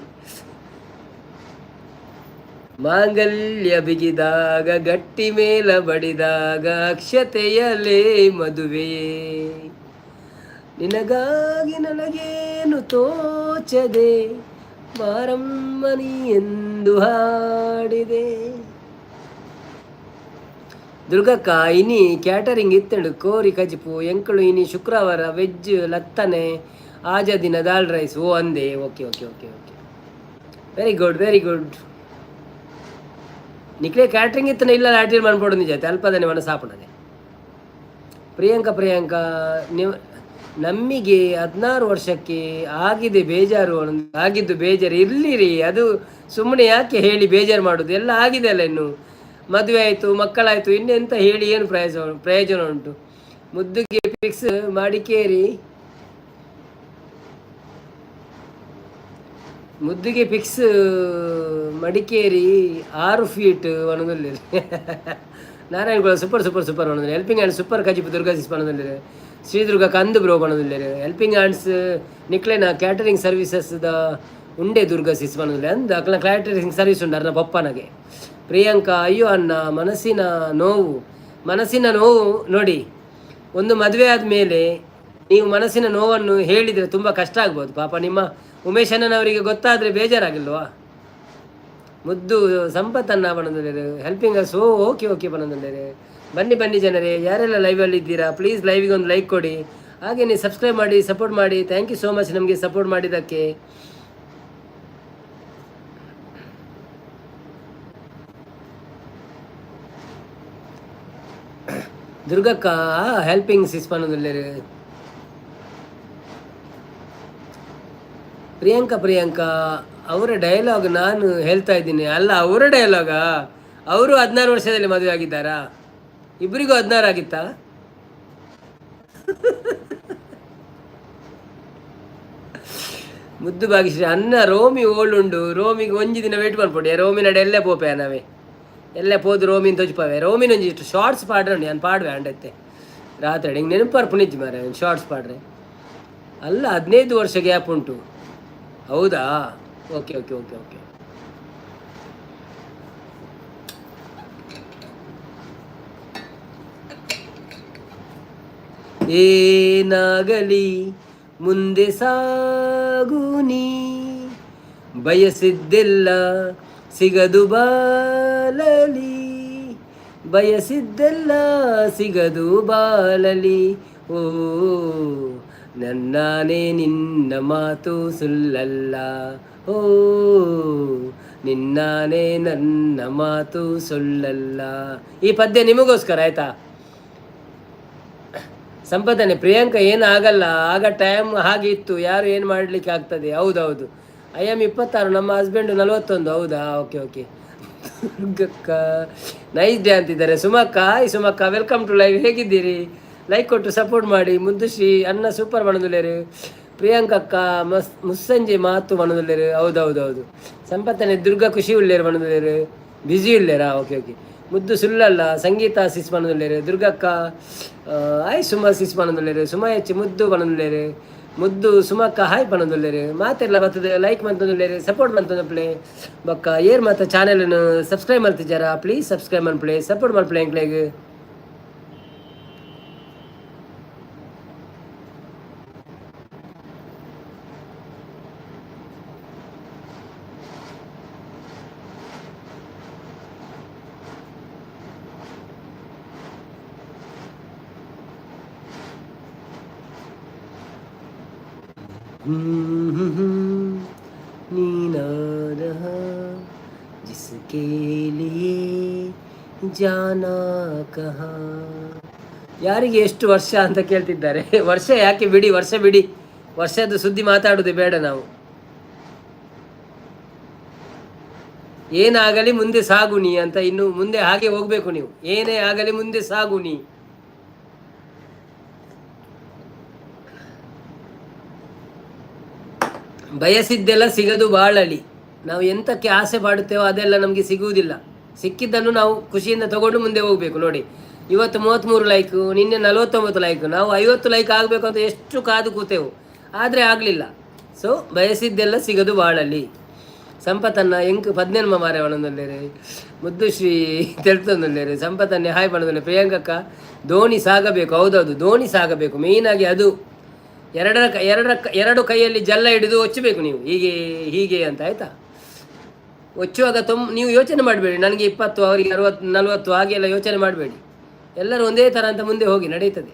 ಮಾಂಗಲ್ಯ ಬಿಗಿದಾಗ ಗಟ್ಟಿ ಮೇಲ ಬಡಿದಾಗ ಅಕ್ಷತೆಯಲೇ ಮದುವೆಯೇ, ನಿನಗಾಗಿ ನನಗೇನು ತೋಚದೆ ಮಾರಮ್ಮನಿ ಎಂದು ಹಾಡಿದೆ. ದುರ್ಗಕ್ಕ ಇನಿ ಕ್ಯಾಟರಿಂಗ್ ಇತ್ತಂಡು ಕೋರಿ ಕಜಿಪು ಎಂಕಳು ಇನಿ ಶುಕ್ರವಾರ ವೆಜ್ ಲತ್ತನೆ ಆಜ ದಿನ ದಾಲ್ ರೈಸ್. ಓ ಅಂದೆ, okay okay okay okay, very good very good. ನಿಕ್ಲೆ catering ಇತ್ತನ ಇಲ್ಲ ಅಟೆಂಡ್ ಮಾಡ್ಬೋದು ನಿಜ ಅಲ್ಪದನೆ ಮನಸ್ಸು ಸಾಪಣದೆ. ಪ್ರಿಯಾಂಕಾ ಪ್ರಿಯಾಂಕಾ ನೀವು ನಮಗೆ 16 ವರ್ಷಕ್ಕೆ ಆಗಿದೆ ಬೇಜಾರು, ಆಗಿದ್ದು ಬೇಜಾರು ಇರಲಿರಿ, ಅದು ಸುಮ್ಮನೆ ಯಾಕೆ ಹೇಳಿ ಬೇಜಾರು ಮಾಡೋದು? ಎಲ್ಲ ಆಗಿದೆ ಅಲ್ಲ, ಇನ್ನು ಮದುವೆ ಆಯಿತು, ಮಕ್ಕಳಾಯಿತು, ಇನ್ನೆಂತ ಹೇಳಿ ಏನು ಪ್ರಯೋಜನ ಉಂಟು? ಮುದ್ದುಗೆ ಫಿಕ್ಸ್ ಮಾಡಿಕೇರಿ, ಮುದ್ದುಗೆ ಫಿಕ್ಸ್ ಮಡಿಕೇರಿ 6 ಫೀಟ್ ಒಣದಲ್ಲಿ. ನಾರಾಯಣಗುಳ ಸೂಪರ್ ಸೂಪರ್ ಸೂಪರ್ ಒಣದಲ್ಲಿ. ಹೆಲ್ಪಿಂಗ್ ಹ್ಯಾಂಡ್ಸ್ ಸೂಪರ್ ಕಜಿಪು ದುರ್ಗಾ ಸಿಸ್ ಬಣದಲ್ಲಿ. ಶ್ರೀದುರ್ಗ ಕಂದು ಬ್ರೋ ಬಣದಲ್ಲಿ. ಹೆಲ್ಪಿಂಗ್ ಹ್ಯಾಂಡ್ಸ್ ನಿಕ್ಲೆನ ಕ್ಯಾಟರಿಂಗ್ ಸರ್ವಿಸಸ್ the ಉಂಡೆ ದುರ್ಗಾ ಸಿಸ್ ಬಣದಲ್ಲಿ ಅಂದ ಅಕ್ಲ ಕ್ಯಾಟರಿಂಗ್ ಸರ್ವಿಸ್ ಉಂಡು ಅರ್ನ ಪಪ್ಪನಗೆ. ಪ್ರಿಯಾಂಕಾ ಅಯ್ಯೋ ಅನ್ನ ಮನಸ್ಸಿನ ನೋವು, ಮನಸ್ಸಿನ ನೋವು ನೋಡಿ. ಒಂದು ಮದುವೆ ಆದಮೇಲೆ ನೀವು ಮನಸ್ಸಿನ ನೋವನ್ನು ಹೇಳಿದರೆ ತುಂಬ ಕಷ್ಟ ಆಗ್ಬೋದು. ಪಾಪ ನಿಮ್ಮ ಉಮೇಶಣ್ಣನವರಿಗೆ ಗೊತ್ತಾದರೆ ಬೇಜಾರಾಗಿಲ್ವಾ? ಮುದ್ದು ಸಂಪತ್ತನ್ನ ಬಣ್ಣದಲ್ಲಿರು. ಹೆಲ್ಪಿಂಗ್ ಅಸ್ ಓ ಓಕೆ ಓಕೆ ಬಣ್ಣದಲ್ಲಿರು. ಬನ್ನಿ ಬನ್ನಿ ಜನರೇ, ಯಾರೆಲ್ಲ ಲೈವಲ್ಲಿ ಇದ್ದೀರಾ ಪ್ಲೀಸ್ ಲೈವಿಗೆ ಒಂದು ಲೈಕ್ ಕೊಡಿ, ಹಾಗೆಯೇ ಸಬ್ಸ್ಕ್ರೈಬ್ ಮಾಡಿ, ಸಪೋರ್ಟ್ ಮಾಡಿ. Thank you so much ನಮಗೆ ಸಪೋರ್ಟ್ ಮಾಡಿದ್ದಕ್ಕೆ. ದುರ್ಗಕ್ಕ ಹೆಲ್ಪಿಂಗ್ ಸಿಸ್ ಬಣ್ಣದಲ್ಲಿರು. ಪ್ರಿಯಾಂಕಾ ಪ್ರಿಯಾಂಕಾ ಅವರ ಡೈಲಾಗ್ ನಾನು ಹೇಳ್ತಾ ಇದ್ದೀನಿ ಅಲ್ಲ, ಅವರ ಡೈಲಾಗಾ? ಅವರು 16 ವರ್ಷದಲ್ಲಿ ಮದುವೆ ಆಗಿದ್ದಾರಾ? ಇಬ್ಬರಿಗೂ 16 ಆಗಿತ್ತಾ? ಮುದ್ದು ಭಾಗ್ಯಶ್ರೀ ಅನ್ನ ರೋಮಿ ಓಳುಂಡು, ರೋಮಿಗೆ ಒಂಜಿ ದಿನ ವೇಟ್ ಮಾಡ್ಪೊಡಿ, ರೋಮಿ ನಡೆ ಎಲ್ಲೇ ಪೋಪೆ ನಾವೇ. ಎಲ್ಲ ಪೋದು ರೋಮಿನ್ ತೊಜ್ಪವೆ. ರೋಮಿನ್ ಒಂಜಿ ಶಾರ್ಟ್ಸ್ ಪಾಡ್ರೆ ಉಂಡು, ಯಾನ್ ಪಾಡ್ವೆ ಅಂಡತ್ತೆ ರಾತ್ರಿ. ಹಿಂಗೆ ನೆನಪು ಪುನಿಜ್ ಮಾರೆ ಶಾರ್ಟ್ಸ್ ಪಾಡ್ರೆ. ಅಲ್ಲ, 15 ವರ್ಷ ಗ್ಯಾಪ್ ಉಂಟು. ಹೌದಾ? Okay okay okay okay. ಏನಾಗಲಿ ಮುಂದೆ ಸಾಗು ನೀ, ಬಯಸಿದ್ದೆಲ್ಲ ಸಿಗದು ಬಾಳಲಿ, ಬಯಸಿದ್ದೆಲ್ಲ ಸಿಗದು ಬಾಳಲಿ. ಓ ನನ್ನಾಣೆ ನಿನ್ನ ಮಾತು ಸುಳ್ಳಲ್ಲ, ಓ ನಿನ್ನಾಣೆ ನನ್ನ ಮಾತು ಸುಳ್ಳಲ್ಲ. ಈ ಪದ್ಯ ನಿಮಗೋಸ್ಕರ, ಆಯ್ತಾ? ಸಂಪಾದನೆ ಪ್ರಿಯಾಂಕ ಏನು ಆಗಲ್ಲ, ಆಗ ಟೈಮ್ ಹಾಗೆ ಇತ್ತು, ಯಾರು ಏನು ಮಾಡಲಿಕ್ಕೆ ಆಗ್ತದೆ? ಹೌದೌದು. I am 26, ನಮ್ಮ ಹಸ್ಬೆಂಡು 41. ಹೌದಾ? Okay okay. ದುರ್ಗಕ್ಕ ನೈಸ್ ಡೇ ಅಂತಿದ್ದಾರೆ. ಸುಮಕ್ಕ, ಹಾಯ್ ಸುಮಕ್ಕ, welcome to live. ಹೇಗಿದ್ದೀರಿ? ಲೈಕ್ ಕೊಟ್ಟು ಸಪೋರ್ಟ್ ಮಾಡಿ. ಮುದ್ದುಶ್ರೀ ಅನ್ನ ಸೂಪರ್ ಪಣದುಲ್ಲೇರು. ಪ್ರಿಯಾಂಕಕ್ಕ ಮಸ್ ಮುಸ್ಸಂಜೆ ಮಾತು ಪಣದುಲ್ಲೇರು. ಹೌದೌದೌದು. ಸಂಪತ್ತನೆ ದುರ್ಗಾ ಖುಷಿ ಉಳ್ಳೇರು ಪಣದುಲ್ಲೇರು. ಬ್ಯುಸಿ ಉಳ್ಳೇರಾ? Okay okay. ಮುದ್ದು ಸುಳ್ಳಲ್ಲ ಸಂಗೀತ ಸಿಸ್ ಪಣದುಲ್ಲೇರು. ದುರ್ಗಕ್ಕ ಹಾಯ್ ಸುಮಾ ಸಿಸ್ ಪಣದುಲ್ಲೇರು. ಸುಮಾ ಹೆಚ್ಚು ಮುದ್ದು ಪಣದುಲ್ಲೇರು. ಮುದ್ದು ಸುಮಕ್ಕ ಹಾಯ್ ಪಣದುಲ್ಲೇರು. ಮಾತೆಲ್ಲ ಬರ್ತದೆ. ಲೈಕ್ ಮಂತೊಂದುಲ್ಲೇರು, ಸಪೋರ್ಟ್ ಮಂತೊಂದು. ಬೊಕ್ಕ ಏರ್ ಮಾತ ಚಾನೆಲ್ ಸಬ್ಸ್ಕ್ರೈಬ್ ಮಲ್ತಿಜಾರ, ಪ್ಲೀಸ್ ಸಬ್ಸ್ಕ್ರೈಬ್ ಮನ್ಪುಲೆ, ಸಪೋರ್ಟ್ ಮನ್ಪುಲೆ ಎಂಕ್ಲೆಗ್. नीना रहा जिसके लिए जाना कहाँ. ಯಾರಿಗೆ ಎಷ್ಟು ವರ್ಷ ಅಂತ ಕೇಳ್ತಿದ್ದಾರೆ. ವರ್ಷ ಯಾಕೆ ಬಿಡಿ, ವರ್ಷ ಬಿಡಿ, ವರ್ಷದ ಸುದ್ದಿ ಮಾತಾಡುವುದು ಬೇಡ ನಾವು. ಏನಾಗಲಿ ಮುಂದೆ ಸಾಗು ನೀ ಅಂತ. ಇನ್ನು ಮುಂದೆ ಹಾಗೆ ಹೋಗ್ಬೇಕು ನೀವು. ಏನೇ ಆಗಲಿ ಮುಂದೆ ಸಾಗು ನೀ. ಬಯಸಿದ್ದೆಲ್ಲ ಸಿಗದು ಬಾಳಲಿ. ನಾವು ಎಂತಕ್ಕೆ ಆಸೆ ಪಡುತ್ತೇವೋ ಅದೆಲ್ಲ ನಮಗೆ ಸಿಗುವುದಿಲ್ಲ. ಸಿಕ್ಕಿದ್ದನ್ನು ನಾವು ಖುಷಿಯಿಂದ ತಗೊಂಡು ಮುಂದೆ ಹೋಗಬೇಕು. ನೋಡಿ, ಇವತ್ತು 33 ಲೈಕು, ನಿನ್ನೆ 49 ಲೈಕ್. ನಾವು 50 ಲೈಕ್ ಆಗಬೇಕು ಅಂತ ಎಷ್ಟು ಕಾದು ಕೂತೆವು, ಆದರೆ ಆಗಲಿಲ್ಲ. ಸೊ ಬಯಸಿದ್ದೆಲ್ಲ ಸಿಗದು ಬಾಳಲಿ. ಸಂಪತನ್ನ ಎಂಕ್ ಪದ್ನೆನ್ಮ ಮಾರೆ ಪಣೊಂದುಲ್ಲೆರ್. ಮುದ್ದುಶ್ರೀ ತೆಲ್ತೊಂದುಲ್ಲೆರ್. ಸಂಪತನ್ನೆ ಹಾಯ್ ಪಣೊಂದುಲ್ಲೆ. ಪ್ರಿಯಾಂಕಕ್ಕ ದೋಣಿ ಸಾಗಬೇಕು. ಹೌದೌದು, ದೋಣಿ ಸಾಗಬೇಕು ಮೇಯ್ನಾಗಿ. ಅದು ಎರಡರ ಎರಡರ ಎರಡು ಕೈಯಲ್ಲಿ ಜಲ್ಲ ಹಿಡಿದು ಒಚ್ಚಬೇಕು ನೀವು, ಹೀಗೆ ಹೀಗೆ ಅಂತ, ಆಯಿತಾ? ಒಚ್ಚುವಾಗ ನೀವು ಯೋಚನೆ ಮಾಡಬೇಡಿ, ನನಗೆ 20, ಅವರಿಗೆ 60, 40, ಹಾಗೆಲ್ಲ ಯೋಚನೆ ಮಾಡಬೇಡಿ. ಎಲ್ಲರೂ ಒಂದೇ ಥರ ಅಂತ ಮುಂದೆ ಹೋಗಿ, ನಡೆಯುತ್ತದೆ.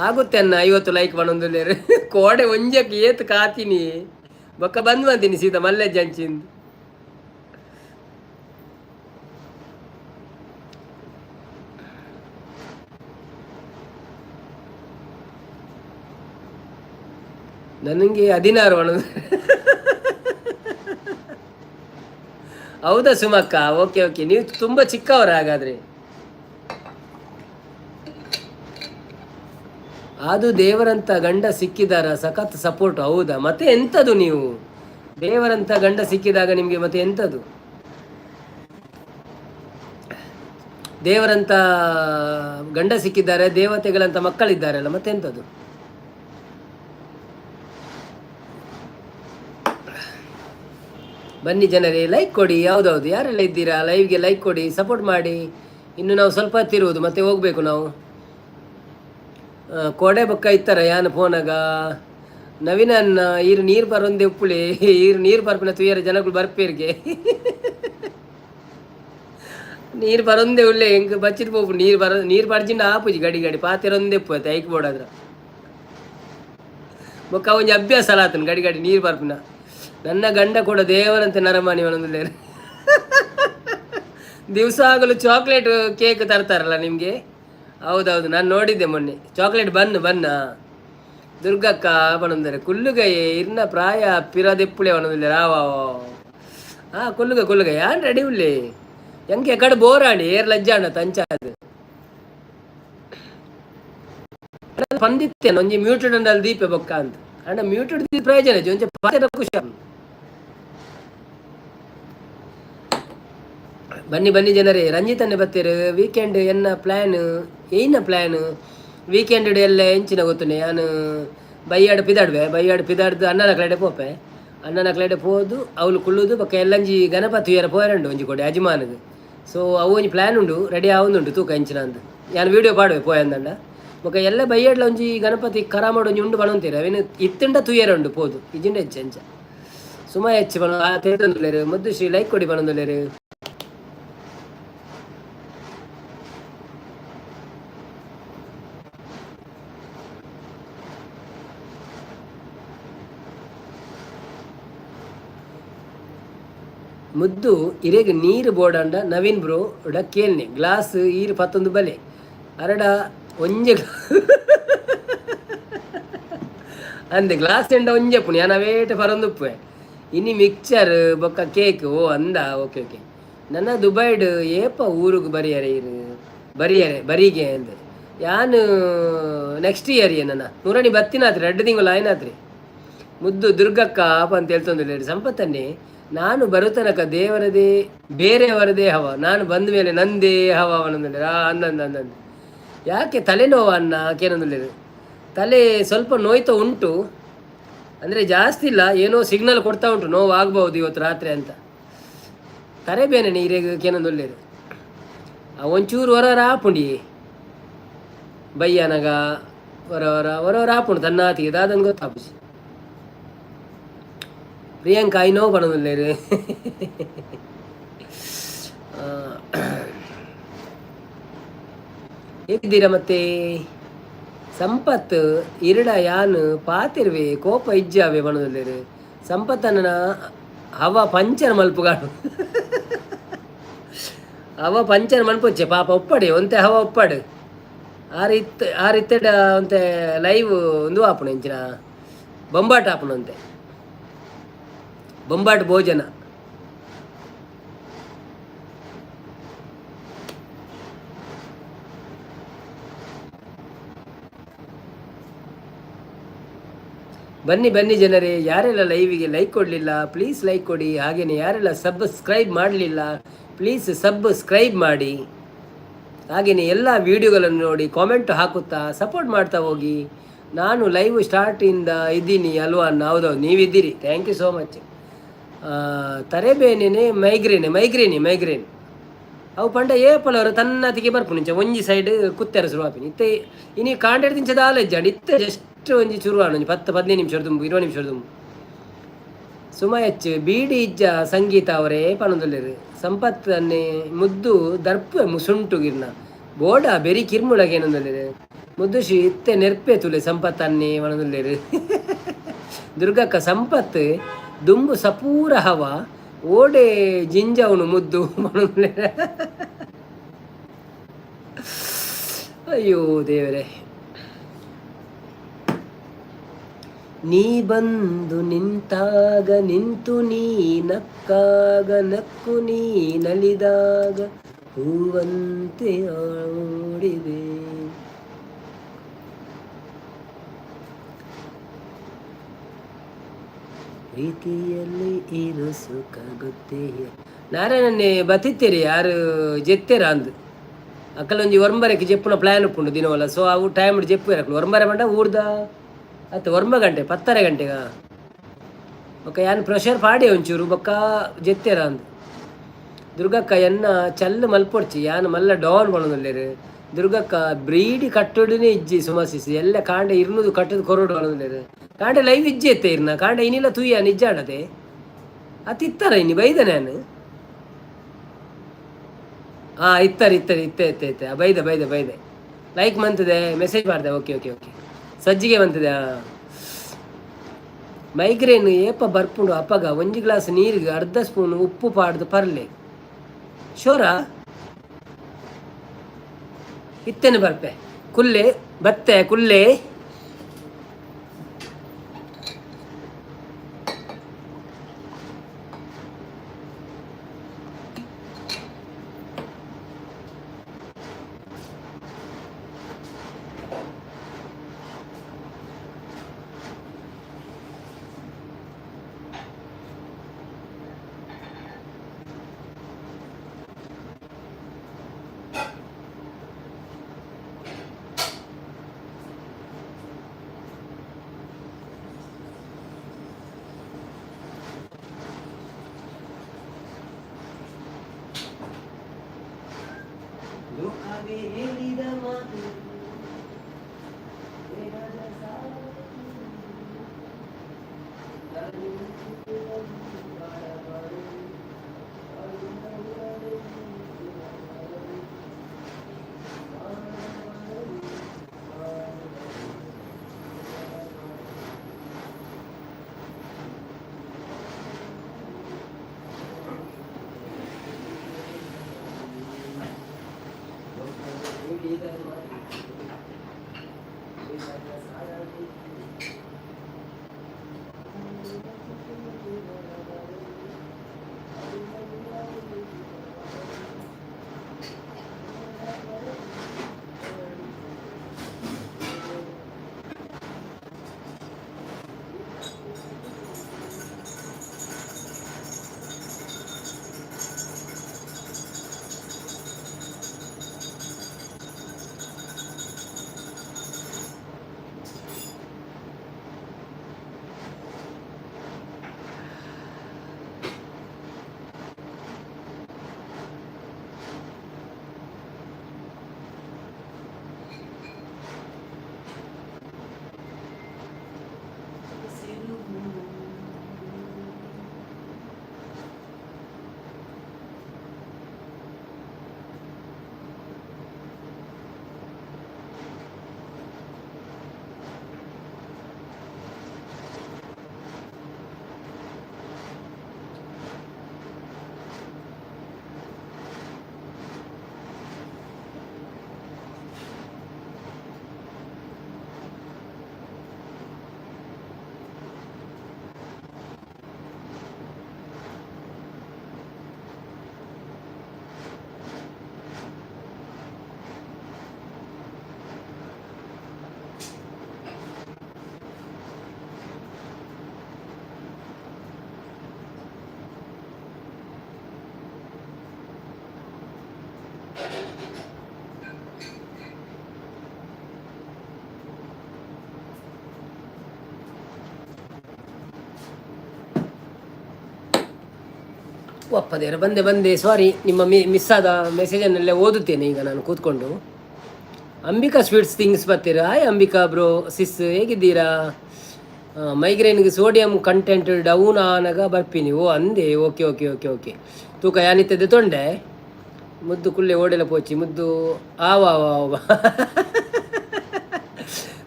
ಆಗುತ್ತೆ ಅನ್ನ 50 ಲೈಕ್ ಪಣೊಂದುಲ್ಲೆರ್. ಕೋಡೆ ಒಂಜಕ್ಕೆ ಏತ್ ಕಾತೀನಿ, ಬೊಕ್ಕ ಬಂದ್ ಬಂತೀನಿ ಸೀದಾ ಮಲ್ಲೆ ಜಂಚಿಂದು. ನನಗೆ 16. ಹೌದಾ ಸುಮಕ್ಕ? ಓಕೆ ಓಕೆ, ನೀವು ತುಂಬ ಚಿಕ್ಕವರ ಹಾಗಾದ್ರೆ. ಅದು ದೇವರಂತ ಗಂಡ ಸಿಕ್ಕಿದಾರ, ಸಖತ್ ಸಪೋರ್ಟ್. ಹೌದಾ? ಮತ್ತೆ ಎಂತದು ನೀವು ದೇವರಂತ ಗಂಡ ಸಿಕ್ಕಿದಾಗ ನಿಮಗೆ ಮತ್ತೆ ಎಂತದು? ದೇವರಂತ ಗಂಡ ಸಿಕ್ಕಿದ್ದಾರೆ, ದೇವತೆಗಳಂತ ಮಕ್ಕಳಿದ್ದಾರಲ್ಲ, ಮತ್ತೆ ಎಂತದು? ಬನ್ನಿ ಜನರೇ, ಲೈಕ್ ಕೊಡಿ. ಯಾವ್ದೌದು ಯಾರೆಲ್ಲ ಇದ್ದೀರಾ ಲೈವ್ಗೆ, ಲೈಕ್ ಕೊಡಿ, ಸಪೋರ್ಟ್ ಮಾಡಿ. ಇನ್ನು ನಾವು ಸ್ವಲ್ಪ ಹೊತ್ತಿರುವುದು, ಮತ್ತೆ ಹೋಗಬೇಕು ನಾವು. ಕೋಡೆ ಬೊಕ್ಕ ಇತ್ತರ ಯಾನ್ ಫೋನಾಗ ನವೀನನ್ನ ಈರು ನೀರು ಬರೊಂದೆ ಉಪ್ಪುಳಿ. ಈರು ನೀರು ಬರ್ಪಿನ ತುಯ್ಯರ ಜನಗಳು ಬರ್ಪೇರ್ಗೆ. ನೀರು ಬರೊಂದೇ ಉಳ್ಳೆ ಎಂಕ್ ಬಚ್ಚಿಟ್ ಪೋಪು. ನೀರು ಬರ ನೀರು ಬರ್ಜಿಂಡ ಆಪುಜಿ. ಗಡಿ ಗಡಿ ಪಾತೆರೊಂದೇ ಉಪ್ಪು ಐಕ್ ಬೋಡಾದ್ರ. ಬೊಕ್ಕ ಒಂಜಿ ಅಭ್ಯಾಸ ಆತನ ಗಡಿ ಗಡಿ ನೀರು ಬರ್ಪಿನ. ನನ್ನ ಗಂಡ ಕೂಡ ದೇವರಂತೆ ನರಮಾನಿ ಒಂದೊಂದು. ದಿವಸ ಆಗಲು ಚಾಕ್ಲೇಟ್ ಕೇಕ್ ತರ್ತಾರಲ್ಲ ನಿಮಗೆ? ಹೌದೌದು, ನಾನು ನೋಡಿದ್ದೆ ಮೊನ್ನೆ. ಚಾಕ್ಲೇಟ್ ಬನ್ನು ಬನ್ನ. ದುರ್ಗಕ್ಕ ಪಣಂದರೆ ಕುಲ್ಲುಗಯೇ ಇರ್ನ ಪ್ರಾಯ ಪಿರದೆಪ್ಪುಳೆ ಪಣಂದಿಲ್ಲ ರಾವ. ಹಾ, ಕುಲ್ಲುಗ ಕುಲ್ಲುಗ, ಯಾನ್ ರೆಡಿ ಉಳ್ಳಿ. ಎಂಕೆ ಎಕಡೆ ಬೋರಾಣಿ ಏರ್ ಲಜ್ಜಾಣ ತಂಚಾದ ಪಂದಿತ್ತೇನೆ. ಒಂಜಿ ಮ್ಯೂಟೆಡ್ ಅಂಡಲ್ ದೀಪೆ ಬೊಕ್ಕ ಅಂತ ಅಂಡ ಮ್ಯೂಟೆಡ್ ದೀಪ ಪ್ರಯೋಜನ ಒಂಚೆ ಪಾತೆರ ಖುಷಿ. ಬನ್ನಿ ಬನ್ನಿ ಜನರೇ. ರಂಜಿತನ್ನೇ ಬತ್ತೀರು. ವೀಕೆಂಡ್ ಎನ್ನ ಪ್ಲ್ಯಾನ್, ಏನ ಪ್ಲ್ಯಾನ್ ವೀಕೆಂಡ್ ಎಲ್ಲ ಎಂಚಿನ ಗೊತ್ತುಂಡೆ. ಯಾನು ಬೈಯಾಡು ಪಿದಾಡುವೆ, ಬೈಯಾಡು ಪಿದಾಡ್ದು ಅಣ್ಣನ ಕಡೆ ಪೋಪೆ. ಅಣ್ಣನ ಕಡೆ ಪೋದು ಅವಳು ಕುಳ್ಳುದು ಬೊಕ್ಕ ಎಲ್ಲಂಜಿ ಗಣಪತಿ ಏರ ಪೋಯರಂಡು ಒಂಜಿ ಕೊಡೆ ಅಜಮಾನದು. ಸೊ ಅವು ಒಂಜಿ ಪ್ಲ್ಯಾನ್ ಉಂಡು, ರೆಡಿ ಆವೊಂದುಂಡು. ತೂಕ ಎಂಚಿನ ಅಂದ್. ಯಾನ್ ವೀಡಿಯೋ ಪಾಡುವೆ ಪೋಯಂದಂಡ. ಬೊಕ್ಕ ಎಲ್ಲ ಬೈಯಾಡ್ಲ ಒಂಜಿ ಗಣಪತಿ ಕರಾಮಡ್ ಒಂಜಿ ಉಂಡು ಪನೊಂತೀರ. ಅವೇನು ಇತ್ತುಂಡ ತೂಯರ ಉಂಡು ಪೋದು, ಇಜಿಂಡ ಹೆಚ್ಚ ಎಂಚ ಸುಮ ಹೆಚ್ಚು ಪನ ತೇತೊಂದುಲ್ಲೆರ್. ಮುದ್ದು ಶ್ರೀ ಲೈಕ್ ಕೊಡಿ ಪನೊಂದುಲ್ಲೆರ್. ಮುದ್ದು ಇರೆಗ್ ನೀರು ಬೋಡಂಡ ನವೀನ್ ಬ್ರೋ ಡ ಕೇಲ್ನೆ ಗ್ಲಾಸ್ ಈರು ಪತ್ತೊಂದು ಬಲೆ ಅರಡ ಒಂಜೆ ಅಂದೆ ಗ್ಲಾಸ್ ಎಂಡ ಒಂಜೆ ಪುಣಿ ಯಾನ್ ಅವೇಟೆ ಪರೊಂದುಪ್ಪುವೆ. ಇನಿ ಮಿಕ್ಚರ್ ಬೊಕ್ಕ ಕೇಕ್. ಓ ಅಂದ, ಓಕೆ ಓಕೆ. ನನ್ನ ದುಬೈಡ್ ಏಪ ಊರುಗು ಬರಿಯರೆ ಇರು ಬರಿಯರೆ ಬರಿಗೆ ಅಂದ್. ಯಾನ್ ನೆಕ್ಸ್ಟ್ ಇಯರ್ ನನ್ನ ನೂರಣಿ ಬತ್ತಿನಾತ್ರಿ, ರಡ್ಡು ತಿಂಗಳು ಆಯ್ನಾತ್ರಿ. ಮುದ್ದು ದುರ್ಗಕ್ಕ ಆಪ ಅಂತ ಹೇಳ್ತೊಂದಿಲ್ಲ. ಸಂಪತ್ತನ್ನೇ ನಾನು ಬರುತನಕ ದೇವರದೇ ಬೇರೆಯವರದೇ ಹವ, ನಾನು ಬಂದ ಮೇಲೆ ನಂದೇ ಹವ ಅವನಂದ್ರೆ. ಆ ಅಂದಂದ ಅಂದಂದು. ಯಾಕೆ ತಲೆನೋವು ಅನ್ನ ಕೇನಂದುಲ್ಲೇರು. ತಲೆ ಸ್ವಲ್ಪ ನೋಯ್ತಾ ಉಂಟು, ಅಂದರೆ ಜಾಸ್ತಿ ಇಲ್ಲ. ಏನೋ ಸಿಗ್ನಲ್ ಕೊಡ್ತಾ ಉಂಟು, ನೋವು ಆಗ್ಬಹುದು ಇವತ್ತು ರಾತ್ರಿ ಅಂತ. ತಲೆ ಬೇನೆ ನೀರಿಗೆ ಕೇನಂದುಲ್ಲೇರು. ಆ ಒಂಚೂರು ಹೊರ ಆಪುಂಡಿ ಬಯ್ಯನಗ ಹೊರ ಹೊರ ಹೊರ ಹೊರ ಆಪುಂಡು ತನ್ನಾತಿಗೆ ದಾದಂದು ಗೊತ್ತಾಪುಜಿ. Priyanka I know ಪನೊಂದುಲ್ಲೇರು. ಹೇಗಿದ್ದೀರಾ ಮತ್ತೆ? ಸಂಪತ್ ಇರಡ ಯಾನ್ ಪಾತಿರ್ವೆ ಕೋಪ ಇಜ್ಜಾವೆ ಪನೊಂದುಲ್ಲೇರು. ಸಂಪತ್ತನ್ನ ಹವ ಪಂಚರ್ ಮಲ್ಪುಗಾಡು, ಹವ ಪಂಚರ್ ಮನ್ಪೊಚ್ಚೆ ಪಾಪ ಒಪ್ಪಡೆ ಒಂತೆ ಹವ ಒಪ್ಪಡು. ಆರ್ ಇತ್ತ ಆರ್ ಇತ್ತೆಡ ಒಂತೆ ಲೈವ್ ಒಂದು ಆಪುಂಡು ಎಂಚಿನ ಬೊಂಬಾಟ ಆಪುಂಡು ಅಂತೆ, ಬೊಂಬಾಟ್ ಭೋಜನ. ಬನ್ನಿ ಬನ್ನಿ ಜನರೇ. ಯಾರೆಲ್ಲ ಲೈವಿಗೆ ಲೈಕ್ ಕೊಡಲಿಲ್ಲ ಪ್ಲೀಸ್ ಲೈಕ್ ಕೊಡಿ. ಹಾಗೆಯೇ ಯಾರೆಲ್ಲ ಸಬ್ಸ್ಕ್ರೈಬ್ ಮಾಡಲಿಲ್ಲ ಪ್ಲೀಸ್ ಸಬ್ಸ್ಕ್ರೈಬ್ ಮಾಡಿ. ಹಾಗೆಯೇ ಎಲ್ಲ ವೀಡಿಯೋಗಳನ್ನು ನೋಡಿ ಕಾಮೆಂಟ್ ಹಾಕುತ್ತಾ ಸಪೋರ್ಟ್ ಮಾಡ್ತಾ ಹೋಗಿ. ನಾನು ಲೈವ್ ಸ್ಟಾರ್ಟಿಂದ ಇದ್ದೀನಿ ಅಲ್ವಾ ಅಣ್ಣ? ಹೌದೌದು, ನೀವಿದ್ದೀರಿ, thank you so much. ತರೆಬೇನೆ ಮೈಗ್ರೇನೆ ಮೈಗ್ರೇನೆ ಮೈಗ್ರೇನ್ ಅವು ಪಂಡ ಏಪಲವರು ತನ್ನತಿಗೆ ಬರ್ಪುಂಡು. ಇಂಚ ಒಂಜಿ ಸೈಡ್ ಕುತ್ತೆರ ಶುರು ಆಪಿನಿ ಇತ್ತೆ. ಇನಿ ಕಾಂಡೆಡ್ ದಿಂಚ ದಾಲ ಇಜ್ಜಾಂಡ್, ಇತ್ತೆ ಜಸ್ಟ್ ಒಂಜಿ ಶುರು ಆಂಡ್, ಒಂಜಿ 10-15 ನಿಮಿಷ ದುಂಬು, 20 ನಿಮಿಷ ದುಂಬು. ಸುಮಯಚ್ ಬೀಡಿ ಇಜ್ಜ ಸಂಗೀತ ಅವರೇ ಪನೊಂದುಲ್ಲೆರ್. ಸಂಪತ್ ಅನ್ನೆ ಮುದ್ದು ದರ್ಪೆ ಮುಸುಂಟು ಗಿರ್ನ ಬೋಡ ಬೆರಿ ಕಿರ್ಮುಳಗೆ ಏನೊಂದುಲ್ಲೆರ್. ಮುದ್ದುಶಿ ಇತ್ತೆ ನೆರ್ಪೆ ತುಲೆ ಸಂಪತ್ ಅನ್ನೆ ಪನೊಂದುಲ್ಲೆರ್. ದುರ್ಗಕ್ಕ ಸಂಪತ್ ದುಂಬು ಸಪೂರ ಹವ ಓಡೆ ಜಿಂಜವನು ಮುದ್ದು ಪನೊಂದುಲ್ಲೆರ್. ಅಯ್ಯೋ ದೇವರೇ. ನೀ ಬಂದು ನಿಂತಾಗ ನಿಂತು ನೀ ನಕ್ಕಾಗ ನಕ್ಕು ನೀ ನಲಿದಾಗ ಹೂವಂತೆ ಆಡಿದೆ. ಪ್ರೀತಿಯಲ್ಲಿ ಇರು ಸುಖ ಗೊತ್ತೇ. ನಾರಾಯಣನ್ನೇ ಬತ್ತಿತ್ತೀರಿ ಯಾರು ಜೆತ್ತೆರ ಅಂದ್. ಅಕ್ಕಲೊಂಜಿ ಒರ್ಂಬರೆಕ್ ಜೆಪ್ಪುನ ಪ್ಲ್ಯಾನ್ ಉಪ್ಪುಂಡು ದಿನವಲ್ಲ. ಸೊ ಅವು ಟೈಮ್ ಜೆಪ್ಪು ಅಕ್ಲು ಒರ್ಂಬರೆ ಪಂಡ ಊರ್ದ ಅತ್ತ ಒರ್ಂಬ ಗಂಟೆ 10:30 ಗಂಟೆಗ. ಬೊಕ್ಕ ಯಾನ್ ಪ್ರೆಷರ್ ಪಾಡೆ ಒಂಚೂರು ಬೊಕ್ಕ ಜೆತ್ತೆರ ಅಂದ್. ದುರ್ಗಕ್ಕ ಎನ್ನ ಚಲ್ಲು ಮಲ್ಪೊಡ್ಚಿ ಯಾನ್ ಮಲ್ಲ ಡೌನ್ ಪನೊಂದುಲ್ಲೆರ್. ದುರ್ಗಕ್ಕ ಬ್ರೀಡಿ ಕಟ್ಟುಡುನೇ ಇಜ್ಜಿ ಸುಮಸಿಸಿ ಎಲ್ಲ ಕಾಂಡೆ ಇರ್ನುದು ಕಟ್ಟುದು ಕೊರೊಡು ಪನೊಂದುಲ್ಲೆರ್. ಕಾಂಡೆ ಲೈವ್ ಇಜ್ಜಿ ಎತ್ತೆ ಇರ್ನ ಕಾಂಡೆ ಇನಿಲ ತೂಯ ನಿಜ್ಜಾಂಡತೆ ಅತ್ ಇತ್ತರ ಇನಿ ಬೈದ ನಾನು. ಹಾ ಇತ್ತಾರೆ ಇತ್ತಾರೆ ಇತ್ತೆ ಇತ್ತೆ ಇತ್ತೆ ಬೈದೆ ಬೈದೆ ಬೈದೆ. ಲೈಕ್ ಮಂತದೆ, ಮೆಸೇಜ್ ಮಾಡಿದೆ. ಓಕೆ ಓಕೆ ಓಕೆ, ಸಜ್ಜಿಗೆ ಮಂತದೆ. ಮೈಗ್ರೇನ್ ಏಪ ಬರ್ಪುಂಡು ಅಪಗ ಒಂಜಿ ಗ್ಲಾಸ್ ನೀರಿಗೆ ಅರ್ಧ ಸ್ಪೂನ್ ಉಪ್ಪು ಪಾಡ್ದು ಪರ್ಲೆ. ಶೋರಾ ಇತ್ತೇನೆ ಬರ್ಪೆ ಕುಲ್ಲೆ ಬತ್ತೆ ಕುಲ್ಲೆ. ಒಪ್ಪದೇರ ಬಂದೆ ಬಂದೆ, ಸಾರಿ, ನಿಮ್ಮ ಮಿಸ್ ಆದ ಮೆಸೇಜನ್ನೆಲ್ಲ ಓದುತ್ತೇನೆ ಈಗ ನಾನು ಕೂತ್ಕೊಂಡು. ಅಂಬಿಕಾ ಸ್ವೀಟ್ಸ್ ಥಿಂಗ್ಸ್ ಬರ್ತೀರಾ? ಹಾಯ್ ಅಂಬಿಕಾ ಬ್ರೋ, ಸಿಸ್, ಹೇಗಿದ್ದೀರಾ? ಮೈಗ್ರೇನ್ಗೆ ಸೋಡಿಯಂ ಕಂಟೆಂಟ್ ಡೌನ್ ಆನಗ ಬರ್ಪಿನಿ. ಓ ಅಂದೆ, ಓಕೆ ಓಕೆ ಓಕೆ ಓಕೆ. ತೂಕ ಯಾನಿತ್ತದೆ ತೊಂಡೆ ಮುದ್ದು ಕುಳ್ಳೆ ಓಡೆಲ ಪೋಚಿ ಮುದ್ದು ಆವ ಆವ.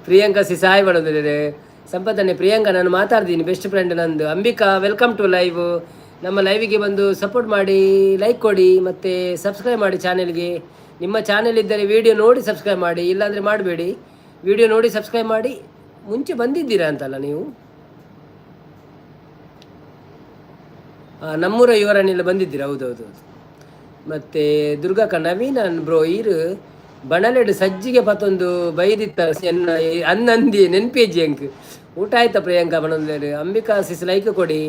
ಪ್ರಿಯಾಂಕಾ ಸಿ ಸಾಯ್ ಮಾಡೋದಿದೆ ಸಂಪತ್ತನ್ನೇ. ಪ್ರಿಯಾಂಕಾ, ನಾನು ಮಾತಾಡ್ತೀನಿ, ಬೆಸ್ಟ್ ಫ್ರೆಂಡ್ ನಂದು. Ambika, welcome to live. ನಮ್ಮ ಲೈವಿಗೆ ಬಂದು ಸಪೋರ್ಟ್ ಮಾಡಿ, ಲೈಕ್ ಕೊಡಿ ಮತ್ತು ಸಬ್ಸ್ಕ್ರೈಬ್ ಮಾಡಿ ಚಾನೆಲ್ಗೆ. ನಿಮ್ಮ ಚಾನೆಲ್ ಇದ್ದರೆ ವಿಡಿಯೋ ನೋಡಿ ಸಬ್ಸ್ಕ್ರೈಬ್ ಮಾಡಿ, ಇಲ್ಲಾಂದರೆ ಮಾಡಬೇಡಿ. ವಿಡಿಯೋ ನೋಡಿ ಸಬ್ಸ್ಕ್ರೈಬ್ ಮಾಡಿ. ಮುಂಚೆ ಬಂದಿದ್ದೀರಾ ಅಂತಲ್ಲ ನೀವು? ನಮ್ಮೂರ ಯುವರಾಣಿಲ್ಲ ಬಂದಿದ್ದೀರಾ? ಹೌದೌದು ಹೌದು. ಮತ್ತು ದುರ್ಗಕ್ಕ, ನವೀನ್ ಬ್ರೋ, ಈರು ಬಣಲೆಡು ಸಜ್ಜಿಗೆ ಪತ್ತೊಂದು ಬೈದಿತ್ತ ಎನ್ನ ಅನ್ನಂದಿ ನೆನ್ಪೇಜಿ ಅಂಕ್. ಊಟ ಆಯ್ತಾ ಪ್ರಿಯಾಂಕಾ ಬಣಂದೇರು? ಅಂಬಿಕಾ ಸಿಸ್, ಲೈಕ್ ಕೊಡಿ.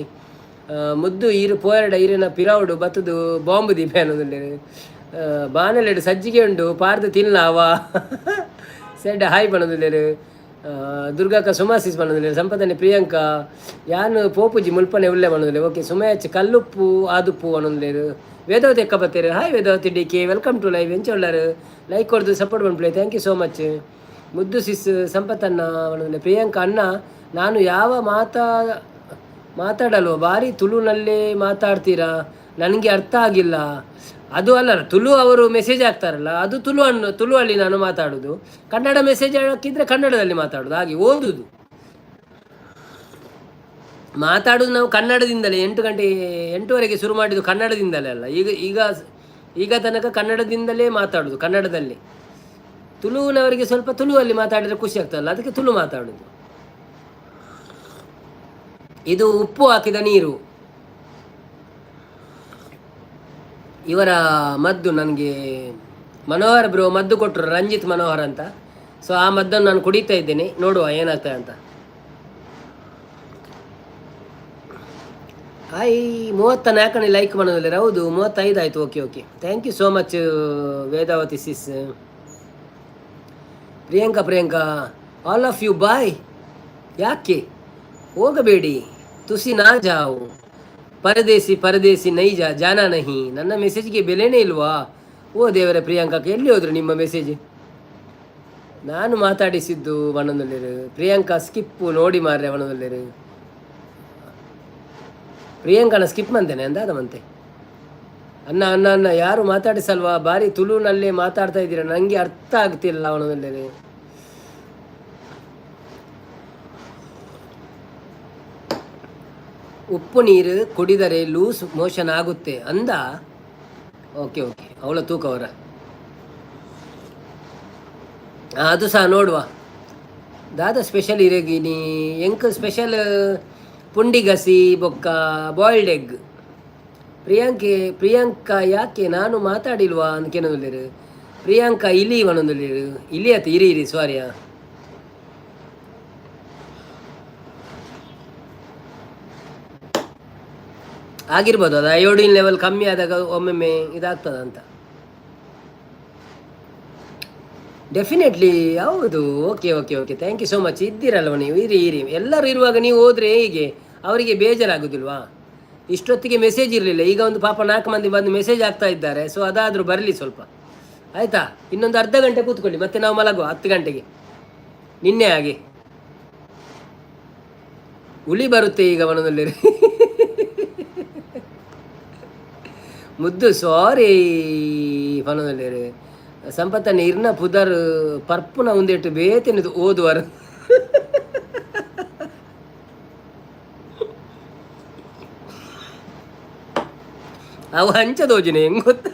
ಮುದ್ದು ಈರು ಪೋಯರಡ ಈರಿನ ಪಿರಾವುಡು ಬತ್ತದು ಬಾಂಬ್ ದೀಪ ಅನ್ನೋದುಂಡೇರು. ಬಾಣಲೆಡು ಸಜ್ಜಿಗೆ ಉಂಡು ಪಾರ್ದು ತಿನ್ಲಾವ ಸೆಡ್ ಹಾಯ್ ಬಣದುಲ್ಲೇರು. ದುರ್ಗಕ್ಕ, ಸುಮಾ ಸಿಸ್ ಬಣದುಲ್ಲೇರು. ಸಂಪದನೆ ಪ್ರಿಯಾಂಕಾ, ಯಾನು ಪೋಪುಜಿ ಮುಲ್ಪನೆ ಉಲ್ಲೆ ಬಣದುಲ್ಲೆ. ಓಕೆ ಸುಮಯಾಚ್, ಕಲ್ಲುಪ್ಪು ಆದುಪ್ಪು ಅನ್ನೊಂದ್ಲೇರು. ವೇದಾವತಿ ಎಕ್ಕ ಬತ್ತೇರು. Hi Vedavathi D K, welcome to live. ಎಂಚ ಉಳ್ಳಾರು? ಲೈಕ್ ಕೊಡ್ದು ಸಪೋರ್ಟ್ ಮಾಡ್ಪ್ಲೆ. Thank you so much. ಮುದ್ದು ಸಿಸ್, ಸಂಪತ್ತನ್ನ ಬಣದುಲ್ಲೆ. ಪ್ರಿಯಾಂಕಾ ಅಣ್ಣ, ನಾನು ಯಾವ ಮಾತಾಡಲ್ವ? ಭಾರಿ ತುಳುನಲ್ಲೇ ಮಾತಾಡ್ತೀರಾ, ನನಗೆ ಅರ್ಥ ಆಗಿಲ್ಲ. ಅದು ಅಲ್ಲ, ತುಳು ಅವರು ಮೆಸೇಜ್ ಹಾಕ್ತಾರಲ್ಲ, ಅದು ತುಳು ಅನ್ನು ತುಳುವಲ್ಲಿ ನಾನು ಮಾತಾಡೋದು. ಕನ್ನಡ ಮೆಸೇಜ್ ಹಾಕಿದರೆ ಕನ್ನಡದಲ್ಲಿ ಮಾತಾಡೋದು, ಹಾಗೆ ಓದುದು. ಮಾತಾಡೋದು ನಾವು ಕನ್ನಡದಿಂದಲೇ. 8 ಗಂಟೆ 8ವರೆಗೆ ಶುರು ಮಾಡಿದ್ದು ಕನ್ನಡದಿಂದಲೇ ಅಲ್ಲ? ಈಗ ಈಗ ಈಗ ತನಕ ಕನ್ನಡದಿಂದಲೇ ಮಾತಾಡೋದು, ಕನ್ನಡದಲ್ಲಿ. ತುಳುವಿನವರಿಗೆ ಸ್ವಲ್ಪ ತುಳುವಲ್ಲಿ ಮಾತಾಡಿದರೆ ಖುಷಿ ಆಗ್ತದಲ್ಲ, ಅದಕ್ಕೆ ತುಳು ಮಾತಾಡೋದು. ಇದು ಉಪ್ಪು ಹಾಕಿದ ನೀರು. ಇವರ ಮದ್ದು ನನಗೆ ಮನೋಹರ್ ಬ್ರೋ ಮದ್ದು ಕೊಟ್ಟರು, ರಂಜಿತ್ ಮನೋಹರ್ ಅಂತ. ಸೊ ಆ ಮದ್ದನ್ನು ನಾನು ಕುಡಿತಾ ಇದ್ದೇನೆ, ನೋಡುವ ಏನಾಗ್ತದೆ ಅಂತ. ಹಾಯ್, 34ನೇ ಲೈಕ್ ಮಾಡೋದಿಲ್ಲ. ಹೌದು, 35 ಆಯಿತು. Okay okay, thank you so much Vedavathi sis. Priyanka, Priyanka, all of you bye. ಯಾಕೆ ಹೋಗಬೇಡಿ? ತುಸಿ ನಾ ಜಾವು ಪರದೇಸಿ ಪರದೇಸಿ ನೈಜ ಜಾನ ನಹಿ. ನನ್ನ ಮೆಸೇಜ್ಗೆ ಬೆಲೆನೇ ಇಲ್ವಾ? ಓ ದೇವರ, ಪ್ರಿಯಾಂಕಾಕ್ಕೆ ಎಲ್ಲಿ ಹೋದ್ರು ನಿಮ್ಮ ಮೆಸೇಜ್? ನಾನು ಮಾತಾಡಿಸಿದ್ದು ವನದಲ್ಲಿರು. ಪ್ರಿಯಾಂಕಾ ಸ್ಕಿಪ್ಪು ನೋಡಿ ಮಾರ್ರೆ ವನದಲ್ಲಿರು. ಪ್ರಿಯಾಂಕನ ಸ್ಕಿಪ್ ಮಂತೇನೆ ಅಂದಾದ ಮಂತೆ. ಅಣ್ಣ ಅಣ್ಣ ಅಣ್ಣ, ಯಾರು ಮಾತಾಡಿಸಲ್ವಾ? ಬಾರಿ ತುಳುನಲ್ಲೇ ಮಾತಾಡ್ತಾ ಇದ್ದೀರಾ, ನನಗೆ ಅರ್ಥ ಆಗ್ತಿಲ್ಲ ಅವನದಲ್ಲೇ. ಉಪ್ಪು ನೀರು ಕುಡಿದರೆ ಲೂಸ್ ಮೋಷನ್ ಆಗುತ್ತೆ ಅಂದ. ಓಕೆ ಓಕೆ, ಅವಳ ತೂಕ ಅವರ ಅದು ಸಹ ನೋಡುವ. ದಾದ ಸ್ಪೆಷಲ್ ಇರಗಿನಿ ಎಂಕ್ ಸ್ಪೆಷಲ್ ಪುಂಡಿಗಸಿ ಬೊಕ್ಕ ಬಾಯ್ಲ್ಡ್ ಎಗ್. ಪ್ರಿಯಾಂಕೆ, ಪ್ರಿಯಾಂಕಾ, ಯಾಕೆ ನಾನು ಮಾತಾಡಿಲ್ವಾ ಅಂದ್ಕೆನೊಂದುಲ್ಲೇರು. ಪ್ರಿಯಾಂಕಾ ಇಲಿ ವನೊಂದುಲ್ಲೇರು. ಇಲಿ ಆತ, ಇರಿ ಇರಿ, ಸಾರಿಯಾ. ಆಗಿರ್ಬೋದು ಅದು ಅಯೋಡಿನ್ ಲೆವೆಲ್ ಕಮ್ಮಿ ಆದಾಗ ಒಮ್ಮೊಮ್ಮೆ ಇದಾಗ್ತದ ಅಂತ. ಡೆಫಿನೆಟ್ಲಿ ಹೌದು. Okay okay okay, thank you so much. ಇದ್ದೀರಲ್ವ ನೀವು? ಇರಿ ಇರಿ. ಎಲ್ಲರೂ ಇರುವಾಗ ನೀವು ಹೋದರೆ ಹೇಗೆ? ಅವರಿಗೆ ಬೇಜಾರಾಗೋದಿಲ್ವಾ? ಇಷ್ಟೊತ್ತಿಗೆ ಮೆಸೇಜ್ ಇರಲಿಲ್ಲ. ಈಗ ಒಂದು ಪಾಪ ನಾಲ್ಕು ಮಂದಿ ಬಂದು ಮೆಸೇಜ್ ಆಗ್ತಾ ಇದ್ದಾರೆ. ಸೊ ಅದಾದರೂ ಬರಲಿ ಸ್ವಲ್ಪ, ಆಯಿತಾ? ಇನ್ನೊಂದು ಅರ್ಧ ಗಂಟೆ ಕೂತ್ಕೊಳ್ಳಿ, ಮತ್ತೆ ನಾವು ಮಲಗುವ 10 ಗಂಟೆಗೆ. ನಿನ್ನೆ ಹಾಗೆ ಹುಲಿ ಬರುತ್ತೆ ಈಗ ಮನದಲ್ಲಿ. ಮುದ್ದು, ಸಾರಿ ಪನೊಂದುಲ್ಲೆರ್. ಸಂಪತ್ತನ್ನ ಇರ್ನ ಪುದರ್ ಪರ್ಪುನ ಉಂದೆಟ್ ಬೇತೆನಿದು ಓದುವರು. ಅವು ಅಂಚ ತೋಜಿನ ಹೆಂಗ್ ಗೊತ್ತ?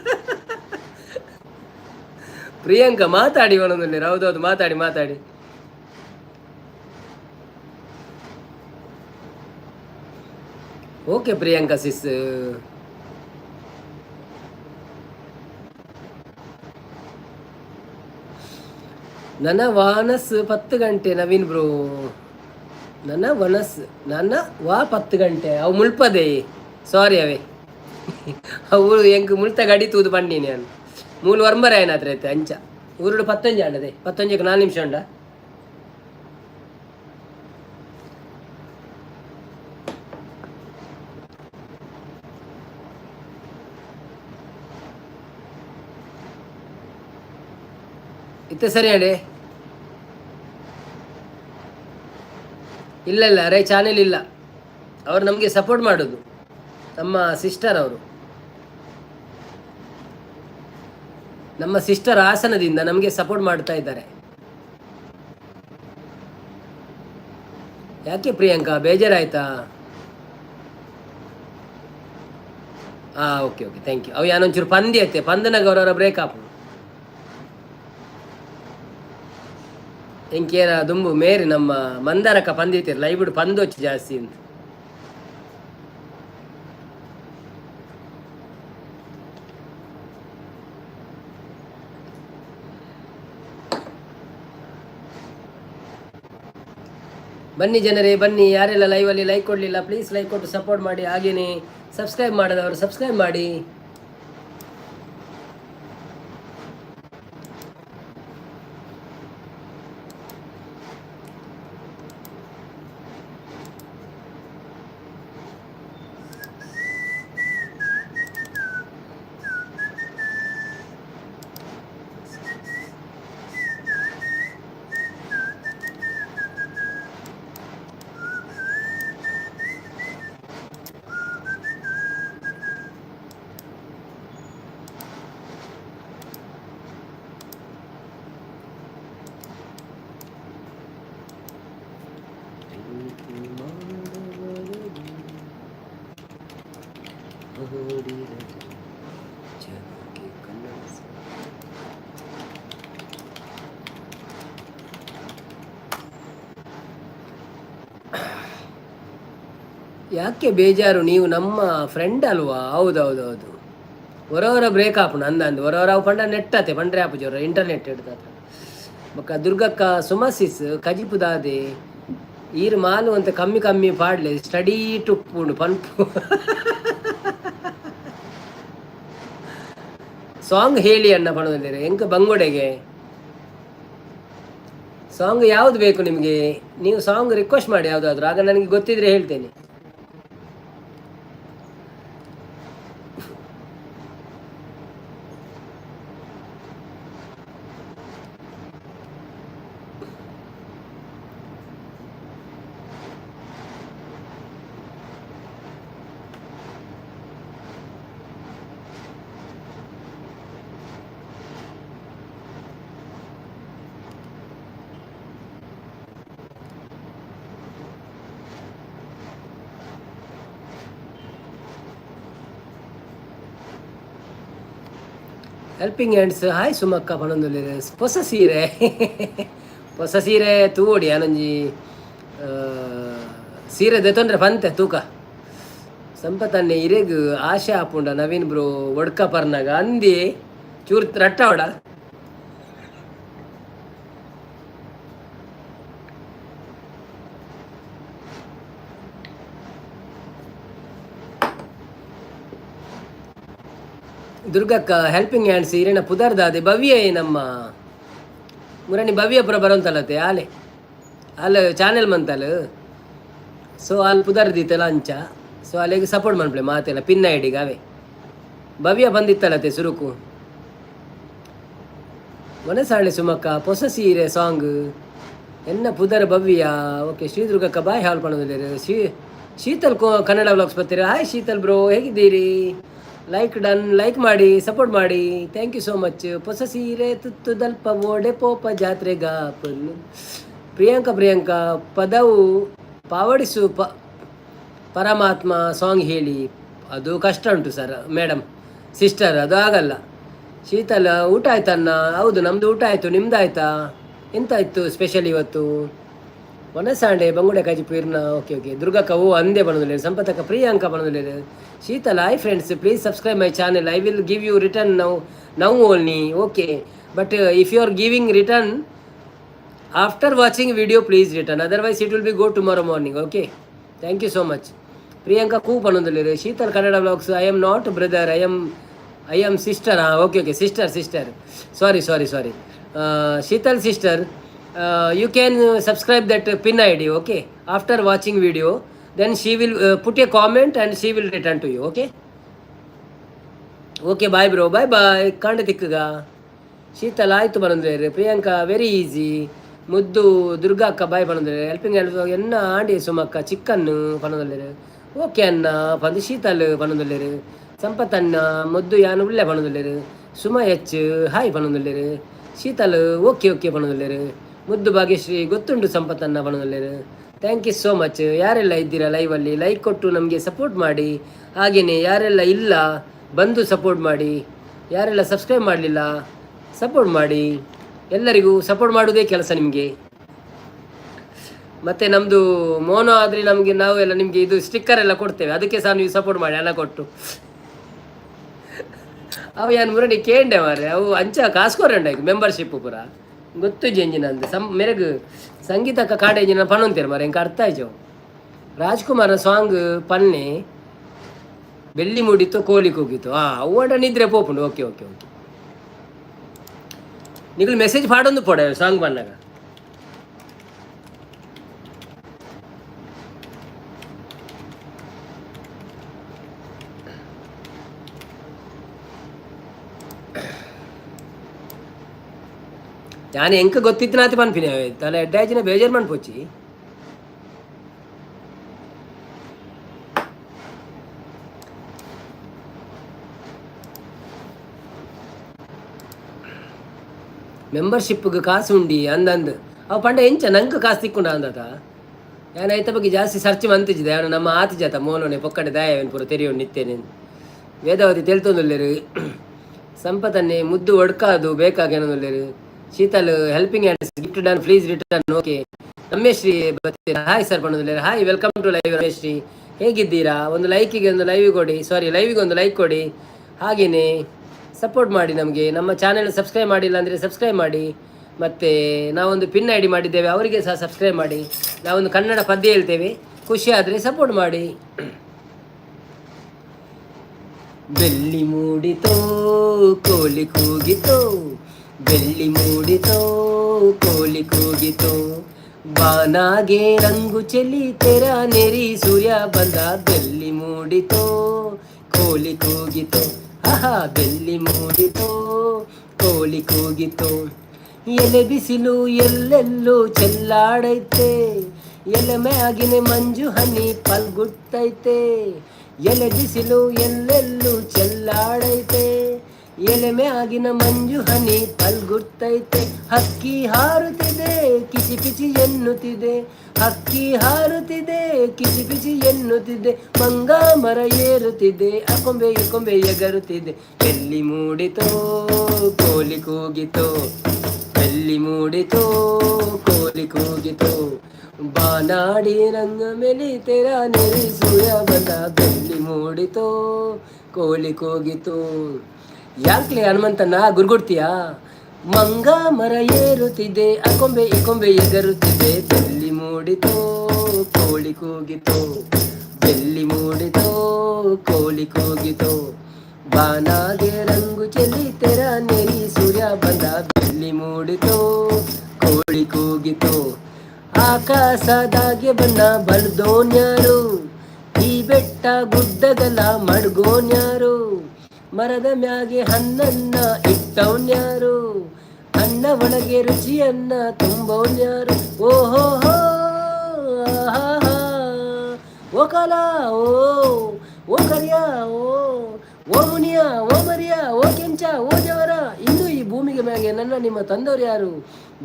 ಪ್ರಿಯಾಂಕಾ ಮಾತಾಡಿ ಒಣದಲ್ಲಿ. ಹೌದೌದು, ಮಾತಾಡಿ ಮಾತಾಡಿ. ಓಕೆ ಪ್ರಿಯಾಂಕಾ ಸಿಸ್. ನನ್ನ ವಾನಸ್ 10 ಗಂಟೆ ನವೀನ್ ಬ್ರೋ. ನನ್ನ ವನಸ್ ನನ್ನ ವಾ 10 ಗಂಟೆ ಅವು ಮುಳ್ಪದೆ. ಸಾರಿ, ಅವೇ ಅವು ಎಂಕ್ ಮುಳ್ತ ಗಡಿ ತೂದು ಪಂಡಿನಿ ನಾನು. ಮೂಲು ವರ್ಮರ ಏನಾತ್ರ ಐತೆ ಅಂಚ ಊರುಡು ಪತ್ತೊಂಜಿ ಅಂಡದೆ. ಪತ್ತೊಂಜಕ್ಕೆ 4 ನಿಮಿಷ ಉಂಡ. ಇತ್ತೆ ಸರಿ ಅಡೆ. ಇಲ್ಲ ಇಲ್ಲ, ಅರೆ ಚಾನೆಲ್ ಇಲ್ಲ. ಅವರು ನಮಗೆ ಸಪೋರ್ಟ್ ಮಾಡೋದು, ನಮ್ಮ ಸಿಸ್ಟರ್ ಅವರು. ನಮ್ಮ ಸಿಸ್ಟರ್ ಹಾಸನದಿಂದ ನಮಗೆ ಸಪೋರ್ಟ್ ಮಾಡ್ತಾ ಇದ್ದಾರೆ. ಯಾಕೆ ಪ್ರಿಯಾಂಕಾ, ಬೇಜಾರಾಯ್ತಾ? ಹಾಂ, okay okay, thank you. ಅವು ಯಾನೊಂಚೂರು ಪಂದಿ ಐತೆ, ಪಂದನಾಗ ಅವರವರ ಬ್ರೇಕ್ ಆಪು. ಎಂಕೇನ ದುಂಬು ಮೇರಿ ನಮ್ಮ ಮಂದಾರಕ್ಕ ಪಂದಿತ್ತಿರಲ್ಲ, ಲೈಬಿಡು ಪಂದೊಚ್ಚು ಜಾಸ್ತಿ ಅಂತ. ಬನ್ನಿ ಜನರೇ, ಬನ್ನಿ. ಯಾರೆಲ್ಲ ಲೈವಲ್ಲಿ ಲೈಕ್ ಕೊಡಲಿಲ್ಲ, ಪ್ಲೀಸ್ ಲೈಕ್ ಕೊಟ್ಟು ಸಪೋರ್ಟ್ ಮಾಡಿ. ಹಾಗೇನೆ ಸಬ್ಸ್ಕ್ರೈಬ್ ಮಾಡದವರು ಸಬ್ಸ್ಕ್ರೈಬ್ ಮಾಡಿ. ಯಾಕೆ ಬೇಜಾರು? ನೀವು ನಮ್ಮ ಫ್ರೆಂಡ್ ಅಲ್ವಾ? ಹೌದೌದೌದು. ಹೊರವರ ಬ್ರೇಕ್ ಆಪುಂಡು ಅಂದ ಅಂದು ಹೊರವರ ಅವು ಪಂಡ ನೆಟ್ ಆತೆ ಪಂಡ್ರೆ ಆಪುಜಿ ಅವರ ಇಂಟರ್ನೆಟ್ ಹಿಡ್ದಾತ. ಬೊಕ್ಕ ದುರ್ಗಕ್ಕ ಸುಮಸಿಸ್ ಕಜಿಪುದಾದೆ ಈರ್ ಮಾಲು ಅಂತ ಕಮ್ಮಿ ಕಮ್ಮಿ ಪಾಡ್ಲೆ ಸ್ಟಡಿ ಟುಪ್ಪುಂಡು ಪನ್ಪು. ಸಾಂಗ್ ಹೇಳಿ ಅಣ್ಣ ಪಣೋದಿಲ್ಲ ಎಂಕ ಬಂಗೋಡೆಗೆ. ಸಾಂಗ್ ಯಾವುದು ಬೇಕು ನಿಮಗೆ? ನೀವು ಸಾಂಗ್ ರಿಕ್ವೆಸ್ಟ್ ಮಾಡಿ ಯಾವುದಾದ್ರೂ, ಆಗ ನನಗೆ ಗೊತ್ತಿದ್ರೆ ಹೇಳ್ತೇನೆ. Helping hands hi ಸುಮಕ್ಕ ಪಣೊಂದುಲ್ಲೆರ್. ಪೊಸ ಸೀರೆ, ಪೊಸ ಸೀರೆ ತೂವೊಡಿ. ಆನೊಂಜಿ ಸೀರೆ ದೆತೊಂಡ್ರೆ ಪಂತೆ ತೂಕ. ಸಂಪತನ್ನೆ ಇರೆಗ್ ಆಶೆ ಆಪುಂಡ ನವೀನ್ ಬ್ರೋ ಒಡ್ಕ ಪರ್ನಾಗ ಅಂದಿ ಚೂರ್ ರಟ್ಟಾವಡ. ದುರ್ಗಕ್ಕ ಹೆಲ್ಪಿಂಗ್ ಹ್ಯಾಂಡ್ಸ್ ಇರೇನ ಪುದರ್ದಾದೆ? ಭವ್ಯ ನಮ್ಮ ಮುರಣಿ ಭವ್ಯ ಪುರ ಬರೋಂತಲತೆ ಆಲೆ ಅಲ್ಲ ಚಾನೆಲ್ ಮಂತಲ್. ಸೊ ಅಲ್ಲಿ ಪುದರ್ ದೀತಲ್ಲ ಅಂಚ. ಸೊ ಅಲ್ಲಿಗೆ ಸಪೋರ್ಟ್ ಮನ್ಪ್ಲೆ ಮಾತೆಲ್ಲ ಪಿನ್ ಐಡಿಗೆ ಅವೇ ಭವ್ಯ ಬಂದಿತ್ತಲತೆ ಸುರುಕು. ಮನಸಾಳೆ ಸುಮಕ್ಕ ಪೊಸ ಸೀರೆ ಸಾಂಗ್ ಎನ್ನ ಪುದರ್ ಭವ್ಯ. ಓಕೆ ಶ್ರೀ ದುರ್ಗಕ್ಕ ಬಾಯ್ ಹಾಲ್ ಪಣೋದಿಲ್ಲ. ಶ್ರೀ ಶೀತಲ್ ಕೋ ಕನ್ನಡ ವ್ಲಾಗ್ಸ್ ಬರ್ತೀರಾ? ಹಾಯ್ ಶೀತಲ್ ಬ್ರೋ, ಹೇಗಿದ್ದೀರಿ? Like done, like ಮಾಡಿ ಸಪೋರ್ಟ್ ಮಾಡಿ. Thank you so much. ಹೊಸ ಸೀರೆ ತುತ್ತು ದಲ್ಪ ಓಡೆ ಪೋಪ ಜಾತ್ರೆ ಗಾಪನ್ನು. ಪ್ರಿಯಾಂಕಾ ಪ್ರಿಯಾಂಕಾ ಪದವು ಪಾವಡಿಸು ಪರಮಾತ್ಮ ಸಾಂಗ್ ಹೇಳಿ. ಅದು ಕಷ್ಟ ಉಂಟು sir, madam, sister, ಅದು ಆಗಲ್ಲ. ಶೀತಲ ಊಟ ಆಯ್ತಣ್ಣ? ಹೌದು, ನಮ್ಮದು ಊಟ ಆಯಿತು, ನಿಮ್ದು ಆಯ್ತಾ? ಎಂತಾಯ್ತು ಸ್ಪೆಷಲ್ ಇವತ್ತು? ವನಸಾಂಡೆ ಬಂಗುಡೆ ಕಾಜಿ ಇರ್ನ. ಓಕೆ ಓಕೆ ದುರ್ಗಕ್ಕ ಓ ಅಂದೇ ಬಣದಲ್ಲ. ಸಂಪತಕ್ಕ Priyanka ಬಣದಲ್ಲ. Sheetal hi friends, please subscribe my channel. I will give you return now now only. Okay, but if you are giving return after watching video, please return, otherwise it will be go tomorrow morning. Okay, thank you so much. Priyanka ಕೂ ಪಣೊಂದುಲ್ಲೆರ್. Sheetal Kannada vlogs, I am not brother, I am sister. ಹಾಂ, okay okay, sister sister, sorry sorry sorry. Sheetal sister, you can subscribe that pin ID. Okay, after watching video, then she will put a comment and she will return to you. Okay okay, bye bro, bye bye. ಕಾಂಡ ತಿಕ್ಕಗ. ಶೀತಲ ಆಯ್ತು ಪನೊಂದುಲ್ಲೆರ್. Priyanka very easy. ಮುದ್ದು ದುರ್ಗಾ ಅಕ್ಕ bye ಪನೊಂದುಲ್ಲೆರ್. Helping ಎನ್ನ ಆಂಡಿ ಸುಮಕ್ಕ chicken ಪನೊಂದುಲ್ಲೆರ್. ಓಕೆ ಅಣ್ಣ ಪಂದ್ ಶೀತಲ್ ಪನೊಂದುಲ್ಲೆರ್. ಸಂಪತ್ ಅಣ್ಣ ಮುದ್ದು ಯಾನ್ ಉಲ್ಲೆ ಪನೊಂದುಲ್ಲೆರ್. ಸುಮ ಎಚ್ ಹಾಯ್ ಪನೊಂದುಲ್ಲೆರ್. ಶೀತಲ್ ಓಕೆ ಓಕೆ ಪನೊಂದುಲ್ಲೆರ್. ಮುದ್ದು ಭಾಗ್ಯಶ್ರೀ ಗೊತ್ತುಂಡು ಸಂಪತ್ ಅಣ್ಣ ಪನೊಂದುಲ್ಲೆರ್. Thank you so much. ಯಾರೆಲ್ಲ ಇದ್ದೀರಾ ಲೈವಲ್ಲಿ, ಲೈಕ್ ಕೊಟ್ಟು ನಮಗೆ ಸಪೋರ್ಟ್ ಮಾಡಿ. ಹಾಗೆಯೇ ಯಾರೆಲ್ಲ ಇಲ್ಲ, ಬಂದು ಸಪೋರ್ಟ್ ಮಾಡಿ. ಯಾರೆಲ್ಲ ಸಬ್ಸ್ಕ್ರೈಬ್ ಮಾಡಲಿಲ್ಲ, ಸಪೋರ್ಟ್ ಮಾಡಿ. ಎಲ್ಲರಿಗೂ ಸಪೋರ್ಟ್ ಮಾಡೋದೇ ಕೆಲಸ ನಿಮಗೆ. ಮತ್ತೆ ನಮ್ಮದು ಮೋನೋ ಆದರೆ ನಮಗೆ, ನಾವು ಎಲ್ಲ ನಿಮಗೆ ಇದು ಸ್ಟಿಕ್ಕರ್ ಎಲ್ಲ ಕೊಡ್ತೇವೆ. ಅದಕ್ಕೆ ಸಹ ನೀವು ಸಪೋರ್ಟ್ ಮಾಡಿ ಹಣ ಕೊಟ್ಟು. ಅವು ಯಾನ್ ಮುರಡಿ ಕೇಂಡೆ ಮಾರ್ರೆ, ಅವು ಅಂಚ ಕಾಸು ಕೊರಂಡ ಮೆಂಬರ್ಶಿಪ್ ಪೂರ ಗೊತ್ತು ಎಂಜಿನ ಅಂದ್ ಸಂ ಮೆರೆಗ್ ಸಂಗೀತಕ್ಕ ಕಾಡ ಎಂಜಿನ ಪನೊಂತೇರು ಮಾರೆ, ಎಂಕ್ ಅರ್ಥ ಆಯ್ತು. ರಾಜ್ಕುಮಾರ ಸಾಂಗ್ ಪನ್ನೆ, ಬೆಳ್ಳಿ ಮೂಡಿತ್ತು ಕೋಲಿ ಕೂಗಿತ್ತು. ಆ ಅವ್ವಡ ನಿದ್ರೆ ಪೋಪುಂಡು. ಓಕೆ ಓಕೆ ಓಕೆ, ನಿಗಲು ಮೆಸೇಜ್ ಪಾಡೊಂದು ಪೋಡೆ ಸಾಂಗ್ ಪನ್ನಾಗ. ಯಾನ್ ಎಂಕ್ ಗೊತ್ತಿತ್ತಿನಾತಿ ಪನ್ಪಿನಿ. ತಲೆ ಎಡ್ಡಾಯಿಜಿನ ಬೇಜಾರ್ ಮನ್ಪೊಚ್ಚಿ. ಮೆಂಬರ್ಶಿಪ್ಗೆ ಕಾಸು ಉಂಡಿ ಅಂದಂದು ಅವು ಪಂಡ ಎಂಚ ನಂಗೆ ಕಾಸು ತಿಕ್ಕೊಂಡ ಅಂದತ. ಯಾನ್ ಐತ ಬಗ್ಗೆ ಜಾಸ್ತಿ ಸರ್ಚ್ ಮಂತಿಜ್ಜಿದೆ. ಅವನು ನಮ್ಮ ಆತಿ ಜಾತ ಮೋನೋನೆ ಪೊಕ್ಕಡೆ ದಾಯವೇನು ಪೂರ ತೆರಿಯೋನು ನಿತ್ತೇನೆ. ವೇದಾವತಿ ತೆಲ್ತೊಂದುಲ್ಲೆರು. ಸಂಪತನ್ನೇ ಮುದ್ದು ಒಡ್ಕಾದು ಬೇಕಾಗೇನೊಂದುಲ್ಲೆರು. Sheetal helping hands gift done, please return. Okay. Ramyashree ಬರ್ತೀರಾ? ಹಾಯ್ ಸರ್ ಪನ್ನೊಂದುಲ್ಲೆರ್. ಹಾಯ್, welcome to live Ramyashree. ಹೇಗಿದ್ದೀರಾ? ಒಂದು ಲೈಕಿಗೆ ಒಂದು ಲೈವ್ ಕೊಡಿ, ಸಾರಿ, ಲೈವಿಗೆ ಒಂದು ಲೈಕ್ ಕೊಡಿ. ಹಾಗೆಯೇ ಸಪೋರ್ಟ್ ಮಾಡಿ ನಮಗೆ. ನಮ್ಮ ಚಾನೆಲ್ ಸಬ್ಸ್ಕ್ರೈಬ್ ಮಾಡಿಲ್ಲ ಅಂದರೆ ಸಬ್ಸ್ಕ್ರೈಬ್ ಮಾಡಿ. ಮತ್ತು ನಾವೊಂದು ಪಿನ್ ಐಡಿ ಮಾಡಿದ್ದೇವೆ, ಅವರಿಗೆ ಸಹ ಸಬ್ಸ್ಕ್ರೈಬ್ ಮಾಡಿ. ನಾವೊಂದು ಕನ್ನಡ ಪದ್ಯ ಹೇಳ್ತೇವೆ, ಖುಷಿ ಆದರೆ ಸಪೋರ್ಟ್ ಮಾಡಿ. ಬೆಳ್ಳಿ ಮೂಡಿತೋ ಕೋಲಿ ಕೂಗಿತೋ, ಬೆಳ್ಳಿ ಮೂಡಿತೋ ಕೋಲಿ ಕೂಗಿತೋ, ಬಾನಾಗೆ ರಂಗು ಚೆಲ್ಲಿ ತೆರ ನೆರಿ ಸೂರ್ಯ ಬಂದ. ಬೆಳ್ಳಿ ಮೂಡಿತೋ ಕೋಲಿ ಕೂಗಿತೋ, ಆಹಾ, ಬೆಳ್ಳಿ ಮೂಡಿತೋ ಕೋಲಿ ಕೂಗಿತೋ. ಎಲೆ ಬಿಸಿಲು ಎಲ್ಲೆಲ್ಲೂ ಚೆಲ್ಲಾಡೈತೆ, ಎಲೆ ಮ್ಯಾಗಿನ ಮಂಜು ಹನಿ ಪಲ್ಗುಟ್ಟೈತೆ. ಎಲೆ ಬಿಸಿಲು ಎಲ್ಲೆಲ್ಲೂ ಚೆಲ್ಲಾಡೈತೆ, ಎಲೆ ಮ್ಯಾಗಿನ ಮಂಜು ಹನಿ ಪಲ್ಗುಟ್ಟೈತೆ. ಹಕ್ಕಿ ಹಾರುತ್ತಿದೆ ಕಿಚಿ ಕಿಚಿ ಎನ್ನುತ್ತಿದೆ, ಹಕ್ಕಿ ಹಾರುತ್ತಿದೆ ಕಿಚಿ ಕಿಚಿ ಎನ್ನುತ್ತಿದೆ. ಮಂಗ ಮರ ಏರುತ್ತಿದೆ, ಅಕೊಂಬೆ ಕೊಂಬೆ ಎಗರುತ್ತಿದೆ. ಬೆಳ್ಳಿ ಮೂಡಿತೋ ಕೋಲಿ ಕೂಗಿತೋ, ಬೆಳ್ಳಿ ಮೂಡಿತೋ ಕೋಲಿ ಕೂಗಿತೋ, ಬಾನಾಡಿ ರಂಗ ಮೆಲಿ ತೆರ ನೆರಿ ಸೂರ್ಯ ಬಂದ. ಬೆಳ್ಳಿ ಮೂಡಿತೋ ಕೋಲಿ ಕೂಗಿತೋ. ಯಾಕ್ಲೆ ಹನುಮಂತನ ಗುರುಗುಡ್ತೀಯಾ? ಮಂಗ ಮರ ಏರುತ್ತಿದೆ, ಅಕೊಂಬೆ ಇಕೊಂಬೆ ಎಗರುತ್ತಿದೆ. ಬೆಳ್ಳಿ ಮೂಡಿತೋ ಕೋಳಿ ಕೂಗಿತೋ, ಬೆಳ್ಳಿ ಮೂಡಿತೋ ಕೋಳಿ ಕೂಗಿತೋ, ಬಾನಾಗೆ ರಂಗು ಚೆಲ್ಲಿ ತೆರ ನೆರಿ ಸೂರ್ಯ ಬಂದ. ಬೆಳ್ಳಿ ಮೂಡಿತೋ ಕೋಳಿ ಕೂಗಿತೋ. ಆಕಾಶದಾಗೆ ಬಣ್ಣ ಬಳ್ದೋನ್ಯಾರು? ಈ ಬೆಟ್ಟ ಗುಡ್ಡಗಲ ಮಡ್ಗೋನ್ಯಾರು? ಮರದ ಮ್ಯಾಗೆ ಹಣ್ಣನ್ನ ಇಟ್ಟವನ್ಯಾರು? ಹಣ್ಣ ಒಳಗೆ ರುಚಿಯನ್ನ ತುಂಬೋನ್ಯಾರು? ಓಹೋ ಹೋ, ಓ ಕಲಾ, ಓ ಓ ಕರಿಯ, ಓ ಓ ಮುನಿಯ, ಓ ಮರಿಯ, ಓ ಕೆಂಚ, ಓ ಜವರ, ಇಂದು ಈ ಭೂಮಿಗೆ ಮ್ಯಾಗೆ ನನ್ನ ನಿಮ್ಮ ತಂದವರು ಯಾರು?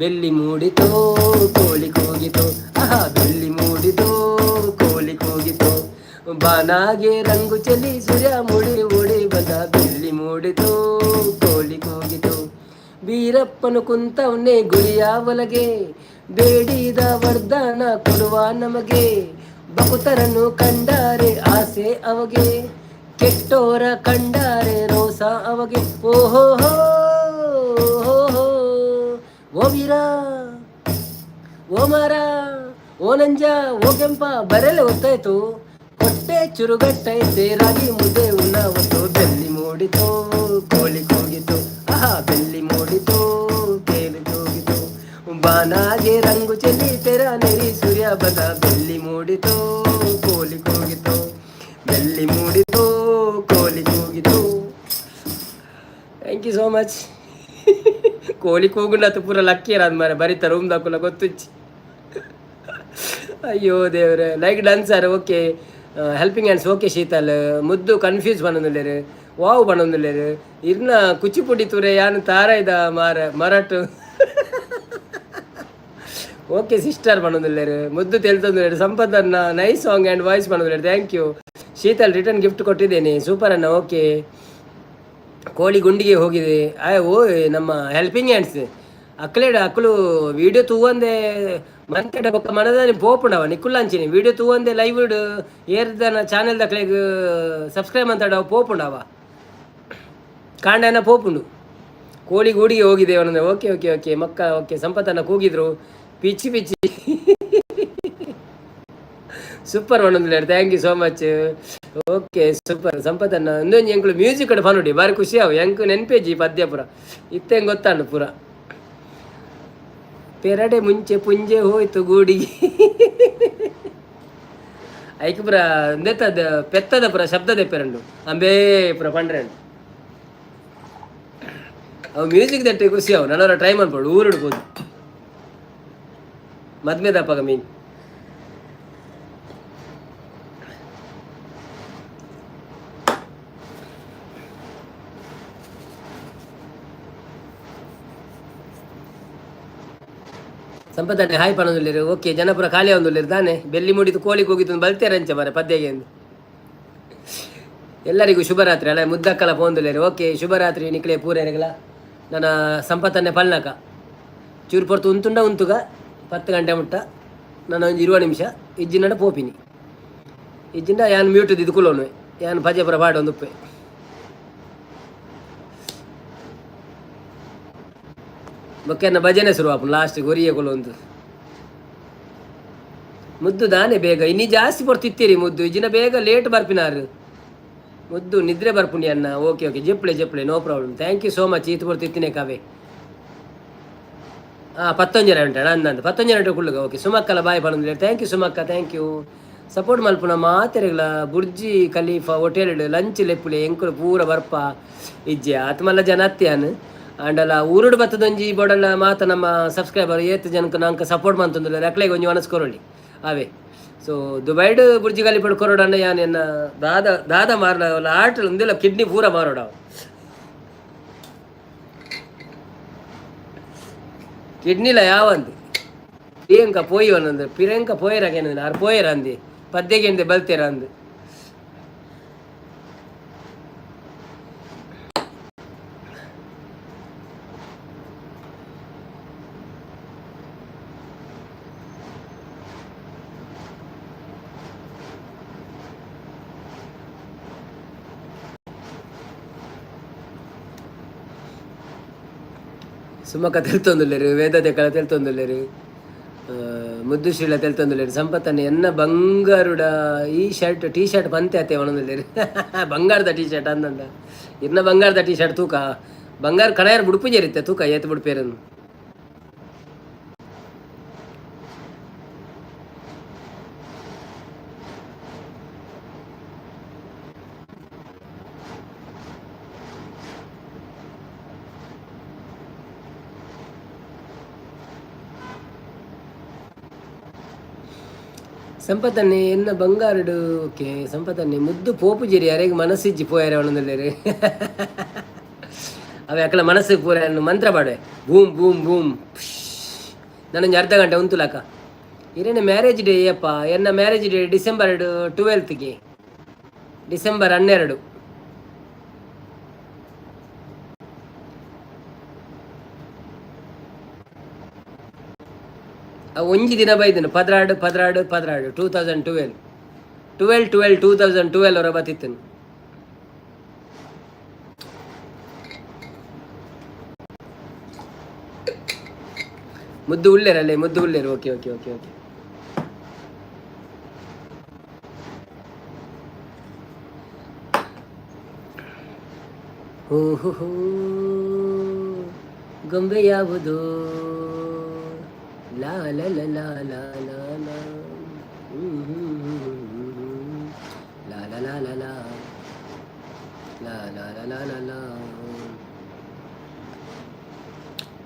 ಬೆಳ್ಳಿ ಮೂಡಿತೋ ಕೋಳಿ ಕೂಗಿತೋ, ಆಹಾ, ಬೆಳ್ಳಿ ಮೂಡಿತೋ ಕೋಳಿ ಕೂಗಿತೋ, ಬಾನಾಗೆ ರಂಗು ಚೆಲ್ಲಿ ಸೂರ್ಯ ಮುಡಿ ಓಡಿ ಬಂದ. ಬೆಳ್ಳಿ ಮೂಡಿತೋ ಕೋಳಿ ಕೂಗಿತೋ. ಬೀರಪ್ಪನು ಕುಂತವನೇ ಗುರಿಯ ಒಲಗೆ, ಬೇಡಿದ ವರದಾನ ಕೊಡುವ ನಮಗೆ. ಬಕುತರನ್ನು ಕಂಡಾರೆ ಆಸೆ ಅವಗೆ, ಕೆಟ್ಟೋರ ಕಂಡಾರೆ ರೋಸ ಅವಗೆ. ಓಹೋ ಹೋ ಹೋ, ಓ ವೀರ, ಓ ಮಾರ, ಓ ನಂಜ, ಓ ಕೆಂಪ, ಬರೆಲೆ ಒತ್ತಾಯ್ತು. ಹೊಟ್ಟೆ ಚುರುಗಟ್ಟೈತೆ, ರಾಗಿ ಮುದ್ದೆ ಉಣ್ಣವತ್ತು. ಬೆಳ್ಳಿ ಮೂಡಿತೋ ಕೋಳಿ ಕೂಗಿತು, ಆಹಾ, ಬೆಳ್ಳಿ ಮೂಡಿತೋ ಕೇಳಿ ಕೂಗಿತು, ಬಾನಾಗೆ ರಂಗು ಚೆಲ್ಲಿ ತೆರ ನೆರಿ ಸೂರ್ಯ ಬಂದ. ಬೆಳ್ಳಿ ಮೂಡಿತೋ ಕೋಳಿ ಕೂಗಿತು, ಬೆಳ್ಳಿ ಮೂಡಿತೋ ಕೋಳಿ ಕೂಗಿತು. Thank you so much. ಕೋಳಿ ಕೂಗುಂಡತ್ತು ಪೂರ ಲಕ್ಕಿಯರ ಮಾರೆ ಬರಿತ ರೂಮ್ ದಾಕುಲ ಗೊತ್ತುಚ್ಚಿ. ಅಯ್ಯೋ ದೇವ್ರೆ. Like done sir, okay. Helping hands, okay. Sheetal ಮುದ್ದು ಕನ್ಫ್ಯೂಸ್ ಪನ್ನೊಂದುಲ್ಲೆರ್, ವಾವ್ ಪನ್ನೊಂದುಲ್ಲೆರ್. ಇರ್ನ ಕುಚಿಪುಡಿ ತುರೆ ಯಾನ್ ತಾರಾಯ್ದ ಮಾರ ಮರಟು. ಓಕೆ ಸಿಸ್ಟರ್ ಪನ್ನೊಂದುಲ್ಲೆರ್, ಮುದ್ದು ತೆಲ್ತೊಂದುಲ್ಲೆರ್. ಸಂಪತ್ ಅನ್ನ ನೈಸ್ ಸಾಂಗ್ ಆ್ಯಂಡ್ ವಾಯ್ಸ್ ಪನ್ನೊಂದುಲ್ಲೆರ್. Thank you Sheetal. Return gift ಕೊಟ್ಟಿದ್ದೇನೆ. ಸೂಪರ್ ಅನ್ನ, ಓಕೆ. ಕೋಳಿ ಗುಂಡಿಗೆ ಹೋಗಿದೆ. ಆಯ್ ಓ ನಮ್ಮ ಹೆಲ್ಪಿಂಗ್ ಹ್ಯಾಂಡ್ಸ್ ಅಕ್ಲೇಡ ಅಕ್ಲು ವಿಡಿಯೋ ತೂವಂದೆ ಮಂತೆಡ ಬೊಕ್ಕ ಮನದಾನಿ ಪೋಪುಂಡವ ನಿಕ್ಕುಲ್ಲಂಚಿನಿ. ವಿಡಿಯೋ ತೂವಂದೆ ಲೈವ್ ಏರ್ದನ ಚಾನೆಲ್ ದಕ್ಲೆಗ್ ಸಬ್ಸ್ಕ್ರೈಬ್ ಅಂತಾಡ ಪೋಪುಂಡವ ಕಾಂಡನ ಪೋಪುಂಡು. ಕೋಳಿ ಗೂಡಿಗೆ ಹೋಗಿದೆ ಅವನಂದ್ರೆ. ಓಕೆ ಓಕೆ ಓಕೆ ಮಕ್ಕ ಓಕೆ. ಸಂಪತ್ತನ್ನ ಕೂಗಿದ್ರು ಪಿಚ್ಚಿ ಪಿಚ್ಚಿ. ಸೂಪರ್ ಒಂದೊಂದು. Thank you so much. Okay, super. ಸಂಪತ್ತನ್ನ ಒಂದೊಂದು ಎಂಕುಲು ಮ್ಯೂಸಿಕ್ ಕಡೆ ಪನುಡಿ ಬಾರಿ ಖುಷಿ ಅವು. ಎಂಕು ನೆನ್ಪೇಜಿ ಪದ್ಯ ಪುರ ಇತ್ತೆ ಗೊತ್ತಾಂಡು ಪುರ. ಪೆರಡೆ ಮುಂಚೆ ಪುಂಜೆ ಹೋಯ್ತು ಗೂಡಿಗೆ. ಐಕ್ ಪುರ ಇಂದೆತ್ತದ ಪೆತ್ತದ ಪುರ ಶಬ್ದ ದೆಪ್ಪೆರಂಡು ಅಂಬೇ ಪುರ ಪಂಡ್ರೆಂಡು. ಅವು ಮ್ಯೂಸಿಕ್ ದಟ್ಟೆ ಖುಷಿ ಅವು. ನನವರ ಟ್ರೈ ಮನ್ಪೊಡು ಊರುಡು ಪೋದು ಮದ್ಮೆದಪ್ಪಗ ಮೀನ್. ಸಂಪತ್ತಣ್ಣೆ ಹಾಯ್ ಪನೊಂದುಲ್ಲೆರ್. ಓಕೆ, ಜನಪುರ ಖಾಲಿ ಆವೊಂದುಲ್ಲೆರ್ ದಾನೆ. ಬೆಲ್ಲಿ ಮುಡಿದು ಕೋಳಿ ಕೂಗಿತು ಬಲ್ತೇರಂಚ ಮರೆ ಪದ್ಯಗೆ ಅಂದ್. ಎಲ್ಲರಿಗೂ ಶುಭರಾತ್ರಿ. ಅಲ್ಲ ಮುದ್ದಕ್ಕಲ ಪೋಂದುಲ್ಲೆರ್. ಓಕೆ, ಶುಭರಾತ್ರಿ ನಿಕ್ಲೆ ಪೂರೆರೆಗ್ಲ. ನನ್ನ ಸಂಪತ್ತನ್ನೆ ಪಲ್ನಕ ಚೂರು ಪೊರ್ತು ಉಂತುಂಡ ಉಂತುಗ 10 ಗಂಟೆ ಮುಟ್ಟ. ನಾನು ಒಂಜಿ 20 ನಿಮಿಷ ಇಜ್ಜಿನಡ ಪೋಪಿನಿ. ಇಜ್ಜಿಂಡ ಯಾನ್ ಮ್ಯೂಟ್ ದಿದ್ಕುಲೋನು, ಯಾನ್ ಪಜೆಪುರ ಪಾಡೊಂದುಪ್ಪೆ. ಬೊಕ್ಕ ಭಜನೆ ಶುರು ಆಪುಂಡು ಲಾಸ್ಟ್ ಒರಿಯೆ ಕೊಲೊಂದು. ಮುದ್ದು ದಾನೆ ಬೇಗ ಇನಿ ಜಾಸ್ತಿ ಪೊರ್ತಿತ್ತೀರಿ ಮುದ್ದು. ಇಜಿನ ಬೇಗ ಲೇಟ್ ಬರ್ಪಿನಾರು ಮುದ್ದು. ನಿದ್ರೆ ಬರ್ಪುಂಡಿ ಅಣ್ಣ. ಓಕೆ ಓಕೆ, ಜೆಪ್ಲೆ ಜೆಪ್ಲೆ, no problem. Thank you so much. ಈತ್ ಪೊರ್ತಿತ್ತಿನೇ ಕಾವೆ. ಹಾಂ, ಪತ್ತೊಂಜರ ಉಂಟು ಅಂದಂದು ಪತ್ತೊಂಜರ ಉಂಟು ಕುಳ್ಳುಗ. ಓಕೆ, ಸುಮಕ್ಕಲ ಬಾಯ್ ಪನೊಂದುಲ್ಲೆರ್. Thank you ಸುಮಕ್ಕ, thank you. Support ಮಲ್ಪುನ ಮಾತೆರೆಗ್ಲ. ಬುರ್ಜಿ ಖಲೀಫಾ ಹೋಟೆಲ್ ಲಂಚ್ ಲೆಪ್ಪುಲೆ, ಎಂಕುಲು ಪೂರ ಬರ್ಪ. ಇಜ್ಜೆ ಆತ್ ಮಲ್ಲ ಜನ ಅತ್ಯಾನ್ ಆಂಡಲ ಊರುಡು ಬತ್ತದೊಂಜಿ ಬೋಡಲ್ಲ. ಮಾತ ನಮ್ಮ ಸಬ್ಸ್ಕ್ರೈಬರ್ ಏತ್ ಜನಕ್ಕೆ ನಂಕ ಸಪೋರ್ಟ್ ಮಂತೊಂದುಲ್ಲೆರ್, ಅಕ್ಲೆಗ್ ಒಂಜಿ ಮನಸ್ ಕೊರೊಲಿ ಅವೇ. ಸೊ ದುಬೈಡ್ ಬುರ್ಜಿ ಖಲೀಫಡ್ ಕೊರೊಡನ್ನ ಯಾನ್ ಎನ್ನ ದಾದ ದಾದ ಮಾರ್ಲ ಆಟ ಉಂದೆಲ ಕಿಡ್ನಿ ಪೂರ ಮಾರೋಡ. ಕಿಡ್ನಿಲ ಯಾವಂದು ಪ್ರಿಯಾಂಕ ಪೋಯಿ ಒಂದೊಂದು ಪ್ರಿಯಾಂಕ ಪೋಯರಾಗೇನ ಆರು ಪೋಯರ ಅಂದಿ ಪದ್ದೆಗೆ ಬಲ್ತೇರ ಅಂದು. ಸುಮಕ್ಕ ತೆಲ್ತೊಂದುಲ್ಲೆರ್, ವೇದ ದೆಕ್ಕಲ ತೆಲ್ತೊಂದುಲ್ಲೆರ್, ಮುದ್ದು ಶೀಲ ತೆಲ್ತೊಂದುಲ್ಲೆರ್. ಸಂಪತ್ತನ್ನ ಎನ್ನ ಬಂಗಾರುಡ ಈ ಶರ್ಟ್ ಟೀ ಶರ್ಟ್ ಪಂತೆ ಅತ್ತೆ ಒಣೊಂದುಲ್ಲೆರ್. ಬಂಗಾರದ ಟೀ ಶರ್ಟ್ ಅಂದಂದ. ಇರ್ನ ಬಂಗಾರದ ಟೀ ಶರ್ಟ್ ತೂಕ ಬಂಗಾರ ಕಣಯಾರ್ ಬುಡ್ಪುಜೆರಿತ್ತೆ ತೂಕ ಏತ್ ಬುಡ್ಪೇರನ್ನು. ಸಂಪತ್ತನ್ನೆ ಎನ್ನ ಬಂಗಾರಡು. ಓಕೆ ಸಂಪತ್ತನ್ನೆ ಮುದ್ದು ಪೋಪುಜಿರಿ ಅರೆಗ್ ಮನಸ್ಸಿಜ್ಜಿ ಪೋಯರೆ ಒಣೊಂದುಲ್ಲೆರ್. ಅವೆ ಅಕಲ ಮನಸ್ಸು ಪೂರ ಮಂತ್ರ ಪಾಡುವೆ, ಬೂಮ್ ಬೂಮ್ ಬೂಮ್. ನಾನೊಂಜಿ ಅರ್ಧ ಗಂಟೆ ಉಂತುಲಕ. ಇರೇನ ಮ್ಯಾರೇಜ್ ಡೇ ಅಪ್ಪ? ಎನ್ನ ಮ್ಯಾರೇಜ್ ಡೇ ಡಿಸೆಂಬರ್ 12ಗೆ, ಡಿಸೆಂಬರ್ 12. ಒಂಜಿ ದಿನ ಬೈದನು 12 12 12 2012, 12 12 2012 ವರ ಬತ್ತಿತ್ತನು. ಮುದ್ದು ಉಳ್ಳೇರಲ್ಲೇ ಮುದ್ದು ಉಳ್ಳೇರು. Okay okay okay okay. ಹೋ ಹೋ, ಗೊಂಬೆ ಯಾವುದು? ಲಾ ಲಾ ಲಾ ಲಾ ಲಾ ಲಾ ಲಾ ಲಾ ಲಾ ಲಾ ಲಾ ಲಾ ಲಾ ಲಾ ಲಾ ಲಾ ಲಾ.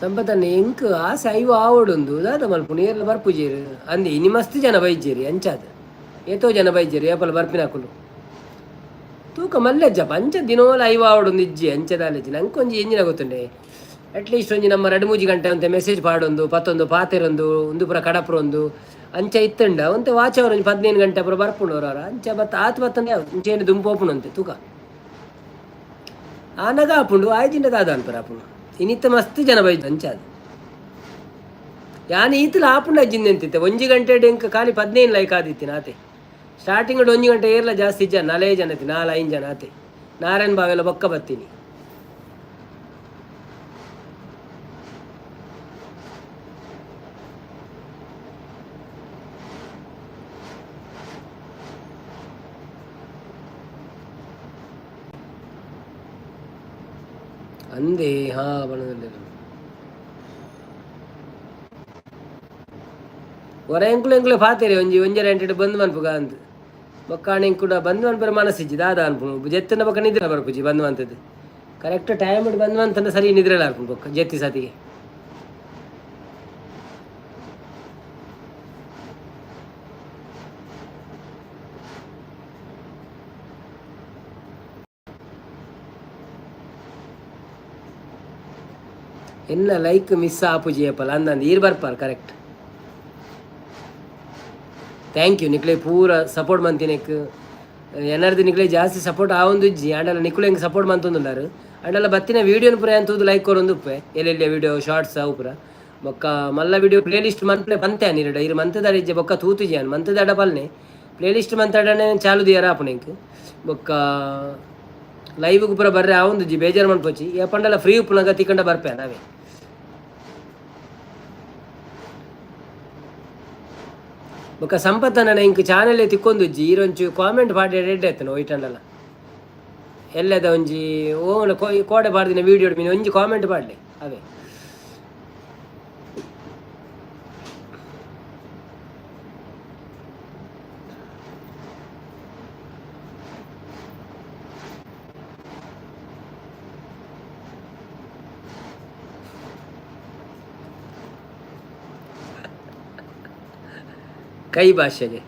ಸಂಪತನ್ನ ಎಂಕ್ ಆಸೆ ಐವ ಆವೊಡೊಂದು ದಾದ ಮಲ್ಪುನು ಏರ್ಲ ಬರ್ಪುಜೇರು ಅಂದೆ. ಇನಿ ಮಸ್ತ್ ಜನ ಬೈಜೇರಿ ಅಂಚಾದ, ಏತೋ ಜನ ಬೈಜೇರು. ಏಪಲ ಬರ್ಪಿನಕುಲು ತೂಕ ಮಲ್ಲೆಜ್ಜಪ್ಪ. ಅಂಚ ದಿನೋಲ ಐವ ಆವೊಡೊಂದು ಇಜ್ಜಿ, ಅಂಚ ದಾಲೆಜ್ಜಿ. ನಂಗೆ ಒಂಜಿ ಎಂಜಿನ ಗೊತ್ತುಂಡೆ, ಅಟ್ಲೀಸ್ಟ್ ಒಂಜಿ ನಮ್ಮ 2-3 ಗಂಟೆ ಒಂತೆ ಮೆಸೇಜ್ ಪಾಡೊಂದು ಪತ್ತೊಂದು ಪಾತೆರೊಂದು ಒಂದು ಪೂರ ಕಡಪ್ರೊಂದು ಅಂಚ ಇತ್ತಂಡ ಒಂತೆ ವಾಚವ್ರ ಒಂಜಿ 15 ಗಂಟೆ ಪೂರ ಬರ್ಪುಂಡು ಅವರ. ಅಂಚ ಬತ್ತ ಆತ್ ಬತ್ತಂದೆ ಇಂಚೇನು ದುಂಪು ಅಂತೆ. ತೂಕ ಆನಗ ಆಪುಂಡು, ಆಯ್ಜಿಂಡ ದಾದ ಅನ್ಪರ ಆಪುಂಡು. ಇನಿತ್ತ ಮಸ್ತ್ ಜನ ಬೈದು ಅಂಚ ಅದು. ಯಾನ್ ಈತಲ ಆಪುಂಡು ಅಜ್ಜಿಂದ ಎಂತಿತ್ತೆ. 1 ಗಂಟೆ ಎಂಕ್ ಖಾಲಿ 15 ಲೈಕ್ ಆದಿತ್ತಿನ ಆತೆ. ಸ್ಟಾರ್ಟಿಂಗ್ 1 ಗಂಟೆ ಏರ್ಲ ಜಾಸ್ತಿ ಜನ ನಾಲೇ ಜನ ಇತ್ತಿ, ನಾಲ್ ಐದು ಜನ ಆತೆ. ನಾರಾಯಣ್ ಬಾವೆಲ್ಲ ಬೊಕ್ಕ ಬತ್ತೀನಿ. ಅಂದೇ ಹಾ ಬಣ್ಣದಲ್ಲಿ ಹೊರ ಎಂಕುಲು ಎಂಕುಲು ಪಾತೆರೆ ಒಂಜಿ ಒಂಜರ ಎಂಟು ಬಂದ್ ಮನ್ಪುಗ ಅಂದ್. ಬೊಕ್ಕ ಎಂಕುಡ ಬಂದ್ ಮನ್ಪುರ ಮನಸ್ಸಿಜ್ಜಿ ದಾದ ಅನ್ಪುನು. ಜೆತ್ತನ ಬೊಕ್ಕ ನಿದ್ರೆ ಬರ್ಪುಜಿ. ಬಂದ್ ಮಂತದ್ದು ಕರೆಕ್ಟ್ ಟೈಮ್ ಬಂದ್ ಮಂತಂದ ಸರಿ ನಿದ್ರೆ ಅನ್ಪುನು ಬೊಕ್ಕ ಜೆತ್ತಿ ಸತಿಗೆ. ಎನ್ನ ಲೈಕ್ ಮಿಸ್ ಆಪುಜಿ ಏಪಲ ಅಂದಂದು ಈರ್ ಬರ್ಪಾರ್. Correct, thank you. ನಿಕ್ಲೆ ಪೂರ ಸಪೋರ್ಟ್ ಮಂತಿನೆಕ್ ಎನರ್ದು ನಿಕ್ಲೆ ಜಾಸ್ತಿ ಸಪೋರ್ಟ್ ಆವೊಂದು ಇಜ್ಜಿ. ಆಂಡಲ ನಿಕುಲು ಹೆಂಗೆ ಸಪೋರ್ಟ್ ಮಂತೊಂದುಲ್ಲಾರು. ಆಂಡಲ ಬತ್ತಿನ ವೀಡಿಯೋನು ಪೂರ ತೂದು ಲೈಕ್ ಕೊರೊಂದು ಉಪ್ಪೆ. ಎಲ್ಲೆಲ್ಲಿ ವೀಡಿಯೋ ಶಾರ್ಟ್ಸ್ ಅವು ಪೂರ ಬೊಕ್ಕ ಮಲ್ಲ ವೀಡಿಯೋ ಪ್ಲೇ ಲಿಸ್ಟ್ ಮನ್ಪ್ಲೆ ಪಂತೆ ನೀರಡ ಇರು ಮಂತದಾಡ ಇಜ್ಜೆ. ಬೊಕ್ಕ ತೂತುಜಿ ಅನ್ ಮಂತದಾಡ ಪಲ್ನೆ ಪ್ಲೇ ಲಿಸ್ಟ್ ಮಂತಾಡನೆ ಚಾಲು ದಿಯರ ಆಪುಣ ಎಂಕ್. ಬೊಕ್ಕ ಲೈವ್ಗೆ ಪೂರ ಬರ್ರೆ ಆವೊಂದುಜ್ಜಿ, ಬೇಜಾರು ಮನ್ಪೊಚ್ಚಿ. ಏಪಂಡಲ ಫ್ರೀ ಉಪ್ಪುನಗ ತಿಕ್ಕಂಡ ಬರ್ಪೆ ನಾವೇ. ಬೊಕ್ಕ ಸಂಪತ್ತನ ಇಂಕ್ ಚಾನೆಲ್ ತಿಕ್ಕೊಂದುಜ್ಜಿ. ಈರೊಂಚು ಕಾಮೆಂಟ್ ಪಾಡಿ ರೆಡ್ ಆಯ್ತನ ಒಯ್ಟಂಡಲ ಎಲ್ಲದ ಒಂಜಿ ಓ ಕೋಡೆ ಪಾಡ್ದಿನ ವೀಡಿಯೋ ಮೀನು ಒಂಜಿ ಕಾಮೆಂಟ್ ಪಾಡ್ಲಿ ಅವೇ. ಕೈ ಭಾಷೆಗೆ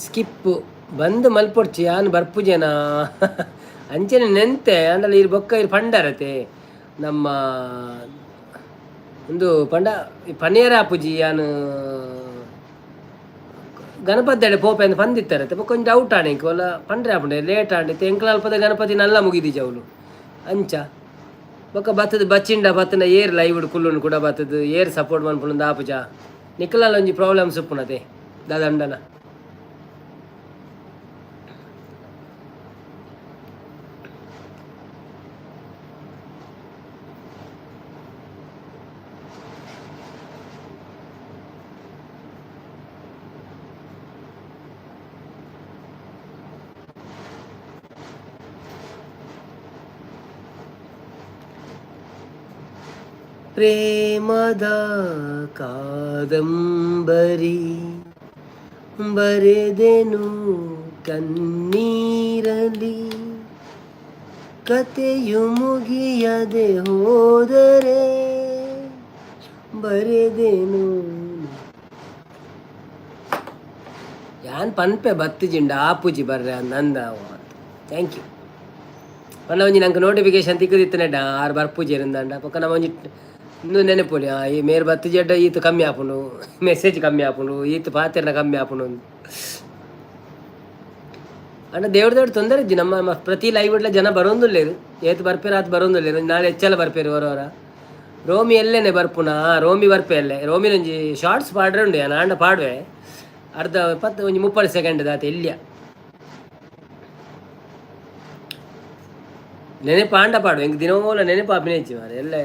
ಸ್ಕಿಪ್ಪು ಬಂದು ಮಲ್ಪೊಡ್ಚಿ ಯಾನ್ ಬರ್ಪುಜೇನಾ ಅಂಚನೆ ನೆಂತೆ. ಅಂಡಲ ಇರ್ ಬೊಕ್ಕ ಇರ್ ಪಂಡರತೆ ನಮ್ಮ ಒಂದು ಪಂಡ ಪನೇರ ಆಪುಜಿ. ಯಾನ್ ಗಣಪತಿ ಪೋಪೆ ಅಂದ್ ಪಂದಿತ್ತಾರತೆ. ಬೊಕ್ಕ ಒಂಜಿ ಡೌಟ್ ಆಂಡ್ ಎಂಕ್ ಒಲ್ಲ ಪಂಡ್ರೆ ಆಪುಂಡೆ ಲೇಟ್ ಆಂಡ್. ಎಂಕ್ಲ ಅಲ್ಪದ ಗಣಪತಿ ನಲ್ಲ ಮುಗಿದಿಜ ಅವಳು ಅಂಚ. ಬೊಕ್ಕ ಬತ್ತದ ಬಚ್ಚಿಂಡ ಬತ್ತನ ಏರ್ ಲೈವ್ ಕುಲ್ಲುನು ಕೂಡ ಬತ್ತದ ಏರ್ ಸಪೋರ್ಟ್ ಮನ್ಪುಂಡು ಆಪುಜ. ನಿಕ್ಕಲಾಲ ಒಂಜಿ ಪ್ರಾಬ್ಲಮ್ಸ್ ಉಪ್ಪುನತೆ ದಾದಂಡನ. ಪ್ರೇಮದ ಕಾದಂಬರಿ ಬರೆದೆನು ಕಣ್ಣೀರಲಿ, ಕತೆಯು ಮುಗಿಯದೆ ಹೋದರೆ ಬರೆದೆನು. ಯಾನ್ ಪನ್ಪೆ ಬತ್ತಿಜಿಂಡ ಆಪುಜಿ ಬರ್ರೆ ನಂದ. Thank you. ಪಂಡ ಒಂಜಿ ನಂಗೆ ನೋಟಿಫಿಕೇಶನ್ ತಿಕ್ಕದಿತ್ತನೆಡ್ಡ ಆರು ಬರ್ಪುಜೆರಿಂದಂಡ. ಬೊಕ್ಕ ನಮ್ಮ ಒಂಜಿ ಇಂದು ನೆನಪುಲಿ ಈ ಮೇರ್ ಬತ್ತಿಜೆಡ್ಡ ಈತ್ ಕಮ್ಮಿ ಆಪುಂಡು, ಮೆಸೇಜ್ ಕಮ್ಮಿ ಆಪುಂಡು, ಈತ್ ಪಾತೆರ್ನ ಕಮ್ಮಿ ಆಪುಂಡು. ಅಂಡ ದೇವ್ರ ದೇವ್ರ ತೊಂದರೆ ಇಜ್ಜಿ. ನಮ್ಮ ಪ್ರತಿ ಲೈವ್ ಇಡ್ಲ ಜನ ಬರೋಂದುಲ್ಲೇರು. ಏತ್ ಬರ್ಪೇರು ಆತ್ ಬರೋಂದುಲ್ಲೇರು. ನಾಳೆ ಹೆಚ್ಚಲ ಬರ್ಪೇರು ಹೊರವರ. ರೋಮಿ ಎಲ್ಲೇನೆ ಬರ್ಪುನಾ? ರೋಮಿ ಬರ್ಪೆ ಅಲ್ಲೇ. ರೋಮಿನೊಂಜಿ ಶಾರ್ಟ್ಸ್ ಪಾಡ್ರೆ ಉಂಡು ಯಾನ್ ಆಂಡ ಪಾಡುವೆ ಅರ್ಧ ಪತ್ತು ಒಂಜಿ 30 ಸೆಕೆಂಡ್ ದಾತ ಎಲ್ಯ ನೆನಪು ಆಂಡ ಪಾಡುವೆ. ಎಂಕ್ ದಿನೋಲ ನೆನಪು ಆಪಿನ ಇಜ್ಜಿ ಮಾರ್ರೆ ಎಲ್ಲೆ.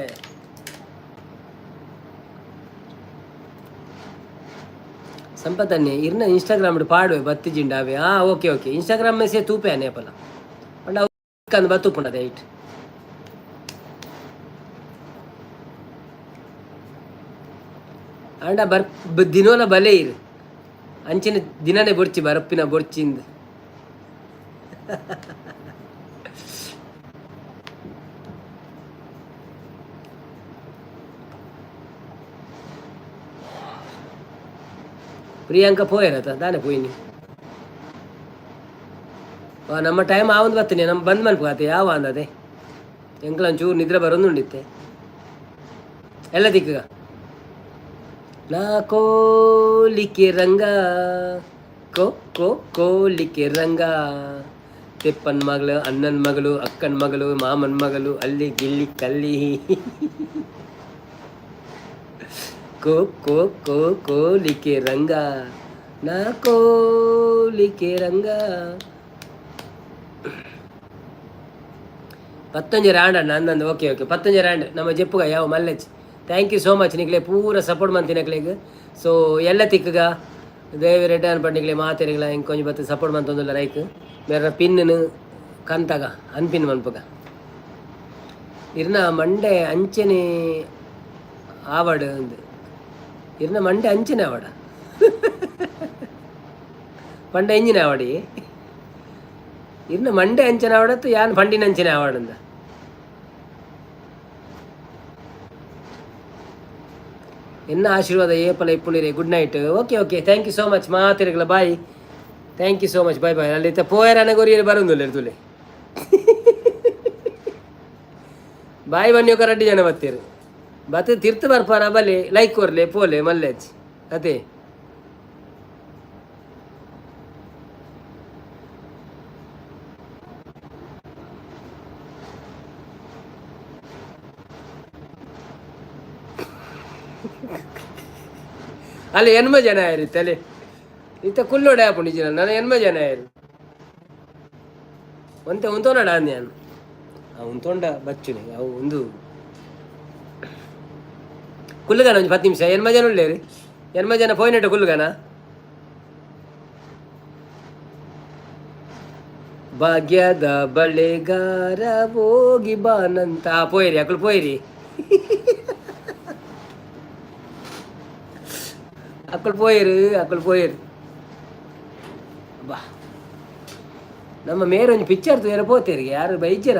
ಸಂಪತನ್ನೆ ಇರ್ನ ಇನ್ಸ್ಟಾಗ್ರಾಮ್ ಪಾಡುವೆ ಬತ್ತಿಜಿಂಡ ಅವೆ. ಹಾ, ಓಕೆ ಓಕೆ. ಇನ್ಸ್ಟಾಗ್ರಾಮ್ ಮೆಸೇಜ್ ತೂಪೆ ಅನೇಪಲ ಪಂಡ ಅವು ಬತ್ತುಪುಂಡದೆ ಐಟ್. ಆಂಡ ಬರ್ ದಿನೋಲ ಬಲೆ ಇರು ಅಂಚಿನ ದಿನನೇ ಬೊರ್ಚಿ ಬರಪ್ಪಿನ ಬೊರ್ಚಿಂದ್. ಪ್ರಿಯಾಂಕ ಪೋಯರತ ದಾನೆ ಪೋಯಿನಿ. ನಮ್ಮ ಟೈಮ್ ಆವೊಂದು ಬರ್ತೀನಿ, ನಮ್ಮ ಬಂದ್ ಮನ್ಪು ಆತೆ ಯಾವ ಅಂದದೆ. ಎಂಕ್ಲ ಒಂಚೂರು ನಿದ್ರೆ ಬರೋದುಂಡಿತ್ತೆ ಎಲ್ಲ ದಿಕ್ಕಗ. ನಾ ಕೋಲಿಕೆ ರಂಗ, ಕೋ ಕೋ ಕೋಲಿಕೆ ರಂಗ, ತಿಪ್ಪನ್ ಮಗಳು, ಅಣ್ಣನ ಮಗಳು, ಅಕ್ಕನ ಮಗಳು, ಮಾಮನ ಮಗಳು, ಅಲ್ಲಿ ಗಿಲ್ಲಿ ಕಲ್ಲಿ, ಕೋ ಕೋ ಕೋ ಕೋಲಿಕೆ ರಂಗ, ನಾ ಕೋಲಿಕೆ ರಂಗ. ಪತ್ತೊಂಜಿ ರಾಂಡ್ ಅಣ್ಣ ಅಂದಂದು. ಓಕೆ ಓಕೆ, ಪತ್ತೊಂಜಿ ರಾಂಡ್ ನಮ್ಮ ಜೆಪ್ಪುಗ ಯಾವ ಮಲ್ಲೆಚ್. Thank you so much ನಿಕ್ಲೆ ಪೂರ ಸಪೋರ್ಟ್ ಮಂತಿನಕ್ಲೆಗ್. ಸೊ ಎಲ್ಲ ತಿಕ್ಕಗ ದೇವಿ ರೆಡ್ಡಿ ಅನ್ಪಂಡಿಗ್ಲೆ ಮಾತೆರಿಗ್ಲ ಇಂಕೊಂಜಿ ಬತ್ತು ಸಪೋರ್ಟ್ ಮಂತೊಂದುಲ್ಲ. ರೈಕ್ ಮೇರ ಪಿನ್ ಕಂತಾಗ ಅನ್ಪಿನ್ ಮನ್ಪುಗ. ಇರ್ನ ಮಂಡೆ ಅಂಚನೆ ಆವಡ್ ಅಂದ್. ಇರ್ನ ಮಂಡೆ ಅಂಚನೆ ಆವಡ ಪಂಡ ಎಂಜಿನ ಆವಡಿ. ಇರ್ನ ಮಂಡೆ ಅಂಚನೆ ಆವಡತ್ತು, ಯಾನ್ ಪಂಡಿನ ಅಂಚನೆ ಆವಡಂದ. ಎನ್ನ ಆಶೀರ್ವಾದ ಏಪಲ ಇಪ್ಪುನಿರೆ. Good night. Okay okay, thank you so much ಮಾತಿರಗಲ. Bye, thank you so much, bye bye. ಅಲ್ಲಿ ಪೋಯರ ಗೊರಿಯರ್ ಬರೋದಿಲ್ಲ ತುಲೆ. ಬಾಯ್ ಬನ್ನಿ. ఒక ರಡ್ಡಿ ಜನ ಬತ್ತೀರು ಬತ್ತ ತಿರ್ತು ಬರ್ಪಾರ. ಬಲೆ ಲೈಕ್ ಕೊರ್ಲೆ ಪೋಲೆ ಮಲ್ಲೆಚ್ ಅದೇ. ಅಲ್ಲಿ ಎನ್ಮ ಜನ ಆಯ್ರಿ ತಲೆ ಇತ್ತ ಕುಲ್ಲೋಡೆ ಆಪುಂಡು ಜನ. ನಾನು ಎನ್ಮ ಜನ ಆಯ್ರಿ ಒಂತೆ ಉಂತೋನಡ ಅಂದ್ಯಾನು. ಆ ಉಂತೊಂಡ ಬಚ್ಚುನಿ ಅವು ಒಂದು ಕುಲ್ಲುಗಾನ ಒಂಜಿ 10 ನಿಮಿಷ. ಎನ್ಮ ಜನ ಉಳ್ಳೇರಿ, ಎನ್ಮ ಜನ ಪೋಯಿನಟ ಕುಲ್ಲುಗಾನ. ಭಾಗ್ಯದ ಬಳೆಗಾರ ಹೋಗಿ ಬಾನಂತ. ಪೋಯಿರಿ ಅಕುಲು, ಪೋಯಿರಿ ಅಕ್ಕಳು, ಪೋಯಿರು ಅಕ್ಕಳು, ಪೋಯಿರು ಬಾ. ನಮ್ಮ ಮೇರೆ ಒಂಜಿ ಪಿಕ್ಚರ್ ತೂಯರ ಪೋತೇರಿ. ಯಾರು ಬೈಜರ?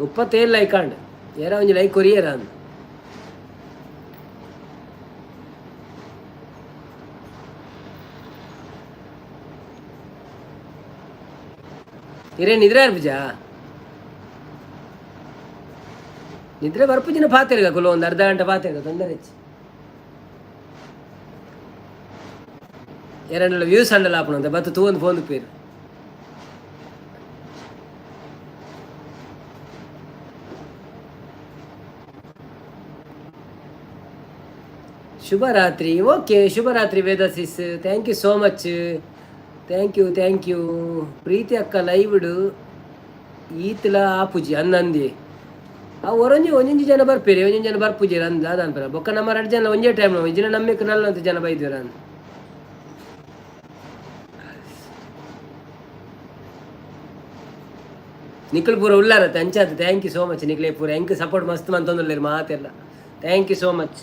37 ಲೈಕ್ ಆಂಡ್. ಏರ ಒಂಜಿ ಲೈಕ್ ಕೊರಿಯರ ಅಂದ್. ಇರೇ ನಿದ್ರೆ ಅರ್ಪುಜಾ? ನಿದ್ರೆ ಬರ್ಪುಜಿನ ಪಾತೆರ್ಗ ಕುಲ ಒಂದು ಅರ್ಧ ಗಂಟೆ ಪಾತೆರ್ಗ, ತೊಂದರೆ ಹೆಚ್ಚು. ಎರಡಲ್ಲ ವ್ಯೂಸ್ ಅಂಡಲ್ಲ ಆಪುಣಂತ ಬತ್ತು ತೂವೊಂದು ಫೋನ್ ಪೇರು. ಶುಭರಾತ್ರಿ. ಓಕೆ, ಶುಭರಾತ್ರಿ ವೇದ sis. Thank you so much, thank you, thank you. ಪ್ರೀತಿ ಅಕ್ಕ ಲೈವ್ಡ್ ಈತಲ ಆಪುಜಿ ಅನ್ನಂದಿ. ಆ ಒರೊಂಜಿ ಒಂಜೊಂಜಿ ಜನ ಬರ್ಪೇರಿ, ಒಂಜೊಂಜಿ ಜನ ಬರ್ಪುಜಿ ಅಂದ ಅನ್ಪರ. ಬೊಕ್ಕ ನಮ್ಮ ಎರಡು ಜನ ಒಂಜೇ ಟೈಮ್ ಒಂಜಿನ ನಮ್ಮಿಕ್ ನಲ್ಲಂತ ಜನ ಬೈದಿರ ಅಂದ್. ನಿಖಲ್ ಪೂರ ಉಲ್ಲಾರತ್ತೆ ಅಂಚಾತ. Thank you so much ನಿಕ್ಲೆ ಪೂರ ಎಂಕ್ ಸಪೋರ್ಟ್ ಮಸ್ತ್ ಮಂತೊಂದುಲ್ಲೇರು ಮಾತೆಲ್ಲ. Thank you so much.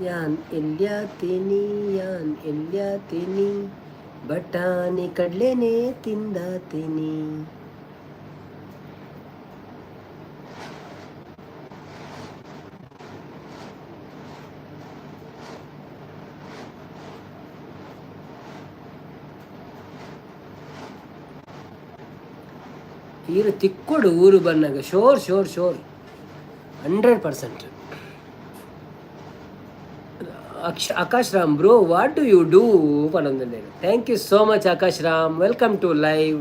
ಯಾನ್ ಎಲ್ಯಾತೀನಿ, ಯಾನ್ ಎಲ್ಯಾತೀನಿ, ಬಟಾಣಿ ಕಡಲೆನೇ ತಿಂದಾತೀನಿ. ಈರು ತಿಕ್ಕೊಡು ಊರು ಬನ್ನಾಗ. Sure sure sure, 100%. ಅಕ್ಷ Akash Ram, bro, what do you do ಪನೊಂದುಲ್ಲೆರ್. Thank you so much, Akash Ram. Welcome to live.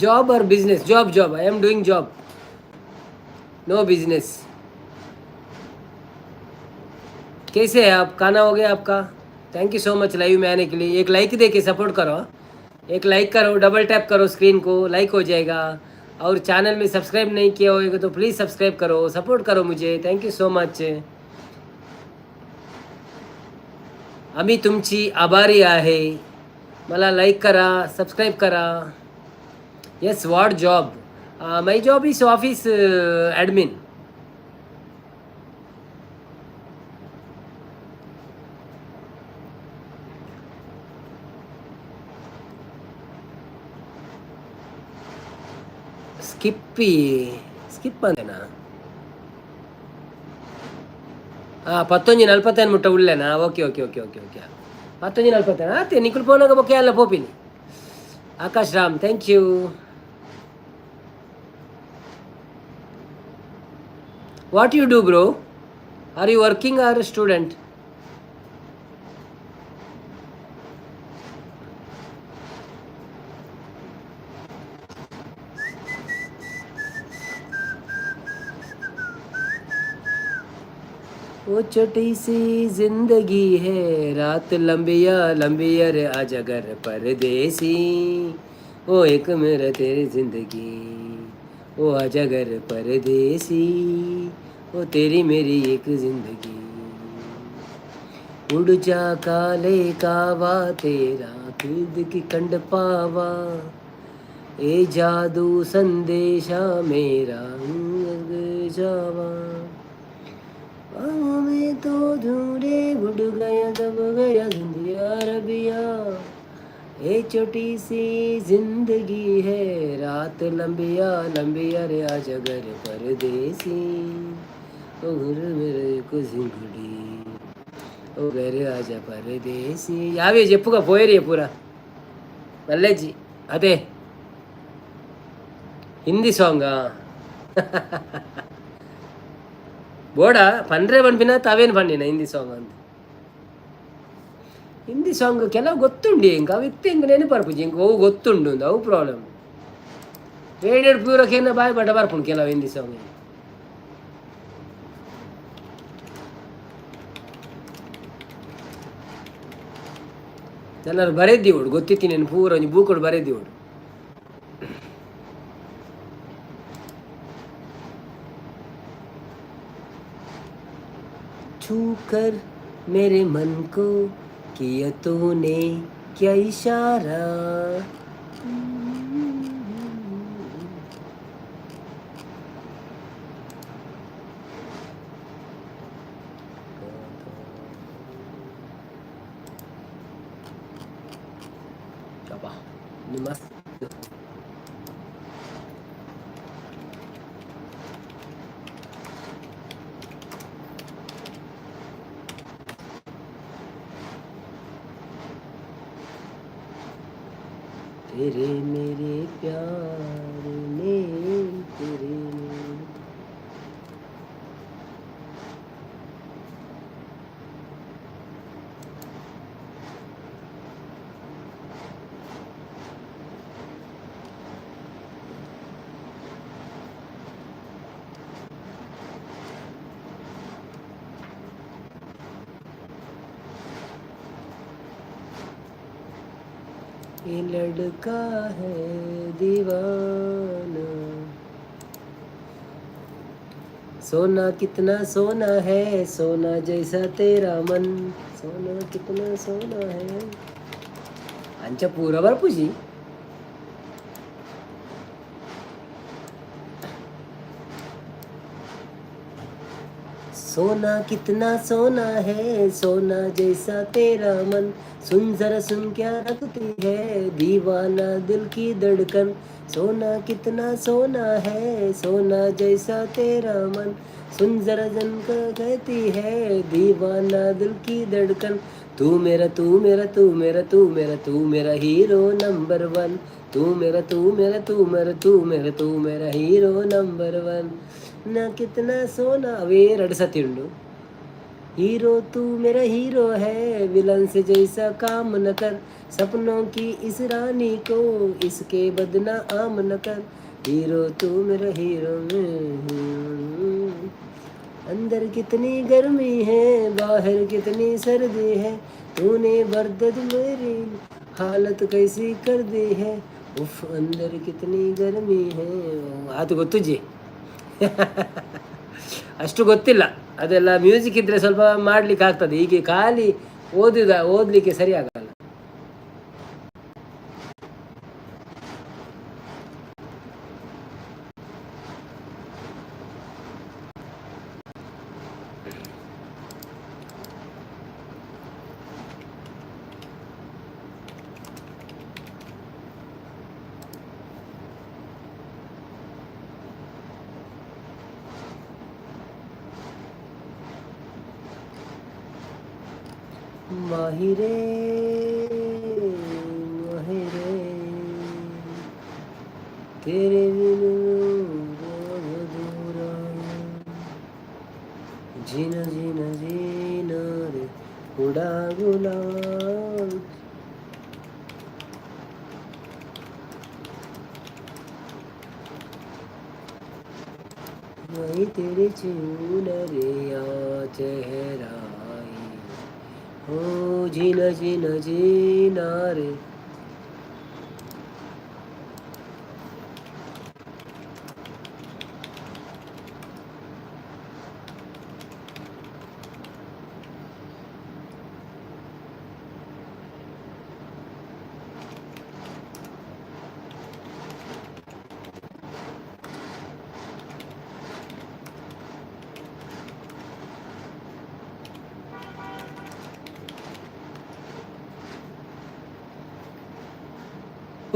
Job or business? Job, job. I am doing job, no business. कैसे है आप? खाना हो गया आपका? Thank you so much live में आने के लिए। एक लाइक they के सपोर्ट करो। एक लाइक करो, डबल टैप करो स्क्रीन को, लाइक हो जाएगा। और चैनल में सब्सक्राइब नहीं किया होगा तो प्लीज़ सब्सक्राइब करो, सपोर्ट करो मुझे। Thank you so much. आम्ही तुमची आभारी आहे। मला लाईक करा, सबस्क्राईब करा। Yes, what job? My job is office admin. Skippy skip ಅಂದೇನಾ? ಹಾಂ, ಪತ್ತೊಂಜಿ ನಲ್ವತ್ತೈದು ಮುಟ್ಟ ಉಲ್ಲೇನಾ? Okay okay okay okay okay. ಪತ್ತೊಂಜಿ ನಲ್ವತ್ತೈದು ಆತೆ. ನಿಕುಲ್ ಪೋನಾಗ ಬೊಕ್ಕೆ ಅಲ್ಲ ಪೋಪಿನಿ. Akash Ram, thank you. What you do, bro? Are you working or student? वो छोटी सी जिंदगी है, रात लंबिया लंबिया रे, आजा घर परदेसी। वो एक मेरा तेरी जिंदगी, वो आजा घर परदेसी, वो तेरी मेरी एक जिंदगी। उड़ जा काले कावा, तेरा खुद की कंड पावा, ए जादू संदेशा मेरा जावा। बाहों में तो ढूंढे उड़ गया, दब गया जिंदगी रबिया। ए छोटी सी जिंदगी है, रात लंबिया लंबिया रे, आजा घर परदेसी, ओ घर मेरे को जिंगड़ी, ओ घर आजा परदेसी। ಯಾವೇ ಜೆಪ್ಪುಗ ಪೋಯರಿ ಪೂರ ಮಲ್ಲೇಜಿ. ಅದೇ ಹಿಂದಿ ಸಾಂಗಾ? ಬೋಡ ಪನ್ರೆ ಪನ್ಪಿನ ತಾವೇನು ಪಂಡಿನ ಹಿಂದಿ ಸಾಂಗ್ ಅಂತ. ಹಿಂದಿ ಸಾಂಗ್ ಕೆಲವು ಗೊತ್ತುಂಡು ಇಂಕ, ಅವು ಇತ್ತೆ ಇಂಕ ನೆನಪು ಬರ್ಪುಜಿ ಇಂಕ. ಅವು ಗೊತ್ತುಂಡು ಅಂದು, ಅವು ಪ್ರಾಬ್ಲಮ್. ರೇಡಿಯೋ ಪೂರಕೇನ ಬಾಯ್ ಬಟ ಬರ್ಪುಂಡು ಕೆಲವು ಹಿಂದಿ ಸಾಂಗ್. ಜನರು ಬರೆದಿವಡು ಗೊತ್ತಿತ್ತಿ నేను ಪೂರ ಒಂಜಿ ಬೂಕುಡು ಬರೆದಿವಡು. छू कर मेरे मन को किया तूने क्या इशारा। ಅಬ್ಬಾ, ಮಸ್ತ್. तेरे मेरे प्यार ने, तेरे मेरे। ये लड़का है दीवाना। सोना कितना सोना है, सोना जैसा तेरा मन, सोना कितना सोना है। ಅಂಚ ಪೂರ ಬರ್ಪುಜಿ. सोना कितना सोना है, सोना जैसा तेरा मन। सुन जरा सुन, क्या रखती है दीवाना दिल की धड़कन। सोना कितना सोना है, सोना जैसा तेरा मन। सुन जरा जन का कहती है दीवाना दिल की धड़कन। तू मेरा, तू मेरा, तू मेरा, तू मेरा, तू मेरा हीरो नंबर वन। तू मेरा, तू मेरा, तू मेरा, तू मेरा, तू मेरा हीरो नंबर वन। ना कितना सोना ಅವೇ ಎರಡು ಸತಿ ಉಂಡು। हीरो तू मेरा हीरो है, विलन से जैसा काम न कर। सपनों की इस रानी को इसके बदना आम न कर। हीरो तू मेरा हीरो। अंदर कितनी गर्मी है, बाहर कितनी सर्दी है, तूने बर्दद मेरी हालत कैसी कर दी है। उफ, अंदर कितनी गर्मी है। ಅದು ಗೊತ್ತುಜಿ, ಅಷ್ಟು ಗೊತ್ತಿಲ್ಲ. ಅದೆಲ್ಲ ಮ್ಯೂಸಿಕ್ ಇದ್ರೆ ಸ್ವಲ್ಪ ಮಾಡ್ಲಿಕ್ಕೆ ಆಗ್ತದೆ. ಹೀಗೆ ಖಾಲಿ ಓದಿದ ಓದಲಿಕ್ಕೆ ಸರಿ ಆಗಲ್ಲ. माही रे, माही रे, तेरे बिन अधूरा। जीना जीना जीना रे उड़ा गुलाब। वही तेरे चूनरिया चेहरा हो। जीना जीना जीना रे।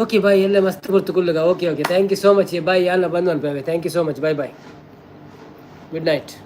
ಓಕೆ ಬಾಯ್, ಎಲ್ಲ ಮಸ್ತ್ ಗುರ್ತು ಕುಲ್ಲುಗ. Okay okay, thank you so much, bye. ಅಲ್ಲ ಬಂದು ಅನ್ಪೆ. Thank you so much, bye bye, good night.